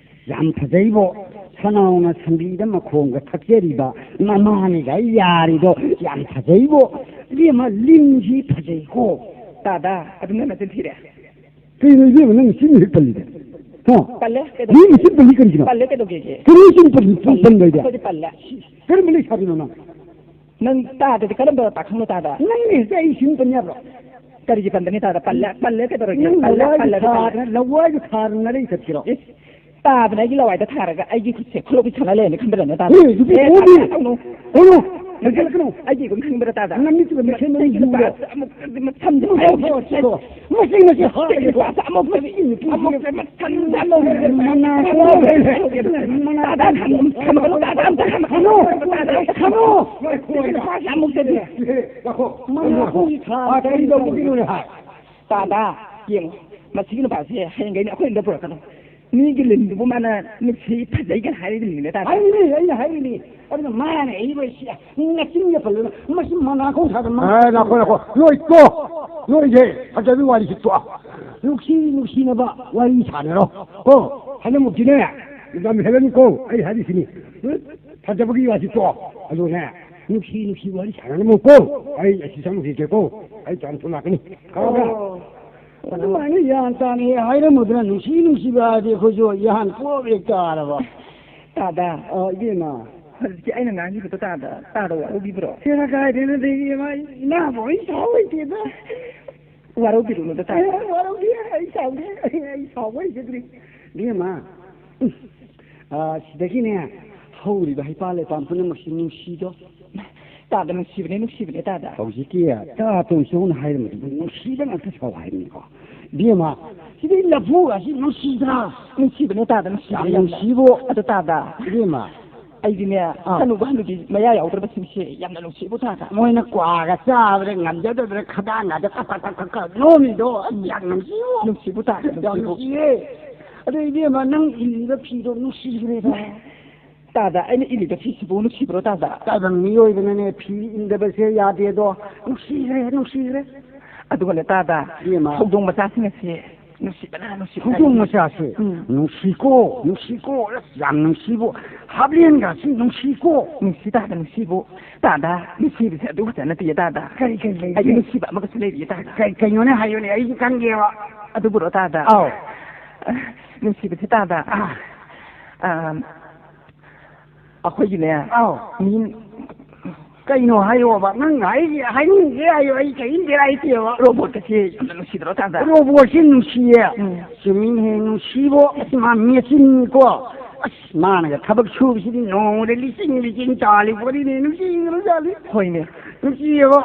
ꯌꯥꯝ ꯐꯖꯩꯕꯣ, ꯁꯅꯥꯎꯅ ꯁꯟꯕꯤꯗ ꯃꯈꯣꯡꯒ ꯊꯛꯆꯔꯤꯕ ꯃꯃꯥꯅꯤꯒ ꯌꯥꯔꯤꯗꯣ ꯌꯥꯝ ꯐꯖꯩꯕꯣ꯫ ꯏꯕꯦꯝꯃ, ꯂꯤꯟꯁꯤ ꯐꯖꯩꯀꯣ꯫ ꯇꯥꯗ, ꯑꯗꯨꯝꯅ ꯅꯆꯤꯟ ꯊꯤꯔꯦ꯫ ꯀꯩꯅꯣ ꯏꯕꯦꯝꯃ, ꯅꯪ ꯆꯤꯟ ꯍꯦꯛ ꯄꯜꯂꯤꯗ? ꯍꯥ? ꯄꯜꯂꯦ, ꯀꯩꯗꯧ-, ꯃꯤ ꯆꯤꯟ ꯄꯜꯂꯤ ꯀꯔꯤꯒꯤꯅꯣ? ꯄꯜꯂꯦ, ꯀꯩꯗꯧꯒꯦꯒꯦ? ꯀꯔꯤ ꯆꯤꯟ ꯄꯜꯂꯤ? ꯄꯜꯂꯦ, ꯄꯟꯕ ꯍꯥꯏꯗꯤ? ꯑꯩꯈꯣꯏꯗꯤ ꯄꯜꯂꯦ꯫ ꯀꯔꯝꯕ ꯂꯩꯁꯥꯕꯤꯅꯣ ꯅꯪ? ꯅꯪ ꯇꯥꯗꯗꯤ ꯀꯔꯝꯕ ꯄꯥꯈꯪꯅꯣ ꯇꯥꯗ? ꯅꯪꯅ ꯍꯦꯛꯇ ꯑꯩ ꯆꯤꯟ ꯄꯟ ꯌꯥꯕ꯭ꯔꯣ? ꯀꯔꯤꯒꯤ ꯄꯟꯗꯅꯤ ꯇꯥꯗ? ꯄꯜꯂꯦ, ꯄꯜꯂꯦ, ꯀꯩꯗꯧꯔꯒꯦ? ꯅꯪ ꯄꯜꯂꯦ, ꯂꯋꯥꯏꯗ ꯄꯜꯂꯦ, ꯊꯥꯗꯅ, ꯂꯋꯥꯏꯗ ꯊꯥꯗꯅ ꯅꯔꯩ ꯆꯠꯀꯦꯔꯣ? ꯏꯁ, ꯇꯥꯕꯅ ꯑꯩꯒꯤ ꯂꯋꯥꯏꯗ ꯊꯥꯔꯒ ꯑꯩꯒꯤ ꯈꯨꯠꯁꯦ ꯈꯨꯂꯣꯛꯄꯤ ꯁꯥꯟꯅ ꯂꯩꯔꯅꯤ ꯈꯟꯕ꯭ꯔꯅꯦ ꯇꯥꯗ? ꯑꯦ, ꯑꯗꯨꯗꯤ ꯑꯦ, ꯈꯣꯡꯕꯤ꯫ ꯇꯥꯗ, ꯇꯧꯅꯨ꯫ ꯀꯩꯅꯣ? ꯅꯪ ꯀꯩꯅꯣ? ꯑꯩꯒꯤ ꯑꯗꯨꯝ ꯈꯪꯕ꯭ꯔꯥ ꯇꯥꯗ? ꯅꯪ ꯃꯤꯠꯇꯨꯗ ꯃꯤꯠꯁꯦ ꯅꯪ ꯑꯩꯒꯤ ꯌꯨꯔꯣ? ꯅꯨꯄꯥꯁꯦ ꯑꯃꯨꯛ ꯃꯁꯝꯁꯦ ꯑꯣ, ꯑꯣ, ꯑꯣ, ꯑꯣ꯫ ꯃꯁꯤ, ꯃꯁꯤ ꯍꯥꯠꯂꯒꯦ꯫ ꯅꯨꯄꯥꯁꯦ ꯑꯃꯨꯛ ꯃꯁꯤ, ꯑꯃꯨꯛ ꯃꯁꯝꯁꯦ ꯑꯃꯨꯛ ꯃꯅꯥ ꯃꯅꯥ ꯇꯥꯗ, ꯊꯝ-, ꯊꯝꯃꯒꯅꯨ, ꯇꯥꯗ, ꯑꯝꯇ ꯊꯝꯃꯒꯅꯨ꯫ ꯈꯥꯃꯣ! ꯇꯥꯗ, ꯈꯥꯃꯣ! ꯅꯨꯄꯥꯁꯦ ꯑꯃꯨꯛ ꯆꯠꯂꯤ꯫ ꯂꯥꯛꯈꯣ꯫ ꯃꯅꯥ ꯀꯣꯡꯒꯤ ꯊꯥ ꯑꯥ, ꯀꯔꯤ ꯇꯧꯕꯒꯤꯅꯣꯅꯦ ꯍꯥꯏ? ꯇꯥꯗ, ꯌꯦꯡꯉꯣ, ꯃꯁꯤꯒꯤ ꯅꯨꯄꯥꯁꯦ ꯍꯌꯦꯡꯈꯩꯅ ꯑꯩꯈꯣꯏ ꯌꯨꯝꯗ ꯄꯨꯔꯛꯀꯅꯨ꯫ ꯃꯤꯒꯤ ꯂꯤꯟꯗꯨꯕꯨ ꯃꯥꯅ ꯅꯨꯡꯁꯤ ꯐꯖꯩꯒꯅ ꯍꯥꯏꯔꯤꯕꯅꯤꯅꯦ, ꯇꯥꯗ꯫ ꯍꯥꯏꯔꯤꯅꯤ, ꯑꯩꯅ ꯍꯥꯏꯔꯤꯅꯤ꯫ ꯑꯗꯨꯅ ꯃꯥꯅ ꯑꯩꯕꯨ ꯁꯤ ꯅꯆꯤꯟꯒ ꯄꯜꯂꯅ ꯃꯁꯤ ꯃꯅꯥ ꯈꯣꯡ ꯁꯥꯗ ꯃꯥ ꯑꯦ, ꯅꯥꯈꯣ, ꯅꯥꯈꯣ꯫ ꯅꯣꯏ ꯇꯣ! ꯅꯣꯏꯁꯦ ꯐꯖꯕꯤ ꯋꯥꯔꯤꯁꯤ ꯇꯣ! ꯅꯨꯡꯁꯤ ꯅꯨꯡꯁꯤꯅꯕ ꯋꯥꯔꯤ ꯁꯥꯟꯅꯔꯣ꯫ ꯀꯣ? ꯍꯟꯗꯛꯃꯨꯛꯇꯤꯅꯦ, ꯂꯝ ꯍꯦꯜꯂꯅꯨꯀꯣ, ꯑꯩ ꯍꯥꯏꯔꯤꯁꯤꯅꯤ꯫ ꯐꯖꯕꯒꯤ ꯋꯥꯁꯤ ꯇꯣ꯫ ꯑꯗꯨꯅꯦ, ꯅꯨꯡꯁꯤ ꯅꯨꯡꯁꯤ ꯋꯥꯔꯤ ꯁꯥꯟꯅꯔꯝꯃꯨꯀꯣ꯫ ꯑꯩ ꯑꯁꯤ ꯆꯪꯉꯨꯈꯤꯒꯦꯀꯣ꯫ ꯑꯩ ꯇꯥꯟ ꯊꯣꯛꯂꯛꯀꯅꯤ꯫ ꯈꯪꯉꯕ꯭ꯔꯥ? ꯑꯣ꯫ ꯑꯗꯨꯃꯥꯏꯅ ꯒ꯭ꯌꯥꯟ ꯇꯥꯅ ꯍꯦꯛ ꯍꯥꯏꯔꯝꯃꯨꯗꯅ, ꯅꯨꯡꯁꯤ ꯅꯨꯡꯁꯤꯕ ꯍꯥꯏꯗꯤ ꯑꯩꯈꯣꯏꯁꯨ ꯒ꯭ꯌꯥꯟ ꯄꯣꯞ ꯍꯦꯛ ꯇꯥꯔꯕ꯫ ꯇꯥꯗ꯫ ꯑ, ꯏꯕꯦꯝꯃ꯫ ꯍꯧꯖꯤꯛꯀꯤ ꯑꯩꯅ ꯉꯥꯡꯈꯤꯕꯗꯣ ꯇꯥꯗ, ꯇꯥꯗ ꯋꯥꯔꯧꯕꯤꯕ꯭ꯔꯣ? ꯁꯦꯔ ꯀꯥꯏꯗꯩꯅꯣꯗ ꯏꯕꯦꯝꯃ, ꯏꯅꯥꯕ ꯍꯣꯏ ꯁꯥꯎ ꯂꯩꯇꯦꯗ꯫ ꯋꯥꯔꯧꯕꯤꯔꯨꯅꯨꯗ ꯇꯥꯗ꯫ ꯑꯦ, ꯋꯥꯔꯧꯗꯦ, ꯑꯩ ꯁꯥꯎꯗꯦ, ꯑꯩ, ꯑꯩ ꯁꯥꯎꯕ ꯍꯩꯖꯗ꯭ꯔꯤ꯫ ꯏꯕꯦꯝꯃ, ꯎꯝ, ꯑ, ꯁꯤꯗꯒꯤꯅꯦ ꯍꯧꯔꯤꯕ ꯍꯩꯄꯥꯜ ꯂꯩꯄꯥꯜ ꯄꯨꯝꯅꯃꯛꯁꯤ ꯅꯨꯡꯁꯤꯗꯣ꯫ ꯇꯥꯗ, ꯅꯨꯡꯁꯤꯕꯅꯦ, ꯅꯨꯡꯁꯤꯕꯅꯦ, ꯇꯥꯗ꯫ ꯍꯧꯖꯤꯛꯀꯤ ꯇꯥ ꯇꯣꯟꯆꯧꯅ ꯍꯥꯏꯔꯝꯕꯗꯨꯕꯨ ꯅꯨꯡꯁꯤꯕ ꯉꯥꯛꯇ ꯁꯥꯎ ꯍꯥꯏꯕꯅꯤꯀꯣ꯫ ꯏꯕꯦꯝꯃ, ꯁꯤꯗꯤ ꯂꯐꯨꯒꯁꯤ ꯅꯨꯡꯁꯤꯗ꯭ꯔꯥ? ꯅꯨꯡꯁꯤꯕꯅꯦ, ꯇꯥꯗ, ꯅꯨꯡꯁꯤꯕꯅꯦ ꯌꯥꯝ ꯌꯥꯝꯅ꯫ ꯅꯨꯡꯁꯤꯕꯣ꯫ ꯑꯗꯣ, ꯇꯥꯗ, ꯏꯕꯦꯝꯃ꯫ ꯑꯩꯗꯤꯅꯦ, ꯑꯥ꯫ ꯍꯅꯨꯕ ꯍꯅꯨꯕꯤ ꯃꯌꯥ ꯌꯥꯎꯗ꯭ꯔꯕꯁꯤꯡꯁꯦ ꯌꯥꯝꯅ ꯅꯨꯡꯁꯤꯕꯣ, ꯇꯥꯗ꯫ ꯃꯣꯏꯅ ꯀ꯭ꯋꯥꯒ ꯆꯥꯕꯗ ꯉꯝꯖꯗꯗꯅ ꯈꯗꯥꯡꯒꯗ ꯀꯛ ꯀꯛ ꯀꯛ ꯀꯛ ꯀꯛ ꯅꯣꯝꯃꯤꯗꯣ ꯑꯁ ꯌꯥꯝ ꯅꯨꯡꯁꯤꯕꯣ꯫ ꯅꯨꯡꯁꯤꯕꯣ, ꯇꯥꯗ, ꯌꯥꯝ ꯅꯨꯡꯁꯤꯕꯣ꯫ ꯅꯨꯡꯁꯤꯌꯦ꯫ ꯑꯗꯣ, ꯏꯕꯦꯝꯃ, ꯅꯪ ꯏꯜꯂꯤꯕ ꯐꯤꯗꯣ ꯅꯨꯡꯁꯤꯈ꯭ꯔꯦꯗ꯫ ꯇꯥꯗ, ꯑꯩꯅ ꯏꯜꯂꯤꯕ ꯐꯤꯁꯤꯕꯨ ꯅꯨꯡꯁꯤꯕ꯭ꯔꯣ, ꯇꯥꯗ? ꯇꯥꯏꯕꯪ ꯃꯤꯑꯣꯏꯕꯅꯅꯦ ꯐꯤ ꯏꯟꯗꯕꯁꯦ ꯌꯥꯗꯦꯗꯣ꯫ ꯅꯨꯡꯁꯤꯈ꯭ꯔꯦ, ꯅꯨꯡꯁꯤꯈ꯭ꯔꯦ꯫ ꯑꯗꯨꯒꯅꯦ, ꯇꯥꯗ, ꯏꯕꯦꯝꯃ꯫ ꯍꯧꯗꯣꯡ ꯃꯆꯥꯁꯤꯡ ꯑꯁꯦ ꯅꯨꯡꯁꯤꯕꯅ, ꯅꯨꯡꯁꯤꯕꯅ꯫ ꯍꯧꯗꯣꯡ ꯃꯆꯥꯁꯦ ꯎꯝ꯫ ꯅꯨꯡꯁꯤꯀꯣ, ꯅꯨꯡꯁꯤꯀꯣ, ꯑꯁ, ꯌꯥꯝ ꯅꯨꯡꯁꯤꯕꯣ꯫ ꯍꯥꯞꯂꯦꯟꯒꯁꯤ ꯅꯨꯡꯁꯤꯀꯣ꯫ ꯅꯨꯡꯁꯤ, ꯇꯥꯗ, ꯅꯨꯡꯁꯤꯕꯣ꯫ ꯇꯥꯗ, ꯅꯨꯡꯁꯤꯕꯁꯦ ꯑꯗꯨ ꯈꯛꯇ ꯅꯠꯇꯦ, ꯇꯥꯗ꯫ ꯀꯔꯤ, ꯀꯔꯤ ꯂꯩꯒꯦ? ꯑꯩꯗꯤ ꯅꯨꯡꯁꯤꯕ ꯑꯃꯒꯁꯨ ꯂꯩꯔꯤꯌꯦ, ꯇꯥꯗ꯫ ꯀꯔꯤ, ꯀꯩꯅꯣꯅꯦ? ꯍꯥꯏꯌꯨꯅꯦ, ꯑꯩꯁꯨ ꯈꯪꯒꯦꯕ꯫ ꯑꯗꯨꯕꯨꯔꯣ, ꯇꯥꯗ? ꯑꯧ꯫ ꯅꯨꯡꯁꯤꯕꯁꯦ, ꯇꯥꯗ꯫ ꯑꯥ꯫ ꯑꯥ, ꯑꯩꯈꯣꯏꯒꯤꯅꯦ, ꯑꯧ꯫ ꯃꯤ ꯀꯩꯅꯣ ꯍꯥꯏꯌꯣꯕ? ꯅꯪ ꯍꯥꯏ-, ꯍꯥꯏꯅꯤꯡꯒꯦ ꯍꯥꯏꯌꯣ, ꯑꯩ ꯀꯔꯤꯝ ꯕꯦꯔꯥ ꯂꯩꯇꯦꯕ꯫ ꯔꯣꯕꯣꯠꯀꯁꯦ ꯌꯥꯝꯅ ꯅꯨꯡꯁꯤꯗ꯭ꯔꯣ, ꯇꯥꯗ? ꯔꯣꯕꯣꯠꯁꯤ ꯅꯨꯡꯁꯤꯌꯦ꯫ ꯎꯝ꯫ ꯆꯨꯝꯃꯤꯅꯦꯍꯦ, ꯅꯨꯡꯁꯤꯕꯣ꯫ ꯑꯁ, ꯃꯥ ꯃꯦꯆꯤꯟꯅꯤꯀꯣ꯫ ꯑꯁ, ꯃꯥꯅꯒ ꯊꯕꯛ ꯁꯨꯕꯁꯤꯗꯤ ꯅꯣꯡꯃꯗ ꯂꯤꯁꯤꯡ ꯂꯤꯁꯤꯡ ꯇꯥꯜꯂꯤ ꯄꯣꯠꯅꯤꯅꯦ, ꯅꯨꯡꯁꯤꯈ꯭ꯔꯖꯥꯠꯅꯤ꯫ ꯍꯣꯏꯅꯦ꯫ ꯅꯨꯡꯁꯤꯌꯦꯕ꯫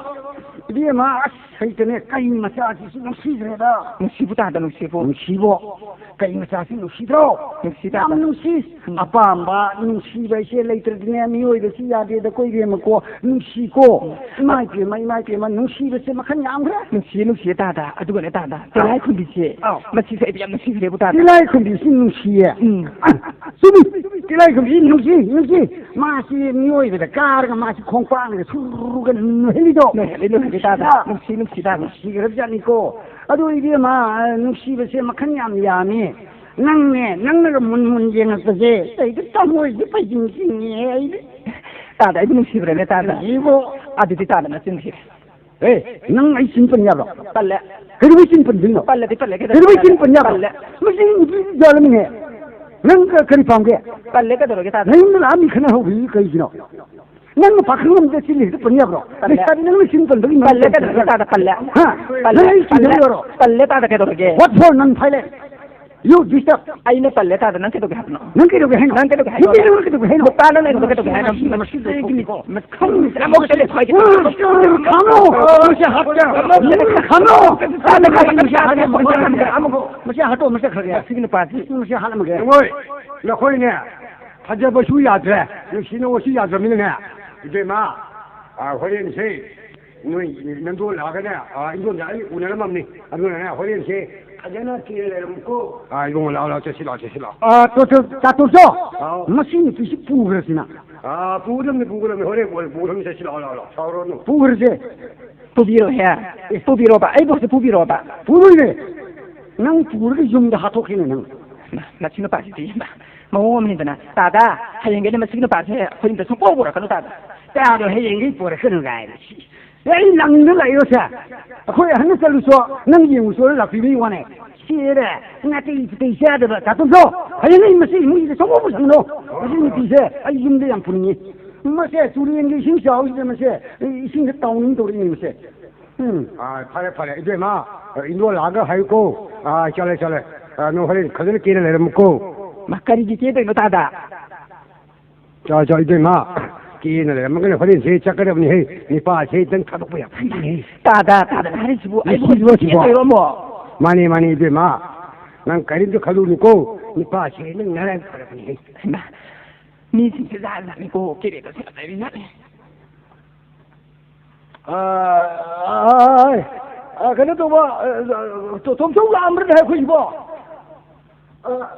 ꯏꯕꯦꯝꯃ, ꯑꯁ, ꯍꯩꯇꯅꯦ, ꯀꯩ ꯃꯆꯥꯁꯤꯁꯨ ꯅꯨꯡꯁꯤꯈ꯭ꯔꯦꯗ꯫ ꯅꯨꯡꯁꯤꯕꯨ ꯇꯥꯗ, ꯅꯨꯡꯁꯤꯕꯨ꯫ ꯅꯨꯡꯁꯤꯕꯣ? ꯀꯩ ꯃꯆꯥꯁꯤ ꯅꯨꯡꯁꯤꯗ꯭ꯔꯣ? ꯅꯨꯡꯁꯤ ꯇꯥꯗ꯫ ꯌꯥꯝ ꯅꯨꯡꯁꯤ꯫ ꯎꯝ꯫ ꯑꯄꯥꯝꯕ ꯅꯨꯡꯁꯤꯕ ꯍꯥꯏꯁꯦ ꯂꯩꯇ꯭ꯔꯗꯤꯅꯦ, ꯃꯤꯑꯣꯏꯕꯁꯤ ꯌꯥꯗꯦꯗ, ꯀꯣ ꯏꯕꯦꯝꯃꯀꯣ, ꯅꯨꯡꯁꯤꯀꯣ꯫ ꯏꯃꯥ ꯏꯕꯦꯝꯃ, ꯏꯃꯥ ꯏꯕꯦꯝꯃ, ꯅꯨꯡꯁꯤꯕꯁꯦ ꯃꯈꯜ ꯌꯥꯝꯈ꯭ꯔꯦ꯫ ꯅꯨꯡꯁꯤꯌꯦ, ꯅꯨꯡꯁꯤꯌꯦ ꯇꯥꯗ꯫ ꯑꯗꯨꯒꯅꯦ ꯇꯥꯗ, ꯑꯥꯎ꯫ ꯇꯤꯂꯥꯏꯈꯨꯝꯕꯤꯁꯦ, ꯑꯥꯎ꯫ ꯃꯁꯤꯁꯨ ꯑꯩꯗꯤ ꯌꯥꯝ ꯅꯨꯡꯁꯤꯈ꯭ꯔꯦꯕꯨ ꯇꯥꯗ꯫ ꯇꯤꯂꯥꯏꯈꯨꯝꯕꯤꯁꯤ ꯅꯨꯡꯁꯤꯌꯦ꯫ ꯎꯝ꯫ ꯑ, ꯆꯨꯝꯃꯤ꯫ ꯇꯤꯂꯥꯏꯈꯨꯝꯕꯤ ꯅꯨꯡꯁꯤ, ꯅꯨꯡꯁꯤ꯫ ꯃꯥꯁꯤ ꯃꯤꯑꯣꯏꯕꯗ ꯀꯥꯔꯒ ꯃꯥꯁꯤ ꯈꯣꯡꯄꯥꯛꯅꯒ ꯁꯨꯔꯨꯔꯨꯒ ꯅꯣꯏꯍꯜꯂꯤꯗꯣ꯫ ꯅꯣꯏꯍꯜꯂꯤ, ꯅꯣꯏꯍꯜꯂꯤ ꯇꯥꯗ꯫ ꯅꯨꯡꯁꯤ, ꯅꯨꯡꯁꯤ ꯇꯥꯗ꯫ ꯅꯨꯡꯁꯤꯈ꯭ꯔꯕꯖꯥꯠꯅꯤꯀꯣ꯫ ꯑꯗꯨ ꯏꯕꯦꯝꯃ, ꯅꯨꯡꯁꯤꯕꯁꯦ ꯃꯈꯜ ꯌꯥꯝ ꯌꯥꯝꯃꯤ꯫ ꯅꯪꯅꯦ, ꯅꯪꯅꯒ ꯃꯨꯟ ꯃꯨꯟ ꯌꯦꯡꯉꯛꯄꯁꯦ ꯑꯩꯗꯤ ꯊꯃꯣꯏꯁꯦ ꯄꯩꯖꯤꯡ ꯆꯤꯡꯉꯦ ꯑꯩꯗꯤ꯫ ꯇꯥꯗ, ꯑꯩꯕꯨ ꯅꯨꯡꯁꯤꯕ꯭ꯔꯅꯦ ꯇꯥꯗ? ꯅꯨꯡꯁꯤꯕꯣ꯫ ꯑꯗꯨꯗꯤ ꯇꯥꯗ ꯅꯆꯤꯟ ꯊꯤꯔꯦ꯫ ꯑꯦ, ꯅꯪ ꯑꯩ ꯆꯤꯟ ꯄꯟ ꯌꯥꯕ꯭ꯔꯣ? ꯄꯜꯂꯦ꯫ ꯀꯩꯗꯧꯕꯩ ꯆꯤꯟ ꯄꯟꯗꯣꯏꯅꯣ? ꯄꯜꯂꯗꯤ ꯄꯜꯂꯦ, ꯀꯩꯗꯧꯔꯒꯦ? ꯀꯩꯗꯧꯕꯩ ꯆꯤꯟ ꯄꯟ ꯌꯥꯕ꯭ꯔꯣ? ꯄꯜꯂꯦ꯫ ꯃꯁꯤ ꯅꯨꯄꯤ ꯖꯥꯠꯂꯝꯅꯦ꯫ ꯅꯪ ꯀ-, ꯀꯔꯤ ꯄꯥꯝꯒꯦ? ꯄꯜꯂꯦ, ꯀꯩꯗꯧꯔꯒꯦ ꯇꯥꯗ? ꯅꯌꯨꯝꯗ ꯂꯥꯛꯑ ꯃꯤ ꯈꯠꯅ ꯍꯧꯕꯤꯔꯤ ꯀꯩꯒꯤꯅꯣ? ꯅꯪꯅ ꯄꯥꯈꯪ ꯑꯃꯗ ꯆꯤꯜꯂꯤ ꯍꯦꯛꯇ ꯄꯟ ꯌꯥꯕ꯭ꯔꯣ? ꯄꯜꯂꯦ꯫ ꯂꯩꯁꯥꯕꯤ ꯅꯪꯅ ꯆꯤꯟ ꯄꯟꯕꯒꯤ ꯃꯔꯝ ꯄꯜꯂꯦ, ꯀꯩꯗꯧꯔꯒꯦ ꯇꯥꯗ? ꯄꯜꯂꯦ꯫ ꯍꯥ? ꯄꯜꯂꯦ, ꯅꯪ ꯑꯩ ꯄꯜꯂꯦ꯫ ꯆꯤꯟꯗꯣꯏꯔꯣ? ꯄꯜꯂꯦ ꯇꯥꯗ, ꯀꯩꯗꯧꯔꯒꯦ? What for non-violence? You disturb. ꯑꯩꯅ ꯄꯜꯂꯦ ꯇꯥꯗ, ꯅꯪ ꯀꯩꯗꯧꯒꯦ ꯍꯥꯏꯕꯅꯣ? ꯅꯪ ꯀꯩꯗꯧꯒꯦ ꯍꯥꯏꯅꯣ? ꯅꯪ ꯀꯩꯗꯧꯒꯦ ꯍꯥꯏꯅꯣ? ꯅꯨꯄꯤ ꯅꯪꯅ ꯀꯩꯗꯧꯒꯦ ꯍꯥꯏꯅꯣ? ꯅꯨꯄꯥ ꯅꯪꯅ ꯑꯩꯉꯣꯟꯗ ꯀꯩꯗꯧꯒꯦ ꯍꯥꯏꯅꯣ? ꯃꯁꯤ, ꯃꯁꯤ, ꯃꯁꯤ, ꯃꯁꯤ, ꯃꯁꯤ, ꯃꯁꯤ, ꯈꯥꯝꯃꯣ! ꯃꯁꯤ ꯍꯥꯠꯀꯦ! ꯈꯥꯝꯃꯣ! ꯃꯁꯤ ꯍꯥꯠꯀꯦ! ꯈꯥꯝꯃꯣ! ꯃꯁꯤ ꯍꯥꯠꯀꯦ! ꯃꯁꯤ ꯍꯥꯠꯀꯦ! ꯃꯁꯤ ꯍꯥꯠꯇꯣꯛꯑ ꯃꯁꯤ ꯍꯥꯠꯀꯦ! ꯃꯁꯤꯒꯤ ꯅꯨꯄꯥꯁꯤ꯫ ꯃꯁꯤ ꯍꯥꯠꯂꯝꯃꯒꯦ꯫ ꯍꯣꯏ, ꯅꯈꯣꯏꯅꯦ, ꯊꯥꯖꯕꯁꯨ ꯌꯥꯗ꯭ꯔꯦ, ꯅꯨꯡꯁꯤꯅꯕꯁꯨ ꯌꯥꯗ꯭ꯔꯕꯅꯤꯅꯅꯦ, ꯏꯕꯦꯝꯃ, ꯑ, ꯍꯣꯔꯦꯟꯁꯦ ꯅꯣꯏ ꯅꯪꯗꯣ ꯂꯥꯛꯑꯒꯅꯦ, ꯑ, ꯏꯟꯗꯣꯝꯆꯥ ꯑꯩ ꯎꯅꯔꯝꯃꯕꯅꯤ, ꯑꯗꯨꯅꯅꯦ ꯍꯣꯔꯦꯟꯁꯦ ꯐꯖꯅ ꯀꯦꯅ ꯂꯩꯔꯝꯃꯨꯀꯣ꯫ ꯑ, ꯏꯕꯨꯡꯉꯣ, ꯂꯥꯛꯑꯣ, ꯂꯥꯛꯑꯣ, ꯆꯠꯁꯤ ꯂꯥꯛꯑꯣ, ꯆꯠꯁꯤ ꯂꯥꯛꯑꯣ꯫ ꯑ, ꯇꯣ-, ꯇꯣ-, ꯇꯥ ꯇꯣꯝꯆꯧ, ꯍꯥꯎ꯫ ꯃꯁꯤ ꯅꯨꯄꯤꯁꯤ ꯄꯨꯈ꯭ꯔꯁꯤꯅ꯫ ꯑ, ꯄꯨꯒꯗꯕꯅꯤ, ꯄꯨꯒꯗꯕꯅꯤ, ꯍꯣꯔꯦꯟ ꯄꯨꯔ-, ꯄꯨꯔꯗꯕꯅꯤ, ꯆꯠꯁꯤ ꯂꯥꯛꯑꯣ, ꯂꯥꯛꯑꯣ, ꯂꯥꯛꯑꯣ, ꯁꯥꯎꯔꯅꯨ꯫ ꯄꯨꯈ꯭ꯔꯁꯦ꯫ ꯄꯨꯕꯤꯔꯣꯍꯦ꯫ ꯑꯦ꯫ ꯄꯨꯕꯤꯔꯣꯕ, ꯑꯩꯕꯨ ꯍꯧꯖꯤꯛ ꯄꯨꯕꯤꯔꯣꯕ꯫ ꯄꯨꯗꯣꯏꯅꯦ꯫ ꯅꯪ ꯄꯨꯔꯒ ꯌꯨꯝꯗ ꯍꯥꯠꯇꯣꯛꯀꯦꯅꯦ ꯅꯪ꯫ ꯃꯥ, ꯃꯁꯤ ꯅꯨꯄꯥꯁꯤꯗꯤ, ꯃꯥ, ꯃꯑꯣꯡ ꯑꯃꯅꯤꯗꯅ꯫ ꯇꯥꯗ, ꯍꯌꯦꯡꯒꯩꯗꯤ ꯃꯁꯤ ꯅꯨꯄꯥꯁꯦ ꯑꯩꯈꯣꯏ ꯌꯨꯝꯗ ꯁꯨꯡꯄꯨ ꯄꯨꯔꯛꯀꯅꯨ, ꯇꯥꯗ꯫ ꯇꯥꯗꯣ ꯍꯌꯦꯡꯒꯩ ꯄꯨꯔꯛꯀꯅꯨ ꯀꯥꯏꯅ꯫ ꯁꯤ, ꯑꯩ ꯂꯪꯗ ꯂꯥꯛꯏꯔꯣꯁꯦ? ꯑꯩꯈꯣꯏ ꯑꯍꯟꯅ ꯆꯠꯂꯨꯁꯣ, ꯅꯪ ꯌꯦꯡꯉꯨꯁꯣꯅ ꯂꯥꯛꯄꯤꯕꯩ ꯋꯥꯅꯦ꯫ ꯁꯤꯔꯦ, ꯅꯥꯇꯩ ꯄꯨꯇꯩ ꯆꯥꯗꯕ꯫ ꯇꯥꯇꯣꯟꯆꯧ, ꯍꯌꯦꯡ ꯑꯩ ꯃꯁꯤ ꯏꯃꯨꯡꯁꯤꯗ ꯁꯨꯡꯄꯨ ꯄꯨꯁꯟꯒꯅꯨ꯫ ꯃꯁꯤ ꯅꯨꯄꯤꯁꯦ ꯑꯩ ꯌꯨꯝꯗ ꯌꯥꯝ ꯄꯨꯅꯤꯡꯉꯤ꯫ ꯃꯁꯦ ꯇꯨꯔꯦꯟꯒꯤ ꯏꯁꯤꯡ ꯆꯥꯎꯔꯤꯁꯤꯗ ꯃꯁꯦ ꯏꯁꯤꯡꯗ ꯇꯥꯎꯅꯤꯡ ꯇꯧꯔꯛꯏꯅꯦ ꯃꯁꯦ꯫ ꯎꯝ꯫ ꯑꯥ, ꯐꯔꯦ, ꯐꯔꯦ, ꯏꯕꯦꯝꯃ, ꯏꯟꯗꯣ ꯂꯥꯛꯑꯒ ꯍꯥꯏꯌꯨꯀꯣ꯫ ꯑꯥ, ꯆꯠꯂꯦ, ꯆꯠꯂꯦ꯫ ꯑꯥ, ꯅꯪ ꯍꯣꯔꯦꯟ ꯐꯖꯅ ꯀꯦꯅ ꯂꯩꯔꯝꯃꯨꯀꯣ꯫ ꯃꯥ, ꯀꯔꯤꯒꯤ ꯀꯦꯗꯣꯏꯅꯣ ꯇꯥꯗ? ꯆꯣ, ꯆꯣ, ꯏꯕꯦꯝꯃ꯫ ꯀꯦꯅ ꯂꯩꯔꯝꯃꯒꯅ ꯍꯣꯔꯦꯟꯁꯦ ꯆꯠꯀꯗꯕꯅꯤꯍꯦ꯫ ꯅꯤꯄꯥꯁꯦ ꯅꯪ ꯊꯥꯗꯣꯛꯄ ꯌꯥꯝ ꯐꯩꯅꯦꯍꯦ꯫ ꯇꯥꯗ, ꯇꯥꯗ ꯍꯥꯏꯔꯤꯁꯤꯕꯨ ꯑꯩꯕꯨ ꯃꯁꯤꯕꯨ ꯍꯧꯖꯤꯛ ꯁꯤꯕꯣ? ꯀꯦꯗꯣꯏꯔꯣ ꯑꯃꯨꯛ? ꯃꯥꯅꯦ, ꯃꯥꯅꯦ, ꯏꯕꯦꯝꯃ꯫ ꯅꯪ ꯀꯔꯤꯝꯇ ꯈꯜꯂꯨꯅꯨꯀꯣ꯫ ꯅꯤꯄꯥꯁꯦ ꯅꯪ ꯅꯔꯥꯏ ꯐꯔꯕꯅꯤꯍꯦ꯫ ꯍꯩꯃꯥ, ꯃꯤꯁꯤꯡꯁꯦ ꯖꯥꯠ ꯖꯥꯠꯅꯤꯀꯣ, ꯀꯦꯔꯦꯒ ꯁꯦꯠꯅꯔꯤ ꯖꯥꯠꯅꯤ꯫ ꯑ, ꯑ, ꯑ, ꯀꯩꯅꯣ ꯇꯧꯕ, ꯑ, ꯑ, ꯇꯣ-, ꯇꯣꯝꯆꯧ ꯂꯥꯛꯑꯝꯕ꯭ꯔꯅꯦ ꯑꯩꯈꯣꯏꯁꯤꯕꯣ? ꯑ,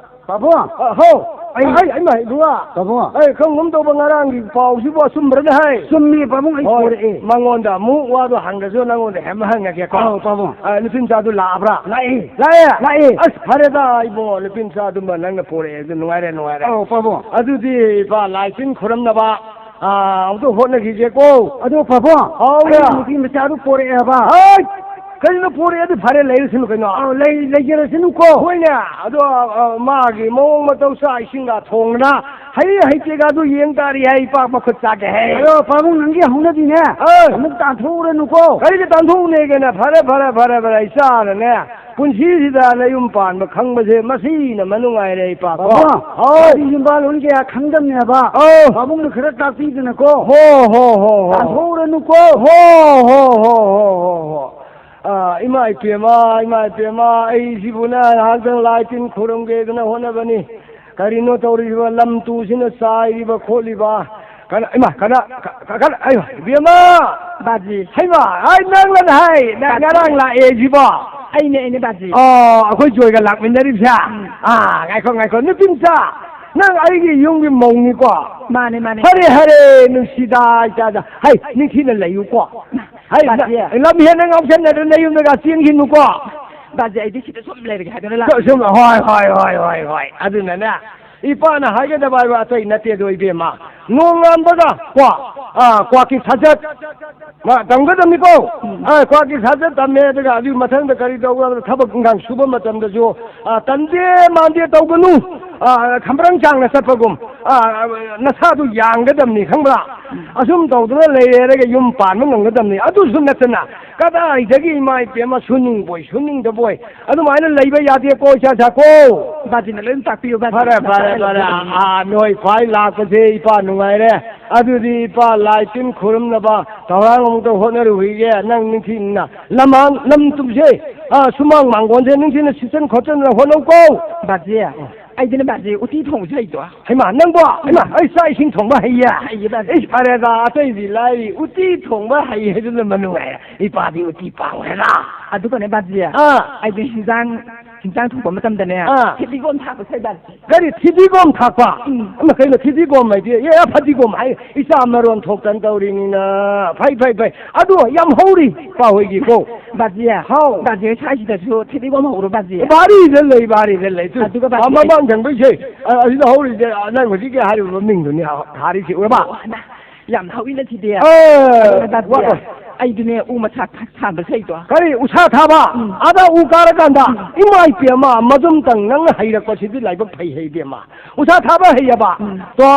ꯄꯥꯕꯨꯡ! ꯑ, ꯍꯧ! ꯑꯩ ꯑꯩ, ꯑꯩꯃ, ꯏꯕꯨꯡꯉꯣ! ꯄꯥꯕꯨꯡ! ꯑꯩ ꯈꯪꯒꯨꯝ ꯇꯧꯕ ꯉꯔꯥꯡꯒꯤ ꯄꯥꯎꯁꯤꯕꯨ ꯑꯆꯨꯝꯕ꯭ꯔꯅꯦ ꯍꯥꯏ? ꯆꯨꯝꯃꯤ, ꯄꯥꯕꯨꯡ, ꯑꯩ ꯍꯣꯏ, ꯄꯣꯔꯛꯑꯦ꯫ ꯃꯉꯣꯟꯗ ꯑꯃꯨꯛ ꯋꯥꯗꯣ ꯍꯪꯗ꯭ꯔꯁꯨ ꯅꯉꯣꯟꯗ ꯍꯦꯛ ꯍꯪꯉꯒꯦꯀꯣ꯫ ꯑꯧ, ꯄꯥꯕꯨꯡ꯫ ꯑ, ꯅꯨꯄꯤ ꯃꯆꯥꯗꯨ ꯂꯥꯛꯑꯕ꯭ꯔꯥ? ꯂꯥꯛꯑꯦ꯫ ꯂꯥꯛꯑꯦ? ꯂꯥꯛꯑꯦ꯫ ꯑꯁ, ꯐꯔꯦꯗ ꯏꯕꯨꯡꯉꯣ, ꯅꯨꯄꯤ ꯃꯆꯥꯗꯨꯃ ꯅꯪꯅ ꯄꯣꯔꯛꯑꯦ, ꯑꯗꯨ ꯅꯨꯡꯉꯥꯏꯔꯦ, ꯅꯨꯡꯉꯥꯏꯔꯦ꯫ ꯑꯧ, ꯄꯥꯕꯨꯡ꯫ ꯑꯗꯨꯗꯤ ꯏꯄꯥ ꯂꯥꯏ ꯇꯤꯟ ꯈꯨꯔꯝꯅꯕ ꯑꯥ, ꯑꯃꯨꯛꯇ ꯍꯣꯠꯅꯈꯤꯒꯦꯀꯣ꯫ ꯑꯗꯣ ꯄꯥꯕꯨꯡ, ꯍꯥꯎꯅꯦ꯫ ꯑꯩ ꯅꯨꯄꯤ ꯃꯆꯥꯗꯨ ꯄꯣꯔꯛꯑꯦ ꯍꯥꯏꯕ꯫ ꯍꯩꯠ! ꯀꯩꯅꯣ ꯄꯣꯔꯛꯑꯦ? ꯑꯗꯨ ꯐꯔꯦ, ꯂꯩꯔꯁꯅꯨ ꯀꯩꯅꯣ꯫ ꯑꯧ, ꯂꯩ-, ꯂꯩꯖꯔꯁꯅꯨꯀꯣ꯫ ꯍꯣꯏꯅꯦ, ꯑꯗꯣ, ꯑ, ꯃꯥꯒꯤ ꯃꯑꯣꯡ ꯃꯇꯧ, ꯆꯥꯛ ꯏꯁꯤꯡꯒ ꯊꯣꯡꯗꯅ ꯍꯩ ꯍꯩꯇꯦꯒ ꯑꯗꯨ ꯌꯦꯡ ꯇꯥꯔꯤ ꯍꯥꯏ, ꯏꯄꯥꯛ ꯃꯈꯨꯠ ꯆꯥꯛꯀꯦ ꯍꯩ꯫ ꯑꯗꯣ ꯄꯥꯕꯨꯡ, ꯅꯪꯒꯤ ꯍꯧꯅꯕꯤꯅꯦ꯫ ꯑ꯫ ꯑꯃꯨꯛ ꯇꯥꯟꯊꯣꯛꯎꯔꯅꯨꯀꯣ꯫ ꯀꯔꯤꯒꯤ ꯇꯥꯟꯊꯣꯛꯎꯅꯦꯒꯦꯅꯦ? ꯐꯔꯦ, ꯐꯔꯦ, ꯐꯔꯦ, ꯐꯔꯦ, ꯏꯆꯥꯅꯅꯦ꯫ ꯄꯨꯟꯁꯤꯁꯤꯗ ꯅꯌꯨꯝ ꯄꯥꯟꯕ ꯈꯪꯕꯁꯦ ꯃꯁꯤꯅ ꯃꯅꯨꯡꯉꯥꯏꯔꯦ, ꯏꯄꯥ ꯀꯣ꯫ ꯄꯥꯕꯨꯡ, ꯍꯣꯏ꯫ ꯑꯩꯗꯤ ꯌꯨꯝꯕꯥꯜ ꯂꯣꯟ ꯀꯌꯥ ꯈꯪꯗꯕꯅꯦꯕ꯫ ꯑꯧ꯫ ꯄꯥꯕꯨꯡꯅ ꯈꯔ ꯇꯥꯛꯄꯤꯗꯅꯀꯣ꯫ ꯍꯣ, ꯍꯣ, ꯍꯣ, ꯍꯣ꯫ ꯇꯥꯟꯊꯣꯛꯎꯔꯅꯨꯀꯣ꯫ ꯍꯣ, ꯍꯣ, ꯍꯣ, ꯍꯣ, ꯍꯣ꯫ ꯑꯥ, ꯏꯃꯥ ꯏꯄꯦꯝꯃ, ꯏꯃꯥ ꯏꯄꯦꯝꯃ, ꯑꯩꯁꯤꯕꯨ ꯅ ꯉꯥꯏꯍꯥꯛꯇꯪ ꯂꯥꯏ ꯇꯤꯟ ꯈꯨꯔꯨꯝꯒꯦꯗꯅ ꯍꯣꯠꯅꯕꯅꯤ꯫ ꯀꯔꯤꯅꯣ ꯇꯧꯔꯤꯕ? ꯂꯝ ꯇꯨꯁꯤꯅ ꯆꯥꯏꯔꯤꯕ ꯈꯣꯠꯂꯤꯕ꯫ ꯀꯅꯥ, ꯏꯃꯥ, ꯀꯅꯥ, ꯀ-, ꯀ-, ꯀꯅꯥ, ꯑꯩ, ꯏꯕꯦꯝꯃ! ꯕꯥꯖꯤ꯫ ꯍꯩꯃꯥ, ꯑꯩ ꯅꯪꯂꯅ ꯍꯥꯏ, ꯅꯪ ꯕꯥꯖꯤ꯫ ꯉꯔꯥꯡ ꯂꯥꯛꯑꯦ ꯁꯤꯕꯣ? ꯑꯩꯅꯦ, ꯑꯩꯅꯦ, ꯕꯥꯖꯤ꯫ ꯑꯣ, ꯑꯩꯈꯣꯏ ꯖꯣꯏꯒ ꯂꯥꯛꯃꯤꯟꯅꯔꯤꯕꯁꯦ? ꯎꯝ꯫ ꯑꯥ, ꯉꯥꯏꯈꯣ, ꯉꯥꯏꯈꯣ, ꯅꯨꯄꯤ ꯃꯆꯥ, ꯅꯪ ꯑꯩꯒꯤ ꯌꯨꯝꯒꯤ ꯃꯧꯅꯤꯀꯣ? ꯃꯥꯅꯦ, ꯃꯥꯅꯦ꯫ ꯐꯔꯦ, ꯐꯔꯦ, ꯅꯨꯡꯁꯤꯗꯥ, ꯏꯆꯥꯗ꯫ ꯍꯩ, ꯅꯤꯡꯊꯤꯅ ꯂꯩꯌꯨꯀꯣ꯫ ꯍꯩ, ꯕꯥꯖꯤ꯫ ꯂꯝ ꯍꯦꯟꯅ ꯉꯥꯎꯁꯟꯅꯗꯅ ꯌꯨꯝꯗꯒ ꯆꯦꯟꯈꯤꯅꯨꯀꯣ꯫ ꯕꯥꯖꯤ, ꯑꯩꯗꯤ ꯁꯤꯗ ꯁꯨꯝ ꯂꯩꯔꯒꯦ ꯍꯥꯏꯗꯨꯅ ꯂꯥꯛ- ꯁꯨꯝ, ꯍꯣꯏ, ꯍꯣꯏ, ꯍꯣꯏ, ꯍꯣꯏ, ꯍꯣꯏ꯫ ꯑꯗꯨꯅꯅꯦ, ꯏꯄꯥꯅ ꯍꯥꯏꯒꯗꯕ ꯍꯥꯏꯕ ꯑꯇꯩ ꯅꯠꯇꯦ ꯑꯗꯣ, ꯏꯕꯦꯝꯃ꯫ ꯅꯣꯡꯉꯥꯟꯕꯒ ꯀꯣ, ꯑꯥ, ꯀ꯭ꯋꯥꯛꯀꯤ ꯁꯥꯖꯠ, ꯃꯥ ꯇꯝꯒꯗꯕꯅꯤꯀꯣ꯫ ꯎꯝ꯫ ꯑꯥ, ꯀ꯭ꯋꯥꯛꯀꯤ ꯁꯥꯖꯠ ꯇꯝꯃꯦ, ꯑꯗꯨꯒ ꯑꯗꯨꯒꯤ ꯃꯊꯪꯗ ꯀꯔꯤ ꯇꯧꯒꯗꯕ? ꯊꯕꯛ ꯏꯪꯈꯥꯡ ꯁꯨꯕ ꯃꯇꯝꯗꯁꯨ, ꯑꯥ, ꯇꯟꯗꯦ ꯃꯥꯟꯗꯦ ꯇꯧꯒꯅꯨ꯫ ꯑꯥ, ꯈꯝꯕ꯭ꯔꯪ ꯆꯥꯡꯅ ꯆꯠꯄꯒꯨꯝ, ꯑꯥ, ꯅꯁꯥꯗꯨ ꯌꯥꯡꯒꯗꯕꯅꯤ, ꯈꯪꯕ꯭ꯔꯥ? ꯎꯝ꯫ ꯑꯁꯨꯝ ꯇꯧꯗꯅ ꯂꯩꯔꯦꯔꯒ ꯌꯨꯝ ꯄꯥꯟꯕ ꯉꯝꯒꯗꯕꯅꯤ꯫ ꯑꯗꯨꯁꯨ ꯅꯠꯇꯅ, ꯀꯗꯥꯏꯗꯒꯤ ꯏꯃꯥ ꯏꯄꯦꯝꯃ ꯁꯨꯅꯤꯡꯕꯣꯏ ꯁꯨꯅꯤꯡꯗꯕꯣꯏ ꯑꯗꯨꯃꯥꯏꯅ ꯂꯩꯕ ꯌꯥꯗꯦꯀꯣ, ꯏꯆꯥ ꯏꯆꯥ ꯀꯣ꯫ ꯕꯥꯖꯤꯅ ꯂꯣꯏ ꯇꯥꯛꯄꯤꯌꯨ, ꯕꯥꯖꯤ꯫ ꯐꯔꯦ, ꯐꯔꯦ, ꯐꯔꯦ꯫ ꯑꯥ, ꯑꯥ, ꯅꯣꯏ ꯈ꯭ꯋꯥꯏ ꯂꯥꯛꯄꯁꯦ ꯏꯄꯥ ꯅꯨꯡꯉꯥꯏꯔꯦ꯫ ꯑꯗꯨꯗꯤ ꯏꯄꯥ ꯂꯥꯏ ꯇꯤꯟ ꯈꯨꯔꯨꯝꯅꯕ ꯊꯧꯔꯥꯡ ꯑꯃꯨꯛꯇ ꯍꯣꯠꯅꯔꯨꯈꯤꯒꯦ꯫ ꯅꯪ ꯅꯤꯡꯊꯤꯅ ꯂꯝꯍꯥꯡ ꯂꯝ ꯇꯨꯝꯁꯦ, ꯑ, ꯁꯨꯃꯥꯡ ꯃꯥꯡꯒꯣꯟꯁꯦ ꯅꯤꯡꯊꯤꯅ ꯁꯤꯠꯆꯟ ꯈꯣꯠꯆꯟꯅ ꯍꯣꯠꯅꯧꯀꯣ꯫ ꯕꯥꯖꯤ, ꯑꯩꯗꯤꯅꯦ ꯕꯥꯖꯤ, ꯎꯇꯤ ꯊꯣꯡꯕꯁꯨ ꯍꯩꯇꯣ꯫ ꯍꯩꯃꯥ, ꯅꯪꯕꯣ? ꯍꯩꯃꯥ, ꯑꯩ ꯆꯥꯛ ꯏꯁꯤꯡ ꯊꯣꯡꯕ ꯍꯩꯌꯦ? ꯍꯩꯌꯦ ꯕꯥꯖꯤ꯫ ꯏꯁ, ꯐꯔꯦꯗ, ꯑꯇꯩꯗꯤ ꯂꯥꯏꯔꯤ, ꯎꯇꯤ ꯊꯣꯡꯕ ꯍꯩ ꯍꯥꯏꯗꯨꯅ ꯃꯅꯨꯡꯉꯥꯏꯔꯦ꯫ ꯏꯄꯥꯗꯤ ꯎꯇꯤ ꯄꯥꯝꯈ꯭ꯔꯦꯗ꯫ ꯑꯗꯨꯒꯅꯦ ꯕꯥꯖꯤ, ꯑꯥ꯫ ꯑꯩꯗꯤ ꯍꯤꯟꯖꯥꯡ, ꯍꯤꯟꯖꯥꯡ ꯊꯣꯡꯕ ꯃꯇꯝꯗꯅꯦ, ꯑꯥ꯫ ꯐꯗꯤꯒꯣꯝ ꯊꯥꯛꯄꯁꯨ ꯍꯩ ꯕꯥꯖꯤ꯫ ꯀꯔꯤ ꯐꯗꯤꯒꯣꯝ ꯊꯥꯛꯄ? ꯎꯝ꯫ ꯑꯃ ꯀꯩꯅꯣ ꯐꯗꯤꯒꯣꯝ ꯍꯥꯏꯗꯤ? ꯑꯦ, ꯐꯗꯤꯒꯣꯝ ꯍꯥꯏ, ꯏꯆꯥ ꯃꯔꯣꯟ ꯊꯣꯛꯇꯅ ꯇꯧꯔꯤꯅꯤꯅ꯫ ꯐꯩ, ꯐꯩ, ꯐꯩ꯫ ꯑꯗꯨ ꯌꯥꯝ ꯍꯧꯔꯤ ꯏꯄꯥ ꯍꯣꯏꯒꯤꯀꯣ꯫ ꯕꯥꯖꯤ꯫ ꯍꯥꯎ꯫ ꯕꯥꯖꯤ ꯍꯣꯏ ꯁ꯭ꯋꯥꯏꯁꯤꯗꯁꯨ ꯐꯗꯤꯒꯣꯝ ꯍꯧꯕ꯭ꯔꯣ ꯕꯥꯖꯤ? ꯕꯥꯔꯤꯗ ꯂꯩ, ꯕꯥꯔꯤꯗ ꯂꯩ꯫ ꯑꯗꯨꯒ ꯕꯥꯖꯤ ꯑꯥ, ꯃꯃꯥꯡ ꯊꯪꯕꯩꯁꯦ, ꯑ-, ꯑꯁꯤꯗ ꯍꯧꯔꯤꯁꯦ, ꯑ, ꯅꯪ ꯍꯧꯖꯤꯛꯀꯤ ꯍꯥꯏꯔꯤꯕ ꯃꯃꯤꯡꯗꯨꯅꯤ ꯍ-, ꯊꯥꯔꯤꯁꯦ, ꯎꯔꯕ? ꯑꯣ, ꯍꯩꯃꯥ, ꯌꯥꯝ ꯍꯧꯋꯤꯅ ꯁꯤꯗꯤ꯫ ꯑꯦ, ꯑꯗꯨꯒ ꯕꯥꯖꯤ, ꯋꯥ-, ꯑꯩꯗꯤꯅꯦ ꯎ ꯃꯁꯥ ꯊ-, ꯊꯥꯡꯕꯁꯨ ꯍꯩꯗꯣ꯫ ꯀꯔꯤ ꯎꯁꯥ ꯊꯥꯕ? ꯎꯝ꯫ ꯑꯗ ꯎ ꯀꯥꯔꯀꯥꯟꯗ? ꯎꯝ꯫ ꯏꯃꯥ ꯏꯄꯦꯝꯃ, ꯃꯗꯨꯝꯇꯪ ꯅꯪꯅ ꯍꯩꯔꯛꯄꯁꯤꯗꯤ ꯂꯥꯏꯕꯛ ꯐꯩ ꯍꯦ ꯏꯕꯦꯝꯃ꯫ ꯎꯁꯥ ꯊꯥꯕ ꯍꯩꯌꯦꯕ꯫ ꯎꯝ꯫ ꯇꯣ,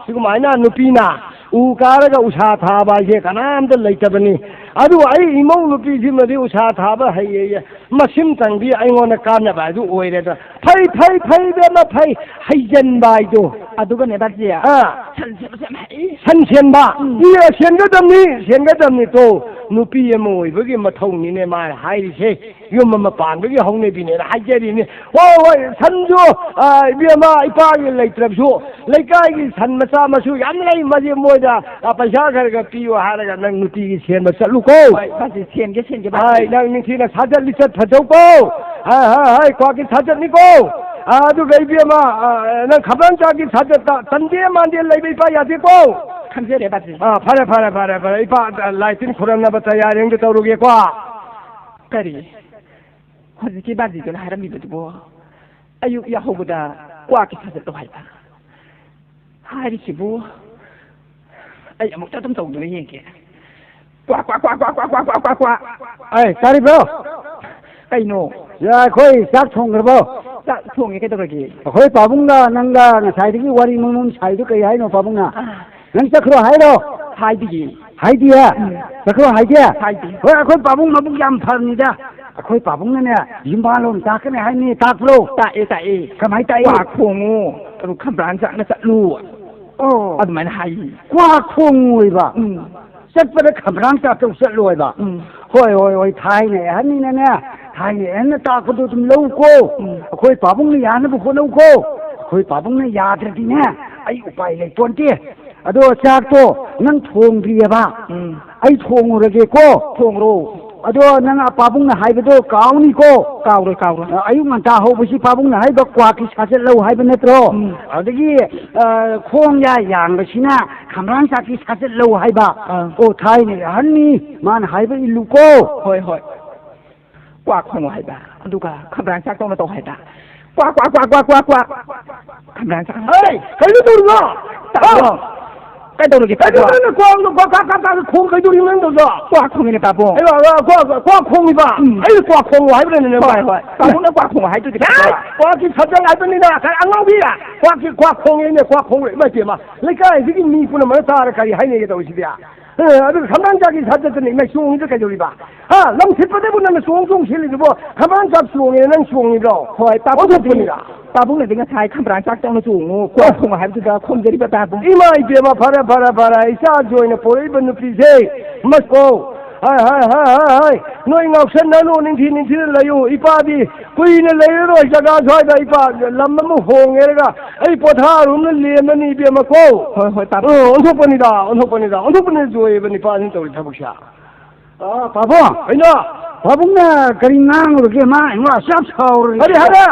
ꯁꯤꯒꯨꯃꯥꯏꯅ ꯅꯨꯄꯤꯅ ꯎ ꯀꯥꯔꯒ ꯎꯁꯥ ꯊꯥꯕ ꯍꯥꯏꯁꯦ ꯀꯅꯥꯝꯇ ꯂꯩꯇꯕꯅꯤ꯫ ꯑꯗꯨꯕꯨ ꯑꯩ ꯏꯃꯧ ꯅꯨꯄꯤꯁꯤꯃꯗꯤ ꯎꯁꯥ ꯊꯥꯕ ꯍꯩꯌꯦꯌꯦ꯫ ꯃꯁꯤꯝꯇꯪꯗꯤ ꯑꯩꯉꯣꯟꯗ ꯀꯥꯟꯅꯕ ꯍꯥꯏꯗꯨ ꯑꯣꯏꯔꯦꯗ꯫ ꯐꯩ, ꯐꯩ, ꯐꯩ, ꯏꯕꯦꯝꯃ, ꯐꯩ꯫ ꯍꯩꯖꯟꯕ ꯍꯥꯏꯗꯣ꯫ ꯑꯗꯨꯒꯅꯦ, ꯕꯥꯖꯤ, ꯑꯥ꯫ ꯁꯟ ꯁꯦꯝꯕꯁꯦ ꯌꯥꯝ ꯍꯩ꯫ ꯁꯟ ꯁꯦꯝꯕ? ꯎꯝ꯫ ꯏ, ꯁꯦꯝꯒꯗꯕꯅꯤ, ꯁꯦꯝꯒꯗꯕꯅꯤ꯫ ꯇꯣ, ꯅꯨꯄꯤ ꯑꯃ ꯑꯣꯏꯕꯒꯤ ꯃꯊꯧꯅꯤꯅꯦ ꯃꯥꯅ ꯍꯥꯏꯔꯤꯁꯦ꯫ ꯌꯨꯝ ꯑꯃ ꯄꯥꯟꯕꯒꯤ ꯍꯧꯅꯕꯤꯅꯦꯅ ꯍꯥꯏꯖꯔꯤꯅꯤ꯫ ꯍꯣꯏ, ꯍꯣꯏ, ꯁꯟꯁꯨ, ꯑ, ꯏꯕꯦꯝꯃ, ꯏꯄꯥꯒꯤ ꯂꯩꯇ꯭ꯔꯕꯁꯨ, ꯂꯩꯀꯥꯏꯒꯤ ꯁꯟ ꯃꯆꯥ ꯃꯁꯨ ꯌꯥꯝ ꯂꯩ, ꯃꯁꯤ ꯃꯣꯏꯗ, ꯑ, ꯄꯩꯁꯥ ꯈꯔ ꯈꯔ ꯄꯤꯌꯨ ꯍꯥꯏꯔꯒ ꯅꯪ ꯅꯨꯄꯤꯒꯤ ꯁꯦꯝꯕ ꯆꯠꯂꯨꯀꯣ꯫ ꯍꯣꯏ, ꯕꯥꯖꯤ, ꯁꯦꯝꯒꯦ, ꯁꯦꯝꯒꯦ, ꯕꯥꯖꯤ꯫ ꯍꯥꯏ, ꯅꯪ ꯅꯤꯡꯊꯤꯅ ꯁꯥꯖꯠ ꯂꯤꯆꯠ ꯐꯖꯧꯀꯣ꯫ ꯍꯥꯏ, ꯍꯥꯏ, ꯍꯥꯏ, ꯀ꯭ꯋꯥꯛꯀꯤ ꯁꯥꯖꯠꯅꯤꯀꯣ꯫ ꯑ, ꯑꯗꯨꯒ ꯏꯕꯦꯝꯃ, ꯑ, ꯅꯪ ꯈꯕ꯭ꯔꯪ ꯆꯥꯛꯀꯤ ꯁꯥꯖꯠꯇ ꯇꯟꯗꯦ ꯃꯥꯟꯗꯦ ꯂꯩꯕ ꯏꯄꯥ ꯌꯥꯗꯦꯀꯣ꯫ ꯈꯪꯖꯔꯦ, ꯕꯥꯖꯤ꯫ ꯑ, ꯐꯔꯦ, ꯐꯔꯦ, ꯐꯔꯦ, ꯐꯔꯦ꯫ ꯏꯄꯥ, ꯑ, ꯂꯥꯏ ꯇꯤꯟ ꯈꯨꯔꯝꯅꯕ ꯇꯌꯥꯔꯤ ꯑꯃꯗ ꯇꯧꯔꯨꯒꯦꯀꯣ꯫ ꯀꯔꯤ? ꯍꯧꯖꯤꯛꯀꯤ ꯕꯥꯖꯤꯗꯨꯅ ꯍꯥꯏꯔꯝꯃꯤꯕꯗꯨꯕꯨ ꯑꯌꯨꯛ ꯌꯥꯍꯧꯕꯗ ꯀ꯭ꯋꯥꯛꯀꯤ ꯁꯥꯖꯠꯂꯣ ꯍꯥꯏꯕ? ꯍꯥꯏꯔꯤꯁꯤꯕꯨ ꯑꯩ ꯑꯃꯨꯛꯇ ꯑꯗꯨꯝ ꯇꯧꯗꯨꯅ ꯌꯦꯡꯒꯦ꯫ ꯀ꯭ꯋꯥꯛ, ꯀ꯭ꯋꯥꯛ, ꯀ꯭ꯋꯥꯛ꯫ ꯑꯩ, ꯇꯥꯔꯤꯕ꯭ꯔꯣ? ꯀꯩꯅꯣ? ꯌꯥ, ꯑꯩꯈꯣꯏ ꯆꯥꯛ ꯊꯣꯡꯈ꯭ꯔꯕꯣ? ꯆꯥꯛ ꯊꯣꯡꯉꯦ, ꯀꯩꯗꯧꯔꯒꯦ? ꯑꯩꯈꯣꯏ ꯄꯥꯕꯨꯡꯒ ꯅꯪꯒ ꯉꯁꯥꯏꯗꯒꯤ ꯋꯥꯔꯤ ꯃꯃꯨꯟ ꯁꯥꯏꯗꯨ ꯀꯩ ꯍꯥꯏꯅꯣ, ꯄꯥꯕꯨꯡꯅ? ꯑꯥ꯫ ꯅꯪ ꯆꯠꯈ꯭ꯔꯣ ꯍꯥꯏꯔꯣ? ꯍꯥꯏꯗꯤꯌꯦ꯫ ꯍꯥꯏꯗꯤꯌꯦ? ꯎꯝ꯫ ꯆꯠꯈ꯭ꯔꯣ ꯍꯥꯏꯗꯦ? ꯍꯥꯏꯗꯦ꯫ ꯍꯣꯏ, ꯑꯩꯈꯣꯏ ꯄꯥꯕꯨꯡ ꯃꯕꯨꯛ ꯌꯥꯝ ꯐꯕꯅꯤꯗ꯫ ꯑꯩꯈꯣꯏ ꯄꯥꯕꯨꯡꯅꯅꯦ, ꯌꯨꯝꯕꯥꯜꯂꯣꯝ ꯇꯥꯛꯀꯅꯤ ꯍꯥꯏꯅꯤ, ꯇꯥꯛꯄ꯭ꯔꯣ? ꯇꯥꯛꯑꯦ, ꯇꯥꯛꯑꯦ꯫ ꯀꯃꯥꯏ ꯇꯥꯛꯏ? ꯀ꯭ꯋꯥꯛ ꯈꯣꯡꯉꯨ, ꯑꯗꯨ ꯈꯝꯕ꯭ꯔꯥꯡ ꯆꯥꯛꯅ ꯆꯠꯂꯨ꯫ ꯑꯣ꯫ ꯑꯗꯨꯃꯥꯏꯅ ꯍꯥꯏꯌꯦ꯫ ꯀ꯭ꯋꯥ ꯈꯣꯡꯉꯣꯏꯕ꯫ ꯎꯝ꯫ ꯆꯠꯄꯗ ꯈꯝꯕ꯭ꯔꯥꯡ ꯆꯥꯛꯇꯧ ꯆꯠꯂꯣꯏꯕ꯫ ꯎꯝ꯫ ꯍꯣꯏ, ꯍꯣꯏ, ꯍꯣꯏ, ꯊꯥꯏꯅ ꯑꯍꯟꯅꯤꯅꯅꯦ, ꯊꯥꯏꯅ ꯑꯍꯟꯅ ꯇꯥꯛꯄꯗꯣ ꯑꯗꯨꯝ ꯂꯧꯀꯣ꯫ ꯎꯝ꯫ ꯑꯩꯈꯣꯏ ꯄꯥꯕꯨꯡꯅ ꯌꯥꯅꯕ ꯍꯣꯠꯅꯧꯀꯣ꯫ ꯑꯩꯈꯣꯏ ꯄꯥꯕꯨꯡꯅ ꯌꯥꯗ꯭ꯔꯗꯤꯅꯦ, ꯑꯩ ꯎꯄꯥꯏ ꯂꯩꯄꯣꯟꯇꯦ꯫ ꯑꯗꯣ ꯆꯥꯛꯇꯣ ꯅꯪ ꯊꯣꯡꯗ꯭ꯔꯤꯑꯕ꯫ ꯎꯝ꯫ ꯑꯩ ꯊꯣꯡꯉꯨꯔꯒꯦꯀꯣ꯫ ꯊꯣꯡꯉꯨꯔꯣ꯫ ꯑꯗꯣ ꯅꯪ ꯄꯥꯕꯨꯡꯅ ꯍꯥꯏꯕꯗꯣ ꯀꯥꯎꯅꯤꯀꯣ꯫ ꯀꯥꯎꯔꯣꯏ, ꯀꯥꯎꯔꯣꯏ꯫ ꯑ, ꯑꯌꯨꯛ ꯉꯟꯇꯥ ꯍꯧꯕꯁꯤ ꯄꯥꯕꯨꯡꯅ ꯍꯥꯏꯕ ꯀ꯭ꯋꯥꯛꯀꯤ ꯁꯥꯖꯠ ꯂꯧ ꯍꯥꯏꯕ ꯅꯠꯇ꯭ꯔꯣ? ꯎꯝ꯫ ꯑꯗꯒꯤ, ꯑ, ꯈꯣꯡ ꯌꯥ ꯌꯥꯡꯕꯁꯤꯅ ꯈꯝꯕ꯭ꯔꯥꯡ ꯆꯥꯛꯀꯤ ꯁꯥꯖꯠ ꯂꯧ ꯍꯥꯏꯕ꯫ ꯑꯥ꯫ ꯑꯣ, ꯊꯥꯏꯅꯒꯤ ꯑꯍꯟꯅꯤ, ꯃꯥꯅ ꯍꯥꯏꯕ ꯏꯜꯂꯨꯀꯣ꯫ ꯍꯣꯏ, ꯍꯣꯏ꯫ ꯀ꯭ꯋꯥꯛ ꯈꯣꯡꯉꯨ ꯍꯥꯏꯕ, ꯑꯗꯨꯒ ꯈꯝꯕ꯭ꯔꯥꯡ ꯆꯥꯛ ꯇꯧꯅ ꯇꯧ ꯍꯥꯏꯕ꯫ ꯀ꯭ꯋꯥꯛ, ꯀ꯭ꯋꯥꯛ, ꯀ꯭ꯋꯥꯛ, ꯀ꯭ꯋꯥꯛ, ꯀ꯭ꯋꯥꯛ, ꯀ꯭ꯋꯥꯛ꯫ ꯈꯝꯕ꯭ꯔꯥꯡ ꯆꯥꯛ꯫ ꯍꯩ, ꯀꯩꯅꯣ ꯇꯧꯔꯤꯗꯣ? ꯇꯥꯕ꯭ꯔꯣ? ꯑꯥ꯫ ꯀꯩꯗꯧꯔꯒꯦ, ꯀꯩꯅꯣ ꯇꯥꯕ꯭ꯔꯣ? ꯅꯪꯅ ꯀ꯭ꯋꯥꯛ, ꯀ꯭ꯋꯥꯛ, ꯀ꯭ꯋꯥꯛ, ꯀ꯭ꯋꯥꯛ ꯈꯣꯡ ꯀꯩꯗꯧꯔꯤꯅꯣ ꯅꯪ ꯇꯧꯔꯤꯗꯣ? ꯀ꯭ꯋꯥꯛ ꯈꯣꯡꯉꯤꯅꯦ, ꯄꯥꯕꯨꯡ꯫ ꯑꯩ ꯀ꯭ꯋꯥꯛ, ꯀ꯭ꯋꯥꯛ, ꯀ꯭ꯋꯥꯛ ꯈꯣꯡꯉꯤꯕ? ꯎꯝ꯫ ꯑꯩ ꯀ꯭ꯋꯥꯛ ꯈꯣꯡꯉꯨ ꯍꯥꯏꯕ꯭ꯔꯅꯦ ꯅꯪ? ꯍꯣꯏ, ꯍꯣꯏ꯫ ꯄꯥꯕꯨꯡꯅ ꯀ꯭ꯋꯥꯛ ꯈꯣꯡꯉꯨ ꯍꯥꯏꯗꯨꯗꯤ ꯍꯦ! ꯀꯩꯗꯧꯔꯕ? ꯀ꯭ꯋꯥꯛꯀꯤ ꯁꯕꯖꯦꯛ ꯍꯥꯏꯕꯅꯤꯅ, ꯀ-, ꯑꯉꯥꯎꯕꯤ! ꯀ꯭ꯋꯥꯛꯀꯤ, ꯀ꯭ꯋꯥꯛ ꯈꯣꯡꯉꯤꯅꯦ, ꯀ꯭ꯋꯥꯛ ꯈꯣꯡꯉꯨ꯫ ꯏꯃꯥ ꯏꯕꯦꯝꯃ, ꯂꯩꯀꯥꯏꯁꯤꯒꯤ ꯃꯤ ꯄꯨꯝꯅꯃꯛꯅ ꯇꯥꯔ ꯀꯔꯤ ꯍꯥꯏꯅꯩꯒꯦ ꯇꯧꯔꯤꯁꯤꯗꯤ? ꯑꯦ, ꯑꯗꯨꯒ ꯈꯝꯕ꯭ꯔꯥꯡ ꯆꯥꯛꯀꯤ ꯁꯥꯖꯠꯇꯅꯤ ꯅꯪ ꯆꯣꯡꯉꯤꯗꯣ ꯀꯩꯗꯧꯔꯤꯕ? ꯍꯥ? ꯂꯝ ꯁꯤꯠꯄꯗꯕꯨ ꯅꯪꯅ ꯆꯣꯡ ꯆꯣꯡ ꯁꯤꯜꯂꯤꯗꯨꯕꯣ? ꯈꯝꯕ꯭ꯔꯥꯡ ꯆꯥꯛ ꯆꯣꯡꯉꯦꯅ ꯅꯪ ꯆꯣꯡꯉꯤꯕ꯭ꯔꯣ? ꯍꯣꯏ, ꯄꯥꯕꯨꯡꯅꯗꯤ, ꯑꯣꯟꯊꯣꯛꯄꯅꯤꯗ꯫ ꯄꯥꯕꯨꯡꯅꯗꯤ ꯉꯁꯥꯏ ꯈꯝꯕ꯭ꯔꯥꯡ ꯆꯥꯛ ꯇꯧꯅ ꯆꯣꯡꯉꯨ, ꯀ꯭ꯋꯥꯛ ꯑ꯫ ꯈꯣꯡꯉꯨ ꯍꯥꯏꯕꯗꯨꯗ ꯈꯣꯡꯖꯔꯤꯕ ꯄꯥꯕꯨꯡ꯫ ꯏꯃꯥ ꯏꯕꯦꯝꯃ, ꯐꯔꯦ, ꯐꯔꯦ, ꯐꯔꯦ꯫ ꯏꯆꯥꯁꯨ ꯑꯣꯏꯅ ꯄꯣꯔꯛꯏꯕ ꯅꯨꯄꯤꯁꯦ꯫ ꯃꯁ-, ꯑꯣ꯫ ꯍꯥꯏ, ꯍꯥꯏ, ꯍꯥꯏ, ꯍꯥꯏ, ꯍꯥꯏ꯫ ꯅꯣꯏ ꯉꯥꯎꯁꯟꯅꯅꯨ, ꯅꯤꯡꯊꯤ ꯅꯤꯡꯊꯤꯅ ꯂꯩꯌꯨ꯫ ꯏꯄꯥꯗꯤ ꯀꯨꯏꯅ ꯂꯩꯔꯔꯣꯏ ꯖꯒꯥ ꯁ꯭ꯋꯥꯏꯗ, ꯏꯄꯥ ꯂꯝ ꯑꯃ ꯍꯣꯡꯉꯦꯔꯒ ꯑꯩ ꯄꯣꯊꯥꯔꯨꯝꯅ ꯂꯦꯝꯃꯅꯤ ꯏꯕꯦꯝꯃꯀꯣ꯫ ꯍꯣꯏ, ꯍꯣꯏ, ꯄꯥꯕꯨꯡ꯫ ꯑꯣ, ꯑꯣꯟꯊꯣꯛꯄꯅꯤꯗ, ꯑꯣꯟꯊꯣꯛꯄꯅꯤꯗ, ꯑꯣꯟꯊꯣꯛꯄꯅꯤꯗ ꯖꯣꯏ ꯑꯣꯏꯕ ꯅꯤꯄꯥꯁꯤꯅ ꯇꯧꯔꯤ ꯊꯕꯛꯁꯦ꯫ ꯑ, ꯄꯥꯕꯨꯡ! ꯀꯩꯅꯣ? ꯄꯥꯕꯨꯡꯅ ꯀꯔꯤ ꯉꯥꯡꯉꯨꯔꯒꯦ? ꯃꯥ ꯑꯩꯉꯣꯟꯗ ꯑꯁꯨꯛ ꯌꯥꯝ ꯁꯥꯎꯔꯒꯦ? ꯀꯔꯤ ꯍꯥꯏꯕ?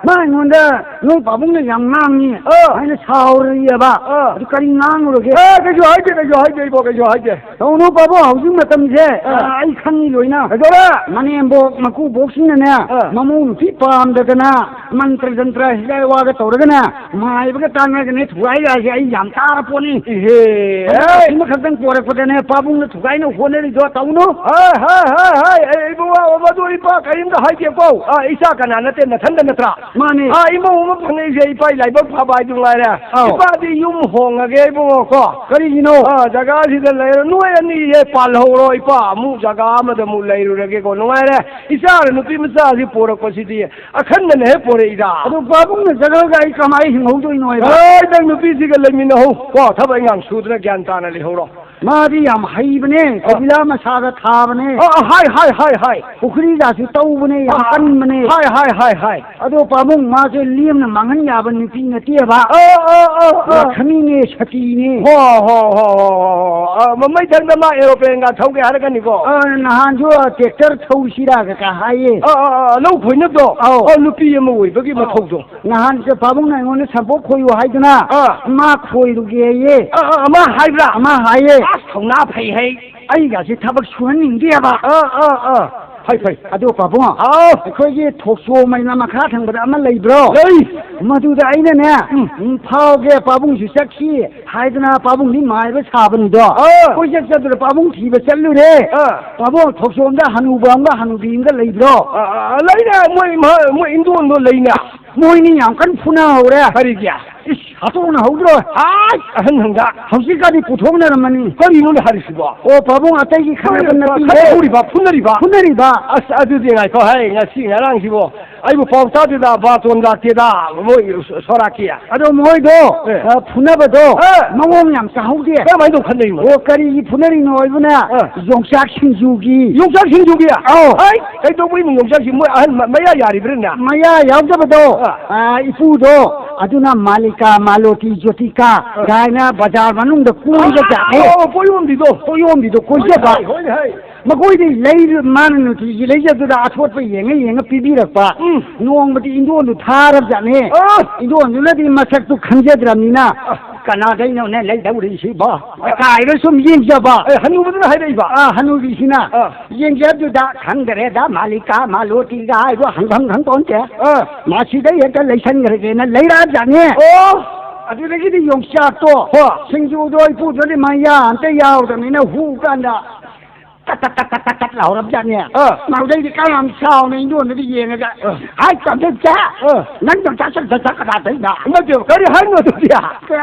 ꯃꯥ ꯑꯩꯉꯣꯟꯗ ꯅꯣꯏ ꯄꯥꯕꯨꯡꯅ ꯌꯥꯝ ꯉꯥꯡꯉꯤ ꯑꯥ꯫ ꯍꯥꯏꯅ ꯁꯥꯎꯔꯤꯑꯕ꯫ ꯑꯥ꯫ ꯑꯗꯨ ꯀꯔꯤ ꯉꯥꯡꯉꯨꯔꯒꯦ? ꯑꯦ, ꯀꯩꯁꯨ ꯍꯥꯏꯗꯦ, ꯀꯩꯁꯨ ꯍꯥꯏꯗꯦ, ꯏꯕꯣ, ꯀꯩꯁꯨ ꯍꯥꯏꯗꯦ꯫ ꯇꯧꯅꯨ ꯄꯥꯕꯨꯡ, ꯍꯧꯖꯤꯛ ꯃꯇꯝꯁꯦ, ꯑꯥ꯫ ꯑ, ꯑꯩ ꯈꯪꯉꯤ ꯂꯣꯏꯅ꯫ ꯀꯩꯗꯧꯔꯦ? ꯃꯅꯦꯝꯕꯣꯛ ꯃꯀꯨꯕꯣꯛꯁꯤꯡꯅꯅꯦ, ꯑꯥ꯫ ꯃꯃꯧ ꯅꯨꯄꯤ ꯄꯥꯝꯗꯗꯅ ꯃꯟꯇ꯭ꯔ ꯖꯟꯇ꯭ꯔ ꯍꯤꯒꯥꯏ ꯋꯥꯒ ꯇꯧꯔꯒꯅꯦ, ꯃꯥꯏꯕꯒ ꯇꯥꯟꯅꯒꯅꯦ, ꯊꯨꯒꯥꯏꯒꯥꯏꯁꯦ ꯑꯩ ꯌꯥꯝ ꯇꯥꯔ ꯄꯣꯠꯅꯤ꯫ ꯏꯍꯦ! ꯍꯟꯗꯛ ꯑꯁꯤꯃꯈꯛꯇꯪ ꯄꯣꯔꯛꯄꯗꯅꯦ, ꯄꯥꯕꯨꯡꯅ ꯊꯨꯒꯥꯏꯅ ꯍꯣꯠꯅꯔꯤꯗꯣ ꯇꯧꯅꯨ꯫ ꯍꯥꯏ, ꯍꯥꯏ, ꯍꯥꯏ, ꯑꯩ ꯏꯕꯨꯡꯉꯣ, ꯃꯗꯨ ꯏꯄꯥ ꯀꯔꯤꯝꯇ ꯍꯥꯏꯗꯦꯀꯣ꯫ ꯑ, ꯏꯆꯥ ꯀꯅꯥ ꯅꯠꯇꯦ, ꯅꯊꯟꯗ ꯅꯠꯇ꯭ꯔꯥ? ꯃꯥꯅꯦ꯫ ꯑꯥ, ꯏꯃꯧ ꯑꯃ ꯐꯪꯉꯛꯏꯁꯦ ꯏꯄꯥ ꯂꯥꯏꯕꯛ ꯐꯕ ꯍꯥꯏꯗꯨ ꯉꯥꯏꯔꯦ꯫ ꯑꯥꯎ꯫ ꯏꯄꯥꯗꯤ ꯌꯨꯝ ꯍꯣꯡꯉꯒꯦ ꯏꯕꯨꯡꯉꯣ ꯀꯣ꯫ ꯀꯔꯤꯒꯤꯅꯣ? ꯑꯥ, ꯖꯒꯥꯁꯤꯗ ꯂꯩꯔꯣ꯫ ꯅꯣꯏ ꯑꯅꯤꯁꯦ ꯄꯥꯜꯍꯧꯔꯣ ꯏꯄꯥ꯫ ꯑꯃꯨꯛ ꯖꯒꯥ ꯑꯃꯗ ꯑꯃꯨꯛ ꯂꯩꯔꯨꯔꯒꯦꯀꯣ꯫ ꯅꯨꯡꯉꯥꯏꯔꯦ꯫ ꯏꯆꯥꯅ ꯅꯨꯄꯤ ꯃꯆꯥꯁꯤ ꯄꯣꯔꯛꯄꯁꯤꯗꯤ ꯑꯈꯟꯅꯅ ꯍꯦꯛ ꯄꯣꯔꯛꯏꯗ꯫ ꯑꯗꯨ ꯄꯥꯕꯨꯡꯅ ꯆꯠꯈ꯭ꯔꯒ ꯑꯩ ꯀꯃꯥꯏ ꯍꯤꯡꯍꯧꯗꯣꯏꯅꯣ ꯍꯥꯏꯕ? ꯍꯣꯏ, ꯅꯪ ꯅꯨꯄꯤꯁꯤꯒ ꯂꯩꯃꯤꯟꯅꯍꯧ ꯀꯣ꯫ ꯊꯕꯛ ꯏꯪꯈꯥꯡ ꯁꯨꯗꯅ ꯒ꯭ꯌꯥꯟ ꯇꯥꯅ ꯂꯩꯍꯧꯔꯣ꯫ ꯃꯥꯗꯤ ꯌꯥꯝ ꯍꯩꯕꯅꯦ, ꯑ꯫ ꯀꯣꯕꯤꯂꯥ ꯃꯁꯥꯗ ꯊꯥꯕꯅꯦ꯫ ꯑ, ꯑ, ꯍꯥꯏ, ꯍꯥꯏ, ꯍꯥꯏ, ꯍꯥꯏ꯫ ꯄꯨꯈ꯭ꯔꯤꯒꯁꯨ ꯇꯧꯕꯅꯦ, ꯌꯥꯝ ꯑ, ꯀꯟꯕꯅꯦ꯫ ꯍꯥꯏ, ꯍꯥꯏ, ꯍꯥꯏ, ꯍꯥꯏ꯫ ꯑꯗꯣ ꯄꯥꯕꯨꯡ, ꯃꯥꯁꯦ ꯂꯦꯝꯅ ꯃꯥꯡꯍꯟ ꯌꯥꯕ ꯅꯨꯄꯤ ꯅꯠꯇꯦꯕ꯫ ꯑ, ꯑ, ꯑ, ꯑ꯫ ꯂꯛꯈꯃꯤꯅꯦ, ꯁꯇꯤꯅꯦ꯫ ꯍꯣ, ꯍꯣ, ꯍꯣ, ꯍꯣ, ꯍꯣ, ꯍꯣ꯫ ꯑ, ꯃ-, ꯃꯩ ꯊꯪꯗ ꯃꯥ ꯑꯦꯔꯣꯄ꯭ꯂꯦꯟꯒ ꯊꯧꯒꯦ ꯍꯥꯏꯔꯛꯀꯅꯤꯀꯣ꯫ ꯑ, ꯅꯍꯥꯟꯁꯨ ꯇ꯭ꯔꯦꯛꯇꯔ ꯊꯧꯁꯤꯔꯥꯒ ꯀ ꯍꯥꯏꯌꯦ꯫ ꯑ, ꯑ, ꯑ, ꯂꯧ ꯈꯣꯏꯅꯕꯗꯣ? ꯑꯧ꯫ ꯑ, ꯅꯨꯄꯤ ꯑꯃ ꯑꯣꯏꯕꯒꯤ ꯑꯧ꯫ ꯃꯊꯧꯗꯣ꯫ ꯅꯍꯥꯟꯁꯦ ꯄꯥꯕꯨꯡꯅ ꯑꯩꯉꯣꯟꯗ ꯁꯝꯄꯣꯛ ꯈꯣꯏꯌꯨ ꯍꯥꯏꯗꯅ ꯑꯥ꯫ ꯃꯥ ꯈꯣꯏꯔꯨꯒꯦꯌꯦ꯫ ꯑꯥ, ꯑꯥ, ꯑꯃ ꯍꯥꯏꯕ꯭ꯔꯥ? ꯑꯃ ꯍꯥꯏꯌꯦ꯫ ꯑꯁ, ꯊꯧꯅꯥ ꯐꯩ ꯍꯩ꯫ ꯑꯩꯒꯁꯦ ꯊꯕꯛ ꯁꯨꯍꯟꯅꯤꯡꯗꯦꯕ꯫ ꯑꯥ, ꯑꯥ, ꯑꯥ꯫ ꯐꯩ, ꯐꯩ꯫ ꯑꯗꯣ ꯄꯥꯕꯨꯡ, ꯍꯥꯎ꯫ ꯑꯩꯈꯣꯏꯒꯤ ꯊꯣꯛꯆꯣꯝ ꯍꯥꯏꯅ ꯃꯈꯥ ꯊꯪꯕꯗ ꯑꯃ ꯂꯩꯕ꯭ꯔꯣ? ꯂꯩ꯫ ꯃꯗꯨꯗ ꯑꯩꯅꯅꯦ, ꯎꯝ꯫ ꯎꯝ, ꯐꯥꯎꯒꯦ, ꯄꯥꯕꯨꯡꯁꯨ ꯆꯠꯈꯤ ꯍꯥꯏꯗꯅ ꯄꯥꯕꯨꯡꯗꯤ ꯃꯥꯏꯕ ꯁꯥꯕꯅꯤꯗꯣ꯫ ꯑꯥ꯫ ꯀꯣꯏꯆꯠ ꯆꯠꯇꯅ ꯄꯥꯕꯨꯡ ꯊꯤꯕ ꯆꯠꯂꯨꯔꯦ꯫ ꯑꯥ꯫ ꯄꯥꯕꯨꯡ, ꯊꯣꯛꯆꯣꯝꯗ ꯍꯅꯨꯕ ꯑꯃꯒ ꯍꯅꯨꯕꯤ ꯑꯃꯒ ꯂꯩꯕ꯭ꯔꯣ? ꯑꯥ, ꯑꯥ, ꯑꯥ, ꯂꯩꯅꯦ, ꯃꯣꯏ, ꯃꯣꯏ, ꯃꯣꯏ ꯏꯟꯗꯣꯟꯗꯣ ꯂꯩꯅꯦ꯫ ꯃꯣꯏꯅꯤ ꯌꯥꯝ ꯀꯟꯅ ꯐꯨꯅꯍꯧꯔꯦ꯫ ꯀꯔꯤꯒꯤ? ꯏꯁ, ꯍꯥꯠꯇꯣꯛꯅꯍꯧꯗ꯭ꯔꯣ? ꯍꯥꯏ, ꯑꯍꯟ ꯍꯪꯗ꯫ ꯍꯧꯖꯤꯛꯀꯥꯟꯗꯤ ꯄꯨꯊꯣꯛꯅꯔꯝꯃꯅꯤ꯫ ꯀꯔꯤꯅꯣꯅꯦ ꯍꯥꯏꯔꯤꯁꯤꯕꯣ? ꯑꯣ, ꯄꯥꯕꯨꯡ, ꯑꯇꯩꯒꯤ ꯈꯠꯅꯕ ꯀꯔꯤ ꯅꯠꯇꯦꯍꯦ꯫ ꯈꯠꯅꯍꯧꯔꯤꯕ, ꯐꯨꯅꯔꯤꯕ? ꯐꯨꯅꯔꯤꯕ꯫ ꯑꯁ, ꯑꯗꯨꯗꯤ ꯉꯥꯏꯈꯣ, ꯍꯥꯏ, ꯉꯁꯤ ꯉꯔꯥꯡꯁꯤꯕꯣ ꯑꯩꯕꯨ ꯄꯥꯎ ꯇꯥꯗꯦꯗ, ꯕꯥꯇꯣꯟ ꯂꯥꯛꯇꯦꯗ, ꯃꯣꯏ ꯁꯣꯔꯥꯛꯀꯤ꯫ ꯑꯗꯣ ꯃꯣꯏꯗꯣ, ꯑꯦ꯫ ꯑ, ꯐꯨꯅꯕꯗꯣ ꯑꯦ꯫ ꯃꯑꯣꯡ ꯌꯥꯝ ꯇꯥꯍꯧꯗꯦ꯫ ꯀꯔꯝꯍꯥꯏꯅ ꯇꯧ ꯈꯠꯅꯔꯤꯅꯣ? ꯑꯣ, ꯀꯔꯤꯒꯤ ꯐꯨꯅꯔꯤꯅꯣ ꯍꯥꯏꯕꯅ ꯑꯦ꯫ ꯌꯣꯡꯆꯥꯛ ꯁꯤꯡꯖꯨꯒꯤ꯫ ꯌꯣꯡꯆꯥꯛ ꯁꯤꯡꯖꯨꯒꯤ? ꯑꯧ꯫ ꯍꯩ, ꯀꯩꯗꯧꯕꯩꯅꯣ ꯌꯣꯡꯆꯥꯛ ꯁꯤꯡꯖꯨ? ꯃꯣꯏ ꯑꯍꯟ ꯃ-, ꯃꯌꯥ ꯌꯥꯔꯤꯕ꯭ꯔꯥꯅꯦ? ꯃꯌꯥ ꯌꯥꯎꯗꯕꯗꯣ, ꯑꯥ꯫ ꯑ, ꯏꯄꯨꯗꯣ, ꯑꯗꯨꯅ ꯃꯥꯂꯤꯀꯥ, ꯃꯥꯂꯣꯇꯤ, ꯖꯣꯇꯤꯀꯥ ꯑꯥ꯫ ꯀꯥꯏꯅ ꯕꯖꯥꯔ ꯃꯅꯨꯡꯗ ꯀꯣꯏꯕ ꯖꯥꯠꯅꯦ꯫ ꯑꯣ, ꯄꯣꯌꯣꯝꯕꯤꯗꯣ꯫ ꯄꯣꯌꯣꯝꯕꯤꯗꯣ ꯀꯣꯏꯖꯕ꯫ ꯍꯣꯏ, ꯍꯣꯏ, ꯍꯣꯏ꯫ ꯃꯈꯣꯏꯗꯤ ꯂꯩ-, ꯃꯥꯅ ꯅꯨꯡꯇꯤꯒꯤ ꯂꯩꯖꯕꯗꯨꯗ ꯑꯊꯣꯠꯄ ꯌꯦꯡꯉ ꯌꯦꯡꯉ ꯄꯤꯕꯤꯔꯛꯄ꯫ ꯎꯝ꯫ ꯅꯣꯡꯃꯗꯤ ꯏꯟꯗꯣꯟꯗꯨ ꯊꯥꯔꯕꯖꯥꯠꯅꯦ꯫ ꯑꯥ꯫ ꯏꯟꯗꯣꯟꯗꯨꯅꯗꯤ ꯃꯁꯛꯇꯨ ꯈꯪꯖꯗ꯭ꯔꯕꯅꯤꯅ, ꯑꯥ꯫ "ꯀꯅꯥꯗꯩꯅꯣꯅꯦ ꯂꯩꯗꯧꯔꯤꯁꯤꯕꯣ?" ꯑꯥ꯫ ꯀꯥꯏꯅ ꯁꯨꯝ ꯌꯦꯡꯖꯕ꯫ ꯑꯦ, ꯍꯅꯨꯕꯗꯨꯅ ꯍꯥꯏꯔꯛꯏꯕ? ꯑꯥ, ꯍꯅꯨꯕꯤꯁꯤꯅ꯫ ꯑꯥ꯫ ꯌꯦꯡꯖꯕꯗꯨꯗ, "ꯈꯪꯗꯔꯦꯗ, ꯃꯥꯂꯤꯀꯥ, ꯃꯥꯂꯣꯇꯤꯒ ꯍꯥꯏꯕ ꯍꯪꯐꯝ ꯈꯪꯄꯣꯟꯇꯦ꯫ ꯑꯥ꯫ ꯃꯁꯤꯗꯩ ꯍꯦꯛꯇ ꯂꯩꯁꯟꯈ꯭ꯔꯒꯦꯅ" ꯂꯩꯔꯛꯑꯖꯥꯠꯅꯦ꯫ ꯑꯣ꯫ ꯑꯗꯨꯗꯒꯤꯗꯤ ꯌꯣꯡꯆꯥꯛꯇꯣ ꯍꯣ꯫ ꯁꯤꯡꯖꯨꯗꯣ ꯏꯄꯨꯗꯨꯗꯤ ꯃꯌꯥ ꯑꯝꯇ ꯌꯥꯎꯗꯕꯅꯤꯅ ꯍꯨ ꯀꯥꯟꯗ ꯇꯠ ꯇꯠ ꯇꯠ ꯇꯠ ꯇꯠ ꯇꯠ ꯂꯥꯎꯔꯕꯖꯥꯠꯅꯦ꯫ ꯑꯥ꯫ ꯃꯗꯩꯗꯤ ꯀꯌꯥꯝ ꯆꯥꯎꯅ ꯏꯟꯗꯣꯟꯗꯨꯗ ꯌꯦꯡꯉꯒ, ꯑꯥ꯫ "ꯍꯥꯏ, ꯇꯝꯆꯠꯁꯦ, ꯑꯥ꯫ ꯅꯪ ꯇꯝꯆꯠ ꯆꯠ ꯆꯠ ꯀꯗꯥꯏꯗꯩꯅꯣ?" ꯅꯠꯇꯦꯕ, ꯀꯔꯤ ꯍꯥꯏꯅꯣ ꯑꯗꯨꯗꯤ?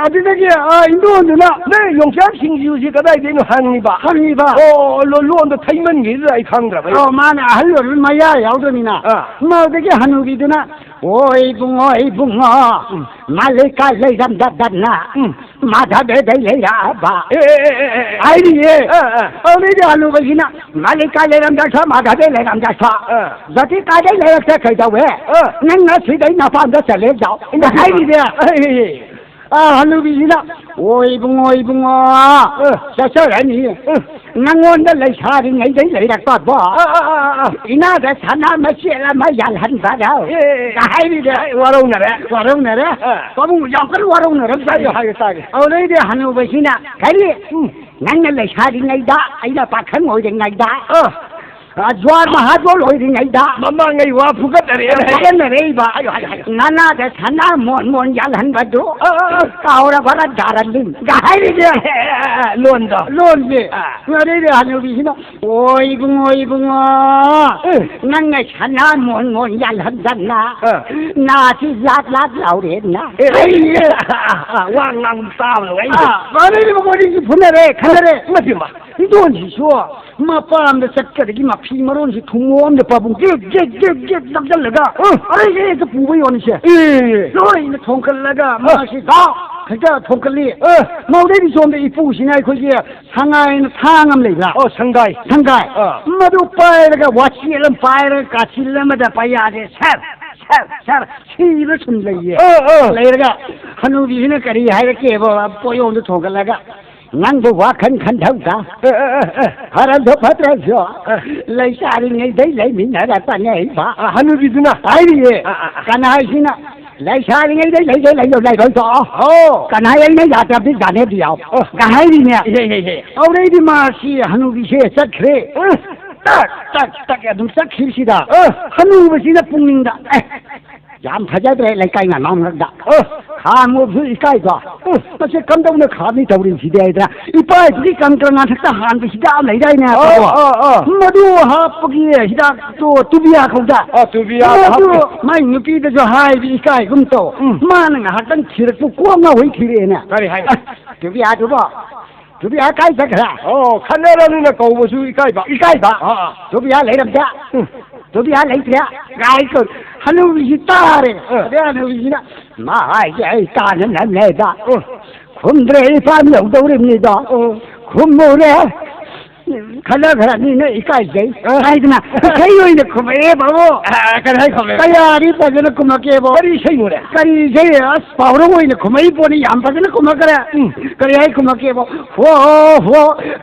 ꯑꯗꯨꯗꯒꯤ, ꯑꯥ, ꯏꯟꯗꯣꯟꯗꯨꯅ, "ꯅꯣꯏ ꯌꯣꯡꯆꯥꯛ ꯁꯤꯡꯖꯨꯁꯤ ꯀꯗꯥꯏꯗꯩꯅꯣ?" ꯍꯪꯉꯤꯕ꯫ ꯍꯪꯉꯤꯕ꯫ ꯑꯣ, ꯂꯣ-, ꯂꯣꯟꯗꯣ ꯊꯩꯃꯟꯈꯤꯗꯨꯗ ꯑꯩ ꯈꯪꯗ꯭ꯔꯕ ꯑꯩ꯫ ꯑꯣ, ꯃꯥꯅ ꯑꯍꯜ ꯑꯣꯏꯔꯕꯅꯤꯅ ꯃꯌꯥ ꯌꯥꯎꯗꯕꯅꯤꯅ꯫ ꯑꯥ꯫ ꯃꯗꯒꯤ ꯍꯅꯨꯕꯤꯗꯨꯅ, "ꯑꯣ ꯏꯕꯨꯡꯉꯣ, ꯏꯕꯨꯡꯉꯣ, ꯎꯝ꯫ ꯃꯥꯂꯩꯀꯥ ꯂꯩꯔꯝꯗꯗꯅ ꯎꯝ꯫ ꯃꯥꯙꯕꯦꯗꯩ ꯂꯩꯔꯛꯑꯕ" ꯑꯦ, ꯑꯦ, ꯑꯦ, ꯑꯦ, ꯑꯦ꯫ ꯍꯥꯏꯔꯤꯌꯦ꯫ ꯑꯥ, ꯑꯥ꯫ ꯑꯗꯩꯗꯤ ꯍꯅꯨꯕꯁꯤꯅ, "ꯃꯥꯂꯩꯀꯥ ꯂꯩꯔꯝꯗ꯭ꯔꯁꯨ, ꯃꯥꯙꯕꯦ ꯂꯩꯔꯝꯗ꯭ꯔꯁꯨ, ꯑꯥ꯫ ꯖꯣꯇꯤ ꯀꯥꯗꯩ ꯂꯩꯔꯛꯇ ꯀꯩꯗꯧꯋꯦ? ꯑꯥ꯫ ꯅꯪ ꯉꯁꯤꯗꯩ ꯅꯄꯥꯝꯗ ꯆꯠꯂꯦ ꯌꯥꯎ" ꯏꯃꯥ, ꯍꯥꯏꯔꯤꯅꯦ꯫ ꯑꯦ, ꯑꯦ, ꯑꯦ꯫ ꯑꯥ, ꯍꯅꯨꯕꯤꯁꯤꯅ, "ꯑꯣ ꯏꯕꯨꯡꯉꯣ, ꯏꯕꯨꯡꯉꯣ, ꯑꯥ꯫ ꯆꯠꯆꯔꯅꯤ꯫ ꯑꯥ꯫ ꯅꯪꯉꯣꯟꯗ ꯂꯩꯁꯥꯔꯤꯉꯩꯗꯩ ꯂꯩꯔꯛꯄꯕꯣ꯫ ꯑꯥ, ꯑꯥ, ꯑꯥ, ꯑꯥ, ꯑꯥ꯫ ꯏꯅꯥꯗ ꯁꯅꯥ ꯃꯆꯦꯠ ꯑꯃ ꯌꯥꯜꯍꯟꯕꯔꯣ?" ꯑꯦ, ꯑꯦ, ꯑꯦ꯫ ꯍꯥꯏꯔꯤꯗ꯫ ꯑꯦ, ꯋꯥꯔꯧꯅꯔꯦ꯫ ꯋꯥꯔꯧꯅꯔꯦ꯫ ꯑꯥ꯫ ꯄꯥꯕꯨꯡ ꯌꯥꯝ ꯀꯟꯅ ꯋꯥꯔꯧꯅꯔꯦ꯫ ꯇꯥꯒꯦ, ꯍꯥꯏꯒꯦ, ꯇꯥꯒꯦ꯫ ꯑꯗꯩꯗꯤ ꯍꯅꯨꯕꯁꯤꯅ, "ꯀꯔꯤ? ꯎꯝ꯫ ꯅꯪꯅ ꯂꯩꯁꯥꯔꯤꯉꯩꯗ, ꯑꯩꯅ ꯄꯥꯈꯪ ꯑꯣꯏꯔꯤꯉꯩꯗ, ꯑꯥ꯫ ꯑ, ꯖ꯭ꯋꯥꯔ ꯃꯍꯥꯖꯣꯟ ꯑꯣꯏꯔꯤꯉꯩꯗ, ꯃꯃꯥꯡꯉꯩ ꯋꯥ ꯐꯨꯒꯠꯅꯔꯦꯅ ꯍꯥꯏ꯫ ꯐꯨꯒꯠꯅꯔꯛꯏꯕ꯫ ꯍꯥꯏꯌꯣ, ꯍꯥꯏꯌꯣ, ꯍꯥꯏꯌꯣ꯫ ꯅꯅꯥꯗ ꯁꯅꯥ ꯃꯣꯟ ꯃꯣꯟ ꯌꯥꯜꯍꯟꯕꯗꯨ ꯑꯥ, ꯑꯥ, ꯑꯥ꯫ ꯀꯥꯎꯔꯕꯔꯥ, ꯗꯥꯔꯂꯤꯡꯒ ꯍꯥꯏꯔꯤꯁꯦ?" ꯑꯦ, ꯑꯦ, ꯑꯦ, ꯑꯦ, ꯂꯣꯟꯗꯣ꯫ ꯂꯣꯟꯁꯦ꯫ ꯑꯥ꯫ ꯑꯗꯩꯗꯤ ꯍꯅꯨꯕꯤꯁꯤꯅ, "ꯑꯣ ꯏꯕꯨꯡꯉꯣ, ꯏꯕꯨꯡꯉꯣ, ꯎꯝ꯫ ꯅꯪꯅ ꯁꯅꯥ ꯃꯣꯟ ꯃꯣꯟ ꯌꯥꯜꯍꯟꯗꯅ ꯑꯥ꯫ ꯅꯥꯁꯤ ꯂꯥꯠ ꯂꯥꯠ ꯂꯥꯎꯔꯦꯅ"꯫ ꯑꯦ, ꯑꯩ, ꯑꯦ, ꯑꯥ, ꯑꯥ, ꯑꯥ, ꯋꯥ ꯉꯥꯡ ꯇꯥꯕꯗꯣ ꯑꯩ꯫ ꯑꯥ, ꯃꯥꯅꯤꯅꯦ, ꯃꯈꯣꯏꯅꯤꯁꯤ ꯐꯨꯅꯔꯦ, ꯈꯟꯅꯔꯦ꯫ ꯃꯁꯤꯃ꯫ ꯏꯟꯗꯣꯟꯁꯤꯁꯨ ꯃꯄꯥꯝꯗ ꯆꯠꯀꯗꯒꯤ ꯃꯐꯤ ꯃꯔꯣꯟꯁꯤ ꯊꯨꯝꯃꯣꯛ ꯑꯝꯗ ꯄꯥꯕꯨꯡ ꯒꯦꯠ, ꯒꯦꯠ, ꯒꯦꯠ, ꯒꯦꯠ ꯅꯞꯁꯜꯂꯒ ꯑꯥ꯫ ꯑꯔꯩ ꯑꯔꯩ ꯍꯦꯛꯇ ꯄꯨꯕ ꯌꯣꯟꯅꯤꯁꯦ꯫ ꯑꯦ꯫ ꯂꯣꯏꯅ ꯊꯣꯡꯀꯠꯂꯒ ꯑꯥ꯫ ꯃꯥꯁꯤ ꯗꯥꯎ ꯍꯦꯛꯇ ꯊꯣꯡꯀꯠꯂꯤ꯫ ꯑꯥ꯫ ꯃꯧꯗꯩꯗꯤ ꯁꯣꯝꯗ ꯏꯄꯨꯁꯤꯅ ꯑꯩꯈꯣꯏꯒꯤ ꯁꯉꯥꯏꯅ ꯊꯥꯡ ꯑꯃ ꯂꯩꯕ꯭ꯔꯥ? ꯑꯣ, ꯁꯪꯒꯥꯏ꯫ ꯁꯪꯒꯥꯏ꯫ ꯑꯥ꯫ ꯃꯗꯨ ꯄꯥꯏꯔꯒ ꯋꯥꯆꯦꯠ ꯑꯃ ꯄꯥꯏꯔꯒ ꯀꯥꯆꯤꯜ ꯑꯃꯗ ꯄꯩꯌꯥꯁꯦ ꯁꯔ, ꯁꯔ, ꯁꯔ ꯁꯤꯕ ꯁꯨꯝ ꯂꯩꯌꯦ꯫ ꯑꯥ, ꯑꯥ꯫ ꯂꯩꯔꯒ ꯍꯅꯨꯕꯤꯁꯤꯅ ꯀꯔꯤ ꯍꯥꯏꯔꯛꯀꯦꯕ ꯄꯣꯌꯣꯝꯗꯣ ꯊꯣꯡꯒꯠꯂꯒ? "ꯅꯪꯕꯨ ꯋꯥꯈꯜ ꯈꯟꯊꯧꯗ꯫ ꯑꯦ, ꯑꯦ, ꯑꯦ, ꯑꯦ꯫ ꯐꯔꯁꯨ ꯐꯠꯇ꯭ꯔꯁꯨ ꯑꯦ꯫ ꯂꯩꯁꯥꯔꯤꯉꯩꯗꯩ ꯂꯩꯃꯤꯟꯅꯔꯛꯄꯅꯦ ꯏꯕ"꯫ ꯑ, ꯍꯅꯨꯕꯤꯗꯨꯅ? ꯍꯥꯏꯔꯤꯌꯦ꯫ ꯑ, ꯑ, ꯑ꯫ ꯀꯅꯥ ꯍꯥꯏꯁꯤꯅ ꯂꯩꯁꯥꯔꯤꯉꯩꯗꯩ ꯂꯩꯗꯩ ꯂꯩꯗꯧ ꯂꯩꯔꯣꯏꯗꯣ? ꯑꯣ꯫ ꯀꯅꯥ ꯑꯩꯅ ꯌꯥꯗ꯭ꯔꯕꯗꯤ ꯌꯥꯅꯦꯗꯤ ꯌꯥꯎ꯫ ꯑꯣ꯫ ꯀ ꯍꯥꯏꯔꯤꯅꯦ꯫ ꯏꯍꯦ, ꯏꯍꯦ, ꯏꯍꯦ꯫ ꯑꯧꯔꯩꯗꯤ ꯃꯥꯁꯤ ꯍꯅꯨꯕꯤꯁꯦ ꯆꯠꯈ꯭ꯔꯦ꯫ ꯑ꯫ ꯇꯛ, ꯇꯛ, ꯇꯛ ꯑꯗꯨꯝ ꯆꯠꯈꯤꯕꯁꯤꯗ ꯑ꯫ ꯍꯅꯨꯕꯁꯤꯅ ꯄꯨꯛꯅꯤꯡꯗ, "ꯑꯦ, ꯌꯥꯝ ꯐꯖꯗ꯭ꯔꯦ ꯂꯩꯀꯥꯏ ꯉꯥꯅꯥꯝ ꯉꯛꯇ꯫ ꯑ꯫ ꯈꯥꯡꯕꯁꯨ ꯏꯀꯥꯏꯕ꯫ ꯎꯝ꯫ ꯃꯁꯤ ꯀꯝꯗꯧꯅ ꯈꯥꯝꯅꯤ ꯇꯧꯔꯤꯁꯤꯗꯤ ꯍꯥꯏꯗ꯭ꯔꯥ? ꯏꯄꯥ ꯏꯄꯨꯒꯤ ꯀꯪꯀ꯭ꯔ ꯉꯥꯊꯛꯇ ꯍꯥꯟꯕ ꯍꯤꯗꯥꯛ ꯑꯃ ꯂꯩꯗꯥꯏꯅꯦ ꯑ, ꯑꯕꯣ? ꯑ, ꯑ꯫ ꯃꯗꯨ ꯍꯥꯞꯄꯒꯤ ꯍꯤꯗꯥꯛꯇꯣ ꯇꯨꯕꯤꯌꯥ ꯀꯧꯗ꯫ ꯑ, ꯇꯨꯕꯤꯌꯥ ꯃꯗꯨ ꯍꯥꯞꯄꯤ꯫ ꯃꯥꯏ ꯅꯨꯄꯤꯗꯁꯨ ꯍꯥꯏꯕ ꯏꯀꯥꯏꯒꯨꯝ ꯇꯧ꯫ ꯎꯝ꯫ ꯃꯥꯅ ꯉꯥꯏꯍꯥꯛꯇꯪ ꯊꯤꯔꯛꯄ ꯀꯣꯛ ꯉꯥꯎꯍꯩ ꯊꯤꯔꯛꯑꯦꯅꯦ꯫ ꯀꯔꯤ ꯍꯥꯏꯅꯣ? ꯑꯁ, ꯇꯨꯕꯤꯌꯥꯗꯨꯕꯣ꯫ ꯇꯨꯕꯤꯌꯥ ꯀꯥꯏ ꯆꯠꯈ꯭ꯔꯦ? ꯑꯣ, ꯈꯠꯅꯔꯕꯅꯤꯅ ꯀꯧꯕꯁꯨ ꯏꯀꯥꯏꯕ꯫ ꯏꯀꯥꯏꯕ? ꯑꯥ, ꯑꯥ꯫ ꯇꯨꯕꯤꯌꯥ ꯂꯩꯔꯝꯗꯦ꯫ ꯎꯝ꯫ ꯇꯨꯕꯤꯌꯥ ꯂꯩꯇ꯭ꯔꯦ꯫ ꯉꯥꯏꯈꯣ꯫ ꯍꯅꯨꯕꯤꯁꯤ ꯇꯥꯔꯦ꯫ ꯑꯥ꯫ ꯑꯗꯩ ꯍꯅꯨꯕꯤꯁꯤꯅ, "ꯃꯥ ꯍꯥꯏꯁꯦ ꯑꯩ ꯇꯥꯟꯅꯅꯕꯅꯦꯗ꯫ ꯎꯝ꯫ ꯈꯨꯝꯗ꯭ꯔꯦ, ꯑꯩ ꯏꯄꯥꯝ ꯌꯧꯗꯧꯔꯤꯕꯅꯤꯗ꯫ ꯎꯝ꯫ ꯈꯨꯝꯃꯨꯔꯦ꯫ ꯈꯠꯅꯈ꯭ꯔ ꯃꯤꯅ ꯏꯀꯥꯏꯖꯩ" ꯑꯥ꯫ ꯍꯥꯏꯗꯅ ꯏꯁꯩ ꯑꯣꯏꯅ ꯈꯨꯝꯃꯛꯑꯦ, ꯕꯥꯕꯨ꯫ ꯑꯥ, ꯀꯔꯤ ꯍꯥꯏ ꯈꯨꯝꯃꯦ? ꯀꯌꯥꯗꯤ ꯐꯖꯅ ꯈꯨꯝꯃꯛꯀꯦꯕꯣ꯫ ꯀꯔꯤ ꯏꯁꯩꯅꯣꯅꯦ? ꯀꯔꯤ ꯏꯁꯩ? ꯑꯁ, ꯄꯥꯎꯔꯧ ꯑꯣꯏꯅ ꯈꯨꯝꯃꯛꯏ ꯄꯣꯠꯅꯤ, ꯌꯥꯝ ꯐꯖꯅ ꯈꯨꯝꯃꯛꯈ꯭ꯔꯦ꯫ ꯎꯝ꯫ ꯀꯔꯤ ꯍꯥꯏ ꯈꯨꯝꯃꯛꯀꯦꯕꯣ? "ꯍꯣ, ꯍꯣ,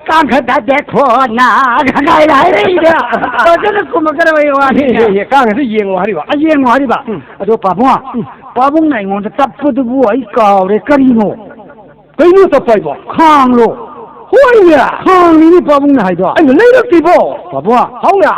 ꯀꯥꯡꯈꯠ ꯊꯥꯗꯦ ꯈꯣꯟꯅ" ꯀꯥꯏꯅ ꯍꯥꯏꯔꯛꯏꯗ꯫ ꯐꯖꯅ ꯈꯨꯝꯃꯛꯈ꯭ꯔꯕ ꯋꯥꯅꯤ꯫ ꯑꯦ, ꯑꯦ, ꯑꯦ, ꯀꯥꯡꯈꯠꯁꯦ ꯌꯦꯡꯉꯣ ꯍꯥꯏꯔꯤꯕ? ꯑ, ꯌꯦꯡꯉꯣ ꯍꯥꯏꯔꯤꯕ꯫ ꯎꯝ꯫ ꯑꯗꯣ ꯄꯥꯕꯨꯡ, ꯎꯝ꯫ ꯄꯥꯕꯨꯡꯅ ꯑꯩꯉꯣꯟꯗ ꯇꯞꯄꯗꯨꯕꯨ ꯑꯩ ꯀꯥꯎꯔꯦ꯫ ꯀꯔꯤꯅꯣ? ꯀꯩꯅꯣ ꯇꯞꯄ ꯍꯥꯏꯕꯣ? ꯈꯥꯡꯂꯣ꯫ ꯍꯣꯏꯅꯦ! ꯈꯥꯡꯅꯤꯅꯦ ꯄꯥꯕꯨꯡꯅ ꯍꯥꯏꯗꯣ꯫ ꯑꯩꯅ ꯂꯩꯔꯛꯇ꯭ꯔꯤꯕꯣ? ꯄꯥꯕꯨꯡ꯫ ꯍꯧꯅ꯫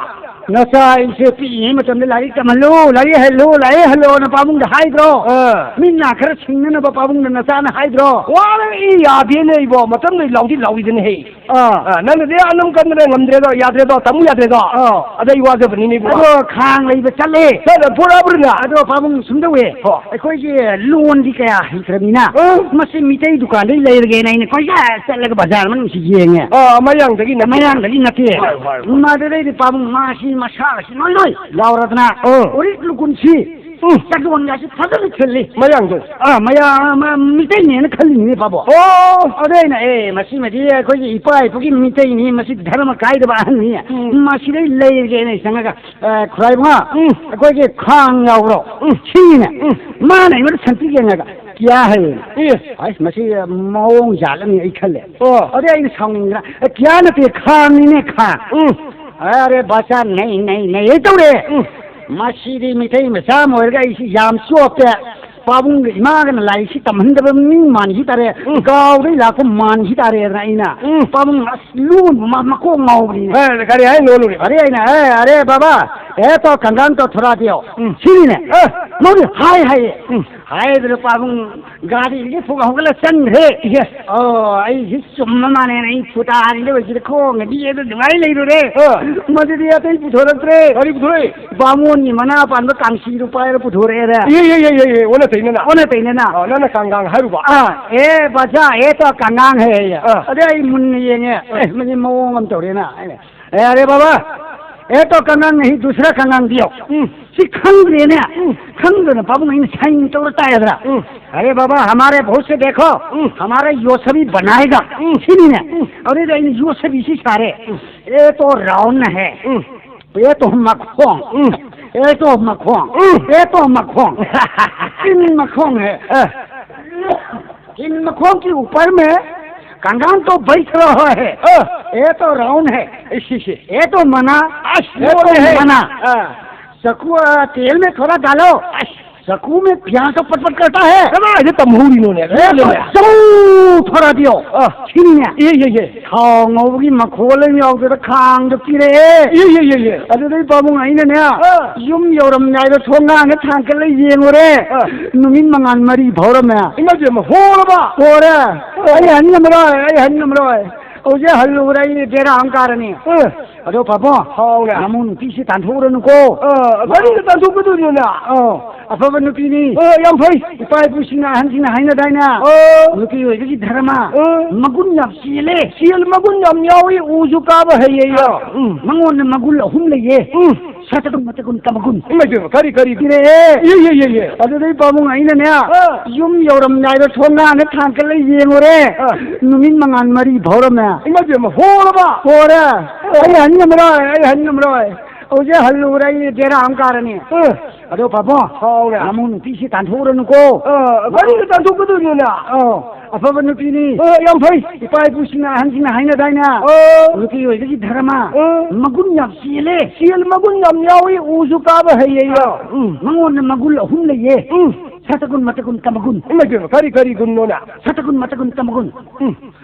ꯅꯆꯥ ꯑꯩꯁꯦ ꯄꯤꯛꯏꯉꯩ ꯃꯇꯝꯗ ꯂꯥꯏꯔꯤꯛ ꯇꯝꯍꯜꯂꯨ, ꯂꯥꯏꯔꯤꯛ ꯍꯩꯍꯜꯂꯨ, ꯂꯥꯏꯔꯤꯛ ꯍꯩꯍꯜꯂꯣꯅ ꯄꯥꯕꯨꯡꯗ ꯍꯥꯏꯗ꯭ꯔꯣ? ꯑꯥ꯫ ꯃꯤꯠ ꯅꯥ ꯈꯔ ꯁꯤꯡꯅꯅꯕ ꯄꯥꯕꯨꯡꯗ ꯅꯆꯥꯅ ꯍꯥꯏꯗ꯭ꯔꯣ? ꯋꯥꯔꯒ ꯏ ꯌꯥꯗꯦꯅꯦ ꯏꯕꯣ, ꯃꯇꯝꯗ ꯂꯥꯎꯗꯤ ꯂꯥꯎꯔꯤꯗꯅ ꯍꯦ꯫ ꯑꯥ꯫ ꯑꯥ, ꯅꯪꯅꯗꯤ ꯑꯅꯝ ꯀꯟꯗꯅ ꯉꯝꯗ꯭ꯔꯦꯗꯣ, ꯌꯥꯗ꯭ꯔꯦꯗꯣ, ꯇꯝꯃꯨ ꯌꯥꯗ꯭ꯔꯦꯗꯣ꯫ ꯑꯥ꯫ ꯑꯗ ꯑꯩ ꯋꯥꯖꯕꯅꯤꯅꯦ ꯏꯕꯨꯡꯉꯣ꯫ ꯑꯗꯣ ꯈꯥꯡ ꯂꯩꯕ ꯆꯠꯂꯦ꯫ ꯆꯠꯂ ꯄꯨꯔꯛꯑꯕ꯭ꯔꯥ ꯅꯪ? ꯑꯗꯣ ꯄꯥꯕꯨꯡ ꯁꯨꯝ ꯇꯧꯋꯦ꯫ ꯍꯣ꯫ ꯑꯩꯈꯣꯏꯒꯤ ꯂꯣꯟꯗꯤ ꯀꯌꯥ ꯍꯩꯇ꯭ꯔꯕꯅꯤꯅ, ꯑꯥ꯫ ꯃꯁꯤ ꯃꯤꯇꯩ ꯗꯨꯀꯥꯟꯗꯩ ꯂꯩꯔꯒꯦꯅ ꯑꯩꯅ ꯀꯣꯏꯆꯠ ꯆꯠꯂꯒ ꯕꯖꯥꯔ ꯃꯅꯨꯡꯁꯤ ꯌꯦꯡꯉꯦ꯫ ꯑꯥ, ꯃꯌꯥꯡꯗꯒꯤ ꯅꯠꯇꯦ꯫ ꯃꯌꯥꯡꯗꯒꯤ ꯅꯠꯇꯦ꯫ ꯍꯣꯏ, ꯍꯣꯏ, ꯍꯣꯏ꯫ ꯃꯗꯨꯗꯩꯗꯤ ꯄꯥꯕꯨꯡ ꯃꯥꯁꯤ ꯃꯁꯥꯒꯁꯤ ꯂꯣꯏ ꯂꯣꯏ ꯂꯥꯎꯔꯗꯅ, ꯑꯥ꯫ ꯎꯔꯤꯠ ꯂꯨꯀꯨꯟꯁꯤ ꯎꯝ꯫ ꯆꯟꯗꯣꯟꯒꯁꯤ ꯐꯖꯅ ꯊꯤꯜꯂꯤ꯫ ꯃꯌꯥꯡꯗꯣ? ꯑꯥ, ꯃꯌꯥ-, ꯃ-, ꯃꯤꯇꯩꯅꯦꯅ ꯈꯜꯂꯤꯅꯤꯅꯦ ꯄꯥꯕꯣ꯫ ꯑꯣ! ꯑꯗꯨ ꯑꯩꯅ, "ꯑꯦ, ꯃꯁꯤꯃꯗꯤ ꯑꯩꯈꯣꯏꯒꯤ ꯏꯄꯥ ꯏꯄꯨꯒꯤ ꯃꯤꯇꯩꯅꯤ, ꯃꯁꯤ ꯙꯔꯃ ꯀꯥꯏꯗꯕ ꯑꯍꯟꯅꯤ, ꯎꯝ꯫ ꯃꯁꯤꯗꯩ ꯂꯩꯔꯒꯦꯅ" ꯑꯩ ꯆꯪꯉꯒ, "ꯑ, ꯈꯨꯔꯥꯏꯕꯨꯡꯉꯣ, ꯎꯝ꯫ ꯑꯩꯈꯣꯏꯒꯤ ꯈꯥꯡ ꯌꯥꯎꯕ꯭ꯔꯣ? ꯎꯝ꯫ ꯁꯤꯅꯤꯅꯦ?" ꯎꯝ꯫ ꯃꯥꯅ ꯑꯩꯉꯣꯟꯗ ꯁꯟꯇ꯭ꯔꯤ ꯌꯦꯡꯉꯒ, "ꯀꯌꯥ ꯍꯥꯏꯌꯦꯅ?" ꯑꯦ꯫ ꯑꯁ, ꯃꯁꯤ ꯃꯑꯣꯡ ꯖꯥꯠ ꯑꯃꯅꯤ ꯑꯩ ꯈꯜꯂꯦ꯫ ꯑꯣ꯫ ꯑꯗꯩ ꯑꯩꯅ ꯁꯥꯎꯅꯤꯡꯗꯅ, "ꯑꯦ, ꯀꯌꯥ ꯅꯠꯇꯦ, ꯈꯥꯡꯅꯤꯅꯦ, ꯈꯥꯡ꯫ ꯎꯝ꯫ ꯑꯔꯦ, ꯕꯥꯆꯥ, ꯅꯩ, ꯅꯩ, ꯅꯩ" ꯑꯩ ꯇꯧꯔꯦ꯫ ꯎꯝ꯫ ꯃꯁꯤꯗꯤ ꯃꯤꯇꯩ ꯃꯆꯥ ꯑꯃ ꯑꯣꯏꯔꯒ ꯑꯩꯁꯤ ꯌꯥꯝ ꯆꯣꯞꯄꯦ꯫ ꯄꯥꯕꯨꯡꯒ ꯏꯃꯥꯒꯅ ꯂꯥꯏꯔꯤꯛꯁꯤ ꯇꯝꯍꯟꯗꯕ ꯃꯤ ꯃꯥꯟꯈꯤ ꯇꯥꯔꯦ꯫ ꯎꯝ꯫ ꯒꯥꯎꯗꯩ ꯂꯥꯛꯄ ꯃꯥꯟꯈꯤ ꯇꯥꯔꯦꯅ ꯑꯩꯅ ꯎꯝ꯫ ꯄꯥꯕꯨꯡ ꯑꯁ ꯂꯣꯟꯕ ꯃꯥ ꯃꯀꯣꯛ ꯉꯥꯎꯕꯅꯤꯅꯦ꯫ ꯑꯦ, ꯀꯔꯤ ꯍꯥꯏ ꯂꯣꯜꯂꯨꯔꯦ? ꯑꯔꯦ ꯑꯩꯅ, "ꯑꯦ, ꯑꯔꯦ ꯕꯥꯕꯥ, ꯑꯦ ꯇꯣ ꯀꯪꯒꯥꯟ ꯇꯣ ꯊꯣꯔꯥ ꯗꯤꯌꯣ"꯫ ꯎꯝ꯫ ꯁꯤꯅꯤꯅꯦ꯫ ꯑꯦ꯫ ꯃꯥꯅꯦ, ꯍꯥꯏ ꯍꯥꯏꯌꯦ꯫ ꯎꯝ꯫ ꯍꯥꯏꯗꯅ ꯄꯥꯕꯨꯡ ꯒꯥꯔꯤꯗꯒꯤ ꯐꯨꯛ ꯍꯧꯒꯠꯂ ꯆꯪꯈ꯭ꯔꯦ꯫ ꯏꯍꯦ꯫ ꯑꯣ, ꯑꯩꯁꯤ ꯆꯨꯝꯕ ꯃꯥꯜꯂꯦꯅ ꯑꯩ ꯐꯨꯇꯥ ꯑꯅꯤꯗ ꯑꯣꯏꯁꯤꯗ ꯈꯣꯡꯒ ꯅꯤꯛꯑꯦꯗ ꯅꯨꯡꯉꯥꯏ ꯂꯩꯔꯨꯔꯦ꯫ ꯑ꯫ ꯃꯗꯨꯗꯤ ꯑꯇꯩ ꯄꯨꯊꯣꯔꯛꯇ꯭ꯔꯦ꯫ ꯀꯔꯤ ꯄꯨꯊꯣꯔꯛꯏ? ꯕꯥꯃꯣꯟꯒꯤ ꯃꯅꯥ ꯄꯥꯟꯕ ꯀꯥꯡꯁꯤꯗꯨ ꯄꯥꯏꯔ ꯄꯨꯊꯣꯔꯛꯑꯦꯗ꯫ ꯏꯍꯦ, ꯏꯍꯦ, ꯏꯍꯦ, ꯏꯍꯦ, ꯑꯣꯟꯅ ꯇꯩꯅꯅ꯫ ꯑꯣꯟꯅ ꯇꯩꯅꯅ꯫ ꯑ, ꯅꯪꯅ ꯀꯥꯡꯒꯥꯡ ꯍꯥꯏꯔꯨꯕ꯫ ꯑ, ꯑꯦ, ꯕꯥꯆꯥ, ꯑꯦ, ꯇꯣ ꯀꯥꯡꯒꯥꯡ ꯍꯥꯏ ꯑꯩ꯫ ꯑ꯫ ꯑꯗꯩ ꯑꯩ ꯃꯨꯟꯅ ꯌꯦꯡꯉꯦ꯫ ꯑ꯫ ꯑꯦ, ꯃꯁꯤ ꯃꯑꯣꯡ ꯑꯃ ꯇꯧꯔꯦꯅ꯫ ꯑꯩꯅ, ꯑꯦ, ꯑꯔꯦ ꯕꯥꯕꯥ, ꯑꯦ, ꯇꯣ ꯀꯥꯡꯒꯥꯡ ꯅꯍꯤ ꯗꯨꯁꯔꯥ ꯀꯥꯡꯒꯥꯡ ꯗꯤꯌꯣ꯫ ꯎꯝ꯫ ꯁꯤ ꯈꯪꯗ꯭ꯔꯦꯅꯦ꯫ ꯎꯝ꯫ ꯈꯪꯗꯅ ꯄꯥꯕꯨꯡ ꯑꯩꯅ ꯁꯥꯏꯟ ꯇꯧꯔ ꯇꯥꯏꯗ꯭ꯔꯥ? ꯎꯝ꯫ "ꯑꯔꯦ ꯕꯥꯕꯥ, ꯍꯃꯥꯔꯦ ꯚꯧꯁ ꯁꯦ ꯗꯦꯈꯣ, ꯎꯝ꯫ ꯍꯃꯥꯔꯥ ꯌꯣꯁꯕꯤ ꯕꯅꯥꯏꯒ"꯫ ꯎꯝ꯫ ꯁꯤꯅꯤꯅꯦ꯫ ꯎꯝ꯫ ꯑꯗꯨꯗ ꯑꯩꯅ ꯌꯣꯁꯕꯤ ꯁꯤ ꯁꯥꯔꯦ꯫ ꯎꯝ꯫ ꯑꯦ ꯇꯣ ꯔꯥꯎꯟ ꯍꯦ꯫ ꯎꯝ꯫ ꯑꯦ ꯇꯣ ꯃꯈꯣꯡ꯫ ꯎꯝ꯫ ꯑꯦ ꯇꯣ ꯃꯈꯣꯡ꯫ ꯎꯝ꯫ ꯑꯦ ꯇꯣ ꯃꯈꯣꯡ꯫ ꯇꯤꯟ ꯃꯈꯣꯡ ꯍꯦ꯫ ꯑ꯫ ꯇꯤꯟ ꯃꯈꯣꯡ ꯀꯤ ꯎꯄꯔ ꯃꯦ ꯀꯥꯡꯒꯥꯡ ꯇꯣ ꯕꯩꯊ ꯔꯍꯥ ꯍꯦ꯫ ꯑ꯫ ꯑꯦ ꯇꯣ ꯔꯥꯎꯟ ꯍꯦ꯫ ꯏꯁ, ꯏꯁ, ꯏꯁ꯫ ꯑꯦ ꯇꯣ ꯃꯅꯥ꯫ ꯑꯁ, ꯑꯦ ꯇꯣ ꯂꯣꯏꯔꯦꯍꯦ꯫ ꯃꯅꯥ꯫ ꯑ꯫ ꯆꯀꯨ, ꯑ, ꯇꯦꯜ ꯃꯦ ꯊꯣꯔꯥ ꯗꯥꯂꯣ꯫ ꯑꯁ꯫ ꯆꯀꯨ ꯃꯦ ꯄꯤꯌꯥꯖ ꯇꯣ ꯄꯠ ꯄꯠ ꯀꯔꯇꯥ ꯍꯦ꯫ ꯀꯃꯥꯏꯅ ꯇꯝꯍꯧꯔꯤꯅꯣꯅꯦ? ꯑꯦ ꯇꯣ ꯆꯧ ꯊꯣꯔꯥ ꯗꯤꯌꯣ꯫ ꯑ꯫ ꯁꯤꯅꯤꯅꯦ꯫ ꯏꯍꯦ, ꯏꯍꯦ, ꯏꯍꯦ꯫ ꯊꯥꯎ ꯉꯧꯕꯒꯤ ꯃꯈꯣꯜ ꯑꯃ ꯌꯥꯎꯗꯅ ꯈꯥꯡꯗ ꯄꯤꯔꯛꯑꯦ꯫ ꯏꯍꯦ, ꯏꯍꯦ, ꯏꯍꯦ꯫ ꯑꯗꯨꯗꯩ ꯄꯥꯕꯨꯡ ꯑꯩꯅꯅꯦ, ꯑ꯫ ꯌꯨꯝ ꯌꯧꯔꯝꯗꯥꯏꯗ ꯊꯣꯡꯒꯥꯟꯗ ꯊꯥꯡꯀꯠꯂ ꯌꯦꯡꯉꯨꯔꯦ꯫ ꯑ꯫ ꯅꯨꯃꯤꯠ ꯃꯉꯥꯜ ꯃꯔꯤ ꯐꯥꯎꯔꯝꯃꯦ꯫ ꯏꯃꯥ ꯏꯕꯦꯝꯃ, ꯍꯣꯔꯕ? ꯍꯣꯔꯦ꯫ ꯑ꯫ ꯑꯩ ꯍꯟ ꯉꯝꯃꯔꯣꯏ, ꯑꯩ ꯍꯟ ꯉꯝꯃꯔꯣꯏ꯫ ꯍꯧꯖꯤꯛ ꯍꯜꯂꯨꯕꯗ ꯑꯩ ꯕꯦꯔꯥ ꯑꯃ ꯀꯥꯔꯅꯤ꯫ ꯑ꯫ ꯑꯗꯣ ꯄꯥꯕꯨꯡ, ꯍꯥꯎꯅꯦ꯫ ꯅꯃꯧ ꯅꯨꯄꯤꯁꯤ ꯇꯥꯟꯊꯣꯛꯎꯔꯅꯨꯀꯣ꯫ ꯑ, ꯀꯔꯤꯗ ꯇꯥꯟꯊꯣꯛꯀꯗꯣꯏꯅꯣꯅꯦ? ꯑ꯫ ꯑꯐꯕ ꯅꯨꯄꯤꯅꯤ꯫ ꯑ, ꯌꯥꯝ ꯐꯩ꯫ ꯏꯄꯥ ꯏꯄꯨꯁꯤꯡꯅ, ꯑꯍꯟꯁꯤꯡꯅ ꯍꯥꯏꯅꯗꯥꯏꯅꯦ? ꯑ꯫ ꯅꯨꯄꯤ ꯑꯣꯏꯕꯒꯤ ꯙꯔꯃ꯫ ꯑ꯫ ꯃꯒꯨꯟ ꯌꯥꯝ ꯆꯦꯜꯂꯦ꯫ ꯆꯦꯜ-, ꯃꯒꯨꯟ ꯌꯥꯝ ꯌꯥꯎꯏ, ꯎꯁꯨ ꯀꯥꯕ ꯍꯩꯌꯦ, ꯌꯥ꯫ ꯎꯝ꯫ ꯃꯉꯣꯟꯗ ꯃꯒꯨꯟ ꯑꯍꯨꯝ ꯂꯩꯌꯦ꯫ ꯎꯝ꯫ ꯁꯇꯒꯨꯟ, ꯃꯇꯒꯨꯟ, ꯇꯃꯒꯨꯟ꯫ ꯏꯃꯥ ꯏꯕꯦꯝꯃ, ꯀꯔꯤ, ꯀꯔꯤ? ꯁꯤꯅꯦ꯫ ꯏꯌꯦ, ꯏꯌꯦ, ꯏꯌꯦ꯫ ꯑꯗꯨꯗꯩ ꯄꯥꯕꯨꯡ ꯑꯩꯅꯅꯦ, ꯑ꯫ ꯌꯨꯝ ꯌꯧꯔꯝꯗꯥꯏꯗ ꯊꯣꯡꯒꯥꯟꯗ ꯊꯥꯡꯀꯠꯂ ꯌꯦꯡꯉꯨꯔꯦ꯫ ꯑ꯫ ꯅꯨꯃꯤꯠ ꯃꯉꯥꯜ ꯃꯔꯤ ꯐꯥꯎꯔꯝꯃꯦ꯫ ꯏꯃꯥ ꯏꯕꯦꯝꯃ, ꯍꯣꯔꯕ? ꯍꯣꯔꯦ꯫ ꯑ꯫ ꯑꯩ ꯍꯟ ꯉꯝꯃꯔꯣꯏ, ꯑꯩ ꯍꯟ ꯉꯝꯃꯔꯣꯏ꯫ ꯍꯧꯖꯤꯛ ꯍꯜꯂꯨꯔꯦ, ꯑꯩ ꯕꯦꯔꯥ ꯑꯃ ꯀꯥꯔꯅꯤ꯫ ꯑ꯫ ꯑꯗꯣ ꯄꯥꯕꯨꯡ, ꯍꯥꯎꯅꯦ꯫ ꯅꯃꯧ ꯅꯨꯄꯤꯁꯤ ꯇꯥꯟꯊꯣꯛꯎꯔꯅꯨꯀꯣ꯫ ꯑ, ꯀꯔꯤꯒꯤ ꯇꯥꯟꯊꯣꯛꯀꯗꯣꯏꯅꯣꯅꯦ? ꯑꯧ, ꯑꯐꯕ ꯅꯨꯄꯤꯅꯤ꯫ ꯑ, ꯌꯥꯝ ꯐꯩ꯫ ꯏꯄꯥ ꯏꯄꯨꯁꯤꯡꯅ, ꯑꯍꯟꯁꯤꯡꯅ ꯍꯥꯏꯅꯗꯥꯏꯅꯦ? ꯑ꯫ ꯅꯨꯄꯤ ꯑꯣꯏꯕꯒꯤ ꯙꯔꯃ, ꯑ꯫ ꯃꯒꯨꯟ ꯌꯥꯝ ꯆꯦꯜꯂꯦ꯫ ꯆꯦꯜ-, ꯃꯒꯨꯟ ꯌꯥꯝ ꯌꯥꯎꯏ, ꯎꯁꯨ ꯀꯥꯕ ꯍꯩꯌꯦ, ꯌꯥ꯫ ꯎꯝ, ꯃꯉꯣꯟꯗ ꯃꯒꯨꯟ ꯑꯍꯨꯝ ꯂꯩꯌꯦ꯫ ꯎꯝ꯫ ꯁꯇꯒꯨꯟ, ꯃꯇꯒꯨꯟ, ꯇꯃꯒꯨꯟ꯫ ꯏꯃꯥ ꯏꯕꯦꯝꯃ, ꯀꯔꯤ, ꯀꯔꯤ ꯒꯨꯟꯅꯣꯅꯦ? ꯁꯇꯒꯨꯟ, ꯃꯇꯒꯨꯟ, ꯇꯃꯒꯨꯟ꯫ ꯎꯝ꯫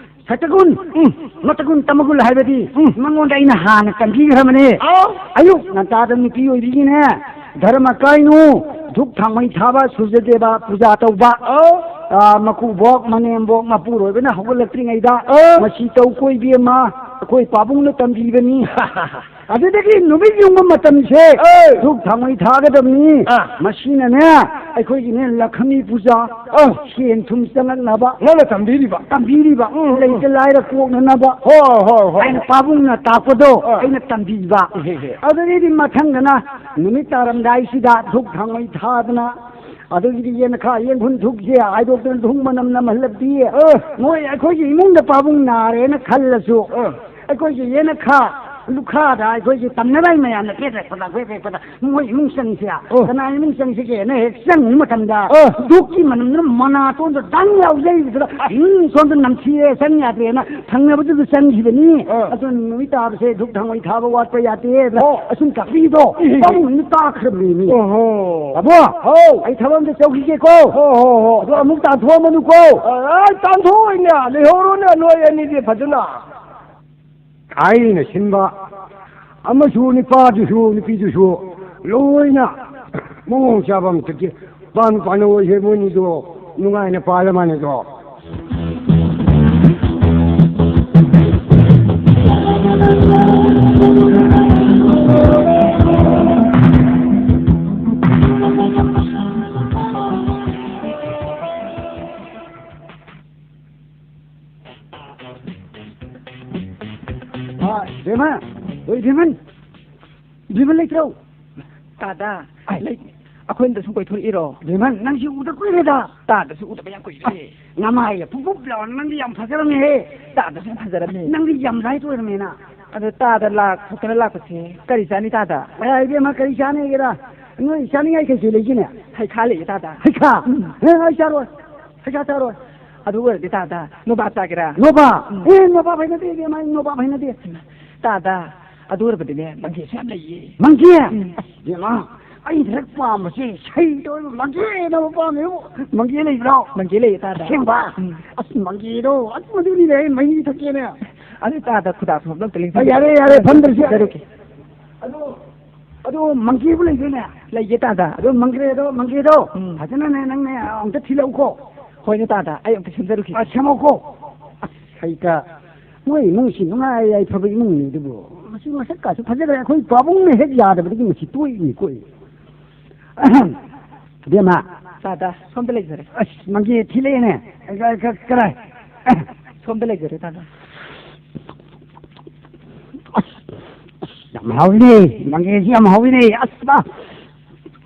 ꯁꯇꯒꯨꯟ, ꯎꯝ꯫ ꯃꯇꯒꯨꯟ, ꯇꯃꯒꯨꯟ ꯍꯥꯏꯕꯗꯤ ꯎꯝ꯫ ꯃꯉꯣꯟꯗ ꯑꯩꯅ ꯍꯥꯟꯅ ꯇꯝꯕꯤꯈ꯭ꯔꯕꯅꯦ꯫ ꯑꯥꯎ꯫ ꯑꯌꯨꯛ ꯉꯟꯇꯥꯗ ꯅꯨꯄꯤ ꯑꯣꯏꯕꯤꯒꯤꯅꯦ, ꯙꯔꯃ ꯀꯥꯏꯅꯨ, ꯙꯨꯛ ꯊꯥꯡꯃꯩ ꯊꯥꯕ, ꯁꯨꯔꯖꯗꯦꯕ ꯄꯨꯖꯥ ꯇꯧꯕ꯫ ꯑꯧ꯫ ꯑ, ꯃꯀꯨꯕꯣꯛ, ꯃꯅꯦꯝꯕꯣꯛ, ꯃꯄꯨꯔꯣꯏꯕꯅ ꯍꯧꯒꯠꯂꯛꯇ꯭ꯔꯤꯉꯩꯗ, ꯑꯧ꯫ ꯃꯁꯤ ꯇꯧ ꯀꯣꯏꯕꯤ ꯑꯃ ꯑꯩꯈꯣꯏ ꯄꯥꯕꯨꯡꯅ ꯇꯝꯕꯤꯕꯅꯤ꯫ ꯑꯗꯨꯗꯒꯤ ꯅꯨꯃꯤꯠ ꯌꯨꯡꯕ ꯃꯇꯝꯁꯦ ꯑꯧ꯫ ꯙꯨꯛ ꯊꯥꯡꯃꯩ ꯊꯥꯒꯗꯕꯅꯤ꯫ ꯑꯥ꯫ ꯃꯁꯤꯅꯅꯦ, ꯑꯩꯈꯣꯏꯒꯤꯅꯦ ꯂꯛꯈꯃꯤ ꯄꯨꯖꯥ, ꯑꯧ꯫ ꯁꯦꯟ ꯊꯨꯝ ꯆꯪꯉꯛꯅꯕ꯫ ꯅꯪꯅ ꯇꯝꯕꯤꯔꯤꯕ꯫ ꯇꯝꯕꯤꯔꯤꯕ꯫ ꯎꯝ, ꯎꯝ꯫ ꯂꯩꯇ ꯂꯥꯏꯔ ꯀꯣꯛꯅꯅꯕ꯫ ꯍꯣꯏ, ꯍꯣꯏ, ꯍꯣꯏ꯫ ꯍꯥꯏꯅ ꯄꯥꯕꯨꯡꯅ ꯇꯥꯛꯄꯗꯣ ꯑꯥ꯫ ꯑꯩꯅ ꯇꯝꯕꯤꯕ꯫ ꯏꯍꯦ, ꯍꯦ꯫ ꯑꯗꯨꯗꯒꯤꯗꯤ ꯃꯊꯪꯗꯅ ꯅꯨꯃꯤꯠ ꯇꯥꯔꯝꯗꯥꯏꯁꯤꯗ ꯙꯨꯛ ꯊꯥꯡꯃꯩ ꯊꯥꯗꯅ, ꯑꯗꯨꯒꯤꯗꯤ ꯌꯦꯟꯈꯥ ꯌꯦꯡꯈꯨꯟ ꯙꯨꯛꯁꯦ ꯍꯥꯏꯗꯣꯛꯇꯅ ꯙꯨꯛ ꯃꯅꯝ ꯅꯝꯍꯜꯂꯕꯗꯤ, ꯑ꯫ ꯃꯣꯏ ꯑꯩꯈꯣꯏꯒꯤ ꯏꯃꯨꯡꯗ ꯄꯥꯕꯨꯡ ꯅꯥꯔꯦꯅ ꯈꯜꯂꯁꯨ, ꯑ꯫ ꯑꯩꯈꯣꯏꯒꯤ ꯌꯦꯟꯈꯥ ꯂꯨꯈꯥꯗ ꯑꯩꯈꯣꯏꯒꯤ ꯇꯝꯅꯔꯥꯏ ꯃꯌꯥꯝꯅ ꯄꯦꯠ ꯄꯦꯛꯄꯗ, ꯄꯦꯠ ꯄꯦꯛꯄꯗ ꯃꯣꯏ ꯏꯃꯨꯡ ꯆꯪꯁꯦ, ꯑ꯫ ꯀꯅꯥ ꯏꯃꯨꯡ ꯆꯪꯁꯤꯒꯦꯅ ꯍꯦꯛ ꯆꯪꯕ ꯃꯇꯝꯗ, ꯑ꯫ ꯙꯨꯛꯀꯤ ꯃꯅꯝꯗꯨꯅ ꯃꯅꯥꯇꯣꯟꯗ ꯗꯪ ꯂꯥꯎꯖꯩꯕꯗꯨꯗ, ꯑ꯫ ꯎꯝ, ꯁꯣꯝꯗ ꯅꯝꯊꯤꯔꯦ, ꯆꯪ ꯌꯥꯗ꯭ꯔꯦꯅ ꯊꯪꯅꯕꯗꯨꯗ ꯆꯪꯈꯤꯕꯅꯤ꯫ ꯑ꯫ ꯑꯗꯨꯅ ꯅꯨꯃꯤꯠ ꯇꯥꯕꯁꯦ ꯙꯨꯛ ꯊꯥꯡꯃꯩ ꯊꯥꯕ ꯋꯥꯠꯄ ꯌꯥꯗꯦ꯫ ꯑꯣ꯫ ꯑꯁꯨꯝ ꯇꯥꯛꯄꯤꯗꯣ ꯏꯍꯦ꯫ ꯄꯥꯕꯨꯡꯅ ꯇꯥꯛꯈ꯭ꯔꯕꯅꯤꯅꯦ꯫ ꯑꯣꯍꯣ꯫ ꯇꯥꯃꯣ, ꯍꯥꯎ꯫ ꯑꯩ ꯊꯕꯛ ꯑꯝꯇ ꯆꯧꯈꯤꯒꯦꯀꯣ꯫ ꯍꯣ, ꯍꯣ, ꯍꯣ꯫ ꯑꯗꯣ ꯑꯃꯨꯛ ꯇꯥꯟꯊꯣꯛꯑꯝꯃꯅꯨꯀꯣ꯫ ꯑ, ꯑ, ꯇꯥꯟꯊꯣꯛꯑꯣꯏꯅꯦ, ꯂꯩꯍꯧꯔꯣꯅꯦ ꯅꯣꯏ ꯑꯅꯤꯗꯤ ꯐꯖꯅ꯫ ꯑꯩꯅ ꯁꯤꯟꯕ ꯑꯃꯁꯨ ꯅꯨꯄꯥꯗꯨꯁꯨ ꯅꯨꯄꯤꯗꯨꯁꯨ ꯂꯣꯏꯅ ꯃꯑꯣꯡ ꯆꯥꯕ ꯑꯃ ꯆꯠꯈꯤ꯫ ꯄꯥꯟ ꯄꯥꯟꯅꯧ ꯑꯣꯏꯁꯦ ꯃꯣꯏꯅꯤꯗꯣ ꯅꯨꯡꯉꯥꯏꯅ ꯄꯥꯜꯂ ꯃꯥꯅꯤꯗꯣ꯫ ꯑ, ꯕꯦꯝꯃ! ꯑꯣꯏ, ꯕꯦꯝꯃꯟ! ꯕꯦꯝꯃꯟ ꯂꯩꯇ꯭ꯔꯣ? ꯇꯥꯗ, ꯑꯩ꯫ ꯂꯩ-, ꯑꯩꯈꯣꯏ ꯑꯝꯗ ꯁꯨꯝ ꯀꯣꯏꯊꯣꯔꯛꯏꯔꯣ? ꯕꯦꯝꯃꯟ, ꯅꯪꯁꯤ ꯎꯗ ꯀꯨꯏꯔꯦꯗ꯫ ꯇꯥꯗꯁꯨ ꯎꯗꯕ ꯌꯥꯝ ꯀꯨꯏꯔꯦ꯫ ꯑꯁ, ꯅꯃꯥꯏꯒ ꯄꯨꯞ ꯄꯨꯞ ꯂꯥꯎꯔ ꯅꯪꯗꯤ ꯌꯥꯝ ꯐꯖꯔꯝꯃꯦꯍꯦ꯫ ꯇꯥꯗꯁꯨ ꯌꯥꯝ ꯐꯖꯔꯝꯃꯦ꯫ ꯅꯪꯗꯤ ꯌꯥꯝ ꯂꯥꯏꯠ ꯑꯣꯏꯔꯝꯃꯦꯅ꯫ ꯑꯗꯣ ꯇꯥꯗ ꯂꯥꯛ ꯊꯣꯛꯇꯅ ꯂꯥꯛꯄꯁꯦ ꯀꯔꯤ ꯆꯥꯅꯤ ꯇꯥꯗ? ꯑꯦ, ꯏꯕꯦꯝꯃ, ꯀꯔꯤ ꯆꯥꯅꯤꯒꯦꯗ? ꯅꯣꯏ ꯆꯥꯅꯤꯡꯉꯥꯏ ꯀꯩꯀꯩ ꯂꯩꯒꯦꯅꯦ? ꯍꯩꯈꯥ ꯂꯩꯌꯦ ꯇꯥꯗ꯫ ꯍꯩꯈꯥ? ꯎꯝ꯫ ꯑꯦ, ꯑꯩ ꯆꯥꯔꯣꯏ꯫ ꯍꯩꯈꯥ ꯆꯥꯔꯣꯏ꯫ ꯑꯗꯨ ꯑꯣꯏꯔꯗꯤ ꯇꯥꯗ, ꯅꯣꯕꯥꯞ ꯆꯥꯒꯦꯔꯥ? ꯅꯣꯕꯥꯞ? ꯎꯝ꯫ ꯑꯦ, ꯅꯣꯕꯥꯞ ꯍꯩꯅꯗꯦ ꯏꯕꯦꯝꯃ, ꯑꯩ ꯅꯣꯕꯥꯞ ꯍꯩꯅꯗꯦ꯫ ꯇꯥꯗ, ꯑꯗꯨ ꯑꯣꯏꯔꯕꯗꯤꯅꯦ, ꯃꯪꯒꯦꯁꯨ ꯌꯥꯝ ꯂꯩꯌꯦ꯫ ꯃꯪꯒꯦ? ꯎꯝ꯫ ꯑꯁ, ꯏꯕꯦꯝꯃ, ꯑꯩ ꯍꯦꯛ ꯄꯥꯝꯕꯁꯦ ꯁꯩꯗ ꯑꯣꯏꯕ ꯃꯪꯒꯦꯅ ꯑꯃ ꯄꯥꯝꯃꯦꯕꯨ꯫ ꯃꯪꯒꯦ ꯂꯩꯕ꯭ꯔꯣ? ꯃꯪꯒꯦ ꯂꯩꯌꯦ ꯇꯥꯗ꯫ ꯑꯁꯦꯡꯕ? ꯎꯝ꯫ ꯑꯁ, ꯃꯪꯒꯦꯗꯣ, ꯑꯁ, ꯃꯗꯨꯅꯤꯅꯦ ꯑꯩ ꯃꯍꯤ ꯊꯛꯀꯦꯅꯦ꯫ ꯑꯗꯨ ꯇꯥꯗ, ꯈꯨꯗꯥ ꯁꯣꯝꯗ ꯑꯝꯇ ꯑ, ꯂꯦꯡꯁꯤꯟ-, ꯌꯥꯔꯦ, ꯌꯥꯔꯦ, ꯐꯝꯗ꯭ꯔꯁꯨ ꯌꯥꯔꯦ꯫ ꯆꯠꯂꯨꯒꯦ꯫ ꯑꯗꯨ ꯑꯗꯣ ꯃꯪꯒꯦꯕꯨ ꯂꯩꯒꯦꯅꯦ? ꯂꯩꯌꯦ ꯇꯥꯗ꯫ ꯑꯗꯣ ꯃꯪꯒ꯭ꯔꯦꯗꯣ, ꯃꯪꯒꯦꯗꯣ ꯎꯝ꯫ ꯐꯖꯅꯅꯦ ꯅꯪꯅꯦ ꯑꯝꯇ ꯊꯤꯜꯂꯛꯎꯀꯣ꯫ ꯍꯣꯏꯅꯦ ꯇꯥꯗ, ꯑꯩ ꯑꯝꯇ ꯁꯦꯝꯖꯔꯨꯈꯤ꯫ ꯑ, ꯁꯦꯝꯃꯛꯎꯀꯣ꯫ ꯑꯁ, ꯍꯩꯇ꯫ ꯃꯣꯏ ꯏꯃꯨꯡꯁꯤ ꯅꯨꯡꯉꯥꯏ ꯌꯥꯏꯐꯕ ꯏꯃꯨꯡꯅꯤ ꯑꯗꯨꯕꯨ꯫ ꯃꯁꯤ ꯃꯁꯛ ꯀꯥꯁꯨ ꯐꯖꯈ꯭ꯔꯦ꯫ ꯑꯩꯈꯣꯏ ꯄꯥꯕꯨꯡꯅ ꯍꯦꯛ ꯌꯥꯗꯕꯗꯒꯤ ꯃꯁꯤ ꯇꯣꯛꯏꯅꯤ ꯀꯣꯏ꯫ ꯏꯕꯦꯝꯃ꯫ ꯇꯥꯗ, ꯁꯣꯝꯗ ꯂꯩꯖꯔꯦ꯫ ꯑꯁ, ꯃꯪꯒꯦ ꯊꯤꯜꯂꯛꯑꯦꯅꯦ꯫ ꯀ-, ꯀ-, ꯀꯗꯥꯏ? ꯁꯣꯝꯗ ꯂꯩꯖꯔꯦ ꯇꯥꯗ꯫ ꯑꯁ, ꯑꯁ, ꯌꯥꯝ ꯍꯥꯎꯋꯤꯅꯦ꯫ ꯃꯪꯒꯦꯁꯤ ꯌꯥꯝ ꯍꯥꯎꯋꯤꯅꯦ꯫ ꯑꯁ, ꯃꯥ,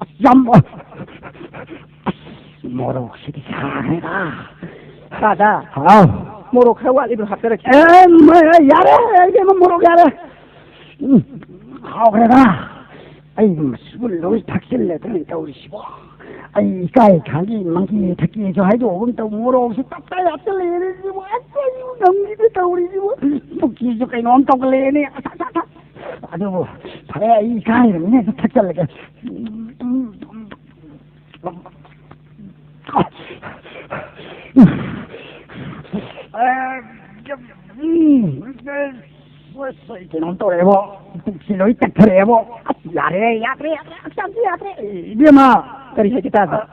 ꯑꯁ, ꯌꯥꯝ, ꯑꯁ, ꯃꯣꯔꯣꯛꯁꯤꯗꯤ ꯁꯥꯈ꯭ꯔꯦꯗ꯫ ꯇꯥꯗ꯫ ꯍꯥꯎ꯫ ꯃꯣꯔꯣꯛ ꯈꯔ ꯋꯥꯠꯂꯤꯕ꯭ꯔꯣ? ꯍꯥꯞꯆꯔꯛꯀꯦ꯫ ꯑꯦ, ꯃ-, ꯌꯥꯔꯦ, ꯏꯕꯦꯝꯃ, ꯃꯣꯔꯣꯛ ꯌꯥꯔꯦ꯫ ꯎꯝ, ꯍꯥꯎꯈ꯭ꯔꯦꯗ꯫ ꯑꯩ ꯃꯁꯤꯕꯨ ꯂꯣꯏ ꯊꯛꯆꯤꯜꯂꯦ ꯑꯗꯨꯅ ꯇꯧꯔꯤꯁꯤꯕꯣ꯫ ꯑꯩ ꯏꯀꯥꯏ ꯈꯥꯡꯒꯤ ꯃꯪꯒꯦ ꯊꯛꯀꯦꯁꯨ ꯍꯥꯏꯗꯣꯛꯑꯒꯨꯝ ꯇꯧ, ꯃꯣꯔꯣꯛꯁꯨ ꯇꯞꯇꯥꯏ ꯍꯥꯞꯆꯤꯜꯂꯛꯑꯦꯅꯦ ꯁꯤꯕꯨ꯫ ꯑꯁ, ꯑꯩꯕꯨ ꯉꯝꯈꯤꯗꯦ ꯇꯧꯔꯤꯁꯤꯕꯨ꯫ ꯄꯨꯛꯁꯤꯁꯨ ꯀꯩꯅꯣꯝ ꯇꯧꯈꯠꯂꯛꯑꯦꯅꯦ꯫ ꯑꯁ, ꯑꯁ, ꯑꯁ, ꯑꯁ꯫ ꯑꯗꯨꯕꯨ ꯐꯔꯦ, ꯑꯩ ꯏꯀꯥꯏꯔꯕꯅꯤꯅ ꯑꯗꯨ ꯊꯛꯆꯜꯂꯒꯦ꯫ ꯑꯁ, ꯑꯩ ꯀꯩꯅꯣꯝ ꯇꯧꯔꯛꯑꯦꯕꯣ꯫ ꯄꯨꯛꯁꯤ ꯂꯣꯏ ꯇꯠꯊꯔꯛꯑꯦꯕꯣ꯫ ꯑꯁ, ꯌꯥꯔꯦ, ꯌꯥꯗ꯭ꯔꯦ, ꯌꯥꯗ꯭ꯔꯦ, ꯍꯛꯆꯥꯡꯁꯤ ꯌꯥꯗ꯭ꯔꯦ꯫ ꯏꯕꯦꯝꯃ! ꯀꯔꯤ ꯍꯥꯏꯒꯦ ꯇꯥꯗ?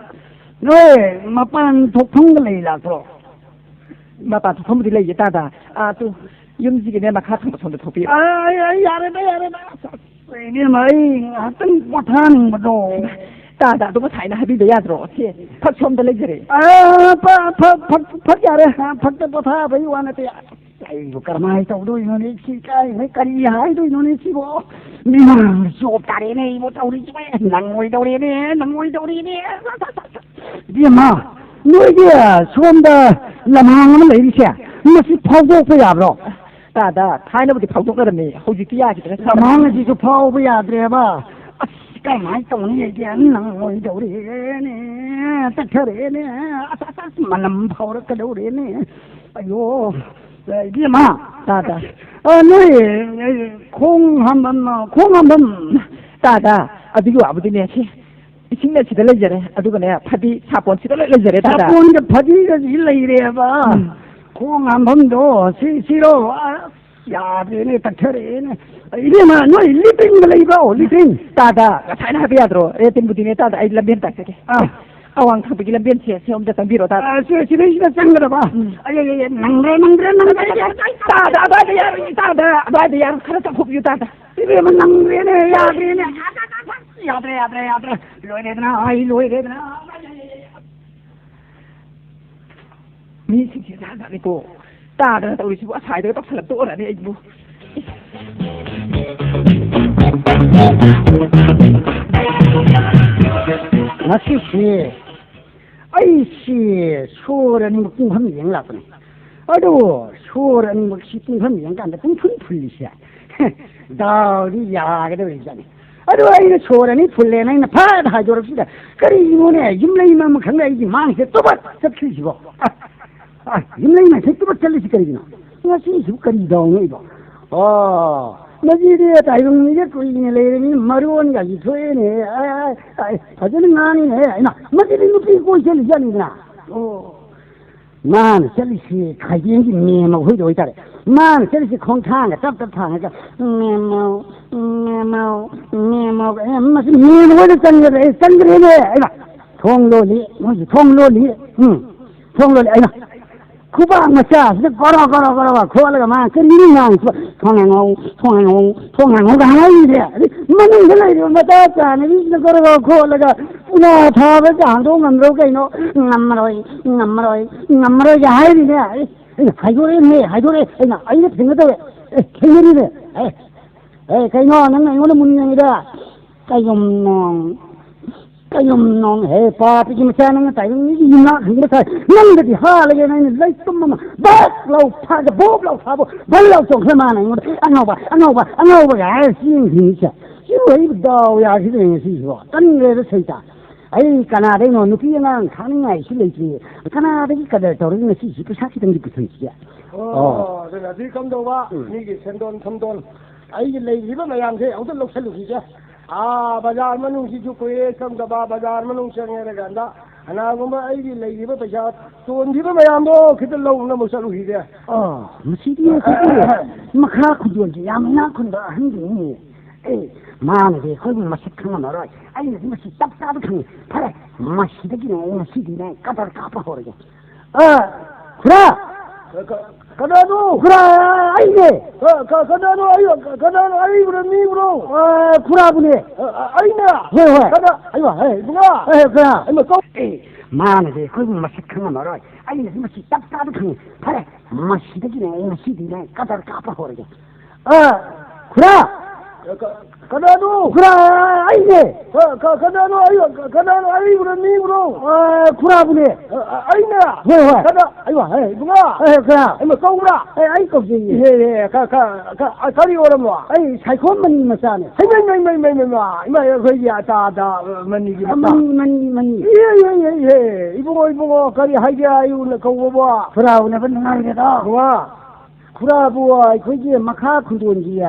ꯅꯣꯏ ꯃꯄꯥꯟ ꯊꯣꯛꯐꯝꯒ ꯂꯩ ꯂꯥꯛꯇ꯭ꯔꯣ? ꯃꯄꯥꯟ ꯊꯣꯛꯐꯝꯕꯨꯗꯤ ꯂꯩꯌꯦ ꯇꯥꯗ꯫ ꯑꯥ, ꯇꯨ, ꯌꯨꯝꯁꯤꯒꯤꯅꯦ, ꯃꯈꯥ ꯊꯪꯕ ꯁꯣꯝꯗ ꯊꯣꯛꯄꯤꯌꯨ꯫ ꯑꯥ, ꯑꯩ, ꯑꯩ ꯌꯥꯔꯦꯗ, ꯌꯥꯔꯦꯗ꯫ ꯑꯁ, ꯑꯁ, ꯏꯕꯦꯝꯃ, ꯑꯩ ꯉꯥꯏꯍꯥꯛꯇꯪ ꯄꯣꯊꯥꯅꯤꯡꯕꯗꯣ꯫ ꯇꯥꯗ, ꯑꯗꯨ ꯉꯁꯥꯏꯅ ꯍꯥꯏꯕꯤꯕ ꯌꯥꯗ꯭ꯔꯣ? ꯁꯦ, ꯐꯛ ꯁꯣꯝꯗ ꯂꯩꯖꯔꯦ꯫ ꯑꯥ, ꯐ-, ꯐ-, ꯐꯛ, ꯐꯛ ꯌꯥꯔꯦ꯫ ꯑꯥ, ꯐꯛꯇ ꯄꯣꯊꯥꯕꯒꯤ ꯋꯥ ꯅꯠꯇꯦ꯫ ꯑꯩꯕꯨ ꯀꯔꯝꯍꯥꯏꯅ ꯇꯧꯗꯣꯏꯅꯣꯅꯦ? ꯁꯤ ꯀꯥꯏꯗ ꯀꯔꯤ ꯍꯥꯏꯗꯣꯏꯅꯣꯅꯦ ꯁꯤꯕꯣ? ꯃꯤꯃꯥꯡꯗ ꯆꯣꯞ ꯇꯥꯔꯦꯅꯦ ꯑꯩꯕꯨ ꯇꯧꯔꯤꯁꯤꯕꯣ꯫ ꯅꯪꯑꯣꯏꯗꯧꯔꯦꯅꯦ, ꯅꯪꯑꯣꯏꯗꯧꯔꯦꯅꯦ꯫ ꯏꯕꯦꯝꯃ, ꯅꯣꯏꯒꯤ ꯁꯣꯝꯗ ꯂꯝꯍꯥꯡ ꯑꯃ ꯂꯩꯔꯤꯁꯦ, ꯃꯁꯤ ꯐꯥꯎꯗꯣꯛꯄ ꯌꯥꯕ꯭ꯔꯣ? ꯇꯥꯗ, ꯊꯥꯏꯅꯕꯨꯗꯤ ꯐꯥꯎꯗꯣꯛꯅꯔꯝꯃꯤ, ꯍꯧꯖꯤꯛꯇꯤ ꯌꯥꯈꯤꯗ꯭ꯔꯦ꯫ ꯂꯝꯍꯥꯡ ꯑꯁꯤꯁꯨ ꯐꯥꯎꯕ ꯌꯥꯗ꯭ꯔꯦꯕ꯫ ꯑꯁ, ꯀꯃꯥꯏꯅ ꯇꯧꯅꯤ ꯑꯩꯗꯤ? ꯅꯪꯑꯣꯏꯗꯧꯔꯦꯅꯦ, ꯇꯠꯊꯔꯦꯅꯦ꯫ ꯑꯁ, ꯑꯁ, ꯑꯁ, ꯃꯅꯝ ꯐꯥꯎꯔꯛꯀꯗꯧꯔꯦꯅꯦ꯫ ꯑꯌꯣ, ꯏꯕꯦꯝꯃ꯫ ꯇꯥꯗ꯫ ꯑ, ꯅꯣꯏ, ꯈꯣꯡ ꯍꯥꯝꯕꯝ, ꯈꯣꯡ ꯍꯥꯝꯕꯝ꯫ ꯇꯥꯗ, ꯑꯗꯨꯒꯤ ꯋꯥꯕꯨꯗꯤꯅꯦ, ꯁꯤ ꯏꯁꯤꯡꯅ ꯁꯤꯗ ꯂꯩꯖꯔꯦ, ꯑꯗꯨꯒꯅꯦ, ꯐꯗꯤ ꯁꯥꯄꯣꯟꯁꯤꯗ ꯂꯣꯏ ꯂꯩꯖꯔꯦ, ꯇꯥꯗ꯫ ꯁꯥꯄꯣꯟꯒ ꯐꯗꯤꯒꯁꯤ ꯂꯩꯔꯦꯕ꯫ ꯎꯝ꯫ ꯈꯣꯡ ꯍꯥꯝꯐꯝꯗꯣ, ꯁꯤ, ꯁꯤꯔꯣ? ꯑꯁ, ꯌꯥꯗ꯭ꯔꯦꯅꯦ, ꯇꯠꯊꯔꯛꯑꯦꯅꯦ꯫ ꯏꯕꯦꯝꯃ, ꯅꯣꯏ ꯂꯦꯇ꯭ꯔꯤꯟꯒ ꯂꯩꯕ꯭ꯔꯣ? ꯂꯦꯇ꯭ꯔꯤꯟ? ꯇꯥꯗ, ꯉꯁꯥꯏꯅ ꯍꯥꯏꯕ ꯌꯥꯗ꯭ꯔꯣ? ꯂꯦꯇ꯭ꯔꯤꯟꯕꯨꯗꯤꯅꯦ, ꯇꯥꯗ, ꯑꯩ ꯂꯝꯕꯦꯟ ꯇꯥꯛꯆꯒꯦ꯫ ꯑꯥ꯫ ꯑꯋꯥꯡ ꯊꯪꯕꯒꯤ ꯂꯝꯕꯦꯟꯁꯦ, ꯁꯤ ꯑꯝꯇ ꯆꯪꯕꯤꯔꯣ, ꯇꯥꯗ꯫ ꯑꯥ, ꯁꯤ, ꯁꯤꯗꯩꯁꯤꯗ ꯆꯪꯒꯗꯕ? ꯎꯝ꯫ ꯑꯩ, ꯑꯩ, ꯑꯩ, ꯅꯪꯗ꯭ꯔꯦ, ꯅꯪꯗ꯭ꯔꯦ, ꯅꯪꯗ꯭ꯔꯦ, ꯇꯥꯗ, ꯑꯗ꯭ꯋꯥꯏꯗ ꯌꯥꯔꯣꯏ, ꯇꯥꯗ, ꯑꯗ꯭ꯋꯥꯏꯗ ꯌꯥꯔꯣꯏ, ꯈꯔ ꯆꯪꯊꯣꯛꯄꯤꯌꯨ, ꯇꯥꯗ꯫ ꯏꯕꯦꯝꯃ, ꯅꯪꯗ꯭ꯔꯦꯅꯦ, ꯌꯥꯗ꯭ꯔꯦꯅꯦ, ꯌꯥꯗ꯭ꯔꯦ, ꯌꯥꯗ꯭ꯔꯦ, ꯌꯥꯗ꯭ꯔꯦ, ꯂꯣꯏꯔꯦꯗꯅ, ꯑꯩ ꯂꯣꯏꯔꯦꯗꯅ꯫ ꯃꯤꯁꯤꯡꯁꯦ ꯖꯥꯠ ꯖꯥꯠꯅꯤꯀꯣ꯫ ꯇꯥꯗꯅ ꯇꯧꯔꯤꯁꯤꯕꯨ, ꯑꯁꯥꯏꯗꯒ ꯇꯧꯁꯜꯂꯛꯇ ꯑꯣꯏꯔꯅꯤ ꯑꯩꯕꯨ꯫ ꯉꯁꯤꯁꯤ ꯑꯩꯁꯤ ꯁꯣꯔ ꯑꯅꯤꯃꯛ ꯄꯨꯡꯐꯝ ꯌꯦꯡ ꯂꯥꯛꯄꯅꯦ꯫ ꯑꯗꯣ ꯁꯣꯔ ꯑꯅꯤꯃꯛꯁꯤ ꯄꯨꯡꯐꯝ ꯌꯦꯡꯀꯥꯟꯗ ꯄꯨꯡꯐꯨꯟ ꯐꯨꯜꯂꯤꯁꯦ꯫ ꯗꯥꯎꯗꯤ ꯌꯥꯒꯗꯧꯔꯤꯖꯥꯠꯅꯤ꯫ ꯑꯗꯨ ꯑꯩꯅ ꯁꯣꯔ ꯑꯅꯤ ꯐꯨꯜꯂꯦꯅ ꯑꯩꯅ ꯐꯠ ꯍꯥꯏꯗꯣꯔꯛꯁꯤꯗ, ꯀꯔꯤꯅꯣꯅꯦ, ꯌꯨꯝꯂꯩ ꯃꯝ ꯈꯪꯗꯦ ꯑꯩꯒꯤ ꯃꯥꯡꯁꯤꯗ ꯇꯨꯕꯠ ꯆꯠꯈ꯭ꯔꯤꯁꯤꯕꯣ? ꯑ, ꯑ, ꯌꯨꯝꯂꯩ ꯃꯥꯡꯁꯤꯗ ꯇꯨꯕꯠ ꯆꯠꯂꯤꯁꯤ ꯀꯔꯤꯒꯤꯅꯣ? ꯉꯁꯤꯁꯤꯕꯨ ꯀꯔꯤ ꯗꯥꯎꯅꯣ ꯑꯩꯕꯣ? ꯑꯣ, ꯃꯁꯤꯗꯤ ꯇꯥꯏꯕꯪ ꯃꯤꯁꯦ ꯀꯨꯏꯅ ꯂꯩꯔꯕꯅꯤꯅ ꯃꯔꯣꯟꯒꯁꯤ ꯊꯣꯛꯑꯦꯅꯦ꯫ ꯑ, ꯑ, ꯑ, ꯐꯖꯅ ꯉꯥꯡꯉꯤꯅꯦ꯫ ꯑꯩꯅ, ꯃꯁꯤꯗꯤ ꯅꯨꯄꯤ ꯀꯣꯏ ꯆꯠꯂꯤ ꯖꯥꯠꯅꯤꯗꯅ꯫ ꯑꯣ꯫ ꯃꯥꯅ ꯆꯠꯂꯤꯁꯤ ꯈꯥꯏꯗꯦꯟꯒꯤ ꯃꯦꯝꯃ ꯍꯣꯏꯗ ꯑꯣꯏꯇꯥꯔꯦ꯫ ꯃꯥꯅ ꯆꯠꯂꯤꯁꯤ ꯈꯣꯡꯊꯥꯡꯒ ꯇꯞ ꯇꯞ ꯊꯥꯡꯉꯒ, "ꯃꯦꯝꯃꯧ, ꯃꯦꯝꯃꯧ, ꯃꯦꯝꯃꯧ", ꯑꯦ, ꯃꯁꯤ ꯃꯦꯝꯃ ꯍꯣꯏꯗ ꯆꯪꯒꯗ꯭ꯔꯦ? ꯑꯦ, ꯆꯪꯗ꯭ꯔꯦꯅꯦ꯫ ꯑꯩꯅ, "ꯊꯣꯡ ꯂꯣꯜꯂꯤ, ꯃꯣꯏꯁꯤ ꯊꯣꯡ ꯂꯣꯜꯂꯤ"꯫ ꯎꯝ, "ꯊꯣꯡ ꯂꯣꯜꯂꯤ"꯫ ꯑꯩꯅ, ꯈꯨꯕꯥꯛ ꯃꯆꯥꯁꯤꯗ ꯒꯣꯔꯣ ꯒꯣꯔꯣ ꯒꯣꯔꯣ ꯒꯣꯔꯣ ꯈꯣꯠꯂꯒ ꯃꯥꯅ ꯀꯔꯤꯅꯣ ꯉꯥꯡꯉꯤꯁꯤꯕꯣ? "ꯊꯣꯡ ꯍꯥꯡꯉꯧ, ꯊꯣꯡ ꯍꯥꯡꯉꯧ, ꯊꯣꯡ ꯍꯥꯡꯉꯧꯒ ꯍꯥꯏꯔꯤꯁꯦ"꯫ ꯑꯗꯩ ꯃꯅꯨꯡꯗ ꯂꯩꯔꯤꯕ ꯃꯆꯥ ꯆꯥꯅꯕꯤꯁꯤꯅ ꯒꯣꯔꯣ ꯒꯣꯔꯣ ꯈꯣꯠꯂꯒ ꯎꯅꯥ ꯊꯥꯕꯁꯦ ꯍꯥꯡꯗꯣꯛ ꯉꯝꯗ꯭ꯔꯣ ꯀꯩꯅꯣ? "ꯉꯝꯃꯔꯣꯏ, ꯉꯝꯃꯔꯣꯏ, ꯉꯝꯃꯔꯣꯏꯒ" ꯍꯥꯏꯔꯤꯅꯦ꯫ ꯑꯩ, ꯑꯩꯅ ꯍꯥꯏꯗꯣꯔꯛꯑꯦꯅꯦ, ꯍꯥꯏꯗꯣꯔꯛꯑꯦ꯫ ꯑꯩꯅ, ꯑꯩꯅ ꯊꯦꯡꯅꯗꯧꯔꯦ꯫ ꯑꯦ, ꯊꯦꯡꯅꯔꯤꯅꯦ꯫ ꯑꯦ, ꯑꯦ, ꯀꯩꯅꯣ ꯅꯪ ꯑꯩꯉꯣꯟꯗ ꯃꯨꯟꯅ ꯌꯦꯡꯉꯤꯗ? ꯀꯩꯒꯨꯝꯅꯣ, ꯀꯩꯒꯨꯝꯅꯣ, ꯍꯦ, ꯄꯥꯄꯤꯒꯤ ꯃꯆꯥ, ꯅꯪꯅ ꯇꯥꯏꯕꯪ ꯃꯤꯒꯤ ꯌꯨꯝꯅꯥꯛ ꯍꯪꯕ ꯁꯥꯏ꯫ ꯅꯪꯗꯗꯤ ꯍꯥꯜꯂꯒꯦ, ꯅꯪꯅ ꯂꯩꯇꯨꯝ ꯑꯃ ꯕꯛ ꯂꯥꯎ ꯐꯥꯒ ꯕꯣꯞ ꯂꯥꯎ ꯐꯥꯕ, ꯕꯜ ꯂꯥꯎ ꯆꯣꯡꯈ꯭ꯔꯦ ꯃꯥꯅ ꯑꯩꯉꯣꯟꯗ꯫ "ꯑꯉꯥꯎꯕ, ꯑꯉꯥꯎꯕ, ꯑꯉꯥꯎꯕꯒ" ꯍꯥꯏꯔ ꯆꯦꯟꯈꯤꯅꯤ ꯁꯦ꯫ ꯁꯤꯕꯨ ꯑꯩꯕꯨ ꯗꯥꯎ ꯌꯥꯈꯤꯗ꯭ꯔꯦ ꯉꯁꯤꯁꯤꯕꯣ꯫ ꯇꯟꯈ꯭ꯔꯦꯗ ꯁꯩꯇ꯫ ꯑꯩ ꯀꯅꯥꯗꯩꯅꯣ ꯅꯨꯄꯤ ꯑꯉꯥꯡ ꯊꯥꯅꯤꯡꯉꯥꯏꯁꯨ ꯂꯩꯇ꯭ꯔꯤ꯫ ꯀꯅꯥꯗꯒꯤ ꯀꯗꯔ ꯇꯧꯔꯒ ꯉꯁꯤꯁꯤ ꯄꯩꯁꯥ ꯈꯤꯇꯪꯗꯤ ꯄꯨꯊꯣꯛꯁꯤꯒꯦ? ꯑꯣ, ꯑꯣ꯫ ꯑꯗꯨꯅꯗꯤ ꯀꯝꯗꯧꯕ? ꯎꯝ꯫ ꯃꯤꯒꯤ ꯁꯦꯟꯗꯣꯟ ꯊꯨꯝꯗꯣꯟ ꯑꯩꯒꯤ ꯂꯩꯔꯤꯕ ꯃꯌꯥꯝꯁꯦ ꯑꯃꯨꯛꯇ ꯂꯧꯁꯜꯂꯨꯈꯤꯒꯦ꯫ ꯑꯥ, ꯕꯖꯥꯔ ꯃꯅꯨꯡꯁꯤꯁꯨ ꯀꯨꯏꯔꯦ ꯆꯪꯗꯕ, ꯕꯖꯥꯔ ꯃꯅꯨꯡ ꯆꯪꯉꯦ ꯍꯥꯏꯔꯀꯥꯟꯗ ꯀꯅꯥꯒꯨꯝꯕ ꯑꯩꯒꯤ ꯂꯩꯔꯤꯕ ꯄꯩꯁꯥ ꯇꯣꯟꯈꯤꯕ ꯃꯌꯥꯝꯗꯣ ꯈꯤꯇ ꯂꯧꯅꯕ ꯆꯠꯂꯨꯈꯤꯒꯦ꯫ ꯑꯥ, ꯃꯁꯤꯗꯤ ꯑꯩꯈꯣꯏꯒꯤ ꯃꯈꯥ ꯈꯨꯟꯗꯣꯟꯁꯦ ꯌꯥꯝ ꯏꯅꯥꯛ ꯈꯨꯟꯕ ꯑꯍꯟꯗꯨꯅꯤꯅꯦ꯫ ꯑꯦ, ꯃꯥꯅꯗꯤ ꯑꯩꯈꯣꯏꯕꯨ ꯃꯁꯛ ꯈꯪꯉꯝꯃꯔꯣꯏ꯫ ꯑꯩꯅꯗꯤ ꯃꯁꯤ ꯆꯞ ꯆꯥꯕ ꯈꯪꯉꯤ꯫ ꯐꯔꯦ, ꯃꯁꯤꯗꯒꯤꯅꯦ ꯑꯩ ꯉꯁꯤꯗꯤꯅꯦ ꯀꯗꯔ ꯀꯥꯞꯄ ꯍꯧꯔꯒꯦ꯫ ꯑ, ꯈꯨꯔꯥ! ꯀ-, ꯀ-, ꯀꯅꯥꯅꯣ? ꯈꯨꯔꯥ, ꯑꯩꯅꯦ꯫ ꯀ-, ꯀ-, ꯀꯅꯥꯅꯣ? ꯑꯩ, ꯀ-, ꯀꯅꯥꯅꯣ? ꯑꯩꯕꯨꯔꯣ, ꯃꯤꯕꯨꯔꯣ? ꯑ, ꯈꯨꯔꯥꯕꯨꯅꯦ꯫ ꯑ, ꯑ, ꯑꯩꯅ? ꯍꯣꯏ, ꯍꯣꯏ꯫ ꯀꯅꯥ? ꯑꯩ, ꯍꯦ, ꯏꯕꯨꯡꯉꯣ꯫ ꯑꯦ, ꯈꯨꯔꯥ꯫ ꯑꯩꯅ ꯀꯧ-, ꯑꯦ, ꯃꯥꯅꯗꯤ ꯑꯩꯈꯣꯏꯕꯨ ꯃꯁꯛ ꯈꯪꯉꯝꯃꯔꯣꯏ꯫ ꯑꯩꯅꯗꯤ ꯃꯁꯤ ꯆꯞ ꯆꯥꯕ ꯈꯪꯉꯤ꯫ ꯐꯔꯦ, ꯃꯁꯤꯗꯒꯤꯅꯦ ꯑꯩ ꯉꯁꯤꯗꯤꯅꯦ ꯀꯗꯔ ꯀꯥꯞꯄ ꯍꯧꯔꯒꯦ꯫ ꯑ, ꯈꯨꯔꯥ! ꯀ-, ꯀ-, ꯀꯅꯥꯅꯣ? ꯈꯨꯔꯥ, ꯑꯩꯅꯦ꯫ ꯀ-, ꯀ-, ꯀꯅꯥꯅꯣ? ꯑꯩ, ꯀ-, ꯀꯅꯥꯅꯣ? ꯑꯩꯕꯨꯔꯣ, ꯃꯤꯕꯨꯔꯣ? ꯑ, ꯈꯨꯔꯥꯕꯨꯅꯦ꯫ ꯑ, ꯑ, ꯑꯩꯅ? ꯍꯣꯏ, ꯍꯣꯏ꯫ ꯀꯅꯥ? ꯑꯩ ꯋꯥ, ꯍꯦ, ꯏꯕꯨꯡꯉꯣ꯫ ꯑꯦ, ꯈꯨꯔꯥ꯫ ꯑꯩꯅ ꯀꯧꯕ꯭ꯔꯥ? ꯑꯦ, ꯑꯩ ꯀꯧꯖꯩꯌꯦ꯫ ꯏꯍꯦ, ꯏꯍꯦ, ꯀ-, ꯀ-, ꯀ-, ꯑ, ꯀꯔꯤ ꯑꯣꯏꯔꯝꯃꯣ? ꯑꯩ ꯁꯥꯏꯈꯣꯝ ꯃꯅꯤ ꯃꯆꯥꯅꯦ꯫ ꯍꯩ, ꯃꯩ, ꯃꯩ, ꯃꯩ, ꯃꯩ, ꯃꯩ, ꯃꯥ꯫ ꯏꯃꯥ, ꯑꯩꯈꯣꯏꯒꯤ ꯑꯇꯥꯗ, ꯑ, ꯃꯅꯤꯒꯤ ꯑ, ꯃꯆꯥ꯫ ꯃꯅꯤ, ꯃꯅꯤ, ꯃꯅꯤ꯫ ꯏꯍꯦ, ꯏꯍꯦ, ꯏꯍꯦ, ꯏꯍꯦ꯫ ꯏꯕꯨꯡꯉꯣ, ꯏꯕꯨꯡꯉꯣ, ꯀꯔꯤ ꯍꯥꯏꯒꯦ ꯑꯩ ꯎꯅ ꯀꯧꯕꯕꯣ? ꯈꯨꯔꯥ ꯎꯅꯕ ꯅꯨꯡꯉꯥꯏꯔꯦꯗꯣ꯫ ꯏꯕꯨꯡꯉꯣ꯫ ꯈꯨꯔꯥꯕꯨ ꯑꯩꯈꯣꯏꯒꯤ ꯃꯈꯥ ꯈꯨꯟꯗꯣꯟꯒꯤ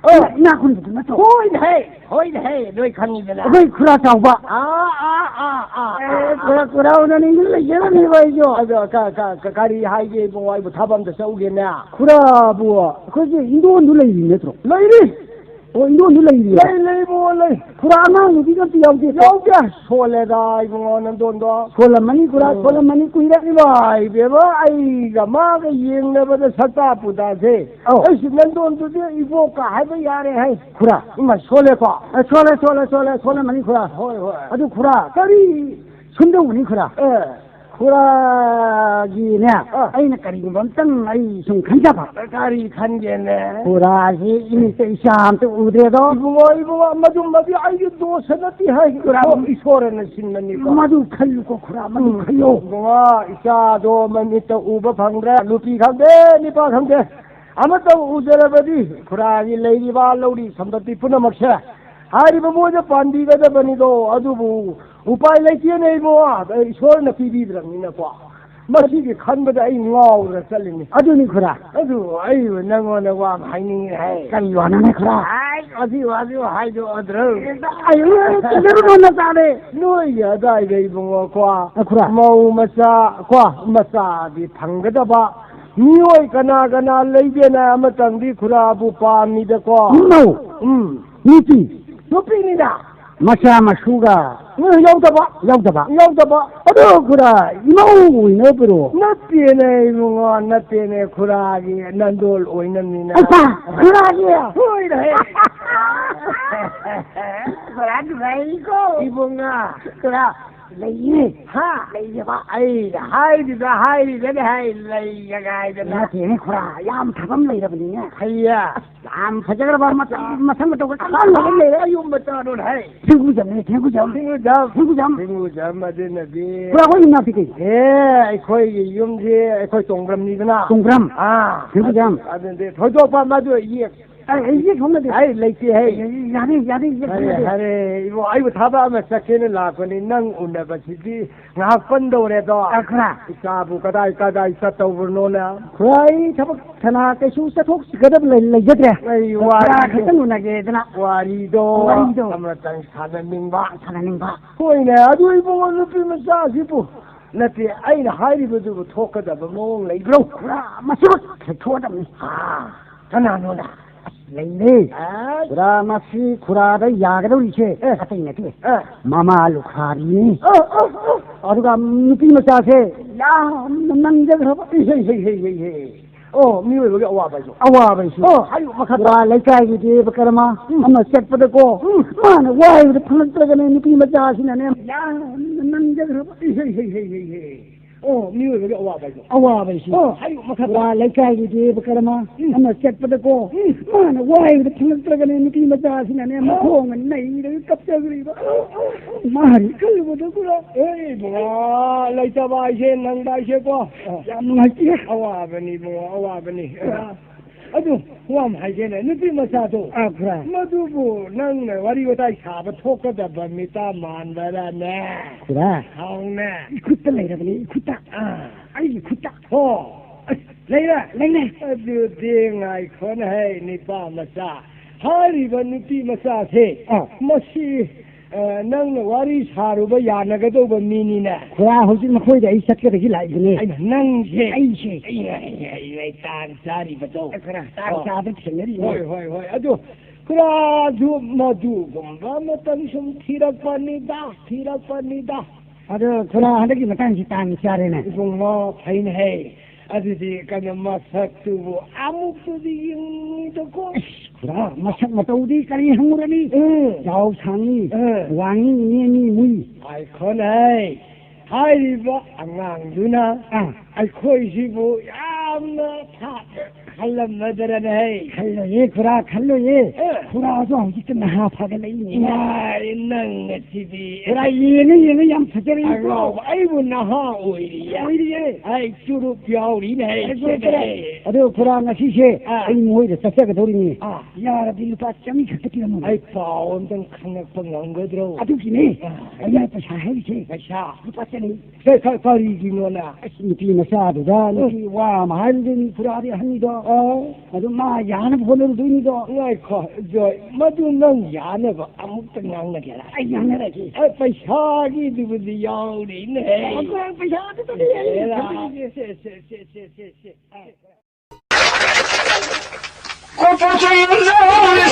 ꯑꯣ꯫ ꯏꯅꯥ-, ꯏꯅꯥꯛ ꯈꯨꯟꯕꯗꯨ ꯅꯠꯇ꯭ꯔꯣ? ꯍꯣꯏꯅꯦ ꯍꯦ, ꯍꯣꯏꯅꯦ ꯍꯦ, ꯅꯣꯏ ꯈꯪꯉꯤꯗꯅ꯫ ꯑꯩꯈꯣꯏ ꯈꯨꯔꯥ ꯆꯥꯎꯕ꯫ ꯑꯥ, ꯑꯥ, ꯑꯥ, ꯑꯥ, ꯑꯦ, ꯑꯥ, ꯈꯨꯔꯥ, ꯑꯥ꯫ ꯈꯨꯔꯥ ꯎꯅꯅꯤꯡꯗꯅ ꯂꯩꯖꯔꯝꯃꯤꯕ ꯑꯩꯁꯨ꯫ ꯑꯗꯣ ꯀ-, ꯀ-, ꯀ-, ꯀꯔꯤ ꯍꯥꯏꯒꯦ ꯏꯕꯨꯡꯉꯣ, ꯑꯩꯕꯨ ꯊꯕꯛ ꯑꯝꯇ ꯆꯧꯒꯦꯅꯦ꯫ ꯈꯨꯔꯥꯕꯨ ꯑꯩꯈꯣꯏꯒꯤ ꯏꯟꯗꯣꯟꯗꯨ ꯂꯩꯔꯤ ꯅꯠꯇ꯭ꯔꯣ? ꯂꯩꯔꯤ꯫ ꯑꯣ, ꯏꯟꯗꯣꯟꯗꯨ ꯂꯩꯔꯤꯌꯦ? ꯂꯩ, ꯂꯩ ꯏꯕꯨꯡꯉꯣ, ꯂꯩ꯫ ꯈꯨꯔꯥ ꯑꯉꯥꯡ ꯅꯨꯄꯤꯒ ꯑꯝꯇ ꯌꯥꯎꯗꯦ? ꯌꯥꯎꯗꯦ꯫ ꯁꯣꯜꯂꯦꯗ ꯏꯕꯨꯡꯉꯣ ꯅꯟꯗꯣꯟꯗꯣ꯫ ꯁꯣꯜꯂꯝꯃꯅꯤ ꯈꯨꯔꯥ, ꯎꯝ꯫ ꯁꯣꯜꯂꯝꯃꯅꯤ ꯀꯨꯏꯔꯦ꯫ ꯏꯃꯥ ꯏꯕꯦꯝꯃ, ꯑꯩꯒ ꯃꯥꯒ ꯌꯦꯡꯅꯕꯗ ꯁꯛꯇꯥ ꯄꯨꯗꯥꯁꯦ꯫ ꯑꯧ꯫ ꯑꯩꯁꯨ ꯅꯟꯗꯣꯟꯗꯨꯗꯤ ꯏꯕꯣꯛꯀ ꯍꯥꯏꯕ ꯌꯥꯔꯦ ꯍꯥꯏ꯫ ꯈꯨꯔꯥ꯫ ꯏꯃꯥ ꯁꯣꯜꯂꯦꯀꯣ? ꯑ, ꯁꯣꯜꯂꯦ, ꯁꯣꯜꯂꯦ, ꯁꯣꯜꯂꯦ, ꯁꯣꯜꯂꯝꯃꯅꯤ ꯈꯨꯔꯥ꯫ ꯍꯣꯏ, ꯍꯣꯏ꯫ ꯑꯗꯨ ꯈꯨꯔꯥ, ꯀꯔꯤ? ꯁꯨꯝꯗꯧꯕꯅꯤ ꯈꯨꯔꯥ꯫ ꯑꯦ꯫ ꯈꯨꯔꯥꯒꯤꯅꯦ, ꯑꯥ꯫ ꯑꯩꯅ ꯀꯔꯤꯒꯨꯝꯕ ꯑꯝꯇꯪ ꯑꯩ ꯁꯨꯝ ꯈꯟꯖꯕ꯫ ꯀꯔꯤ ꯈꯟꯒꯦꯅꯦ? ꯈꯨꯔꯥꯁꯤ ꯏꯃꯤꯠꯇ ꯏꯆꯥ ꯑꯝꯇ ꯎꯗ꯭ꯔꯦꯗꯣ꯫ ꯏꯕꯨꯡꯉꯣ, ꯏꯕꯨꯡꯉꯣ, ꯃꯗꯨꯃꯗꯤ ꯑꯩꯒꯤ ꯗꯣꯁ ꯅꯠꯇꯦ ꯍꯥꯏ꯫ ꯈꯨꯔꯥ꯫ ꯏꯁꯣꯔꯅ ꯁꯤꯟꯕꯅꯤꯀꯣ꯫ ꯃꯗꯨ ꯈꯜꯂꯨꯀꯣ ꯈꯨꯔꯥ, ꯃꯗꯨ ꯎꯝ꯫ ꯈꯜꯂꯨ꯫ ꯏꯕꯨꯡꯉꯣ, ꯏꯆꯥꯗꯣ ꯃꯃꯤꯠꯇ ꯎꯕ ꯐꯪꯗ꯭ꯔꯦ, ꯅꯨꯄꯤ ꯈꯪꯗꯦ, ꯅꯨꯄꯥ ꯈꯪꯗꯦ꯫ ꯑꯃꯠꯇ ꯎꯖꯔꯕꯗꯤ ꯈꯨꯔꯥꯒꯤ ꯂꯩꯔꯤꯕ ꯂꯧꯔꯤ ꯁꯝꯕꯠꯇꯤ ꯄꯨꯝꯅꯃꯛꯁꯦ ꯍꯥꯏꯔꯤꯕ ꯃꯣꯏꯗ ꯄꯥꯟꯕꯤꯒꯗꯕꯅꯤꯗꯣ, ꯑꯗꯨꯕꯨ ꯎꯄꯥꯏ ꯂꯩꯇꯦꯅꯦ ꯏꯕꯨꯡꯉꯣ, ꯏꯁꯣꯔꯅ ꯄꯤꯕꯤꯗ꯭ꯔꯕꯅꯤꯅꯀꯣ꯫ ꯃꯁꯤꯒꯤ ꯈꯟꯕꯗ ꯑꯩ ꯉꯥꯎꯔ ꯆꯠꯂꯤꯅꯤ꯫ ꯑꯗꯨꯅꯤ ꯈꯨꯔꯥ꯫ ꯑꯗꯨ ꯑꯩ ꯅꯪꯉꯣꯟꯗ ꯋꯥ ꯑꯃ ꯍꯥꯏꯅꯤꯡꯉꯦ ꯍꯥꯏ꯫ ꯀꯔꯤ ꯋꯥꯅꯣꯅꯦ ꯈꯨꯔꯥ? ꯑꯩ ꯃꯁꯤ ꯋꯥꯁꯤ ꯍꯥꯏꯗꯣꯛꯑꯗ꯭ꯔꯣ? ꯑꯩ ꯆꯠꯂꯨꯔꯣ ꯅꯆꯥꯅꯦ꯫ ꯅꯣꯏꯒꯤ ꯑꯗꯥꯏꯗ ꯏꯕꯨꯡꯉꯣ ꯀꯣ, ꯑ, ꯈꯨꯔꯥ꯫ ꯃꯧ ꯃꯆꯥ ꯀꯣ, ꯃꯆꯥꯗꯤ ꯐꯪꯒꯗꯕ ꯃꯤꯑꯣꯏ ꯀꯅꯥ ꯀꯅꯥ ꯂꯩꯒꯦꯅ ꯑꯃꯇꯪꯗꯤ ꯈꯨꯔꯥꯕꯨ ꯄꯥꯝꯃꯤꯗꯀꯣ꯫ ꯃꯧ? ꯎꯝ꯫ ꯅꯨꯄꯤ? ꯅꯨꯄꯤꯅꯤꯅ꯫ ꯃꯆꯥ ꯃꯁꯨꯒ? ꯎꯝ, ꯌꯥꯎꯗꯕ꯫ ꯌꯥꯎꯗꯕ? ꯌꯥꯎꯗꯕ꯫ ꯑꯗꯣ ꯈꯨꯔꯥ, ꯏꯃꯧ ꯑꯣꯏꯅꯕ꯭ꯔꯣ? ꯅꯠꯇꯦꯅꯦ ꯏꯕꯨꯡꯉꯣ, ꯅꯠꯇꯦꯅꯦ, ꯈꯨꯔꯥꯒꯤ ꯅꯟꯗꯣꯜ ꯑꯣꯏꯅꯕꯅꯤꯅ꯫ ꯑꯁꯥ, ꯈꯨꯔꯥꯒꯤ? ꯍꯣꯏꯅꯦ꯫ ꯈꯨꯔꯥ ꯅꯨꯡꯉꯥꯏꯀꯣ? ꯏꯕꯨꯡꯉꯣ꯫ ꯈꯨꯔꯥ, ꯂꯩꯌꯦ꯫ ꯍꯥ? ꯂꯩꯌꯦꯕ꯫ ꯑꯩꯅ ꯍꯥꯏꯔꯤꯕ, ꯍꯥꯏꯔꯤꯕꯅꯦ ꯍꯥꯏ, ꯂꯩꯒ ꯍꯥꯏꯗꯅ꯫ ꯅꯠꯇꯦꯅꯦ ꯈꯨꯔꯥ, ꯌꯥꯝ ꯊꯕꯛ ꯑꯃ ꯂꯩꯔꯕꯅꯤꯅꯦ꯫ ꯐꯩꯌꯦ꯫ ꯌꯥꯝ ꯐꯖꯈ꯭ꯔꯕ ꯃꯇꯝ, ꯃꯁꯪ ꯃꯇꯧꯒ ꯆꯞ ꯃꯥꯟꯅꯕ ꯂꯩꯔꯦ꯫ ꯑꯌꯨꯝ ꯃꯆꯥꯗꯨꯅ ꯍꯥꯏ꯫ ꯊꯦꯡꯒꯨꯖꯝꯅꯦ, ꯊꯦꯡꯒꯨꯖꯝ꯫ ꯊꯦꯡꯒꯨꯖꯝ꯫ ꯊꯦꯡꯒꯨꯖꯝ꯫ ꯊꯦꯡꯒꯨꯖꯝ ꯑꯗꯨꯅꯗꯤ꯫ ꯈꯨꯔꯥ, ꯑꯩꯈꯣꯏ ꯌꯨꯝꯅꯥꯛꯇꯤ ꯀꯩ? ꯑꯦ, ꯑꯩꯈꯣꯏꯒꯤ ꯌꯨꯝꯁꯤ ꯑꯩꯈꯣꯏ ꯇꯣꯡꯕ꯭ꯔꯝꯅꯤꯗꯅ꯫ ꯇꯣꯡꯕ꯭ꯔꯝ? ꯑꯥ꯫ ꯊꯦꯡꯒꯨꯖꯝ꯫ ꯑꯗꯨꯗꯤ ꯊꯣꯏꯗꯣꯛꯄ ꯃꯗꯨ ꯌꯦꯛ ꯑꯩ, ꯑꯩ ꯌꯦꯛ ꯁꯣꯝꯗꯗꯤ꯫ ꯑꯩ ꯂꯩꯇꯦ, ꯍꯩ꯫ ꯌꯥꯅꯤ, ꯌꯥꯅꯤ, ꯌꯦꯛ ꯐꯔꯦ, ꯁꯣꯝꯗꯗꯤ꯫ ꯐꯔꯦ꯫ ꯏꯕꯣ, ꯑꯩꯕꯨ ꯊꯕꯛ ꯑꯃ ꯆꯠꯀꯦꯅ ꯂꯥꯛꯄꯅꯤ꯫ ꯅꯪ ꯎꯅꯕꯁꯤꯗꯤ ꯉꯥꯏꯍꯥꯛ ꯄꯟꯗꯧꯔꯦꯗꯣ꯫ ꯑ, ꯈꯨꯔꯥ꯫ ꯏꯆꯥꯕꯨ ꯀꯗꯥꯏ, ꯀꯗꯥꯏ ꯆꯠꯇꯧꯕꯅꯣꯅ? ꯈꯨꯔꯥ, ꯑꯩ ꯊꯕꯛ ꯊꯅꯥ ꯀꯩꯁꯨ ꯆꯠꯊꯣꯛꯀꯗꯕ ꯂꯩ-, ꯂꯩꯖꯗ꯭ꯔꯦ꯫ ꯑꯩ ꯈꯨꯔꯥ ꯋꯥꯔꯤꯗꯣ, ꯈꯛꯇꯪ ꯎꯅꯒꯦꯗꯅ꯫ ꯋꯥꯔꯤꯗꯣ ꯈꯨꯔꯥ, ꯋꯥꯔꯤꯗꯣ꯫ ꯑꯃꯇꯪ ꯁꯥꯟꯅꯅꯤꯡꯕ꯫ ꯁꯥꯟꯅꯅꯤꯡꯕ꯫ ꯍꯣꯏꯅꯦ, ꯑꯗꯨ ꯏꯕꯨꯡꯉꯣ, ꯅꯨꯄꯤ ꯃꯆꯥꯁꯤꯕꯨ꯫ ꯅꯠꯇꯦ, ꯑꯩꯅ ꯍꯥꯏꯔꯤꯕꯗꯨꯕꯨ ꯊꯣꯛꯀꯗꯕ ꯃꯑꯣꯡ ꯂꯩꯕ꯭ꯔꯣ? ꯈꯨꯔꯥ, ꯃꯁꯤꯃꯛ ꯊꯣꯛꯀꯗꯕꯅꯤ꯫ ꯑꯥ, ꯀꯅꯥꯅꯣꯅ? ꯑꯁ, ꯂꯩꯔꯦ꯫ ꯑꯥ? ꯈꯨꯔꯥ, ꯃꯁꯤ ꯈꯨꯔꯥꯗ ꯌꯥꯒꯗꯧꯔꯤꯁꯦ ꯑꯦ꯫ ꯑꯇꯩ ꯅꯠꯇꯦ꯫ ꯑꯦ꯫ ꯃꯃꯥ ꯂꯨꯈ꯭ꯔꯥꯕꯤꯅꯤ꯫ ꯑ, ꯑ, ꯑ꯫ ꯑꯗꯨꯒ ꯅꯨꯄꯤ ꯃꯆꯥꯁꯦ ꯌꯥꯝꯅ ꯅꯪꯖꯈ꯭ꯔꯕ꯫ ꯏꯍꯦ, ꯍꯦ, ꯍꯦ, ꯍꯦ, ꯍꯦ꯫ ꯑꯣ, ꯃꯤꯑꯣꯏꯕꯒꯤ ꯑꯋꯥꯕ ꯍꯥꯏꯁꯦ꯫ ꯑꯋꯥꯕ ꯍꯥꯏꯁꯦ꯫ ꯑꯣ, ꯍꯥꯏꯌꯨ, ꯃꯈꯥ ꯇꯥ-, ꯈꯨꯔꯥ ꯂꯩꯀꯥꯏꯒꯤ ꯗꯦꯕ ꯀꯔꯃ ꯎꯝ꯫ ꯑꯃ ꯆꯠꯄꯗꯀꯣ, ꯎꯝ꯫ ꯃꯥꯅ ꯋꯥꯏꯕꯗ ꯐꯪꯂꯛꯇ꯭ꯔꯒꯅꯦ ꯅꯨꯄꯤ ꯃꯆꯥꯁꯤꯅꯅꯦ ꯌꯥꯝꯅ ꯅꯪꯖꯈ꯭ꯔꯕ꯫ ꯏꯍꯦ, ꯍꯦ, ꯍꯦ, ꯍꯦ, ꯍꯦ꯫ ꯑꯣ, ꯃꯤꯑꯣꯏꯕꯒꯤ ꯑꯋꯥꯕ ꯍꯥꯏꯗꯣ꯫ ꯑꯋꯥꯕ ꯍꯥꯏꯁꯤ꯫ ꯑꯣ, ꯍꯥꯏꯌꯨ, ꯃꯈꯥ ꯇꯥ-, ꯄꯨꯔꯥ ꯂꯩꯀꯥꯏꯒꯤ ꯗꯦꯕ ꯀꯔꯃ ꯎꯝ꯫ ꯑꯃ ꯆꯠꯄꯗꯀꯣ, ꯎꯝ꯫ ꯃꯥꯅ ꯋꯥꯏꯕꯗ ꯐꯪꯂꯛꯇ꯭ꯔꯒꯅꯦ ꯅꯨꯄꯤ ꯃꯆꯥꯁꯤꯅꯅꯦ ꯑꯣ꯫ ꯃꯈꯣꯡꯅ ꯅꯩꯔꯒ ꯀꯞꯆꯈ꯭ꯔꯤꯕ꯫ ꯑꯣ, ꯑꯣ, ꯑꯣ꯫ ꯃꯥꯅ ꯈꯜꯂꯨꯕꯗ ꯄꯨꯔꯥ ꯑꯦ, ꯏꯕꯨꯡꯉꯣ, ꯂꯩꯇꯕ ꯍꯥꯏꯁꯦ, ꯅꯪꯕ ꯍꯥꯏꯁꯦꯀꯣ꯫ ꯑꯣ꯫ ꯌꯥꯝ ꯅꯨꯡꯉꯥꯏꯇꯦ꯫ ꯑꯋꯥꯕꯅꯤ, ꯏꯕꯨꯡꯉꯣ, ꯑꯋꯥꯕꯅꯤ꯫ ꯑꯣ꯫ ꯑꯗꯨ ꯋꯥ ꯑꯃ ꯍꯥꯏꯒꯦꯅꯦ, ꯅꯨꯄꯤ ꯃꯆꯥꯗꯣ꯫ ꯑꯥ, ꯈꯨꯔꯥ꯫ ꯃꯗꯨꯕꯨ ꯅꯪꯅ ꯋꯥꯔꯤ ꯋꯥꯇꯥꯏ ꯁꯥꯕ ꯊꯣꯛꯀꯗꯕ ꯃꯤꯇꯥ ꯃꯥꯟꯕꯔꯅꯦ? ꯈꯨꯔꯥ꯫ ꯍꯥꯎꯅꯦ꯫ ꯏꯈꯨꯠꯇ ꯂꯩꯔꯕꯅꯤ, ꯏꯈꯨꯠꯇ꯫ ꯑꯥ꯫ ꯑꯩꯒꯤ ꯈꯨꯠꯇ꯫ ꯍꯣ꯫ ꯑꯁ, ꯂꯩꯔꯦ? ꯂꯩꯔꯦ꯫ ꯑꯗꯨꯗꯤ ꯉꯥꯏꯈꯣꯅꯦ ꯍꯦ, ꯅꯤꯄꯥ ꯃꯆꯥ꯫ ꯍꯥꯏꯔꯤꯕ ꯅꯨꯄꯤ ꯃꯆꯥꯁꯦ, ꯑꯥ꯫ ꯃꯁꯤ ꯑ, ꯅꯪꯅ ꯋꯥꯔꯤ ꯁꯥꯔꯨꯕ ꯌꯥꯅꯒꯗꯧꯕ ꯃꯤꯅꯤꯅꯦ꯫ ꯈꯨꯔꯥ, ꯍꯧꯖꯤꯛ ꯃꯈꯣꯏꯗ ꯑꯩ ꯆꯠꯀꯗꯒꯤ ꯂꯥꯛꯏꯕꯅꯦ꯫ ꯑꯩꯅ ꯅꯪꯁꯦ꯫ ꯑꯩꯁꯦ꯫ ꯑꯩ, ꯑꯩ, ꯑꯩ, ꯑꯩ ꯇꯥꯟ ꯆꯥꯔꯤꯕꯗꯣ꯫ ꯑꯦ, ꯈꯨꯔꯥ, ꯇꯥꯟ ꯑꯣ꯫ ꯆꯥꯕ ꯊꯦꯡꯅꯔꯤꯅꯦ꯫ ꯍꯣꯏ, ꯍꯣꯏ, ꯍꯣꯏ꯫ ꯑꯗꯨ ꯈꯨꯔꯥꯁꯨ ꯃꯗꯨꯒꯨꯝꯕ ꯃꯇꯝ ꯁꯨꯝ ꯊꯤꯔꯛꯄꯅꯤꯗ, ꯊꯤꯔꯛꯄꯅꯤꯗ꯫ ꯑꯗꯣ ꯈꯨꯔꯥ, ꯍꯟꯗꯛꯀꯤ ꯃꯇꯥꯡꯁꯤ ꯇꯥꯟ ꯆꯥꯔꯦꯅꯦ꯫ ꯏꯕꯨꯡꯉꯣ, ꯐꯩꯅꯦ ꯍꯦ꯫ ꯑꯗꯨꯗꯤ ꯀꯩꯅꯣ, ꯃꯁꯛꯇꯨꯕꯨ ꯑꯃꯨꯛꯇꯗꯤ ꯌꯦꯡꯅꯤꯡꯉꯤꯗꯀꯣ꯫ ꯑꯁ, ꯈꯨꯔꯥ, ꯃꯁꯛ ꯃꯇꯧꯗꯤ ꯀꯔꯤ ꯍꯪꯉꯨꯔꯅꯤ? ꯎꯝ꯫ ꯆꯥꯎ ꯁꯥꯡꯉꯤ, ꯎꯝ꯫ ꯋꯥꯡꯉꯤ, ꯅꯦꯝꯃꯤ, ꯃꯨꯏ꯫ ꯉꯥꯏꯈꯣꯅꯦ꯫ ꯍꯥꯏꯔꯤꯕ ꯑꯉꯥꯡꯗꯨꯅ ꯑꯥ꯫ ꯑꯩꯈꯣꯏꯁꯤꯕꯨ ꯌꯥꯝꯅ ꯊꯥꯞꯅ ꯈꯜꯂꯝꯃꯗ꯭ꯔꯅꯦ? ꯈꯜꯂꯣꯏꯌꯦ, ꯈꯨꯔꯥ, ꯈꯜꯂꯣꯏꯌꯦ꯫ ꯑꯦ꯫ ꯈꯨꯔꯥꯁꯨ ꯍꯧꯖꯤꯛꯇ ꯅꯍꯥ ꯐꯒꯠꯂꯛꯏꯅꯦ꯫ ꯌꯥꯔꯦ, ꯅꯪ ꯉꯁꯤꯗꯤ꯫ ꯈꯨꯔꯥ, ꯌꯦꯡꯉ ꯌꯦꯡꯉ ꯌꯥꯝ ꯐꯖꯔꯛꯏꯀꯣ꯫ ꯑꯉꯥꯎꯕ, ꯑꯩꯕꯨ ꯅꯍꯥ ꯑꯣꯏꯔꯤꯌꯦ꯫ ꯑꯣꯏꯔꯤꯌꯦ꯫ ꯑꯩ ꯆꯨꯔꯨꯞ ꯌꯥꯎꯔꯤꯅꯦ, ꯑꯩ ꯑꯩ ꯆꯨꯔꯨꯞ ꯁꯤꯗ꯫ ꯌꯥꯎꯔꯤ꯫ ꯑꯗꯣ ꯈꯨꯔꯥ, ꯉꯁꯤꯁꯦ ꯑꯥ꯫ ꯑꯩ ꯃꯣꯏꯗ ꯆꯠꯆꯒꯗꯧꯔꯤꯅꯦ꯫ ꯑꯥ꯫ ꯌꯥꯔꯗꯤ ꯂꯨꯄꯥ ꯆꯅꯤ ꯈꯛꯇ ꯄꯤꯔꯝꯃꯣ꯫ ꯑꯩ ꯄꯥꯎ ꯑꯝꯇꯪ ꯈꯪꯉꯛꯄ ꯉꯝꯒꯗ꯭ꯔꯣ? ꯑꯗꯨꯒꯤꯅꯦ꯫ ꯑꯥ꯫ ꯑꯩꯅ ꯄꯩꯁꯥ ꯍꯥꯏꯔꯤꯁꯦ꯫ ꯄꯩꯁꯥ? ꯂꯨꯄꯥ ꯆꯅꯤ꯫ ꯀ-, ꯀ-, ꯀꯔꯤꯒꯤꯅꯣꯅꯦ? ꯑꯁ, ꯅꯨꯄꯤ ꯃꯆꯥꯗꯨꯗ ꯎꯝ꯫ ꯅꯨꯄꯤ ꯋꯥ ꯑꯃ ꯍꯥꯏꯔꯨꯗꯣꯏꯅꯤ, ꯈꯨꯔꯥꯗꯤ ꯑꯍꯟꯅꯤꯗꯣ꯫ ꯑꯣ꯫ ꯑꯗꯨ ꯃꯥ ꯌꯥꯅꯕ ꯍꯣꯠꯅꯔꯨꯗꯣꯏꯅꯤꯗꯣ꯫ ꯉꯥꯏꯈꯣ, ꯖꯣꯏ, ꯃꯗꯨ ꯅꯪ ꯌꯥꯅꯕ ꯑꯃꯨꯛꯇ ꯉꯥꯡꯅꯒꯦꯔꯥ? ꯑꯩ ꯉꯥꯡꯅꯔꯒꯦ꯫ ꯑꯦ, ꯄꯩꯁꯥꯒꯤꯗꯨꯕꯨꯗꯤ ꯌꯥꯎꯔꯤꯅꯦ꯫ ꯑꯣ, ꯄꯩꯁꯥꯗꯨꯗꯤ ꯑꯩ ꯑꯦꯔꯥ꯫ ꯈꯪꯅꯤꯡꯉꯦ꯫ ꯁꯦ, ꯁꯦ, ꯁꯦ꯫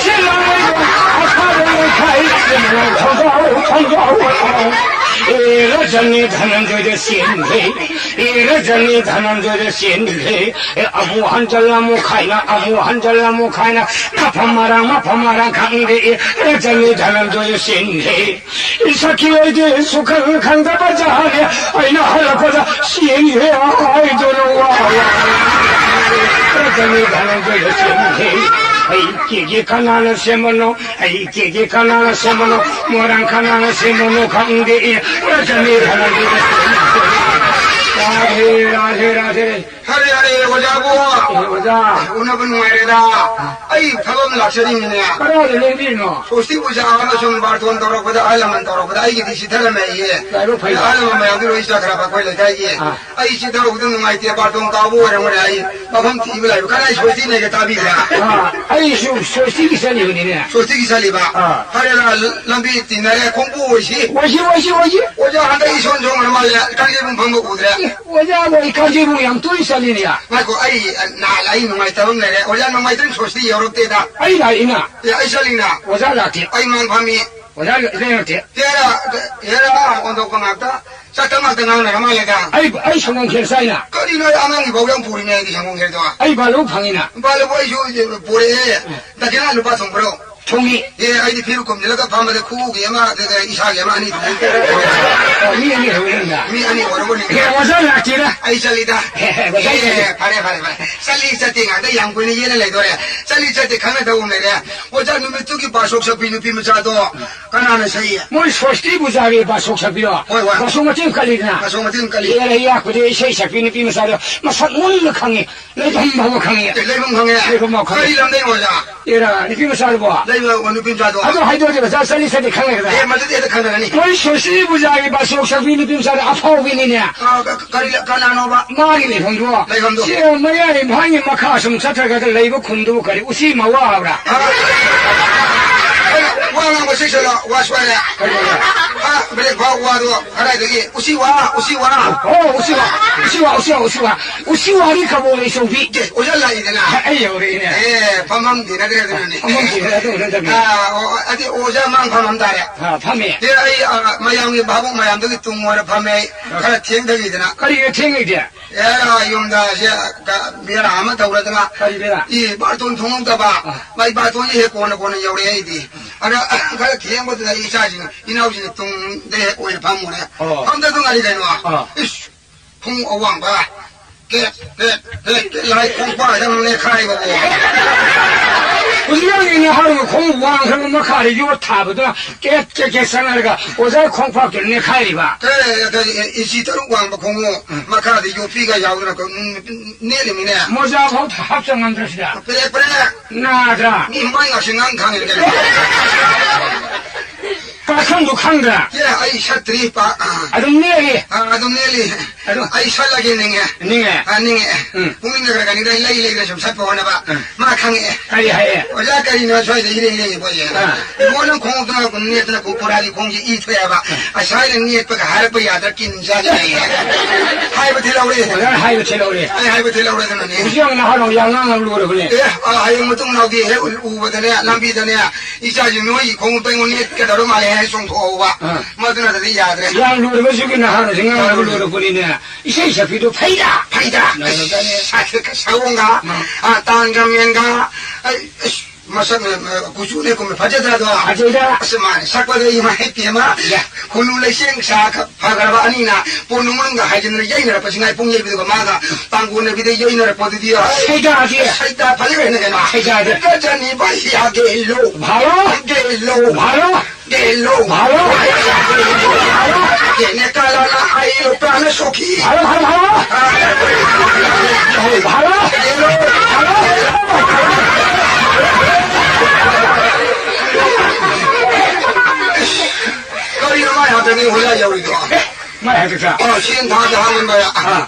ꯑꯦ, ꯔꯖꯅꯤ ꯙꯅꯟꯖꯣꯏꯗ ꯆꯦꯟꯈ꯭ꯔꯦ꯫ ꯑꯦ, ꯔꯖꯅꯤ ꯙꯅꯟꯖꯣꯏꯗ ꯆꯦꯟꯈ꯭ꯔꯦ꯫ ꯑꯦ, ꯑꯃꯨꯛ ꯍꯟꯖꯜ ꯑꯃꯨꯛ ꯈꯥꯏꯅ, ꯑꯃꯨꯛ ꯍꯟꯖꯜ ꯑꯃꯨꯛ ꯈꯥꯏꯅ, ꯃꯐꯝ ꯃꯔꯥꯡ, ꯃꯐꯝ ꯃꯔꯥꯡ ꯈꯪꯗꯦ꯫ ꯑꯦ, ꯔꯖꯅꯤ ꯙꯅꯟꯖꯣꯏꯗ ꯆꯦꯟꯈ꯭ꯔꯦ꯫ ꯏꯁꯛꯀꯤ ꯑꯣꯏꯗꯦ ꯁꯨꯈꯜ ꯈꯪꯗꯕ ꯖꯥꯠꯅꯤ꯫ ꯑꯩꯅ ꯍꯜꯂꯛꯄꯗ ꯆꯦꯟꯈ꯭ꯔꯦ ꯍꯥꯏꯗꯨꯅ ꯋꯥ ꯋꯥ꯫ ꯔꯖꯅꯤ ꯙꯅꯟꯖꯣꯏꯗ ꯆꯦꯟꯈ꯭ꯔꯦ꯫ ꯑꯩ ꯀꯦꯒꯦ ꯀꯅꯥꯅ ꯁꯦꯝꯕꯅꯣ? ꯑꯩ ꯀꯦꯒꯦ ꯀꯅꯥꯅ ꯁꯦꯝꯕꯅꯣ? ꯃꯣꯏꯔꯥꯡ ꯀꯅꯥꯅ ꯁꯦꯝꯕꯅꯣ ꯈꯪꯗꯦ꯫ ꯔꯖꯅꯤ ꯙꯅꯟꯖꯣꯏꯗ ꯆꯦꯟꯈ꯭ꯔꯦ꯫ ꯔꯥꯙꯦ, ꯔꯥꯙꯦ, ꯔꯥꯙꯦ꯫ ꯍꯔꯦ, ꯍꯔꯦ, ꯑꯣꯖꯥꯕꯨ ꯑꯦ, ꯑꯣꯖꯥ꯫ ꯎꯅꯕ ꯅꯨꯡꯉꯥꯏꯔꯦꯗ꯫ ꯑꯩ ꯊꯕꯛ ꯑꯃ ꯂꯥꯛꯆꯔꯤꯅꯤꯅꯦ꯫ ꯀꯗꯥꯏꯗ ꯂꯦꯡꯕꯤꯔꯤꯅꯣ? ꯁ꯭ꯋꯁꯇꯤ ꯄꯨꯖꯥ ꯑꯃꯁꯨꯡ ꯕꯥꯔꯇꯣꯟ ꯇꯧꯔꯛꯄꯗ, ꯑꯍꯜ ꯂꯃꯟ ꯇꯧꯔꯛꯄꯗ ꯑꯩꯒꯤꯗꯤ ꯆꯤꯊꯔꯝꯃꯦ ꯑꯩꯌꯦ꯫ ꯂꯥꯏꯕꯛ ꯐꯩ꯫ ꯑꯍꯜ ꯂꯃꯟ ꯃꯌꯥꯝꯗꯨ ꯂꯣꯏ ꯆꯠꯈ꯭ꯔꯕ ꯑꯩꯈꯣꯏ ꯂꯩꯀꯥꯏꯒꯤ꯫ ꯑꯥ꯫ ꯑꯩ ꯆꯤꯊꯍꯧꯕꯗ ꯅꯨꯡꯉꯥꯏꯇꯦ, ꯕꯥꯔꯇꯣꯟ ꯀꯥꯎꯕ ꯑꯣꯏꯔꯝꯒꯅꯤ꯫ ꯑꯩ ꯃꯐꯝ ꯊꯤꯕ ꯂꯥꯛꯏꯕ꯫ ꯀꯗꯥꯏ ꯁ꯭ꯋꯁꯇꯤ ꯂꯩꯒꯦ ꯇꯥꯕꯤꯕ꯭ꯔꯥ? ꯑꯥ, ꯑꯩꯁꯨ ꯁ꯭ꯋꯁꯇꯤꯒꯤ ꯆꯠꯂꯤꯕꯅꯤꯅꯦ꯫ ꯁ꯭ꯋꯁꯇꯤꯒꯤ ꯆꯠꯂꯤꯕ? ꯑꯥ꯫ ꯐꯔꯦ, ꯂ-, ꯂꯝꯕꯤ ꯇꯤꯟꯅꯔꯦ, ꯈꯣꯡꯕꯨ ꯑꯣꯏꯁꯤ꯫ ꯑꯣꯏꯁꯤ, ꯑꯣꯏꯁꯤ, ꯑꯣꯏꯁꯤ꯫ ꯑꯣꯖꯥ ꯍꯟꯗꯛ ꯏꯁꯣꯟ ꯁꯣꯟꯈ꯭ꯔ ꯃꯥꯜꯂꯦ, ꯀꯥꯡꯖꯩꯕꯨꯡ ꯐꯝꯕ ꯎꯗ꯭ꯔꯦ꯫ ꯑꯦ, ꯑꯣꯖꯥꯕꯨ ꯑꯩ ꯀꯥꯡꯖꯩꯕꯨꯡ ꯌꯥꯝ ꯇꯣꯏꯅ ꯆꯠꯂꯤꯅꯦ꯫ ꯉꯥꯏꯈꯣ, ꯑꯩ, ꯑ, ꯅꯍꯥꯟ ꯑꯩ ꯅꯨꯡꯉꯥꯏꯇꯕ ꯑꯃ ꯂꯩꯔꯦ꯫ ꯑꯣꯖꯥ ꯅꯣꯡꯃꯥꯏꯖꯤꯡ ꯁ꯭ꯋꯁꯇꯤ ꯌꯧꯔꯛꯇꯦꯗ꯫ ꯑꯩ ꯂꯥꯛꯏꯅ꯫ ꯑꯦ, ꯑꯩ ꯆꯠꯂꯤꯅ꯫ ꯑꯣꯖꯥ ꯂꯥꯛꯇꯦ꯫ ꯑꯩ ꯃꯥꯡ ꯐꯝꯃꯤ꯫ ꯑꯣꯖꯥ ꯂꯩꯔꯛꯇꯦ꯫ ꯍꯦꯔꯥ, ꯍꯦꯔꯥ, ꯑꯣꯟꯊꯣꯛꯄ ꯉꯥꯛꯇ, ꯆꯠꯇ ꯉꯥꯛꯇ ꯉꯥꯡꯅꯔ ꯃꯥꯜꯂꯦꯗ꯫ ꯑꯩ, ꯑꯩ ꯁꯪꯒꯣꯝ ꯈꯦꯔ ꯆꯥꯏꯅ꯫ ꯀꯔꯤꯅꯣ, ꯑꯩ ꯑꯉꯥꯡꯒꯤ ꯐꯥꯎ ꯌꯥꯝ ꯄꯨꯔꯤꯅꯦ ꯑꯩꯗꯤ ꯁꯪꯒꯣꯝ ꯈꯦꯔꯗꯣ꯫ ꯑꯩ ꯕꯥꯂꯨ ꯐꯪꯉꯤꯅ꯫ ꯕꯥꯂꯨ ꯑꯩꯁꯨ ꯄꯨꯔꯛꯑꯦ꯫ ꯎꯝ꯫ ꯗꯈꯤꯅꯥ ꯂꯨꯄꯥ ꯊꯣꯡꯕ꯭ꯔꯣ? ꯊꯣꯡꯉꯤ꯫ ꯑꯦ, ꯑꯩꯗꯤ ꯐꯤꯔꯨꯛ ꯈꯨꯝꯖꯤꯜꯂꯒ ꯐꯝꯕꯗ ꯈꯨꯎꯒꯤ ꯑꯃ, ꯑꯗꯨꯒ ꯏꯁꯥꯒꯤ ꯑꯃ, ꯑꯅꯤ ꯊꯣꯡꯉꯤ꯫ ꯑꯣ, ꯃꯤ ꯑꯅꯤ ꯍꯧꯔꯦꯅ꯫ ꯃꯤ ꯑꯅꯤ ꯑꯣꯏꯔꯕꯅꯤꯅ꯫ ꯑꯦ, ꯑꯣꯖꯥ ꯂꯥꯛꯇꯦꯗ꯫ ꯑꯩ ꯆꯠꯂꯤꯗ꯫ ꯑꯦ, ꯑꯣꯖꯥ ꯑꯦ, ꯆꯠꯂꯤ꯫ ꯐꯔꯦ, ꯐꯔꯦ, ꯐꯔꯦ꯫ ꯆꯠꯂꯤ ꯆꯠꯇꯦ ꯉꯥꯛꯇ ꯌꯥꯝ ꯀꯨꯏꯅ ꯌꯦꯠꯂ ꯂꯩꯗꯣꯔꯦ꯫ ꯆꯠꯂꯤ ꯆꯠꯇꯦ ꯈꯪꯅꯗꯧ ꯑꯃ ꯂꯩꯔꯦ꯫ ꯑꯣꯖꯥ, ꯅꯨꯃꯤꯠꯇꯨꯒꯤ ꯕꯥꯁꯣꯛ ꯁꯛꯄꯤ ꯅꯨꯄꯤ ꯃꯆꯥꯗꯣ ꯀꯅꯥꯅ ꯁꯛꯏ? ꯃꯣꯏ ꯁ꯭ꯋꯁꯇꯤ ꯄꯨꯖꯥꯒꯤ ꯕꯥꯁꯣꯛ ꯁꯛꯄꯤꯗꯣ꯫ ꯍꯣꯏ, ꯍꯣꯏ꯫ ꯕꯥꯁꯣꯛ ꯃꯇꯦꯡ ꯀꯜꯂꯤꯗꯅ꯫ ꯕꯥꯁꯣꯛ ꯃꯇꯦꯡ ꯀꯜꯂꯤ꯫ ꯑꯦ, ꯑꯩ ꯂꯥꯛꯄꯗꯤ ꯏꯁꯩ ꯁꯛꯄꯤ ꯅꯨꯄꯤ ꯃꯆꯥꯗꯣ ꯃꯁꯛ ꯃꯨꯟꯅ ꯈꯪꯉꯤ꯫ ꯂꯩꯐꯝ ꯐꯥꯎꯕ ꯈꯪꯉꯤ꯫ ꯑꯦ, ꯂꯩꯐꯝ ꯈꯪꯉꯦ? ꯂꯩꯐꯝ ꯐꯥꯎ ꯈꯪꯉꯤ꯫ ꯀꯔꯤ ꯂꯝꯗꯩ ꯑꯣꯖꯥ? ꯑꯦꯔꯥ, ꯅꯨꯄꯤ ꯃꯆꯥꯗꯨꯕꯣ? ꯂꯩꯕ ꯅꯨꯄꯤ ꯃꯆꯥꯗꯣ꯫ ꯑꯗꯨ ꯍꯥꯏꯗꯣꯛꯑꯗꯤ ꯑꯣꯖꯥ ꯆꯠꯂꯤ ꯆꯠꯂꯤ ꯈꯪꯉꯦꯗꯅ꯫ ꯑꯦ, ꯃꯗꯨꯗꯤ ꯑꯩꯗ ꯈꯪꯗ꯭ꯔꯅꯤ꯫ ꯃꯣꯏ ꯁ꯭ꯋꯁꯇꯤ ꯄꯨꯖꯥꯒꯤ ꯕꯥꯁꯣꯛ ꯁꯛꯄꯤ ꯅꯨꯄꯤ ꯃꯆꯥꯗꯣ ꯑꯐꯥꯎꯕꯤꯅꯤꯅꯦ꯫ ꯑ, ꯀ-, ꯀꯔꯤ ꯂ-, ꯀꯅꯥꯅꯣꯕ? ꯃꯥꯒꯤ ꯂꯩꯐꯝꯗꯣ꯫ ꯂꯩꯐꯝꯗꯣ꯫ ꯁꯤ ꯃꯌꯥꯏ ꯏꯝꯐꯥꯜꯒꯤ ꯃꯈꯥ ꯁꯨꯝ ꯆꯠꯇ꯭ꯔꯒꯗꯤ ꯂꯩꯕ ꯈꯨꯟꯗꯨꯕꯨ ꯀꯔꯤ ꯎꯆꯤ ꯃꯋꯥ ꯍꯥꯏꯕ꯭ꯔꯥ? ꯑ, ꯋꯥ ꯉꯥꯡꯕ ꯆꯦꯛꯁꯤꯜꯂꯣ, ꯋꯥ ꯁ꯭ꯋꯥꯏꯔꯦ꯫ ꯀꯔꯤ ꯋꯥ? ꯑ, ꯕ꯭ꯔꯦꯛ ꯐꯥꯎ ꯋꯥꯗꯣ ꯀꯗꯥꯏꯗꯒꯤ? ꯎꯆꯤ ꯋꯥ, ꯎꯆꯤ ꯋꯥ꯫ ꯑꯣ, ꯎꯆꯤ ꯋꯥ, ꯎꯆꯤ ꯋꯥ, ꯎꯆꯤ ꯋꯥ, ꯎꯆꯤ ꯋꯥ꯫ ꯎꯆꯤ ꯋꯥꯗꯤ ꯀꯕꯣꯛ ꯂꯩ ꯆꯧꯕꯤ꯫ ꯑꯦ, ꯑꯣꯖꯥ ꯂꯥꯛꯏꯗꯅ꯫ ꯑꯩ ꯌꯧꯔꯛꯏꯅꯦ꯫ ꯑꯦ, ꯐꯝꯐꯝ ꯊꯤꯅꯗ꯭ꯔꯦ ꯑꯗꯨꯅꯅꯦ꯫ ꯐꯝꯐꯝ ꯊꯤꯅꯗ꯭ꯔꯦ ꯑꯗꯨꯅ ꯇꯧꯔꯤꯅꯦ꯫ ꯑ, ꯑꯣ, ꯑꯗꯨꯗꯤ ꯑꯣꯖꯥ ꯃꯥꯡ ꯐꯝꯃꯝ ꯇꯥꯔꯦ꯫ ꯑ, ꯐꯝꯃꯦ꯫ ꯑꯦ, ꯑꯩ, ꯑ, ꯃꯌꯥꯝꯒꯤ ꯚꯥꯕꯣꯛ ꯃꯌꯥꯝꯗꯨꯒꯤ ꯇꯨꯡ ꯑꯣꯏꯅ ꯐꯝꯃꯦ꯫ ꯑꯩ ꯑ꯫ ꯈꯔ ꯊꯦꯡꯊꯈꯤꯗꯅ꯫ ꯀꯔꯤꯒꯤ ꯊꯦꯡꯉꯤꯗꯤ? ꯑꯦ, ꯌꯨꯝꯗ ꯁꯦ, ꯀ-, ꯕꯦꯔꯥ ꯑꯃ ꯇꯧꯔꯗꯅ꯫ ꯀꯔꯤ ꯕꯦꯔꯥ? ꯏ, ꯕꯥꯔꯇꯣꯟ ꯊꯣꯡꯍꯧꯗꯕ꯫ ꯑ꯫ ꯃꯥꯏ ꯕꯥꯔꯇꯣꯟꯁꯦ ꯍꯦꯛ ꯀꯣꯟꯅ ꯀꯣꯟꯅ ꯌꯧꯔꯛꯑꯦ ꯑꯩꯗꯤ꯫ ꯑꯗ, ꯈꯔ ꯊꯦꯡꯕꯗꯨꯗ ꯑꯩ ꯏꯆꯥꯁꯤꯡ, ꯏꯅꯥꯎꯁꯤꯡ ꯇꯨꯡꯗ ꯍꯦꯛ ꯑꯣꯏꯅ ꯐꯝꯃꯨꯔꯦ꯫ ꯑꯣ꯫ ꯐꯝꯗ ꯑꯗꯨꯝ ꯉꯥꯏꯔꯤ ꯀꯩꯅꯣ꯫ ꯑ꯫ ꯏꯁ, ꯈꯣꯡꯎꯞ ꯑꯋꯥꯡꯕ, ꯀꯦꯛ, ꯀꯦꯛ, ꯀꯦꯛ, ꯀꯦꯛ, ꯂꯥꯏ ꯈꯣꯡꯄꯥꯛ ꯍꯦꯛ ꯅꯦꯠꯈꯥꯏꯕꯀꯣ꯫ ꯍꯧꯖꯤꯛ ꯌꯥꯝ ꯌꯦꯡꯉꯦ ꯍꯥꯏꯔꯒ ꯈꯣꯡꯎꯞ ꯋꯥꯡꯈ꯭ꯔꯕ ꯃꯈꯥꯗ ꯌꯣꯠ ꯊꯥꯕꯗꯨꯅ ꯀꯦꯠ ꯀꯦꯠ ꯀꯦꯠ ꯆꯪꯉꯛꯑꯒ ꯑꯣꯖꯥꯒꯤ ꯈꯣꯡꯄꯥꯛꯇꯨ ꯅꯦꯠꯈꯥꯏꯔꯤꯕ꯫ ꯀꯩ, ꯀꯩ, ꯏꯟꯆꯤ ꯇꯔꯨꯛ ꯋꯥꯡꯕ ꯈꯣꯡꯎꯞ, ꯎꯝ꯫ ꯃꯈꯥꯗ ꯌꯣꯠꯄꯤꯒ ꯌꯥꯎꯗꯅ ꯀꯣ, ꯎꯝ, ꯅꯦꯠꯂꯤꯃꯤꯅꯦ꯫ ꯃꯣꯖꯥ ꯐꯥꯎ ꯍꯥꯞꯆ ꯉꯝꯗ꯭ꯔꯁꯤꯗ꯫ ꯄꯦꯔꯦꯛ ꯄꯦꯔꯦꯛ꯫ ꯅꯥꯗ꯭ꯔꯥ? ꯃꯤ ꯃꯥꯏ ꯉꯥꯛꯁꯪ ꯉꯥꯡ ꯈꯥꯡꯉꯤꯅꯤ ꯀꯩꯅꯣ꯫ ꯄꯥꯈꯪꯗꯨ ꯈꯪꯗ꯭ꯔꯥ? ꯑꯦ, ꯑꯩ ꯁꯠꯇ꯭ꯔꯤ ꯄꯥꯛ꯫ ꯑꯗꯨꯝ ꯅꯦꯠꯂꯤ꯫ ꯑꯥ, ꯑꯗꯨꯝ ꯅꯦꯠꯂꯤ꯫ ꯑꯗꯨ ꯑꯩ ꯁꯠꯂꯒꯦ ꯅꯤꯡꯉꯦ꯫ ꯅꯤꯡꯉꯦ? ꯑꯥ, ꯅꯤꯡꯉꯦ꯫ ꯎꯝ꯫ ꯄꯨꯛꯅꯤꯡꯗ ꯈꯔ ꯈꯔ ꯅꯤꯡꯗ ꯂꯩ ꯂꯩꯗ ꯁꯨꯝ ꯁꯠꯄ ꯍꯣꯠꯅꯕ꯫ ꯎꯝ꯫ ꯃꯥ ꯈꯪꯉꯛꯑꯦ꯫ ꯀꯔꯤ ꯍꯥꯏꯌꯦ? "ꯑꯣꯖꯥ, ꯀꯔꯤꯅꯣ ꯁ꯭ꯋꯥꯏꯗ ꯏꯔꯦꯡ ꯂꯦꯡꯉꯤꯕꯣ?" ꯍꯥꯏꯌꯦ꯫ ꯑꯥ꯫ "ꯏꯕꯣ, ꯅꯪ ꯈꯣꯡꯎꯞꯇꯨꯅ ꯅꯦꯠꯇꯅ ꯀꯣ-, ꯀꯣꯔꯥꯒꯤ ꯈꯣꯡꯁꯦ ꯏ ꯊꯣꯛꯑꯦ ꯍꯥꯏꯕ꯫ ꯑꯥ꯫ ꯑꯁꯥꯏꯗ ꯅꯦꯠꯄꯒ ꯍꯥꯏꯔꯛꯄ ꯌꯥꯗ꯭ꯔꯥ? ꯀꯤꯟ ꯆꯥꯒꯦ ꯍꯥꯏꯌꯦ꯫" ꯍꯥꯏꯕ ꯊꯤꯜꯍꯧꯔꯦ꯫ ꯑꯣꯖꯥꯅ ꯍꯥꯏꯕ ꯊꯤꯜꯍꯧꯔꯦ꯫ ꯑꯩ ꯍꯥꯏꯕ ꯊꯤꯜꯍꯧꯔꯦꯗꯅꯅꯦ꯫ ꯍꯧꯖꯤꯛ ꯌꯥꯝ ꯅꯍꯥꯔꯣꯜ ꯌꯥꯝ ꯉꯥꯡꯅ ꯂꯣꯏꯔꯕꯅꯦ꯫ ꯑꯦ, ꯑꯥ, ꯍꯌꯦꯡ ꯃꯇꯨꯡ ꯅꯥꯎꯗꯤ ꯍꯦꯛ ꯎ-, ꯎꯕꯗꯅꯦ, ꯂꯝꯕꯤꯗꯅꯦ, "ꯏꯆꯥꯁꯤ ꯅꯣꯏꯒꯤ ꯈꯣꯡꯎꯞꯇ ꯑꯩꯉꯣꯟꯗ ꯅꯦꯠꯀꯗꯧꯔ ꯃꯥꯜꯂꯦ" ꯍꯥꯏ ꯆꯣꯡꯊꯣꯛꯍꯧꯕ꯫ ꯑꯥ꯫ ꯃꯗꯨꯅ ꯅꯠꯇ꯭ꯔꯗꯤ ꯌꯥꯗ꯭ꯔꯦ꯫ ꯌꯥꯝ ꯂꯣꯏꯔꯕꯁꯨ ꯀꯤ ꯅꯍꯥꯔꯣꯜꯁꯤ ꯉꯥꯡꯅꯕ ꯂꯣꯏꯔꯕꯅꯤꯅꯦ꯫ ꯏꯁꯩ ꯁꯛꯄꯤꯗꯣ ꯐꯩꯗ꯫ ꯐꯩꯗ꯫ ꯂꯣꯏꯔꯕꯅꯦ꯫ ꯁꯥꯊꯤ-, ꯁꯑꯣꯡꯒ, ꯎꯝ꯫ ꯑ, ꯇꯥꯟꯒ ꯃꯦꯟꯒ, ꯑꯩ, ꯑꯁ, ꯃꯁꯛ, ꯑ, ꯀꯨꯆꯨꯅꯦ ꯀꯨꯝꯃꯦ ꯐꯖꯗ꯭ꯔꯗꯣ? ꯐꯖꯩꯗ꯫ ꯑꯁ, ꯃꯥꯅꯦ꯫ ꯁꯛꯄꯗ ꯏꯃꯥ ꯍꯦꯛ ꯄꯦꯝꯃ꯫ ꯌꯥ꯫ ꯈꯨꯅꯨ ꯂꯩꯁꯦꯡ ꯁꯥ ꯈ-, ꯐꯈ꯭ꯔꯕ ꯑꯅꯤꯅ ꯄꯣꯟꯅꯨꯡ ꯃꯅꯨꯡꯗ ꯍꯥꯏꯖꯤꯟꯗꯅ ꯌꯩꯅꯔꯛꯄꯁꯤ ꯉꯥꯏ ꯄꯨꯡ ꯌꯩꯕꯗꯨꯒ ꯃꯥꯒ ꯇꯥꯡꯒꯣꯟꯅꯕꯤꯗ ꯌꯩꯅꯔꯛꯄꯗꯨꯗꯤ, ꯑꯁ, ꯁꯩꯗꯥꯗꯤ꯫ ꯁꯩꯗꯥ ꯐꯖꯈ꯭ꯔꯦꯅꯦ ꯀꯩꯅꯣ꯫ ꯁꯩꯗꯥꯗꯤ꯫ ꯒꯖꯅꯤ ꯕꯩꯁꯥ ꯒꯦꯂꯣ꯫ ꯚꯥꯔꯣ꯫ ꯒꯦꯂꯣ꯫ ꯚꯥꯔꯣ꯫ ꯒꯦꯂꯣ꯫ ꯚꯥꯔꯣ꯫ ꯚꯥꯔꯣ꯫ ꯒꯦꯅꯦ ꯀꯥꯂꯥꯅ ꯑꯩ ꯂꯣꯄ꯭ꯔꯥꯅ ꯁꯣꯈꯤ꯫ ꯚꯥꯔꯣ, ꯚꯥꯔꯣ, ꯚꯥꯔꯣ꯫ ꯚꯥꯔꯣ꯫ ꯒꯦꯂꯣ꯫ ꯚꯥꯔꯣ꯫ ꯀꯔꯤꯅꯣ ꯃꯥꯏ ꯍꯥꯞꯇꯅꯤ ꯍꯣꯌꯥ ꯌꯧꯔꯤꯗꯣ? ꯃꯥꯏ ꯍꯥꯞꯇ꯭ꯔꯥ? ꯑꯣ, ꯁꯦꯟ ꯊꯥꯗ ꯍꯥꯞꯂꯝꯕ꯫ ꯑꯥ꯫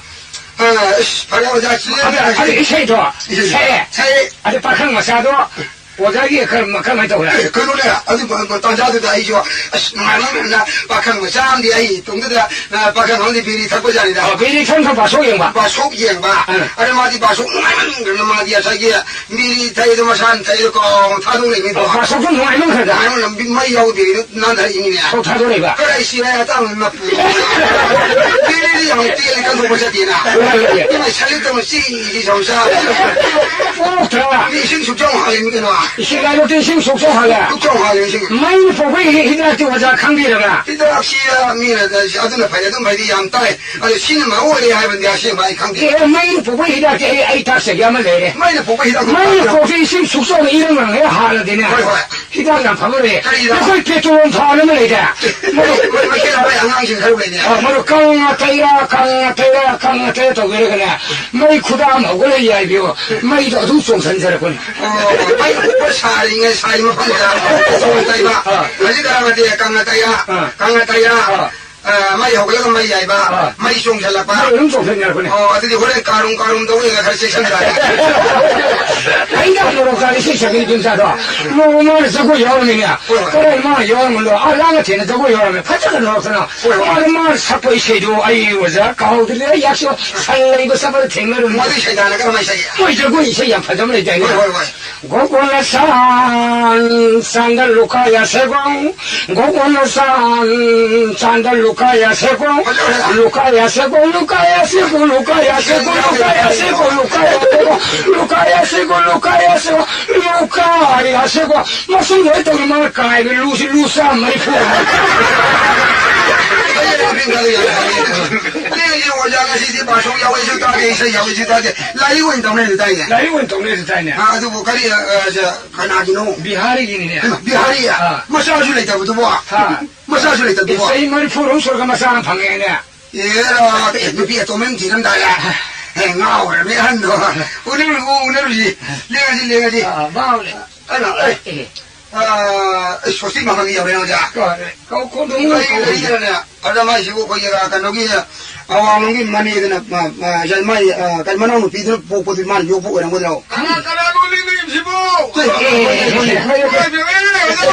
ꯑ, ꯑꯁ, ꯐꯔꯦ, ꯑꯣꯖꯥ, ꯁꯤ ꯑꯗ, ꯑꯗ ꯏꯁꯩꯗꯣ ꯏꯁꯩ ꯁꯛꯑꯦ꯫ ꯁꯛꯑꯦ꯫ ꯑꯗ ꯄꯥꯈꯪ ꯃꯆꯥꯗꯣ ꯑꯣꯖꯥꯒꯤ ꯀꯔꯝ-, ꯀꯔꯝꯍꯥꯏꯅ ꯇꯧꯈ꯭ꯔꯦ? ꯑꯦ, ꯀꯩꯅꯣꯅꯦ, ꯑꯗꯨ ꯃ-, ꯃ-, ꯇꯥꯟꯖꯥꯗꯨꯗ ꯑꯩꯁꯨ, ꯑꯁ, ꯅꯨꯡꯉꯥꯏꯃꯟꯗꯅ ꯄꯥꯈꯪ ꯃꯆꯥ ꯑꯃꯗꯤ ꯑꯩ ꯏꯇꯣꯝꯗꯨꯗ, ꯑ, ꯄꯥꯈꯪ ꯑꯃꯗꯤ ꯕꯤꯔꯤ ꯊꯛꯄꯖꯥꯠꯅꯤꯗ꯫ ꯑꯣ, ꯕꯤꯔꯤ ꯊꯛꯄ ꯕꯥꯁꯣꯛ ꯌꯦꯡꯕ? ꯕꯥꯁꯣꯛ ꯌꯦꯡꯕ꯫ ꯑꯥ꯫ ꯑꯗ ꯃꯥꯗꯤ ꯕꯥꯁꯣꯛ ꯅꯨꯡꯉꯥꯏꯃꯟꯗꯅ ꯃꯥꯗꯤ ꯉꯁꯥꯏꯒꯤ ꯕꯤꯔꯤ ꯊꯛꯏꯗꯣ ꯃꯁꯥꯅ ꯊꯛꯏꯗꯣ ꯀꯥꯎ ꯊꯥꯗꯣꯛꯂꯛꯏꯅꯤꯗꯣ꯫ ꯑꯣ, ꯕꯥꯁꯣꯛꯁꯨ ꯅꯨꯡꯉꯥꯏꯃꯟꯈ꯭ꯔꯗ? ꯅꯨꯡꯉꯥꯏꯃꯟ-, ꯃꯩ ꯌꯥꯎꯗꯦ꯫ ꯅꯥꯟꯊꯔꯛꯏꯅꯤꯅꯦ꯫ ꯀꯣꯛ ꯊꯥꯗꯣꯔꯛꯏꯕ? ꯀꯔꯥꯏ ꯁꯤꯔꯦ ꯑꯇꯥꯡꯕ ꯃꯄꯨ꯫ ꯕꯤꯔꯤꯗꯤ ꯌꯥꯝ ꯇꯦꯜꯂꯦ, ꯀꯟꯊꯣꯛꯄ ꯆꯠꯇꯦꯅ꯫ ꯍꯣꯏ, ꯍꯣꯏ, ꯍꯣꯏ꯫ ꯏꯃꯥ ꯁꯂꯤꯠ ꯇꯧꯅ ꯆꯤꯛꯏꯁꯤ ꯁꯣꯝ ꯆꯥ꯫ ꯄꯣꯛꯇ꯭ꯔꯥ? ꯃꯤ ꯏꯁꯤꯡ ꯁꯨꯛꯆꯥꯎ ꯍꯥꯜꯂꯤꯃꯤ ꯀꯩꯅꯣ꯫ ꯏꯁꯤꯡ ꯂꯥꯏꯕꯛꯇ ꯏꯁꯤꯡ ꯁꯨꯛꯆꯥꯎ ꯍꯥꯜꯂꯦ꯫ ꯁꯨꯛꯆꯥꯎ ꯍꯥꯜꯂꯦ ꯏꯁꯤꯡ꯫ ꯃꯩꯅ ꯄꯣꯛꯄꯒꯤ ꯍꯤ-, ꯍꯤꯗꯥꯛꯇꯤ ꯑꯣꯖꯥ ꯈꯪꯕꯤꯔꯕ꯭ꯔꯥ? ꯍꯤꯗꯥꯛꯁꯤ, ꯑ, ꯃꯤꯅ, ꯑ, ꯑꯗꯨꯅ ꯐꯩ, ꯑꯗꯨꯝ ꯐꯩꯗꯤ ꯌꯥꯝ ꯇꯥꯏ꯫ ꯑꯗꯣ ꯁꯤꯅ ꯃꯔꯨ ꯑꯣꯏꯔꯦ ꯍꯥꯏꯕꯗꯤ ꯑꯁꯦꯡꯕ ꯑꯩ ꯈꯪꯗꯦ꯫ ꯑꯦ, ꯃꯩꯅ ꯄꯣꯛꯄꯒꯤ ꯍꯤꯗꯥꯛꯇꯤ ꯑꯩ, ꯑꯩ ꯇꯥꯛꯆꯒꯦ ꯑꯃ ꯂꯩꯔꯦ꯫ ꯃꯩꯅ ꯄꯣꯛꯄ ꯍꯤꯗꯥꯛꯇꯤ ꯃꯩꯅ ꯐꯕ꯭ꯔꯥ? ꯄꯣꯛꯄ ꯏꯁꯤꯡ ꯁꯨꯛꯆꯥꯎꯅ ꯏꯔꯪ ꯂꯪꯉꯦ ꯍꯥꯜꯂꯗꯤꯅꯦ꯫ ꯍꯣꯏ, ꯍꯣꯏ꯫ ꯍꯤꯗꯥꯛ ꯌꯥꯝ ꯐꯕ ꯂꯩ꯫ ꯀꯔꯤ ꯍꯤꯗꯥꯛ? ꯑꯩꯈꯣꯏ ꯄꯦꯇ꯭ꯔꯣꯜ ꯊꯥꯎ ꯑꯃ ꯂꯩꯗꯥꯏ? ꯃꯩ, ꯃꯩ, ꯃꯩꯈꯦꯠ ꯍꯥꯞꯄ ꯑꯉꯥꯡꯁꯤꯡ ꯈꯔ ꯂꯩꯅꯦ꯫ ꯑ, ꯃꯗꯨ ꯀꯪ ꯑꯇꯩꯔ, ꯀꯪ ꯑꯇꯩꯔ, ꯀꯪ ꯑꯇꯩꯔ ꯇꯧꯕꯤꯔꯒꯅꯦ, ꯃꯩ ꯈꯨꯗꯥ ꯑꯃ ꯍꯧꯒꯠꯂ ꯌꯥꯏꯕꯤꯌꯣ, ꯃꯩꯗꯣ ꯑꯗꯨꯝ ꯆꯣꯡꯁꯤꯟꯖꯔꯛꯄꯅꯤ꯫ ꯑꯣ, ꯃꯩ ꯎꯞꯄ ꯁꯥꯔꯤꯉꯩ, ꯁꯥꯔꯤ ꯃꯐꯝꯗ ꯆꯣꯡ ꯇꯩꯕ꯫ ꯑ꯫ ꯍꯧꯖꯤꯛ ꯀꯔꯝꯕꯗꯤ ꯀꯪ ꯑꯇꯩꯔ, ꯑ꯫ ꯀꯪ ꯑꯇꯩꯔ꯫ ꯑ꯫ ꯑ, ꯃꯩ ꯍꯧꯒꯠꯂꯒ ꯃꯩ ꯌꯥꯏꯕ, ꯑꯥ꯫ ꯃꯩ ꯆꯣꯡꯁꯤꯜꯂꯛꯄ꯫ ꯃꯩ ꯑꯗꯨꯝ ꯆꯣꯡꯁꯤꯟꯅꯔꯛꯄꯅꯦ꯫ ꯑꯣ, ꯑꯗꯨꯗꯤ ꯍꯣꯔꯦꯟ ꯀꯥꯔꯨꯝ ꯀꯥꯔꯨꯝ ꯇꯧꯔꯒ ꯈꯔ ꯆꯦꯛꯁꯤꯟ ꯇꯥꯔꯦ꯫ ꯑꯩꯅ ꯃꯣꯔꯣꯛ ꯆꯥꯔꯤ ꯏꯁꯩ ꯁꯛꯄꯤ ꯅꯨꯄꯤ ꯃꯆꯥꯗꯣ꯫ ꯅꯣꯡꯃ ꯃꯥꯅ ꯖꯒꯣꯏ ꯌꯥꯎꯔꯝꯃꯤꯅꯦ꯫ ꯍꯣꯏ, ꯍꯣꯏ꯫ ꯀꯗꯥꯏ ꯃꯥꯅ ꯌꯥꯎꯔꯝꯕꯅꯣ? ꯑꯥ, ꯂꯥꯡꯉꯊꯦꯜꯗ ꯖꯒꯣꯏ ꯌꯥꯎꯔꯝꯃꯦ꯫ ꯐꯖꯅ ꯅꯣꯛꯇꯅ꯫ ꯍꯣꯏ, ꯍꯣꯏ꯫ ꯃꯥꯅ, ꯃꯥꯅ ꯁꯛꯄ ꯏꯁꯩꯗꯣ ꯑꯩ ꯑꯣꯖꯥ ꯀꯥꯎꯗ꯭ꯔꯦ꯫ ꯑꯩ ꯌꯥꯛꯁꯨ ꯁꯟ ꯂꯩꯕ ꯆꯠꯄꯗ ꯊꯦꯡꯅꯔꯨꯝꯃꯤ꯫ ꯃꯗꯨ ꯏꯁꯩ ꯅꯥꯅ ꯀꯔꯝꯍꯥꯏꯅ ꯁꯛꯏ? ꯃꯣꯏ ꯖꯒꯣꯏ ꯏꯁꯩ ꯌꯥꯝ ꯐꯖꯕ ꯂꯩꯗꯥꯏꯅꯦ꯫ ꯍꯣꯏ, ꯍꯣꯏ, ꯍꯣꯏ꯫ ꯒꯣꯀꯨꯜꯅ ꯆꯥꯟ, ꯆꯥꯟꯗ ꯂꯨꯀꯥ ꯌꯥꯁꯦꯒꯣꯡ, ꯒꯣꯀꯨꯜꯅ ꯆꯥꯟ, ꯆꯥꯟꯗ ꯂꯨꯀꯥ ꯌꯥꯁꯦꯒꯣꯡ, ꯂꯨꯀꯥ ꯌꯥꯁꯦꯒꯣꯡ, ꯂꯨꯀꯥ ꯌꯥꯁꯦꯒꯣꯡ, ꯂꯨꯀꯥ ꯌꯥꯁꯦꯒꯣꯡ, ꯂꯨꯀꯥ ꯌꯥꯁꯦꯒꯣꯡ, ꯂꯨꯀꯥ ꯌꯥꯁꯦꯒꯣꯡ, ꯂꯨꯀꯥ ꯌꯥꯁꯦꯒꯣꯡ, ꯂꯨꯀꯥ ꯌꯥꯁꯦꯒꯣꯡ, ꯂꯨꯀꯥ ꯌꯥꯁꯦꯒꯣꯡ꯫ ꯃꯁꯤ ꯂꯣꯏ ꯇꯧꯔꯤ ꯃꯥꯅ ꯀꯥꯏꯕ ꯂꯨꯁꯤ ꯂꯨ ꯆꯥꯝꯃ ꯃꯔꯤꯐꯨ꯫ ꯑꯩ ꯑꯗꯨ ꯐꯤꯂꯝ ꯀꯥꯗꯣ ꯌꯥꯝ ꯁꯥꯎꯅꯤꯡꯉꯦ꯫ ꯑꯩ ꯑꯣꯖꯥ ꯉꯁꯤꯗꯤ ꯕꯥꯁꯧ ꯌꯥꯎꯋꯦꯁꯨ ꯇꯥꯗꯦ, ꯏꯁꯩ ꯌꯥꯎꯋꯦꯁꯨ ꯇꯥꯗꯦ꯫ ꯂꯥꯏꯔꯤꯛ ꯑꯣꯏꯅ ꯇꯧꯅꯦꯁꯨ ꯇꯥꯏꯅꯦ꯫ ꯂꯥꯏꯔꯤꯛ ꯑꯣꯏꯅ ꯇꯧꯅꯦꯁꯨ ꯇꯥꯏꯅꯦ꯫ ꯑ, ꯑꯗꯨꯕꯨ ꯀꯔꯤ, ꯑ, ꯑ, ꯀꯅꯥꯒꯤꯅꯣ? ꯕꯤꯍꯥꯔꯤꯒꯤꯅꯤꯅꯦ꯫ ꯍꯩꯃꯥ, ꯕꯤꯍꯥꯔꯤ? ꯑꯥ꯫ ꯃꯆꯥꯁꯨ ꯂꯩꯇꯕꯗꯨꯕꯣ? ꯍꯥ꯫ ꯃꯆꯥꯁꯨ ꯂꯩꯇꯕꯗꯨꯕꯣ? ꯆꯍꯤ ꯃꯔꯤꯐꯨ ꯔꯣꯝ ꯁꯨꯔꯒ ꯃꯆꯥ ꯑꯃ ꯐꯪꯉꯦꯅꯦ꯫ ꯑꯦꯔꯥ, ꯑꯦ, ꯅꯨꯄꯤ ꯑꯇꯣꯝꯕ ꯑꯃ ꯊꯤꯔꯝꯗꯥꯏꯅꯦ꯫ ꯑꯦ, ꯉꯥꯎꯈ꯭ꯔꯕꯅꯦ ꯑꯍꯟꯗꯣ꯫ ꯎꯅꯔꯨ, ꯎꯅꯔꯨꯁꯤ꯫ ꯂꯦꯡꯉꯁꯤ, ꯂꯦꯡꯉꯁꯤ꯫ ꯑꯥ, ꯃꯥ ꯍꯧꯖꯤꯛ ꯑꯩꯅ, ꯑꯦ, ꯑꯦ꯫ ꯑꯥ, ꯑꯩ ꯁꯣꯁꯇꯤ ꯃꯃꯜꯒꯤ ꯌꯧꯔꯦ ꯑꯣꯖꯥ꯫ ꯀꯧꯔꯦ꯫ ꯀꯧ-, ꯀꯧ-, ꯀꯧ-, ꯀꯔꯤ, ꯀꯧ-, ꯀꯔꯤꯗꯅꯅꯦ? ꯑꯗ ꯃꯥꯏꯁꯤꯕꯨ ꯑꯩꯈꯣꯏꯒꯤ, ꯑ, ꯀꯩꯅꯣꯒꯤ, ꯑꯋꯥꯡꯂꯣꯝꯒꯤ ꯃꯅꯦꯗꯅ, ꯃ-, ꯃ-, ꯃꯥꯏ, ꯑ, ꯀꯩ ꯃꯅꯥꯎꯅꯨꯄꯤꯗꯨꯅ ꯄꯣꯛꯄꯗꯨ ꯃꯥꯅ ꯌꯣꯛꯄ ꯑꯣꯏꯔꯝꯒꯗ꯭ꯔꯣ? ꯀꯅꯥ, ꯀꯅꯥꯅꯣ ꯂꯤꯡꯉꯤꯁꯤꯕꯣ?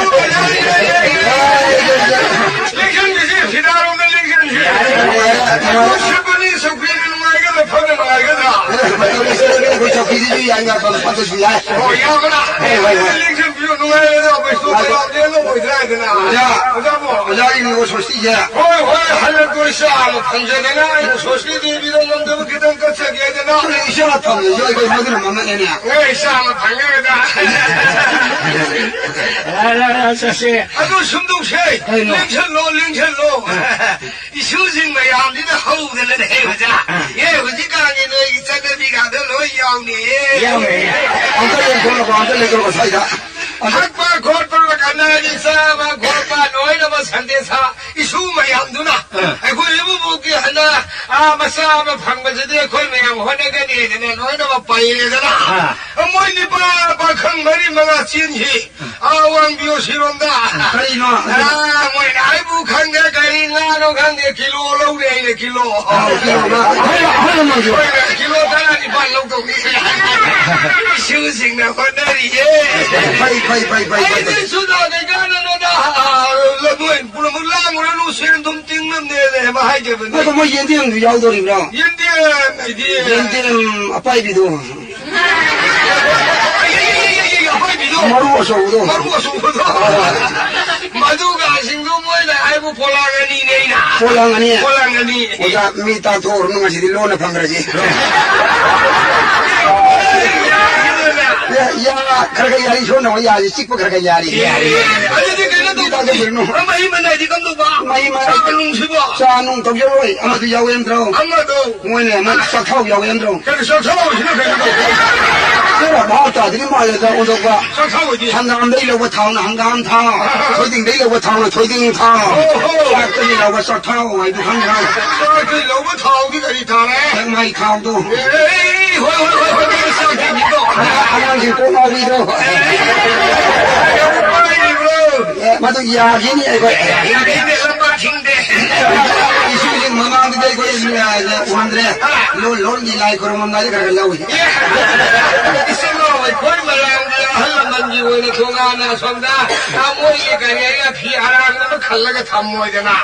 ꯂꯦꯡꯁꯟꯕꯤꯁꯤ ꯐꯤꯗꯥꯔꯣꯝꯗ ꯂꯦꯡꯁꯟꯁꯤ꯫ ꯁꯤꯠꯄꯅꯤ, ꯁꯧꯒ꯭ꯔꯤꯅ ꯅꯨꯡꯉꯥꯏꯒꯗ꯭ꯔꯥ, ꯐꯝꯅ ꯅꯨꯡꯉꯥꯏꯒꯗ꯭ꯔꯥ? ꯑꯩꯈꯣꯏ ꯆꯧꯀꯤꯁꯤꯁꯨ ꯌꯥꯏ, ꯉꯥ ꯐꯝ ꯐꯝꯗꯁꯨ ꯌꯥꯏ꯫ ꯑꯣ, ꯌꯥꯕ꯭ꯔꯥ? ꯍꯣꯏ, ꯍꯣꯏ, ꯍꯣꯏ꯫ ꯂꯦꯡꯁꯟꯕꯤ- ꯅꯨꯡꯉꯥꯏꯔꯦꯗ, ꯋꯤꯁꯅꯨ ꯄ꯭ꯔꯣꯒ꯭ꯔꯥꯝꯗꯤ ꯂꯧꯔꯣꯏꯗ꯭ꯔꯥ ꯍꯥꯏꯗꯅ꯫ ꯑꯣꯖꯥ, ꯑꯣꯖꯥꯕꯨ? ꯑꯣꯖꯥꯒꯤ ꯅꯤꯉꯣꯜ ꯁꯣꯁꯇꯤꯁꯦ꯫ ꯍꯣꯏ, ꯍꯣꯏ, ꯍꯜꯂꯛꯇꯣꯏ ꯆꯥ ꯑꯃ ꯐꯪꯖꯗꯅ ꯑꯩꯅ ꯁꯣꯁꯇꯤ ꯗꯦꯕꯤꯗ ꯉꯝꯗꯕ ꯈꯤꯇꯪ ꯀꯠꯆꯒꯦ ꯍꯥꯏꯗꯅ꯫ ꯑꯗꯨꯅ ꯏꯆꯥ ꯐꯪꯉꯁꯨ ꯑꯩꯈꯣꯏ ꯃꯗꯨꯅ ꯃꯃꯛꯑꯦꯅꯦ꯫ ꯍꯣꯏ, ꯏꯆꯥ ꯑꯃ ꯐꯪꯉꯦꯗ꯫ ꯂꯥꯛ, ꯂꯥꯛ, ꯂꯥꯛ, ꯆꯠꯁꯦ꯫ ꯑꯗꯨ ꯁꯨꯝꯗꯧꯁꯦ꯫ ꯀꯩꯅꯣ? ꯂꯦꯡꯁꯜꯂꯣ, ꯂꯦꯡꯁꯜꯂꯣ꯫ ꯏꯁꯨꯁꯤꯡ ꯃꯌꯥꯝꯁꯤꯅ ꯍꯧꯗꯅꯅꯦ ꯑꯣꯖꯥ꯫ ꯑꯦ, ꯍꯧꯖꯤꯛꯀꯥꯟꯒꯤ ꯅꯣꯏꯒꯤ ꯆꯠꯅꯕꯤꯒꯗꯣ ꯂꯣꯏ ꯌꯥꯎꯅꯤꯌꯦ꯫ ꯌꯥꯎꯅꯤ꯫ ꯑꯝꯇ ꯂꯦꯡꯊꯣꯛꯂꯛꯑꯣ, ꯑꯝꯇ ꯂꯦꯡꯊꯣꯛꯂꯛꯑꯣ ꯁ꯭ꯋꯥꯏꯗ꯫ ꯊꯛꯄ ꯈꯣꯠꯄ, ꯀꯅꯥꯒꯤ ꯆꯥꯕ ꯈꯣꯠꯄ ꯂꯣꯏꯅꯃꯛ ꯁꯟꯗꯦꯁꯥ ꯏꯁꯨ ꯃꯌꯥꯝꯗꯨꯅ ꯑ꯫ ꯑꯩꯈꯣꯏ ꯏꯃꯨꯡꯒꯤ ꯍꯟꯗꯛ, ꯑꯥ, ꯃꯆꯥ ꯑꯃ ꯐꯪꯕꯁꯤꯗꯤ ꯑꯩꯈꯣꯏ ꯃꯌꯥꯝ ꯍꯣꯠꯅꯒꯅꯤꯗꯅ ꯂꯣꯏꯅꯃꯛ ꯄꯩꯔꯦꯗꯅ꯫ ꯑ꯫ ꯃꯣꯏ ꯅꯤꯄꯥ ꯄꯥꯈꯪ ꯃꯔꯤ ꯃꯉꯥ ꯆꯦꯟꯈꯤ꯫ ꯑꯥ, ꯋꯥꯡꯕꯤꯌꯣ ꯁꯤꯔꯣꯝꯗ꯫ ꯀꯔꯤꯅꯣ? ꯑꯥ, ꯃꯣꯏꯅ ꯑꯩꯕꯨ ꯈꯪꯗꯦ, ꯀꯔꯤ ꯉꯥꯅꯣ ꯈꯪꯗꯦ, ꯀꯤꯂꯣ ꯂꯧꯔꯦ ꯑꯩꯅ ꯀꯤꯂꯣ꯫ ꯑꯥ, ꯀꯤꯂꯣ ꯉꯥ꯫ ꯑꯍꯜ, ꯑꯍꯜ ꯂꯃꯟꯁꯨ꯫ ꯃꯣꯏꯅ ꯀꯤꯂꯣ ꯇꯔꯥꯅꯤꯄꯥꯟ ꯂꯧꯗꯧꯅꯤ꯫ ꯏꯁꯨꯁꯤꯡꯅ ꯍꯣꯠꯅꯔꯤꯌꯦ꯫ ꯐꯩ, ꯐꯩ, ꯐꯩ, ꯐꯩ, ꯐꯩ, ꯐꯩ꯫ ꯑꯩꯗꯤ ꯁꯨꯗꯥ ꯀꯩꯀꯥꯟꯗꯅꯣꯗ, ꯑꯥ, ꯂꯣꯏ ꯄꯨꯝꯅꯃꯛ ꯂꯥꯡꯉꯨꯔꯅꯨ, ꯁꯦꯟ ꯑꯗꯨꯝ ꯇꯤꯡꯅꯕꯅꯦꯅ ꯍꯥꯏꯖꯕꯅꯦ꯫ ꯑꯗꯣ ꯃꯣꯏ ꯌꯦꯟꯗꯦꯝꯗꯨ ꯌꯥꯎꯗꯣꯔꯤꯕ꯭ꯔꯣ? ꯌꯦꯟꯗꯦꯝ ꯍꯥꯏꯗꯤ? ꯌꯦꯟꯗꯦꯝ ꯑꯄꯥꯏꯕꯤꯗꯣ꯫ ꯑꯄꯥꯏꯕꯤꯗꯣ? ꯃꯔꯨ ꯑꯆꯧꯕꯗꯣ꯫ ꯃꯔꯨ ꯑꯆꯧꯕꯗꯣ꯫ ꯃꯗꯨꯒꯁꯤꯡꯗꯣ ꯃꯣꯏꯅ ꯍꯥꯏꯕꯨ ꯄꯣꯂꯥꯡ ꯑꯅꯤꯅꯦ ꯑꯩꯅ꯫ ꯄꯣꯂꯥꯡ ꯑꯅꯤ? ꯄꯣꯂꯥꯡ ꯑꯅꯤ꯫ ꯑꯣꯖꯥ, ꯃꯤ ꯇꯥꯛꯊꯣꯛꯎꯔꯅꯨ, ꯉꯁꯤꯗꯤ ꯂꯣꯟꯅ ꯐꯪꯈ꯭ꯔꯁꯤ꯫ ꯌꯥ, ꯌꯥ, ꯈꯔ ꯈꯔ ꯌꯥꯔꯤ, ꯁꯣꯝꯅ ꯑꯃꯨꯛ ꯌꯥꯔꯤ, ꯆꯤꯛꯄ ꯈꯔ ꯈꯔ ꯌꯥꯔꯤ꯫ ꯌꯥꯔꯤ, ꯌꯥꯔꯤ꯫ ꯑꯗꯨꯗꯤ ꯀꯩꯅꯣ ꯇꯧꯕ? ꯃꯤ ꯇꯥꯛꯊꯣꯛꯎꯔꯅꯨ꯫ ꯃꯍꯤ ꯃꯅꯥꯏꯗꯤ ꯀꯝꯗꯧꯕ? ꯃꯍꯤ ꯃꯅꯥꯏ꯫ ꯆꯥ ꯅꯨꯡꯁꯤꯕꯣ? ꯆꯥ ꯅꯨꯡ ꯇꯧꯖꯔꯣꯏ, ꯑꯃꯗꯨ ꯌꯥꯎꯋꯦ ꯅꯠꯇ꯭ꯔꯣ? ꯑꯃꯗꯣ꯫ ꯃꯣꯏꯅ ꯑꯃ ꯆꯥꯛꯊꯥꯎ ꯌꯥꯎꯋꯦ ꯅꯠꯇ꯭ꯔꯣ? ꯀꯔꯤ ꯆꯥꯛꯊꯥꯎꯁꯤꯅ ꯀꯩꯅꯣ ꯇꯧꯕ? ꯈꯔ ꯚꯥꯞ ꯇꯥꯗ꯭ꯔꯤ ꯃꯥꯜꯂꯦꯗ, ꯑꯣꯟꯊꯣꯛꯄ꯫ ꯆꯥꯛꯊꯥꯎ ꯑꯣꯏꯗꯤ? ꯍꯪꯒꯥꯝꯗꯩ ꯂꯧꯕ ꯊꯥꯎꯅ ꯍꯪꯒꯥꯝ ꯊꯥꯎ, ꯊꯣꯏꯗꯤꯡꯗꯩ ꯂꯧꯕ ꯊꯥꯎꯅ ꯊꯣꯏꯗꯤꯡ ꯊꯥꯎ, ꯑꯣ ꯍꯣ꯫ ꯆꯥꯛꯇꯒꯤ ꯂꯧꯕ ꯆꯥꯛꯊꯥꯎ ꯍꯥꯏꯗꯨ ꯈꯪꯗ꯭ꯔꯣ? ꯆꯥꯛꯇꯒꯤ ꯂꯧꯕ ꯊꯥꯎꯗꯤ ꯀꯔꯤ ꯊꯥꯎꯅꯦ? ꯆꯥꯛꯃꯥꯏ ꯊꯥꯎꯗꯣ꯫ ꯑꯦ, ꯍꯣꯏ, ꯍꯣꯏ, ꯍꯣꯏ, ꯍꯣꯏ, ꯆꯥꯛ ꯊꯤꯕꯤꯗꯣ꯫ ꯑꯉꯥꯡꯁꯤꯡ ꯀꯣꯛ ꯉꯥꯎꯕꯤꯗꯣ꯫ ꯌꯥꯝ ꯄꯥꯏꯔꯤꯕ꯭ꯔꯣ? ꯑꯦ, ꯃꯗꯨ ꯌꯥꯈꯤꯅꯤ ꯑꯩꯈꯣꯏ꯫ ꯌꯥꯈꯤꯅꯤ, ꯂꯝꯄꯥꯛ ꯊꯤꯡꯗꯦ꯫ ꯏꯁꯨꯁꯤ ꯃꯃꯥꯡꯗꯗꯤ ꯑꯩꯈꯣꯏ, ꯑ, ꯎꯍꯟꯗ꯭ꯔꯦ꯫ ꯂꯣꯟ, ꯂꯣꯟꯒꯤ ꯂꯥꯏ ꯈꯨꯔꯨꯝꯃꯝꯗꯥꯏꯗ ꯈꯔ ꯈꯔ ꯂꯧꯏ꯫ ꯏꯆꯤꯜ ꯏꯅꯥꯎ ꯑꯩꯈꯣꯏ ꯃꯌꯥꯝꯒꯤ ꯑꯍꯜ ꯂꯃꯟꯒꯤ ꯑꯣꯏꯅ ꯊꯣꯉꯥꯟꯅ ꯑꯁꯣꯝꯗ, ꯑ, ꯃꯣꯏꯒꯤ ꯀꯔꯤ ꯍꯥꯏꯅ ꯐꯤ ꯑꯔꯥꯡꯕ ꯑꯃ ꯈꯜꯂꯒ ꯊꯝꯃꯣꯏꯗꯅ꯫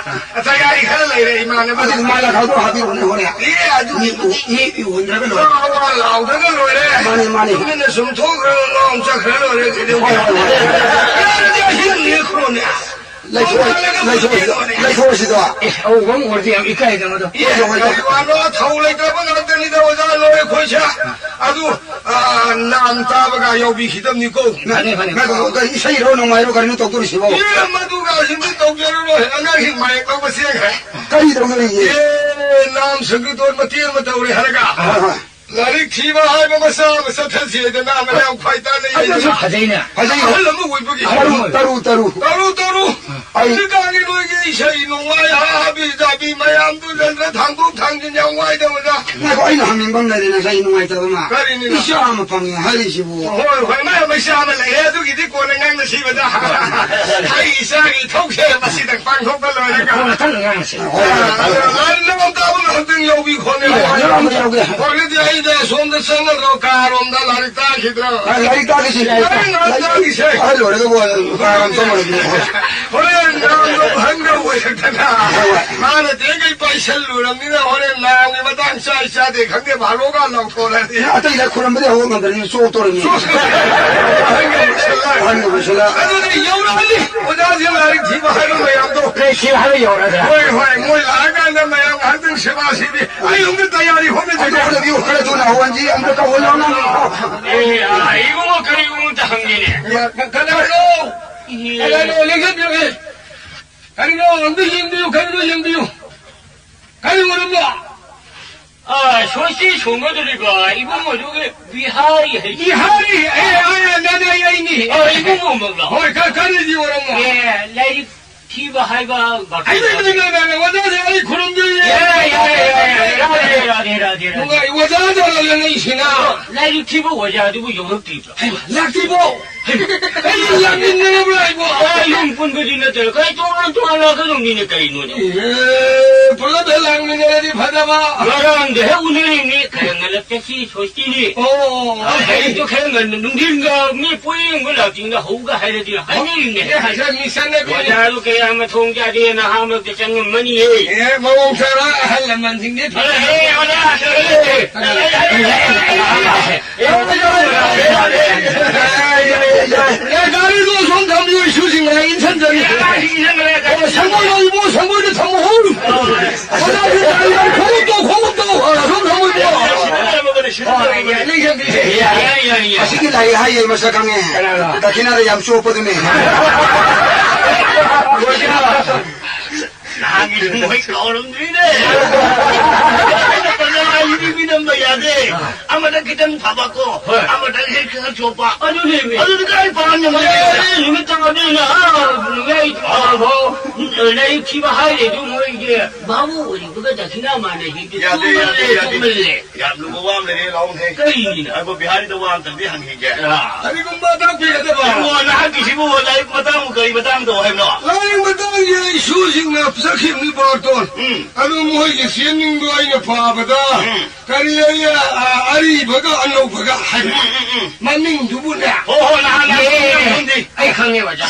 ꯇꯌꯥꯔꯤ ꯈꯔ ꯂꯩꯔꯦ, ꯏꯃꯥꯟꯅꯕ꯫ ꯑꯗꯨꯗꯤ ꯃꯥ ꯂꯥꯛꯍꯧꯗ꯭ꯔꯣ? ꯍꯥꯏꯕꯤꯔꯛꯑꯣꯅꯦ ꯍꯣꯔꯦꯟ꯫ ꯑꯦ, ꯑꯗꯨ ꯃꯤ ꯎ-, ꯃꯤ ꯎꯍꯟꯗ꯭ꯔꯒ ꯂꯣꯏꯔꯦ꯫ ꯋꯥ ꯋꯥ ꯂꯥꯎꯗ꯭ꯔꯒ ꯂꯣꯏꯔꯦ꯫ ꯃꯥꯅꯤ, ꯃꯥꯅꯤ꯫ ꯇꯨꯃꯤꯟꯅ ꯁꯨꯝ ꯊꯣꯛꯈ꯭ꯔꯒ ꯉꯥꯎ ꯆꯠꯈ꯭ꯔ ꯂꯣꯏꯔꯦ ꯀꯩꯗꯧꯒꯦ? ꯍꯣꯏ, ꯍꯣꯏ, ꯍꯣꯏ꯫ ꯌꯥꯔꯗꯤ ꯑꯍꯤꯡ ꯂꯦꯛꯈ꯭ꯔꯣꯅꯦ꯫ ꯂꯩꯊꯣꯛ-, ꯂꯩꯊꯣꯛ-, ꯂꯩꯊꯣꯛꯑꯁꯤꯗꯣ꯫ ꯑꯦ, ꯑꯍꯧꯕ ꯑꯃ ꯑꯣꯏꯔꯗꯤ ꯌꯥꯝ ꯏꯀꯥꯏꯗ ꯃꯗꯣ꯫ ꯑꯦ, ꯀꯔꯤ ꯋꯥꯅꯣ? ꯊꯧ ꯂꯩꯇꯕ ꯉꯥꯛꯇꯅꯤꯗ, ꯑꯣꯖꯥ, ꯂꯣꯏꯔꯦ ꯑꯩꯈꯣꯏꯁꯦ꯫ ꯑꯗꯨ, ꯑ, ꯅꯥꯝ ꯇꯥꯕꯒ ꯌꯥꯎꯕꯤꯈꯤꯗꯕꯅꯤꯀꯣ꯫ ꯐꯅꯤ, ꯐꯅꯤ꯫ ꯅꯪ ꯀꯩꯅꯣ, ꯀꯩ ꯏꯁꯩꯔꯣ, ꯅꯣꯡꯃꯥꯏꯔꯣ, ꯀꯔꯤꯅꯣ ꯇꯧꯗꯣꯔꯤꯁꯤꯕꯣ? ꯑꯦ, ꯃꯗꯨꯒ ꯑꯁꯤꯗꯤ ꯇꯧꯖꯔꯔꯣꯏ꯫ ꯑꯉꯥꯡꯁꯤꯡ ꯃꯥꯏꯛ ꯂꯧꯕ ꯆꯦꯟꯈ꯭ꯔꯦ꯫ ꯀꯔꯤ ꯇꯧꯗꯣꯔꯤꯒꯦ? ꯑꯦ, ꯅꯥꯝ ꯁꯪꯒꯤꯇꯣꯟ ꯃꯇꯦꯛ ꯑꯃ ꯇꯧꯔꯦ ꯍꯥꯏꯔꯒ꯫ ꯍꯣꯏ, ꯍꯣꯏ꯫ ꯂꯥꯏꯔꯤꯛ ꯊꯤꯕ ꯍꯥꯏꯕ ꯃꯆꯥ ꯑꯃ ꯆꯠꯊꯁꯤ ꯍꯥꯏꯗꯅ ꯃꯌꯥꯝ ꯈ꯭ꯋꯥꯏ ꯇꯥꯟꯅꯩ ꯑꯗꯨꯁꯨ ꯍꯥꯏꯗꯅ꯫ ꯐꯖꯩꯅꯦ꯫ ꯐꯖꯩ꯫ ꯑꯍꯜ ꯑꯃ ꯑꯣꯏꯕꯒꯤ꯫ ꯇꯔꯨ, ꯇꯔꯨ, ꯇꯔꯨ꯫ ꯇꯔꯨ, ꯇꯔꯨ꯫ ꯑꯩ ꯍꯧꯖꯤꯛꯀꯥꯟꯒꯤ ꯅꯣꯏꯒꯤ ꯏꯁꯩ ꯅꯣꯡꯃꯥꯏ ꯍꯥꯕꯤ ꯖꯥꯕꯤ ꯃꯌꯥꯝꯗꯨ ꯅꯠꯇ꯭ꯔ ꯊꯥꯡꯗꯣꯛ ꯊꯥꯡꯖꯤꯟ ꯌꯥꯝ ꯋꯥꯏꯗꯕꯗ꯫ ꯉꯥꯏꯈꯣ, ꯑꯩꯅ ꯍꯪꯅꯤꯡꯕ ꯑꯃ ꯂꯩꯔꯦ, ꯉꯁꯥꯏ ꯅꯨꯡꯉꯥꯏꯇꯕ ꯑꯃ꯫ ꯀꯔꯤꯅꯤꯅꯣ? ꯏꯆꯥ ꯑꯃ ꯐꯪꯉꯦ ꯍꯥꯏꯔꯤꯁꯤꯕꯨ꯫ ꯍꯣꯏ, ꯍꯣꯏ, ꯃꯥ ꯃꯩꯁꯥ ꯑꯃ ꯂꯩꯔꯦ, ꯑꯗꯨꯒꯤꯗꯤ ꯀꯣꯟꯅ ꯉꯥꯡꯅꯁꯤꯕꯗ꯫ ꯑꯩ ꯏꯆꯥꯒꯤ ꯏꯊꯧꯁꯦ ꯃꯁꯤꯗ ꯄꯥꯡꯊꯣꯛꯄ ꯂꯣꯏꯔꯒ꯫ ꯀꯣꯟꯅ ꯇꯞꯅ ꯉꯥꯡꯅꯁꯤ꯫ ꯍꯣꯏ, ꯍꯣꯏ, ꯍꯣꯏ꯫ ꯑ, ꯑꯗꯣ ꯂꯥꯏꯔꯤꯛ ꯑꯃ ꯇꯥꯕ ꯉꯥꯏꯍꯥꯛꯇꯪ ꯌꯥꯎꯕꯤꯈꯣꯅꯦ꯫ ꯌꯥꯎꯒꯦ, ꯌꯥꯎꯒꯦ, ꯌꯥꯎꯒꯦ꯫ ꯍꯣꯏ, ꯑꯗꯨꯗꯤ ꯑꯩꯗ ꯁꯣꯝꯗ ꯆꯪꯉꯒ ꯀꯥꯔꯣꯝꯗ ꯂꯥꯏꯔꯤꯛ ꯇꯥꯈꯤꯗ꯭ꯔꯣ? ꯑ, ꯂꯥꯏꯔꯤꯛ ꯇꯥꯈꯤꯁꯤ, ꯂꯥꯏꯔꯤꯛ ꯇꯥ-, ꯂꯥꯏꯔꯤꯛ ꯇꯥꯈꯤꯁꯦ꯫ ꯑꯍꯜ ꯑꯣꯏꯔꯒꯕꯨ ꯀꯥꯔꯣꯝ ꯆꯪꯉꯨꯔꯗꯤ꯫ ꯍꯣꯔꯦꯟ ꯅꯪꯗꯣ ꯑꯍꯟꯒ ꯑꯣꯏꯔꯛꯇꯅ꯫ ꯍꯣꯏ, ꯍꯣꯏ꯫ ꯃꯥꯅ ꯇꯦꯡꯒꯩ ꯄꯥꯏꯁꯜꯂꯨꯔꯕꯅꯤꯅ ꯍꯣꯔꯦꯟ ꯅꯥꯝꯒꯤ ꯃꯇꯥꯡ ꯆꯥꯏ ꯆꯥꯗꯦ ꯈꯪꯗꯦ ꯚꯥꯔꯣꯒ ꯂꯥꯎꯊꯣꯔꯛꯑꯗꯤ꯫ ꯑꯦ, ꯑꯇꯩꯗ ꯈꯨꯔꯝꯕꯗꯤ ꯍꯧꯕ ꯉꯝꯗ꯭ꯔꯦ, ꯆꯣꯛꯇꯣꯔꯤꯅꯤ꯫ ꯆꯣꯛ-, ꯑꯍꯟꯒ ꯑꯣꯏꯁꯜꯂꯛ꯫ ꯑꯍꯟꯒ ꯑꯣꯏꯁꯜꯂꯛ꯫ ꯑꯗꯨꯗꯤ ꯌꯧꯔꯛꯑꯅꯤ ꯑꯣꯖꯥꯁꯦ ꯂꯥꯏꯔꯤꯛ ꯊꯤꯕ ꯍꯥꯏꯕ ꯃꯌꯥꯝꯗꯣ꯫ ꯂꯩꯁꯤ ꯍꯥꯏꯕ ꯌꯧꯔꯛꯑꯗ꯭ꯔꯥ? ꯍꯣꯏ, ꯍꯣꯏ, ꯃꯣꯏ ꯂꯥꯛꯑꯀꯥꯟꯗ ꯃꯌꯥꯝ ꯉꯥꯏꯍꯥꯛꯇꯪ ꯁꯦꯕꯥ ꯁꯤꯕꯤ꯫ ꯑꯩ ꯑꯃꯨꯛꯇ ꯇꯌꯥꯔꯤ ꯍꯣꯠꯅꯖꯒꯦ꯫ ꯑꯗꯨ ꯑꯣꯏꯔꯗꯤ ꯈꯔ ꯊꯨꯅ ꯍꯧꯍꯟꯁꯤ, ꯑꯃꯨꯛꯇ ꯀꯧꯍꯜꯂꯣ ꯅꯪ꯫ ꯑꯦ, ꯑ, ꯏꯕꯨꯡꯉꯣ, ꯀꯔꯤꯒꯨꯝꯕ ꯑꯝꯇ ꯍꯪꯒꯦꯅꯦ꯫ ꯀ-, ꯀꯅꯥꯅꯣ? ꯏ- ꯀꯅꯥꯅꯣ? ꯂꯦꯡꯁꯟꯕꯤꯔꯛꯑꯦ꯫ ꯀꯔꯤꯅꯣ? ꯑꯝꯇ ꯌꯦꯡꯕꯤꯌꯨ, ꯀꯔꯤꯅꯣ ꯌꯦꯡꯕꯤꯌꯨ꯫ ꯀꯔꯤ ꯑꯣꯏꯔꯕ? ꯑ, ꯁꯣꯏꯆꯦ ꯁꯣꯡꯒꯗꯧꯔꯤꯕ ꯏꯕꯨꯡꯉꯣꯗꯨꯒꯤ ꯕꯤꯍꯥꯔꯤ ꯍꯥꯏ-, ꯕꯤꯍꯥꯔꯤ? ꯑꯦ, ꯑꯦ, ꯑꯦ, ꯅ-, ꯅ-, ꯑꯩꯅꯤ꯫ ꯑ, ꯏꯕꯨꯡꯉꯣꯃꯛꯂꯣ? ꯍꯣꯏ, ꯀ-, ꯀꯔꯤꯗꯤ ꯑꯣꯏꯔꯝꯃꯣ? ꯑꯦ, ꯂꯥꯏꯔꯤꯛ ꯊꯤꯕ ꯍꯥꯏꯕ ꯍꯩꯃ, ꯍꯩꯃ, ꯍꯩꯃ, ꯍꯩꯃ, ꯑꯣꯖꯥꯁꯦ ꯑꯩ ꯈꯨꯔꯨꯝꯖꯔꯤ꯫ ꯌꯥꯔꯦ, ꯌꯥꯔꯦ, ꯌꯥꯔꯦ, ꯌꯥꯔꯦ, ꯔꯥꯙꯦ, ꯔꯥꯙꯦ, ꯔꯥꯙꯦ, ꯔꯥꯙꯦ꯫ ꯅꯨꯡꯉꯥꯏ, ꯑꯣꯖꯥꯗ ꯂꯩꯁꯤꯅ꯫ ꯂꯥꯏꯔꯤꯛ ꯊꯤꯕ ꯑꯣꯖꯥꯗꯨꯕꯨ ꯌꯧꯔꯛꯇ꯭ꯔꯤꯕ꯭ꯔꯣ? ꯍꯩꯃ, ꯂꯥꯛꯇ꯭ꯔꯤꯕꯣ? ꯍꯩꯃ, ꯑꯩ ꯂꯥꯛꯅꯤꯡꯗꯅꯕ꯭ꯔꯣ ꯑꯩꯕꯣ? ꯑ, ꯌꯨꯝ ꯄꯨꯟꯕꯗꯤ ꯅꯠꯇꯅ ꯀꯔꯤ ꯇꯣꯉꯥꯟ ꯇꯣꯉꯥꯟ ꯂꯥꯛꯀꯗꯧꯅꯤꯅꯦ ꯀꯔꯤꯅꯣꯅꯦ? ꯏꯍꯦ, ꯄꯨꯂꯞ ꯍꯦꯛ ꯂꯥꯡꯃꯤꯟꯅꯔꯗꯤ ꯐꯗꯕ꯫ ꯉꯔꯥꯡꯗ ꯍꯦꯛ ꯎꯅꯔꯤꯅꯤ, ꯈꯔ ꯉꯜꯂꯛꯇ ꯁꯤ ꯁꯣꯁꯇꯤꯅꯤ꯫ ꯑꯣ꯫ ꯑꯩꯗꯣ ꯈꯔ ꯉꯟꯅ ꯅꯨꯡꯊꯤꯟꯒ ꯃꯤ ꯄꯣꯌꯦꯡꯕ ꯂꯥꯛꯇꯤꯡꯗ ꯍꯧꯒ ꯍꯥꯏꯔꯗꯤ ꯍꯥꯏꯅꯔꯤꯅꯦ꯫ ꯑꯦ, ꯍꯥꯏꯖ ꯃꯤ ꯆꯠꯅꯕꯤ꯫ ꯑꯣꯖꯥꯗꯣ ꯀꯌꯥ ꯑꯃ ꯊꯣꯡ ꯆꯥꯗꯦ, ꯅꯍꯥ ꯃꯔꯛꯇ ꯆꯪꯉꯝꯃꯅꯤꯌꯦ꯫ ꯑꯦ, ꯃꯑꯣꯡ ꯆꯥꯔ ꯑꯍꯜ ꯂꯃꯟꯁꯤꯡꯗꯤ ꯑꯦ, ꯑꯦ, ꯑꯣꯖꯥ꯫ ꯑꯦ, ꯒꯥꯔꯤꯗꯣ ꯁꯣꯝ ꯊꯝꯕꯤꯌꯨ, ꯏꯁꯨꯁꯤꯡꯅ ꯏꯟꯁꯤꯟꯖꯔꯤ꯫ ꯑꯣ, ꯁꯪꯒꯣꯏꯗꯣ ꯏꯕꯨꯡꯉꯣ, ꯁꯪꯒꯣꯏꯗꯣ ꯊꯝꯃꯨ꯫ ꯑꯣꯖꯥꯁꯤ ꯒꯥꯔꯤ ꯈꯣꯡꯎꯞꯇꯣ, ꯈꯣꯡꯎꯞꯇꯣ, ꯑ, ꯁꯣꯝ ꯊꯝꯃꯨ ꯏꯕꯨꯡꯉꯣ꯫ ꯑ, ꯌꯥꯏ, ꯌꯥꯏ, ꯌꯥꯏ, ꯌꯥꯏ꯫ ꯑꯁꯤꯒꯤ ꯂꯥꯏꯔꯤꯛ ꯍꯥꯏꯌꯦ ꯃꯁꯛ ꯈꯪꯉꯦ꯫ ꯀꯅꯥꯅꯣ? ꯗꯈꯤꯅꯥꯗ ꯌꯥꯝ ꯆꯣꯞꯄꯗꯨꯅꯦ꯫ ꯑꯣꯖꯥ꯫ ꯅꯍꯥꯟꯒꯤ ꯃꯣꯏ ꯀꯥꯎꯔꯝꯗ꯭ꯔꯤꯅꯦ꯫ ꯄꯟꯖꯥ ꯍꯥꯏꯁꯤꯗꯤ ꯃꯤꯅꯝꯕ ꯌꯥꯗꯦ꯫ ꯑꯃꯗ ꯈꯤꯇꯪ ꯐꯕꯀꯣ, ꯍꯣꯏ꯫ ꯑꯃꯗ ꯍꯦꯛ ꯈꯔ ꯆꯣꯞꯄ꯫ ꯑꯗꯨꯅꯦꯃꯤ꯫ ꯑꯗꯨꯗꯤ ꯀꯥꯏ ꯄꯥꯟ ꯉꯝꯒꯦ? ꯑꯦ, ꯅꯨꯃꯤꯠ ꯇꯔꯥꯅꯤꯅ, ꯑꯥ, ꯅꯨꯃꯤꯠ ꯇꯔꯥꯐꯥꯎ ꯂꯥꯏꯔꯤꯛ ꯊꯤꯕ ꯍꯥꯏꯔꯦ ꯑꯗꯨ ꯃꯣꯏꯒꯤ ꯚꯥꯕꯨ ꯑꯣꯏꯔꯤꯕꯒ ꯗꯈꯤꯅꯥ ꯃꯥꯟꯅꯩ꯫ ꯌꯥꯗꯦ, ꯌꯥꯗꯦ, ꯆꯣꯞꯃꯜꯂꯦ, ꯌꯥꯗꯦ꯫ ꯆꯣꯞꯃꯜꯂꯦ꯫ ꯌꯥꯝ ꯂꯨꯕ ꯋꯥ ꯑꯃ ꯂꯩꯔꯦ, ꯂꯥꯎꯅꯦ꯫ ꯀꯔꯤꯅꯣ? ꯑꯩꯕꯨ ꯕꯤꯍꯥꯔꯤꯗ ꯋꯥ ꯑꯝꯇꯪꯗꯤ ꯍꯪꯈꯤꯒꯦ꯫ ꯑꯥ꯫ ꯀꯔꯤꯒꯨꯝꯕ ꯇꯥꯛꯄꯤꯒꯗꯕ? ꯏꯕꯨꯡꯉꯣ, ꯅꯍꯥꯛꯀꯤꯁꯤꯕꯨ ꯂꯥꯏꯔꯤꯛ ꯃꯇꯥꯡꯕꯨ ꯀꯔꯤ ꯃꯇꯥꯡꯗ ꯍꯥꯏꯕꯅꯣ? ꯂꯥꯏꯔꯤꯛ ꯃꯇꯥꯡꯁꯦ ꯏꯁꯨꯁꯤꯡꯅ ꯆꯠꯈꯤꯕꯅꯤ ꯕꯥꯔꯇꯣꯟ꯫ ꯎꯝ꯫ ꯑꯗꯨ ꯃꯣꯏꯒꯤ ꯆꯦꯅꯤꯡꯗꯣ ꯑꯩꯅ ꯄꯥꯕꯗ ꯎꯝ꯫ ꯀꯔꯤ ꯑꯩ, ꯑ, ꯑꯔꯤꯕꯒ ꯑꯅꯧꯕꯒ ꯍꯥꯏꯕ꯫ ꯎꯝ, ꯎꯝ, ꯎꯝ꯫ ꯃꯃꯤꯡꯗꯨꯕꯨꯅꯦ꯫ ꯍꯣ, ꯍꯣ, ꯅꯍꯥꯟ ꯑꯦ, ꯅꯍꯥꯟ ꯑꯩ ꯈꯪꯉꯦ ꯑꯣꯖꯥ꯫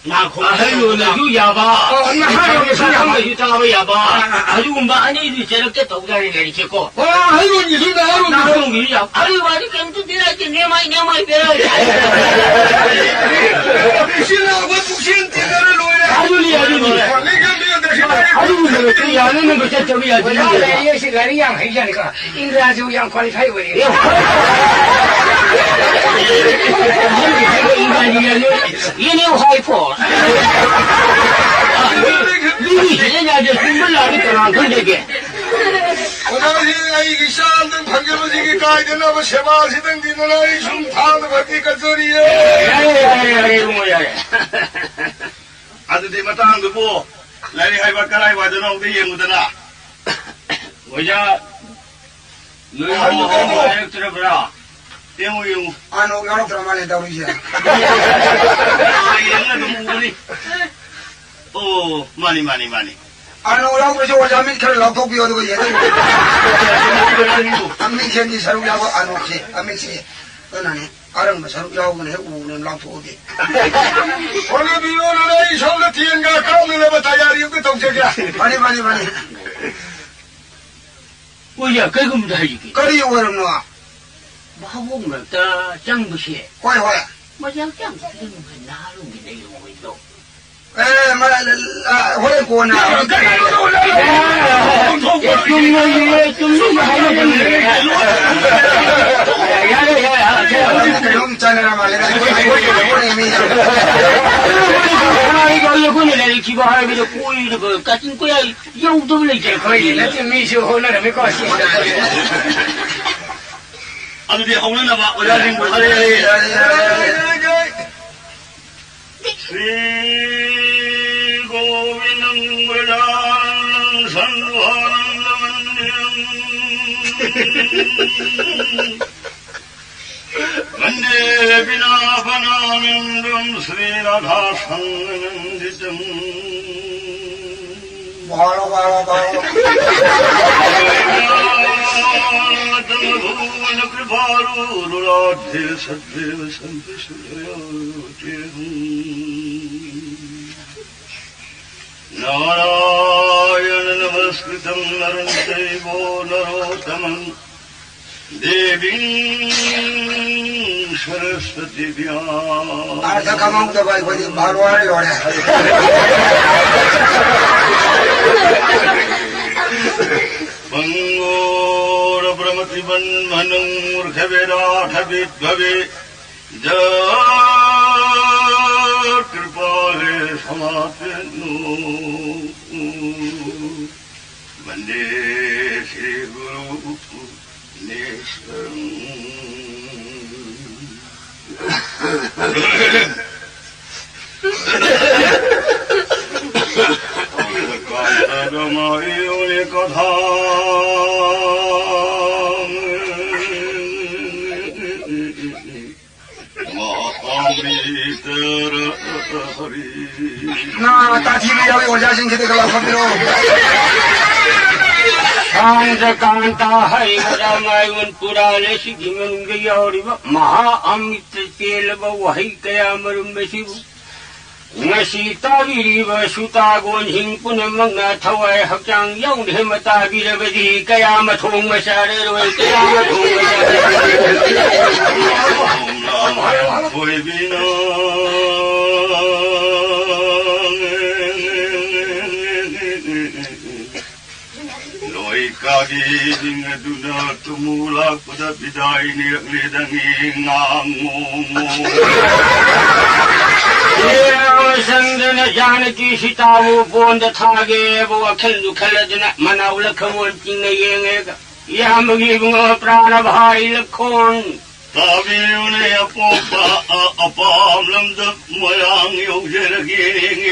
ꯅꯍꯥꯟ ꯈꯣꯡ ꯑꯍꯜ ꯑꯣꯏꯔꯁꯨ ꯌꯥꯕ, ꯑ, ꯅꯍꯥ ꯑꯣꯏꯔꯁꯨ ꯌꯥꯕ꯫ ꯈꯪꯗ꯭ꯔꯁꯨ ꯇꯥꯕ ꯌꯥꯕ꯫ ꯑ, ꯑ, ꯑ꯫ ꯑꯗꯨꯒꯨꯝꯕ ꯑꯅꯤꯗꯨ ꯆꯔꯛꯇ ꯇꯧ ꯇꯥꯔꯦ ꯂꯥꯏꯔꯤꯛꯁꯦꯀꯣ꯫ ꯑ, ꯑꯍꯜ ꯑꯣꯏꯔꯁꯨ ꯅꯍꯥ ꯑꯣꯏꯔꯁꯨ꯫ ꯅꯍꯥ ꯑꯣꯏꯔꯁꯨ ꯌꯥꯕ꯫ ꯑꯔꯤꯕ ꯍꯥꯏꯗꯤ ꯀꯩꯝꯇ ꯇꯤꯔꯥꯏ ꯇꯤꯟꯅꯦ ꯃꯥꯏ ꯅꯦ ꯃꯥꯏ ꯄꯦꯔꯥꯏ꯫ ꯏꯆꯤꯜ ꯏꯅꯥꯎ ꯑꯩꯈꯣꯏ ꯄꯨꯛꯆꯦꯟ ꯇꯤꯟꯅꯔ ꯂꯣꯏꯔꯦ꯫ ꯑꯗꯨꯅꯤ, ꯑꯗꯨꯅꯤ꯫ ꯃꯤꯒ ꯃꯤꯒ ꯗꯈꯤꯅꯥꯒꯤ ꯑꯗꯨꯒꯨꯝꯕꯗꯣ ꯌꯥꯅꯅꯕ ꯆꯠꯇꯕ ꯌꯥꯗꯦ꯫ ꯑꯣꯖꯥ ꯂꯩꯔꯤꯌꯦ, ꯁꯤ ꯂꯥꯏꯔꯤꯛ ꯌꯥꯝ ꯍꯩꯖꯥꯠꯅꯤꯀꯣ꯫ ꯏꯪꯒ꯭ꯔꯥꯖꯤꯕꯨ ꯌꯥꯝ ꯀ꯭ꯋꯥꯂꯤꯐꯥꯏ ꯑꯣꯏꯔꯦ꯫ ꯏꯪꯒ꯭ꯔꯥꯖꯤ ꯌꯥꯅꯤ꯫ ꯏꯅꯦ ꯍꯥꯏ ꯐꯣ꯫ ꯃꯤꯒꯤ ꯁꯤꯖꯤꯟꯅꯗꯦ, ꯆꯨꯝꯕ ꯂꯥꯟꯕ ꯀꯅꯥ ꯈꯪꯖꯒꯦ? ꯑꯣꯖꯥꯁꯤ ꯑꯩꯒꯤ ꯏꯆꯥ ꯑꯝꯇꯪ ꯐꯪꯖꯕꯁꯤꯒꯤ ꯀꯥꯏꯗꯅꯕ ꯁꯦꯕꯥꯁꯤꯗꯪꯗꯤ ꯅꯅꯥꯏ ꯁꯨꯝ ꯊꯥꯡꯗ ꯐꯠꯇꯤ ꯀꯠꯆꯔꯤꯌꯦ꯫ ꯌꯥꯔꯦ, ꯌꯥꯔꯦ, ꯌꯥꯔꯦ, ꯏꯕꯨꯡꯉꯣ, ꯌꯥꯔꯦ꯫ ꯑꯗꯨꯗꯤ ꯃꯇꯥꯡꯗꯨꯕꯨ ꯂꯥꯏꯔꯤꯛ ꯍꯥꯏꯕ ꯀꯔꯥꯏ ꯋꯥꯏꯗꯅꯣ ꯑꯝꯇ ꯌꯦꯡꯉꯨꯗꯅ꯫ ꯑꯣꯖꯥ, ꯅꯣꯏ ꯑꯍꯟꯗꯨ ꯀꯩꯅꯣ? ꯍꯥꯏꯔꯛꯇ꯭ꯔꯕ꯭ꯔꯥ? ꯌꯦꯡꯉꯨ, ꯌꯦꯡꯉꯨ꯫ ꯑꯥ, ꯅꯣꯡ ꯌꯥꯎꯔꯛꯇ꯭ꯔ ꯃꯥꯜꯂꯦ ꯇꯧꯔꯤꯁꯦ꯫ ꯌꯦꯡꯉ ꯑꯗꯨꯝ ꯎꯕꯅꯤ꯫ ꯑꯣ, ꯃꯥꯅꯤ, ꯃꯥꯅꯤ, ꯃꯥꯅꯤ꯫ ꯑꯅꯨ ꯌꯥꯎꯕꯁꯦ ꯑꯣꯖꯥ ꯃꯤꯠ ꯈꯔ ꯂꯥꯎꯊꯣꯛꯄꯤꯌꯣ, ꯑꯗꯨꯒ ꯌꯦꯡꯉꯨ꯫ ꯑꯃꯤꯛꯁꯦꯟꯒꯤ ꯁꯔꯨꯛ ꯌꯥꯎꯕ ꯑꯅꯨꯁꯦ, ꯑꯃꯤꯛꯁꯦ꯫ ꯑꯗꯨꯅꯅꯦ, ꯑꯔꯪꯕ ꯁꯔꯨꯛ ꯌꯥꯎꯕꯅ ꯍꯦꯛ ꯎꯕꯅꯦ ꯂꯥꯎꯊꯣꯛꯑꯗꯤ꯫ ꯍꯣꯠꯅꯕꯤꯌꯨ, ꯑꯗꯨꯅ ꯑꯩ ꯁꯣꯝꯗ ꯊꯦꯟꯒ ꯀꯥꯞꯅꯅꯕ ꯇꯌꯥꯔꯤ ꯑꯝꯇ ꯇꯧꯖꯒꯦ꯫ ꯐꯅꯤ, ꯐꯅꯤ, ꯐꯅꯤ꯫ ꯑꯣꯖꯥ, ꯀꯩꯒꯨꯝꯕꯗ ꯍꯥꯏꯖꯒꯦ꯫ ꯀꯔꯤ ꯑꯣꯏꯔꯝꯅꯣ? ꯚꯥꯕꯣꯛ ꯃꯔꯛꯇ ꯆꯪꯕꯁꯦ꯫ ꯍꯣꯏ, ꯍꯣꯏ꯫ ꯃꯁꯤ ꯍꯛꯆꯥꯡ ꯈꯨꯗꯤꯡꯃꯛ ꯅꯍꯥꯔꯣꯜꯒꯤ ꯂꯩꯔꯨꯝ ꯑꯣꯏꯗ꯭ꯔꯣ? ꯑꯦ, ꯃ-, ꯑ, ꯍꯣꯔꯦꯟ ꯀꯣꯟꯅ꯫ ꯀꯔꯤꯅꯣ, ꯀꯔꯤꯅꯣ, ꯀꯔꯤꯅꯣ? ꯑꯦ, ꯆꯨꯝꯃꯦ, ꯆꯨꯝꯃꯦ, ꯆꯨꯝꯃꯦ ꯍꯥꯏꯔꯕꯅꯦ꯫ ꯌꯥꯔꯦ, ꯌꯥꯔꯦ, ꯌꯥꯔꯦ꯫ ꯀꯩꯅꯣꯝ ꯆꯥꯟꯅꯔ ꯃꯥꯜꯂꯦꯗ꯫ ꯑꯩꯈꯣꯏ, ꯑꯩꯈꯣꯏ, ꯑꯩꯈꯣꯏ ꯃꯤ ꯌꯥꯝ ꯑꯩꯈꯣꯏꯅ ꯂꯥꯏꯔꯤꯛ ꯊꯤꯕ ꯍꯥꯏꯕꯗ ꯀꯣꯏꯔꯒ ꯀꯥꯆꯤꯟ ꯀꯣꯏꯌꯥ ꯌꯧꯗꯕ ꯂꯩꯇꯦ꯫ ꯑꯩꯈꯣꯏꯒꯤ ꯅꯠꯇꯦ, ꯃꯤꯁꯨ ꯍꯣꯠꯅꯔꯝꯃꯤꯀꯣ, ꯁꯤ꯫ ꯑꯗꯨꯗꯤ ꯍꯧꯅꯅꯕ ꯑꯣꯖꯥꯁꯤꯡꯕꯨ ꯈꯔ ꯌꯥꯔꯦ, ꯌꯥꯔꯦ, ꯌꯥꯔꯦ, ꯌꯥꯔꯦ꯫ ꯁ꯭ꯔꯤ ꯒꯣꯕꯤꯟꯗꯝ ꯕ꯭ꯔꯖꯥꯅꯟꯗꯝ ꯁꯟꯗꯨꯍꯥꯅꯟꯗ ꯃꯟꯗꯤꯔꯝ ꯚꯟꯗꯦ ꯕꯤꯅꯥꯄꯅꯥꯅꯟꯗꯝ ꯁ꯭ꯔꯤ ꯔꯥꯙꯥ ꯁꯪꯒ ꯅꯟꯗꯤꯇꯝ꯫ ꯕꯥꯔꯣ, ꯕꯥꯔꯣ, ꯕꯥꯔꯣ꯫ ꯀ꯭ꯔꯤꯄꯥꯂꯨ ꯔꯥꯙꯦ ꯁꯗꯦ ꯁꯟꯇ ꯁꯨꯗꯌꯥ ꯇꯦ ꯍꯨꯝ꯫ ꯅꯥꯔꯥꯌꯅ ꯅꯃꯁ꯭ꯀ꯭ꯔꯤತꯝ ꯅꯔꯝ ꯆꯩꯕ ꯅꯔꯣ ꯇꯃꯝ ꯗꯦꯕꯤꯝ ꯁꯔꯁ꯭ꯋꯇꯤ ꯕ꯭ꯌꯥꯝ꯫ ꯑꯥꯔꯊ ꯈꯪꯍꯧꯗꯕ ꯑꯩꯈꯣꯏꯗꯤ ꯚꯥꯔꯣ ꯍꯥꯏꯔ ꯂꯣꯏꯔꯦ꯫ ꯄꯪꯒꯣꯔ ꯕ꯭ꯔꯃꯇꯤ ꯕꯟꯃꯅꯪ ꯃꯨꯔꯈ ꯕꯦꯔꯥ ꯊꯕꯤꯠ ꯚꯕꯦ ꯖ ꯀ꯭ꯔꯤꯄꯥ ꯍꯦ ꯁꯃꯥꯄꯦꯅꯨ꯫ ꯃꯟꯗꯦ ꯁ꯭ꯔꯤ ꯒꯨꯔꯨ ꯅꯦꯁ꯭ꯋꯔꯝ꯫ ꯀꯥꯟꯇ ꯔꯃꯥ ꯌꯣꯅꯦ ꯀꯊꯥ ꯃꯥ ꯀꯥꯝꯕꯤ ꯅꯥ ꯇꯥꯊꯤꯕ ꯌꯥꯎꯏ, ꯑꯣꯖꯥꯁꯤꯡꯁꯤꯗꯒ ꯂꯥꯎꯊꯣꯛꯄꯤꯔꯛꯑꯣ꯫ ꯀꯥꯟꯗ ꯀꯥꯟꯇ ꯍꯥꯏꯔꯤꯕ ꯔꯥꯃꯥꯌꯟ ꯄꯨꯔꯥꯟ ꯑꯁꯤꯒꯤ ꯃꯅꯨꯡꯗ ꯌꯥꯎꯔꯤꯕ ꯃꯍꯥ ꯑꯃ꯭ꯔꯤꯇ ꯆꯦꯜꯂꯕ ꯋꯥꯍꯩ ꯀꯌꯥ ꯃꯔꯨꯝ ꯑꯁꯤꯕꯨ ꯉꯁꯤ ꯇꯥꯕꯤꯔꯤꯕ ꯁꯨꯇꯥꯒꯣꯟꯁꯤꯡ ꯄꯨꯝꯅꯃꯛꯅ ꯊꯋꯥꯏ ꯍꯛꯆꯥꯡ ꯌꯥꯎꯅ ꯍꯦꯟꯅ ꯇꯥꯕꯤꯔꯕꯗꯤ ꯀꯌꯥ ꯑꯃ ꯊꯣꯡꯕ ꯆꯥꯔꯔꯣꯏ, ꯀꯌꯥ ꯑꯃ ꯊꯣꯡꯕ ꯆꯥꯔꯔꯣꯏ꯫ ꯑꯣꯏꯕꯤꯅ ꯂꯣꯏ ꯀꯥꯕꯤ ꯅꯤꯡ ꯑꯗꯨꯅ ꯇꯨꯃꯨ ꯂꯥꯛꯄꯗ ꯕꯤꯗꯥꯏ ꯅꯤꯔꯛꯂꯦꯗꯪ ꯉꯥꯡꯉꯣ꯫ ꯌꯦꯡꯕ ꯆꯪꯗꯅ ꯖꯥꯅꯀꯤ ꯁꯤꯇꯥꯕꯨ ꯄꯣꯟꯗ ꯊꯥꯒꯦꯕ ꯋꯥꯈꯜꯗꯨ ꯈꯜꯂꯗꯅ ꯃꯅꯥꯎ ꯂꯈꯃꯣꯟ ꯆꯤꯡꯅ ꯌꯦꯡꯉꯦꯒ ꯏꯌꯥꯝꯕꯒꯤ ꯏꯕꯨꯡꯉꯣ ꯄ꯭ꯔꯥꯔꯕꯍꯥ ꯏꯂꯈꯣꯟ꯫ ꯇꯥꯕꯤꯌꯨꯅꯦ ꯑꯄꯣꯛꯄ ꯑ-, ꯑꯄꯥꯝ ꯂꯝꯗ ꯃꯣꯏꯔꯥꯡ ꯌꯧꯖꯔꯒꯦ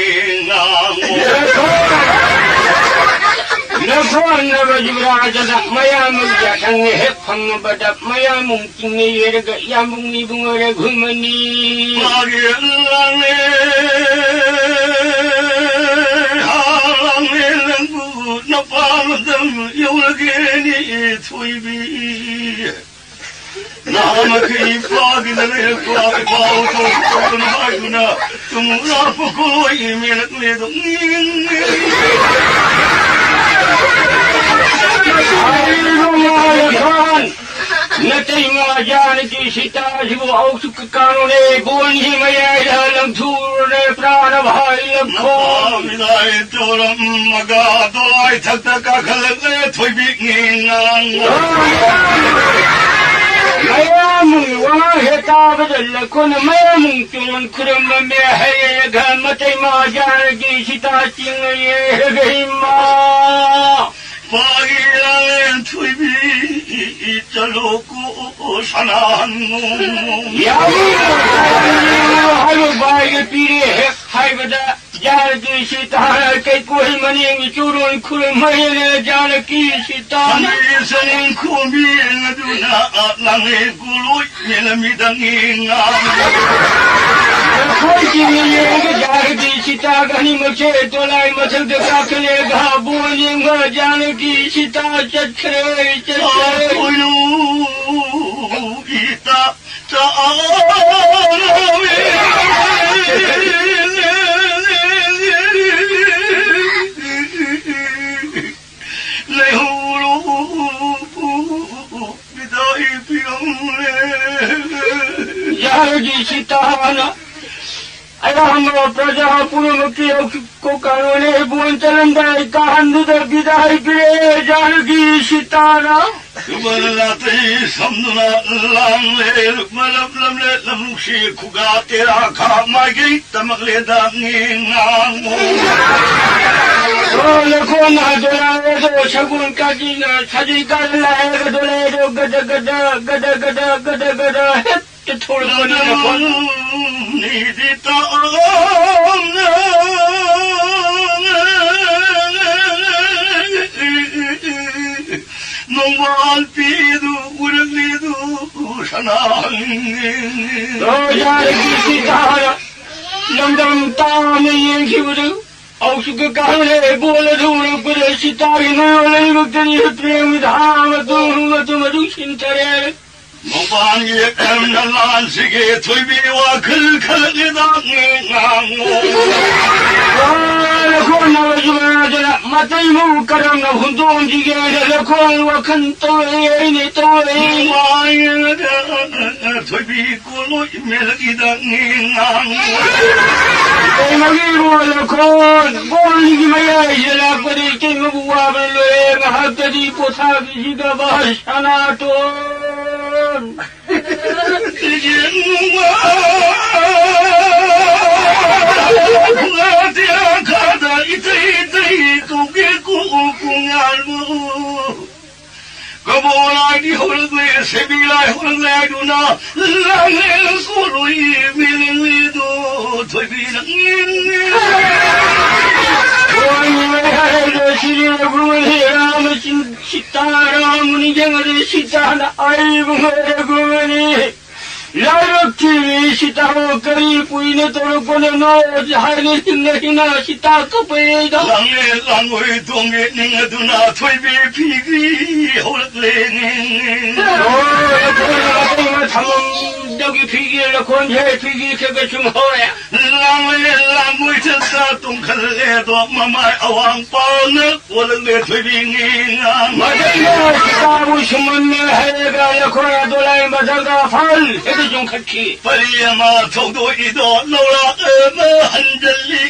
ꯉꯥꯡꯉꯣ꯫ ꯂꯧꯊꯣꯛꯅꯕ ꯌꯨꯕꯔꯥꯖꯅ ꯃꯌꯥꯝ ꯌꯥꯊꯪ ꯍꯦꯛ ꯐꯪꯉꯕꯗ ꯃꯌꯥꯝ ꯆꯤꯡꯅ ꯌꯦꯔꯒ ꯌꯥꯝꯕꯨꯡ ꯏꯕꯨꯡꯉꯣ ꯔꯘꯨꯃꯅꯤ꯫ ꯃꯥꯒꯤ ꯂꯥꯡꯂꯦ, ꯍꯥ, ꯂꯥꯡꯂꯦ ꯂꯪꯕꯨ ꯅꯄꯥꯝꯗ ꯌꯧꯔꯒꯦꯅꯤ ꯊꯣꯏꯕꯤ꯫ ꯅꯍꯥꯟꯃꯈꯩ ꯏꯄꯥꯒꯤꯗ ꯂꯩꯔꯛꯄ ꯏꯄꯥ ꯎꯊꯧ ꯇꯧꯒꯅꯨ ꯍꯥꯏꯗꯨꯅ ꯇꯨꯝꯃꯨ ꯂꯥꯛꯄ ꯈꯣꯏ ꯃꯦꯂꯛꯂꯦꯗꯣ꯫ ꯅꯇꯩꯃ ꯖꯥꯅꯀꯤ ꯁꯤꯇꯥꯁꯤꯕꯨ ꯍꯧꯁꯨ ꯀꯥꯡꯂꯦ ꯕꯣꯟꯒꯤ ꯃꯌꯥꯏꯗ ꯂꯪꯊꯨꯔꯦ ꯄ꯭ꯔꯥꯔꯕꯍꯥ ꯏꯂꯈꯣꯟ꯫ ꯃꯤꯗꯥꯏ ꯇꯧꯔꯝꯃꯒ ꯗꯣꯂꯥꯏ ꯊꯛꯇ ꯀꯥꯈꯠꯂꯛꯂꯦ ꯊꯣꯏꯕꯤ ꯉꯥꯡ꯫ ꯃꯌꯥꯝ ꯋꯥ ꯍꯦꯛ ꯇꯥꯕꯗ ꯂꯈꯣꯟ ꯃꯌꯥꯝ ꯇꯣꯟ ꯈꯨꯔꯨꯝꯃꯝꯃꯦ ꯍꯩꯔꯒ ꯃꯇꯩꯃ ꯖꯥꯅꯀꯤ ꯁꯤꯇꯥ ꯆꯤꯡꯉꯦ ꯍꯦꯒ ꯏꯃꯥ꯫ ꯃꯥꯒꯤ ꯂꯥꯂꯦꯟ ꯊꯣꯏꯕꯤ ꯆꯠꯂꯣꯀꯣ ꯁꯅꯥꯍꯟ ꯉꯣꯡ꯫ ꯌꯥꯝ ꯍꯥꯏꯕ ꯕꯥꯏꯒ ꯄꯤꯔꯦ ꯍꯦꯛ ꯍꯥꯏꯕꯗ ꯖꯥꯅꯀꯤ ꯁꯤꯇꯥꯅ ꯀꯩꯀꯣꯏ ꯃꯅꯤꯡꯒꯤ ꯆꯨꯔꯣꯟ ꯈꯨꯔꯨꯝ ꯍꯩꯔꯦ ꯖꯥꯅꯀꯤ ꯁꯤꯇꯥꯅ꯫ ꯁꯅꯥꯍꯟ ꯈꯣꯝꯕꯤ ꯑꯗꯨꯅ ꯂꯥꯡꯂꯦꯟ ꯀꯣꯂꯣꯏ ꯃꯦꯂꯝꯃꯤꯗꯪ ꯉꯥꯡ꯫ ꯑꯩꯈꯣꯏ ꯆꯤꯡꯅ ꯌꯦꯡꯉꯒ ꯖꯥꯅꯀꯤ ꯁꯤꯇꯥꯒ ꯑꯅꯤꯃꯛꯁꯦ ꯗꯣꯂꯥꯏ ꯃꯊꯛꯇ ꯀꯥꯈꯠꯂꯦ꯫ ꯒꯥꯕꯣꯟ ꯌꯦꯡꯕ ꯖꯥꯅꯀꯤ ꯁꯤꯇꯥ ꯆꯠꯈ꯭ꯔꯦ, ꯆꯠꯈ꯭ꯔꯦ꯫ ꯑꯣꯏꯅꯨ ꯏꯇꯥ ꯆꯥ ꯂꯩꯍꯧꯔꯣ꯫ ꯕꯤꯗꯥꯏ ꯄꯤꯔꯝꯂꯦ꯫ ꯖꯥꯅꯀꯤ ꯁꯤꯇꯥꯅ ꯑꯌꯥꯝꯕ ꯄ꯭ꯔꯖꯥ ꯄꯨꯝꯅꯃꯛꯀꯤ ꯍꯧꯈꯤꯕ ꯀꯥꯡꯂꯣꯟ ꯏꯕꯣꯟ ꯆꯠꯂꯝꯗꯥꯏ ꯀꯥꯍꯟꯗꯨꯗ ꯕꯤꯗꯥꯏ ꯄꯤꯔꯛꯑꯦ ꯖꯥꯅꯀꯤ ꯁꯤꯇꯥꯅ꯫ ꯈꯨꯕꯔ ꯂꯥꯇꯩ ꯁꯝꯗꯨꯅ ꯂꯥꯡꯂꯦ ꯃꯔꯝ ꯂꯝꯂꯦ ꯂꯝꯂꯨꯛꯁꯤ ꯈꯨꯒꯥ ꯇꯦꯔꯥ ꯈꯥ ꯃꯥꯏꯀꯩ ꯇꯝꯃꯛꯂꯦꯗ ꯉꯦꯡ ꯉꯥꯡꯉꯣ꯫ ꯑꯣ, ꯂꯈꯣꯟ ꯍꯥꯏꯗꯣꯔꯛꯑꯦ ꯑꯗꯣ ꯁꯒꯣꯜ ꯀꯥꯖꯤꯅ ꯁꯥꯖꯤ ꯀꯥꯔ ꯂꯥꯛꯑꯦ ꯒꯗꯣ ꯂꯩ ꯑꯗꯣ ꯒꯗ ꯒꯗ ꯒꯗ ꯒꯗ ꯒꯗ ꯒꯗ ꯍꯦꯛꯇ ꯊꯣꯛꯂꯛꯄꯅꯤ ꯂꯈꯣꯟ꯫ ꯅꯤꯗꯤ ꯇꯥꯛꯂꯝꯅ ꯅꯣꯡꯕꯥꯜ ꯄꯤꯗꯨ ꯎꯔꯛꯂꯤꯗꯨ ꯁꯅꯥ ꯍꯪꯉꯤ꯫ ꯔꯣꯖꯥꯗꯒꯤ ꯁꯤꯇꯥꯔ ꯂꯝꯗꯝ ꯇꯥꯅ ꯌꯦꯡꯈꯤꯕꯗꯨ ꯍꯧꯖꯤꯛꯀ ꯀꯥꯟꯅ ꯏꯕꯣꯜ ꯑꯗꯨ ꯎꯔꯛꯄꯗ ꯁꯤꯇꯥꯒꯤ ꯃꯌꯣꯜ ꯑꯅꯤꯃꯛꯇꯅꯤ ꯄ꯭ꯔꯦꯝꯒꯤ ꯙꯥꯔ ꯃꯇꯨꯝ ꯃꯇꯨꯝ ꯑꯗꯨ ꯁꯤꯟꯊꯔꯦ꯫ ꯃꯄꯥꯟꯒꯤ ꯑꯦꯝꯅ ꯂꯥꯟꯁꯤꯒꯤ ꯊꯣꯏꯕꯤ ꯋꯥꯈꯜ ꯈꯜꯂꯛꯂꯤꯗꯥꯛꯅꯤ ꯉꯥꯡꯉꯣ꯫ ꯂꯈꯣꯟꯅꯕꯁꯨ ꯃꯅꯥꯗꯅ ꯃꯇꯩ ꯃꯧ ꯀꯔꯝꯅ ꯍꯨꯟꯗꯣꯛꯍꯟꯁꯤꯒꯦꯅ ꯂꯈꯣꯟ ꯋꯥꯈꯜ ꯇꯧꯔꯛꯏ ꯑꯩꯅ ꯇꯧꯔꯛꯏ꯫ ꯅꯨꯡꯉꯥꯏꯔꯒ ꯊꯣꯏꯕꯤ ꯀꯣꯜꯂꯣꯏ ꯃꯦꯂꯛꯏꯗꯥꯛꯅꯤ ꯉꯥꯡꯉꯣ꯫ ꯀꯩꯃꯒꯤ ꯏꯕꯣ ꯂꯈꯣꯟ ꯀꯣꯜꯒꯤ ꯃꯌꯥꯏꯁꯤꯗ ꯂꯥꯛꯄꯗꯤ ꯀꯩꯃꯕꯨ ꯋꯥꯕꯅ ꯂꯣꯏꯔꯦ ꯉꯥꯏꯍꯥꯛꯇꯗꯤ ꯄꯣꯊꯥꯈꯤꯁꯤꯗꯕ ꯁꯅꯥꯇꯣꯟ꯫ ꯀꯕꯣ ꯂꯥꯏꯗꯤ ꯍꯧꯔꯛꯂꯦ, ꯁꯦꯕꯤ ꯂꯥꯏ ꯍꯧꯔꯛꯂꯦ ꯍꯥꯏꯗꯨꯅ ꯂꯥꯡꯂꯦ ꯀꯣꯂꯣꯏ ꯃꯦꯂꯦꯂꯦꯗꯣ ꯊꯣꯏꯕꯤ ꯅꯪ꯫ ꯁꯤꯇꯥꯔꯥꯃꯨꯅꯤ ꯌꯦꯡꯉꯗꯤ ꯁꯤꯇꯥꯅ ꯑꯩꯕꯨ ꯉꯥꯏꯔꯒꯨꯝꯕꯅꯤ꯫ ꯂꯥꯏꯕꯛ ꯊꯤꯔꯤ ꯁꯤꯇꯥꯕꯨ ꯀꯔꯤ ꯄꯨꯏꯅ ꯇꯧꯔꯛꯄꯅꯣ? ꯍꯥꯏꯅ ꯍꯤꯡꯅ ꯍꯤꯡꯅ ꯁꯤꯇꯥ ꯀꯞꯄꯦꯗ꯫ ꯂꯥꯡꯂꯦ ꯂꯥꯡꯉꯣꯏ ꯇꯣꯡꯉꯦ ꯅꯤꯡ ꯑꯗꯨꯅ ꯊꯣꯏꯕꯤ ꯐꯤꯒꯤ ꯍꯧꯔꯛꯂꯦ꯫ ꯑꯣ, ꯂꯈꯣꯏꯅ ꯃꯇꯩ ꯃꯊꯝꯗꯒꯤ ꯐꯤꯒꯤ ꯂꯈꯣꯟꯁꯦ ꯐꯤꯒꯤ ꯈꯔ ꯈꯔ ꯁꯨꯝ ꯍꯧꯔꯦ꯫ ꯂꯥꯡꯂꯦ ꯂꯥꯡꯉꯣꯏ ꯆꯠꯇ ꯇꯣꯡꯈꯠꯂꯛꯂꯦ ꯑꯗꯣ ꯃꯃꯥꯏ ꯑꯋꯥꯡ ꯄꯥꯡꯅ ꯃꯇꯩꯅ ꯁꯤꯇꯥꯕꯨ ꯁꯨꯃꯟꯅ ꯍꯥꯏꯔꯒ ꯂꯈꯣꯏ ꯑꯗꯣ ꯂꯥꯏ ꯃꯊꯛꯇ ꯐꯜ ꯍꯦꯛꯇ ꯆꯣꯡꯈꯠꯈꯤ꯫ ꯄꯔꯤ ꯑꯃ ꯊꯧꯗꯣꯛꯏꯗꯣ ꯂꯧꯔꯥꯛ ꯑꯃ ꯍꯟꯖꯜꯂꯤ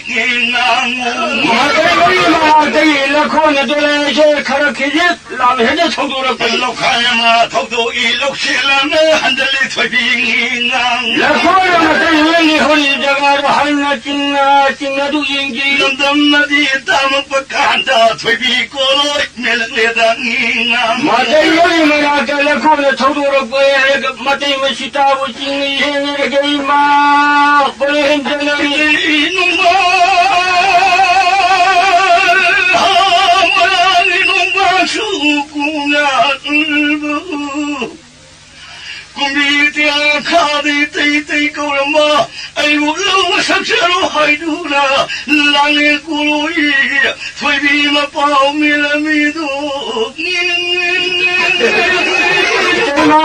ꯉꯥꯡꯉꯨ꯫ ꯃꯇꯩ ꯃꯔꯤ ꯃꯉꯥꯗꯒꯤ ꯂꯈꯣꯏ ꯑꯗꯣ ꯂꯥꯏꯁꯦ ꯈꯔ ꯈꯤꯖꯤꯛ ꯂꯥꯎꯅ ꯍꯦꯛꯇ ꯊꯧꯗꯣꯔꯛꯄꯅꯤ꯫ ꯂꯧꯈꯥꯏ ꯑꯃ ꯊꯧꯗꯣꯛꯏ ꯂꯧꯁꯦꯜ ꯑꯃ ꯍꯟꯖꯜꯂꯤ ꯊꯣꯏꯕꯤ ꯉꯥꯡꯉꯨ꯫ ꯂꯈꯣꯏꯅ ꯃꯇꯩ ꯃꯔꯤ ꯍꯧꯔꯤ ꯖꯒꯥꯗꯣ ꯍꯟꯅ ꯆꯤꯡꯅ ꯆꯤꯡꯅꯗꯨ ꯌꯦꯡꯖꯩ꯫ ꯂꯝꯗꯝꯅꯗꯤ ꯇꯥꯃꯛꯄ ꯀꯥꯟꯗ ꯊꯣꯏꯕꯤ ꯀꯣꯂꯣꯏ ꯃꯦꯂꯛꯂꯦꯗ ꯉꯥꯡꯉꯨ꯫ ꯃꯇꯩ ꯃꯔꯤ ꯃꯅꯥꯛꯇ ꯂꯈꯣꯏꯅ ꯊꯧꯗꯣꯔꯛꯄ ꯍꯥꯏꯔꯒ ꯃꯇꯩ ꯃꯁꯤꯇꯥꯕꯨ ꯆꯤꯡꯅ ꯌꯦꯡꯉꯒ ꯏꯃꯥ ꯄꯔꯦꯟꯗꯅ ꯏꯅꯨꯡꯃ ꯃꯔꯥꯡ ꯏꯅꯨꯡꯃ ꯁꯨꯀꯨꯅ ꯀꯨꯝꯕꯤ ꯇꯤꯌꯥ ꯈꯥꯗꯤ ꯇꯩ ꯇꯩ ꯀꯧꯔꯝꯕ ꯑꯩꯕꯨ ꯂꯧꯕ ꯁꯛꯆꯔꯣ ꯍꯥꯏꯗꯨꯅ ꯂꯥꯡꯂꯦ ꯀꯣꯂꯣꯏ ꯊꯣꯏꯕꯤ ꯃꯄꯥꯎ ꯃꯦꯜꯂꯝꯃꯤꯗꯣ꯫ ꯏꯃꯥ,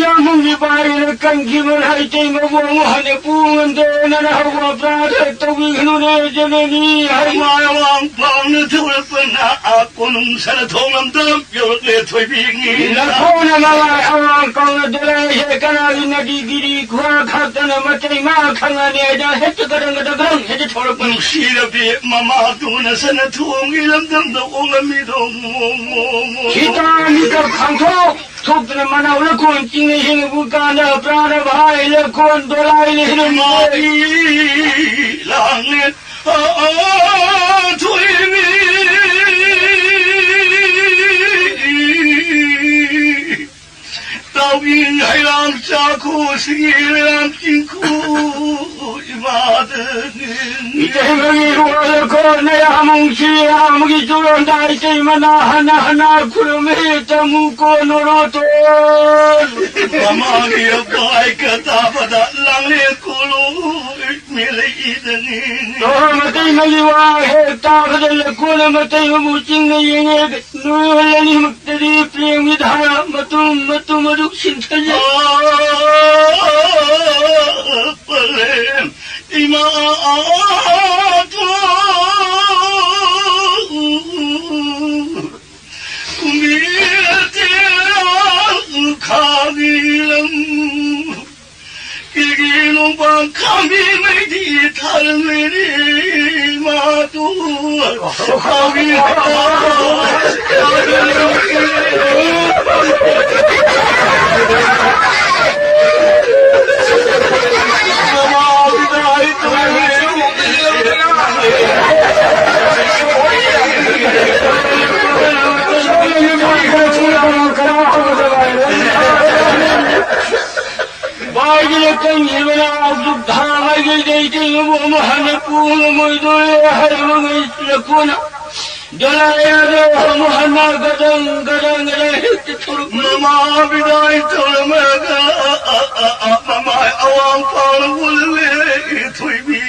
ꯌꯥꯝꯕꯨꯡꯒꯤ ꯄꯥꯏꯅ ꯀꯟꯈꯤꯕ ꯍꯥꯏꯇꯩ ꯃꯕꯨꯡ ꯍꯟꯅ ꯄꯨ ꯉꯝꯗꯦ꯫ ꯅꯅ ꯍꯧꯕ ꯑꯄ꯭ꯔꯥꯙ ꯇꯧꯕꯤꯒꯅꯨꯅꯦ ꯖꯅꯅꯤ ꯍꯥꯏ꯫ ꯃꯥꯏ ꯑꯋꯥꯡ ꯄꯥꯡꯅ ꯊꯧꯔꯛꯄꯅ ꯑꯥ ꯀꯣꯅꯨꯡ ꯁꯅ ꯊꯣꯡ ꯂꯝꯗꯝ ꯌꯧꯔꯛꯂꯦ ꯊꯣꯏꯕꯤꯒꯤ꯫ ꯂꯈꯣꯏꯅ ꯃꯃꯥꯏ ꯑꯋꯥꯡ ꯀꯥꯎꯅ ꯗꯣꯂꯥꯏꯁꯦ ꯀꯅꯥꯒꯤ ꯅꯗꯤ ꯒꯤꯔꯤ ꯈꯨꯋꯥ ꯈꯛꯇꯅ ꯃꯇꯩ ꯃꯥ ꯈꯪꯉꯅꯤ ꯍꯥꯏꯗ ꯍꯦꯛꯇ ꯒꯗꯪ ꯒꯗꯪ ꯒꯗꯪ ꯍꯦꯛꯇ ꯊꯣꯛꯂꯛꯄꯅꯤ꯫ ꯅꯨꯡꯁꯤꯔꯕꯤ ꯃꯃꯥꯗꯨꯅ ꯁꯅ ꯊꯣꯡꯒꯤ ꯂꯝꯗꯝꯗ ꯑꯣꯛꯂꯝꯃꯤꯗꯣ ꯃꯣ ꯃꯣ ꯃꯣ꯫ ꯈꯤꯇꯪ ꯃꯤꯀꯞ ꯈꯥꯡꯊꯣꯛ ꯊꯣꯛꯇꯨꯅ ꯃꯅꯥꯎ ꯂꯈꯣꯏ ꯆꯤꯡꯅ ꯍꯤꯡꯉꯕꯨ ꯀꯥꯟꯗ ꯄ꯭ꯔꯥꯅ ꯚꯥꯏ ꯂꯈꯣꯏ ꯗꯣꯂꯥꯏ ꯂꯩꯔꯝꯃꯤ꯫ ꯃꯥꯒꯤ ꯂꯥꯡꯂꯦ ꯇꯥꯎꯏ ꯍꯩꯔꯥꯡ ꯆꯥꯈꯣ ꯁꯤꯡꯒꯤ ꯍꯩꯔꯥꯡ ꯆꯤꯡꯈꯣ ꯏꯃꯥꯗꯅꯤ꯫ ꯏꯇꯩꯃꯒꯤ ꯔꯣꯜ ꯀꯣꯟꯅ ꯌꯥꯝ ꯅꯨꯡꯁꯤ ꯌꯥꯝꯒꯤ ꯆꯨꯔꯣꯟꯗꯥꯏ ꯏꯇꯩꯃꯅ ꯍꯟꯅ ꯍꯟꯅ ꯈꯨꯔꯨꯝꯃꯤ ꯇꯃꯨ ꯀꯣꯟꯅꯔꯣ ꯇꯣꯜ꯫ ꯃꯃꯥꯒꯤ ꯑꯄꯥꯏ ꯍꯦꯛ ꯇꯥꯕꯗ ꯂꯥꯡꯂꯦꯟ ꯀꯣꯜꯂꯣꯏ ꯃꯦꯂꯩꯗꯅꯤ꯫ ꯇꯣꯔ ꯃꯇꯩ ꯃꯒꯤ ꯋꯥ ꯍꯦꯛ ꯇꯥꯕꯗ ꯂꯀꯣꯟꯅ ꯃꯇꯩ ꯃꯕꯨ ꯆꯤꯡꯅ ꯌꯦꯡꯉꯦ꯫ ꯅꯣꯏ ꯑꯅꯤꯃꯛꯇꯗꯤ ꯄ꯭ꯔꯦꯝꯒꯤ ꯙꯥꯔꯥ ꯃꯇꯨꯝ ꯃꯇꯨꯝ ꯑꯗꯨ ꯁꯤꯟꯊꯖꯩ꯫ ꯄꯂꯦꯝ ꯏꯃꯥ ꯀꯨꯝꯕꯤ ꯇꯦꯔꯥ ꯈꯥꯕꯤ ꯂꯝ ꯀꯦꯒꯦ ꯅꯣꯡꯄꯥꯡ ꯈꯥꯝꯕꯤ ꯃꯩꯗꯤ ꯊꯥꯔꯝꯃꯤꯅꯤ ꯃꯥꯗꯨ꯫ ꯈꯥꯝꯕꯤ ꯕꯥꯏꯒꯤ ꯂꯩꯀꯪꯒꯤ ꯃꯅꯥꯎ ꯑꯕꯗꯨꯜ ꯈꯥꯟ ꯍꯥꯏꯒꯤ ꯂꯩꯇꯦꯡꯕꯨ ꯑꯃꯨꯛ ꯍꯟꯅ ꯄꯨ ꯉꯝꯃꯣꯏꯗꯣꯔꯦ ꯍꯥꯏꯔꯕꯉꯩ ꯂꯀꯣꯟꯅ ꯗꯣꯂꯥꯏ ꯑꯗꯣ ꯑꯃꯨꯛ ꯍꯟꯅ ꯒꯗꯪ ꯒꯗꯪ ꯒꯗꯪ ꯍꯦꯛꯇ ꯊꯣꯔꯛꯄ꯫ ꯃꯃꯥ ꯕꯤꯗꯥꯏ ꯇꯧꯔꯝꯃꯒ ꯃꯃꯥꯏ ꯑꯋꯥꯡ ꯐꯥꯎꯅ ꯎꯠꯂꯦ ꯊꯣꯏꯕꯤ꯫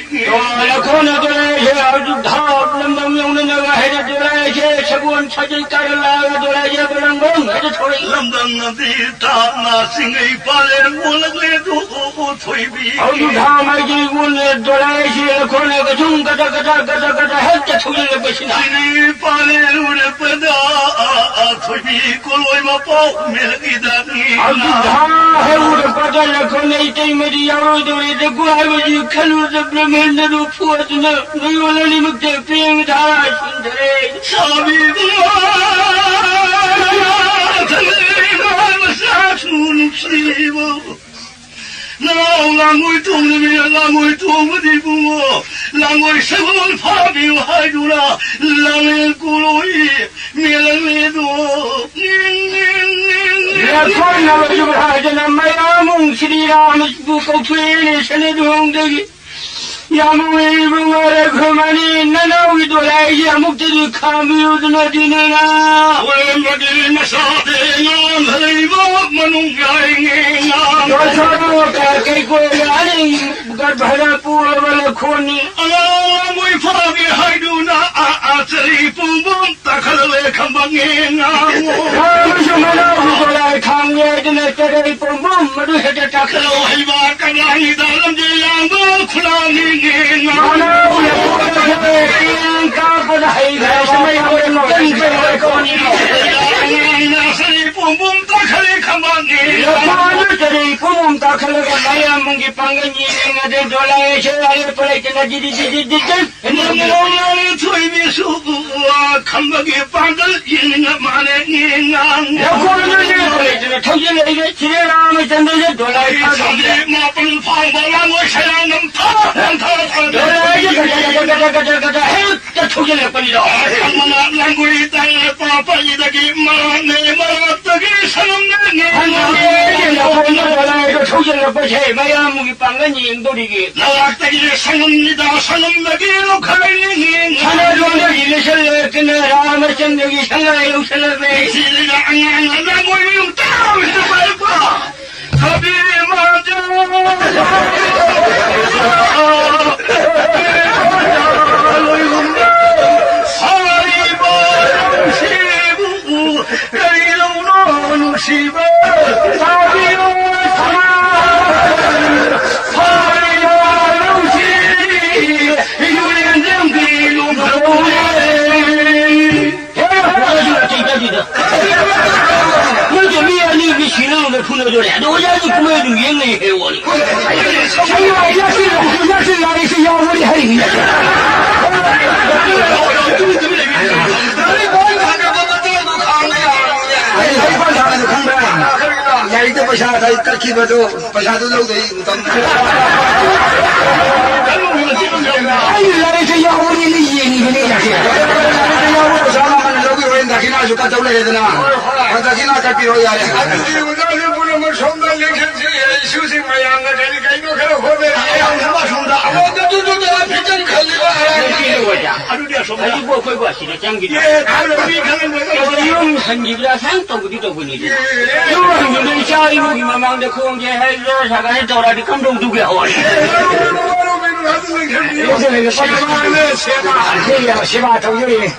ꯂꯀꯣꯟꯅ ꯗꯣꯂꯥꯏꯁꯦ ꯑꯕꯗꯨꯜ ꯈꯥꯟ ꯂꯝꯗꯝ ꯌꯧꯅꯅꯕ ꯍꯥꯏꯅ ꯗꯣꯂꯥꯏꯁꯦ ꯁꯒꯣꯜ ꯁꯥꯖꯤꯜ ꯀꯥꯏꯔ ꯂꯥꯛꯑꯒ ꯗꯣꯂꯥꯏꯁꯦ ꯕꯂꯪꯕꯪ ꯍꯥꯏꯅ ꯊꯣꯔꯛꯏ꯫ ꯂꯝꯗꯝ ꯑꯁꯤ ꯇꯥꯡꯅ ꯆꯤꯡꯉꯩ ꯄꯥꯂꯦꯟ ꯑꯣꯜꯂꯛꯂꯦ ꯑꯗꯨ ꯊꯣꯏꯕꯤ꯫ ꯍꯧꯖꯤꯛ ꯊꯥ ꯃꯥꯏꯒꯤ ꯏꯕꯨꯡꯅ ꯗꯣꯂꯥꯏꯁꯤ ꯂꯧꯈꯣꯟꯅ ꯀꯆꯨꯝ ꯀꯗ ꯀꯗ ꯀꯗ ꯀꯗ ꯍꯦꯛꯇ ꯊꯧꯖꯤꯜꯂꯛꯄꯁꯤꯅ꯫ ꯁꯤꯅꯤ ꯄꯥꯂꯦꯟ ꯎꯔꯛꯄꯗ ꯊꯣꯏꯕꯤ ꯀꯣꯂꯣꯏ ꯃꯄꯥꯎ ꯃꯦꯂꯛꯏꯗꯅꯤ꯫ ꯍꯧꯖꯤꯛ ꯊꯥ ꯍꯦꯛ ꯎꯔꯛꯄꯗ ꯂꯧꯈꯣꯟꯅ ꯏꯇꯩꯃꯗꯤ ꯌꯥꯎꯔꯣꯏꯗꯧꯔꯦ꯫ ꯗꯒꯨ ꯍꯥꯏꯕꯁꯤ ꯈꯜꯂꯨꯗ ꯕ꯭ꯔꯍꯃꯟꯗ ꯔꯨꯐꯨ ꯑꯗꯨꯅ ꯅꯣꯏ ꯑꯣꯜꯂꯅꯤꯃꯛꯇ ꯄꯦꯡ ꯊꯥꯔ ꯁꯤꯟꯊꯔꯦ꯫ ꯁꯥꯕꯤꯕ ꯊꯝꯂꯦ ꯏꯃꯥ ꯃꯆꯥꯁꯨ ꯅꯨꯡꯁꯤꯕ꯫ ꯅꯅꯥꯎ ꯂꯥꯡꯒꯣꯏ ꯇꯣꯡꯂꯤꯕꯤ ꯂꯥꯡꯒꯣꯏ ꯇꯣꯡꯕꯗꯤ ꯏꯕꯨꯡꯉꯣ, ꯂꯥꯡꯒꯣꯏ ꯁꯒꯣꯜ ꯐꯥꯕꯤꯌꯨ ꯍꯥꯏꯗꯨꯅ ꯂꯥꯡꯂꯦꯟ ꯀꯣꯂꯣꯏ ꯃꯦꯂꯛꯂꯦꯗꯣ꯫ ꯅꯤꯡ, ꯅꯤꯡ, ꯅꯤꯡ, ꯅꯤꯡ꯫ ꯂꯦꯞꯊꯣꯛꯅꯕꯁꯨ ꯍꯥꯏꯗꯅ ꯃꯌꯥꯝ ꯑꯃꯨꯛ ꯁ꯭ꯔꯤ ꯔꯥꯃꯕꯨ ꯀꯧꯊꯣꯛꯑꯦꯅꯦ ꯁꯅꯥ ꯂꯨꯍꯣꯡꯗꯒꯤ꯫ ꯌꯥꯝ ꯎꯏꯕ ꯋꯥꯔꯦ ꯈꯨꯃꯅꯤ, ꯅꯅꯥꯎꯒꯤ ꯗꯣꯂꯥꯏꯁꯦ ꯑꯃꯨꯛꯇꯗꯤ ꯈꯥꯝꯕꯤꯌꯨꯗꯅ ꯗꯤꯅꯦꯅ꯫ ꯍꯣꯔꯦꯟꯕꯗꯤ ꯃꯁꯥꯗꯤ ꯉꯥꯡ ꯂꯩꯕ ꯃꯅꯨꯡ ꯌꯥꯏꯉꯦ ꯉꯥꯡ꯫ ꯗꯣꯁꯥꯔꯣ ꯀ ꯀꯩ ꯀꯣꯏ ꯌꯥꯅꯤ, ꯒꯔꯚꯔ ꯄꯨꯔꯕ ꯂꯈꯣꯅꯤ꯫ ꯑꯉꯥꯡ ꯃꯣꯏ ꯐꯥꯒꯦ ꯍꯥꯏꯗꯨꯅ ꯑꯥ ꯑꯥ ꯆꯔꯤ ꯄꯨꯡꯕꯨꯝ ꯇꯥꯈꯠꯂꯦ ꯈꯝꯕ ꯉꯦ ꯉꯥꯡꯉꯣ꯫ ꯈꯥꯝꯕꯁꯨ ꯃꯅꯥꯎꯒꯤ ꯗꯣꯂꯥꯏ ꯈꯥꯝꯒꯦ ꯍꯥꯏꯗꯅ ꯆꯔꯩ ꯄꯨꯝꯕꯨꯝ ꯃꯗꯨ ꯍꯦꯛꯇ ꯇꯥꯈꯠꯂꯛꯑꯣ꯫ ꯂꯧꯍꯩꯕ ꯀꯪꯂꯥꯒꯤꯗ ꯂꯝꯖꯦꯜ ꯌꯥꯡꯕ ꯈꯨꯂꯥꯡꯅꯤ ꯉꯦ ꯉꯥꯡꯉꯣ꯫ ꯃꯅꯥꯎꯒꯤ ꯗꯣꯂꯥꯏ ꯀꯥꯞꯄꯗ ꯍꯩꯈ꯭ꯔꯦ ꯁꯃꯥꯏ ꯍꯧꯔꯦ ꯃꯣꯏ ꯀꯔꯤ ꯀꯔꯤ ꯑꯣꯏ ꯀꯣꯅꯤ꯫ ꯑꯉꯥꯡꯅ ꯆꯔꯩ ꯄꯨꯝꯕꯨꯝ ꯇꯥꯈꯠꯂꯦ ꯈꯝꯕ ꯉꯦ ꯉꯥꯡꯉꯣ꯫ ꯂꯧꯈꯥꯝꯗꯨ ꯆꯔꯩ ꯄꯨꯝꯕꯨꯝ ꯇꯥꯈꯠꯂꯒ ꯃꯌꯥꯝꯒꯤ ꯄꯥꯡꯒꯜ ꯌꯦꯡꯉꯗꯤ ꯗꯣꯂꯥꯏ ꯑꯁꯦ ꯑꯔꯦꯞꯄ ꯂꯩꯇꯅ ꯗꯤꯗꯤ ꯗꯤꯗꯤ ꯗꯤꯗꯤ ꯅꯣꯡꯃꯣꯡꯂꯥꯡ ꯊꯣꯏꯕꯤꯁꯨ ꯈꯝꯕꯒꯤ ꯄꯥꯡꯒꯜ ꯌꯦꯡꯅꯤꯡꯉ ꯃꯥꯅꯦ ꯉꯦ ꯉꯥꯡ꯫ ꯂꯧꯈꯣꯡꯗꯨ ꯂꯦꯞꯄ ꯂꯩꯇꯅ ꯊꯧꯖꯤꯜꯂꯛꯏꯕ ꯁꯤꯔꯦ ꯔꯥꯃꯆꯟꯗ꯭ꯔꯁꯦ ꯗꯣꯂꯥꯏ ꯁꯥꯕꯤ ꯃꯥꯄꯜ ꯐꯥꯡꯕ ꯂꯥꯡꯉꯣꯏ ꯁꯌꯥꯡ ꯅꯝꯊꯥ ꯅꯝꯊꯥ ꯊꯥꯡ ꯗꯣꯂꯥꯏꯁꯦ ꯒꯗ ꯒꯗ ꯒꯗ ꯒꯗ ꯒꯗ ꯍꯦꯛꯇ ꯊꯧꯖꯤꯜꯂꯛꯄꯅꯤꯗꯣ꯫ ꯑꯃꯅ ꯂꯥꯡꯒꯣꯏ ꯇꯥꯡꯅ ꯄꯥꯄꯩꯗꯒꯤ ꯃꯥꯅꯦ ꯃꯔꯛꯇꯒꯤ ꯁꯪꯉꯝꯗꯒꯤ ꯍꯪꯉꯝꯗꯒꯤ ꯂꯧꯈꯣꯡꯗ ꯗꯣꯂꯥꯏꯗꯣ ꯊꯧꯖꯤꯜꯂꯛꯄꯁꯦ ꯃꯌꯥꯝꯒꯤ ꯄꯥꯡꯒꯜ ꯌꯦꯡꯗꯣꯔꯤꯒꯦ꯫ ꯂꯥꯛꯇꯒꯤ ꯁꯪꯉꯝꯅꯤꯗ ꯁꯪꯉꯝꯗꯒꯤ ꯂꯧꯈꯠꯂꯛꯏ꯫ ꯁꯅꯥꯗꯣꯟꯗꯒꯤ ꯂꯩꯁꯜꯂꯛꯇꯅ ꯔꯥꯃꯆꯟꯗ꯭ꯔꯒꯤ ꯁꯉꯥꯏ ꯂꯧꯁꯜꯂꯛꯂꯦ꯫ ꯁꯤꯗ ꯑꯉꯥꯡ ꯑꯉꯥꯡ ꯑꯣꯏꯕ ꯌꯨꯝ ꯇꯥꯕꯁꯤꯗ ꯄꯥꯏꯔꯛꯄ꯫ ꯊꯕꯤ ꯃꯥꯟꯖ ꯍꯥꯏꯔꯤꯕ ꯂꯧꯁꯤꯕꯨ ꯀꯔꯤꯗꯧꯅꯣ ꯅꯨꯡꯁꯤꯕ ꯇꯥꯕꯤꯌꯨ ꯊꯃꯥ ꯐꯥꯔꯤꯕ ꯂꯧꯁꯤ ꯏꯔꯦꯟꯖꯝꯒꯤ ꯂꯨꯝꯐꯧꯅꯦ꯫ ꯍꯦ, ꯋꯥꯁꯨ ꯅꯥꯇꯩ ꯆꯥꯗꯦꯗ꯫ ꯅꯣꯏꯁꯦ ꯃꯤ ꯑꯅꯤ ꯃꯤ ꯁꯤꯅꯕ ꯐꯨꯅꯗꯣꯔꯦ꯫ ꯑꯗꯣ ꯑꯣꯖꯥꯒꯤ ꯀꯨꯝꯍꯩ ꯑꯗꯨꯝ ꯌꯦꯡ ꯂꯩ ꯍꯥꯏ ꯋꯥꯅꯤ꯫ ꯑꯩ ꯂꯥꯏꯔꯤꯛꯁꯦ ꯌꯥꯎꯕꯅꯤ, ꯂꯥꯏꯔꯤꯛꯁꯦ ꯌꯥꯎꯕꯅꯤ ꯍꯥꯏꯔꯤꯅꯤ꯫ ꯂꯥꯏꯔꯤꯛ ꯂꯣꯏ ꯊꯥꯗꯕ ꯃꯇꯥꯡꯗꯣ ꯈꯥꯡꯕ ꯌꯥꯔꯕꯅꯦ꯫ ꯑꯩ ꯂꯥꯏꯔꯤꯛ ꯄꯥ ꯊꯥꯕꯗꯣ ꯈꯪꯕ꯭ꯔꯥ? ꯂꯥꯏꯔꯤꯛꯇ ꯄꯩꯁꯥ ꯀꯛꯈꯤꯕꯗꯣ, ꯄꯩꯁꯥꯗꯣ ꯂꯧꯗꯣꯏ ꯃꯇꯝ꯫ ꯑꯩ ꯂꯥꯏꯔꯤꯛꯇ ꯌꯥꯎꯕꯅꯤꯅ ꯌꯦꯡꯉꯤꯕꯅꯤ ꯌꯥꯁꯦ꯫ ꯂꯥꯏꯔꯤꯛꯇ ꯌꯥꯎꯕ ꯄꯩꯁꯥ ꯃꯃꯜ ꯂꯧꯕꯤꯔꯣ, ꯑꯩꯅ ꯗꯈꯤꯅꯥꯁꯨ ꯀꯠꯇꯧ ꯂꯩꯔꯦꯗꯅ꯫ ꯍꯣꯏ, ꯍꯣꯏ꯫ ꯗꯈꯤꯅꯥ ꯀꯠꯄꯤꯔꯣ ꯌꯥꯔꯦ꯫ ꯑꯗꯨꯗꯤ ꯑꯣꯖꯥꯁꯦ ꯄꯨꯝꯅꯃꯛ ꯁꯣꯝꯗ ꯂꯦꯡꯁꯟꯁꯤ, ꯏꯁꯨꯁꯤ ꯃꯌꯥꯝꯅ ꯀꯔꯤ ꯀꯩꯅꯣ ꯈꯔ ꯍꯣꯠꯅꯔꯤ꯫ ꯃꯌꯥꯝ ꯊꯕꯛ ꯁꯣꯝꯗ꯫ ꯑꯃꯗꯨꯁꯨ ꯍꯧꯖꯤꯛꯄꯨ ꯑꯩꯈꯣꯏꯕꯨ ꯑꯁꯤꯗ ꯆꯪꯈꯤꯗ꯭ꯔꯣ? ꯑꯦ, ꯈꯪꯗꯕꯅꯤ, ꯈꯪꯗꯕꯅꯤ꯫ ꯑꯗꯨ ꯌꯨꯝ ꯍꯟꯈꯤꯕ꯭ꯔꯥ? ꯁꯨꯃꯥꯏꯅ ꯇꯧꯕꯗꯤ ꯇꯧꯕꯅꯤ꯫ ꯌꯨꯝ ꯍꯟꯈꯤꯕꯗ ꯏꯆꯥ ꯏꯃꯨꯡꯒꯤ ꯃꯃꯥꯡꯗ ꯈꯣꯡꯁꯦ ꯍꯩꯔ ꯁꯥꯒꯠꯂ ꯇꯧꯔꯛꯑꯗꯤ ꯀꯝꯗꯧꯗꯨꯒꯦ? ꯍꯣꯏ꯫ ꯁꯦꯕꯥꯅꯦ, ꯁꯦꯕꯥ꯫ ꯁꯦꯕꯥ ꯇꯧꯖꯔꯤꯅꯦ꯫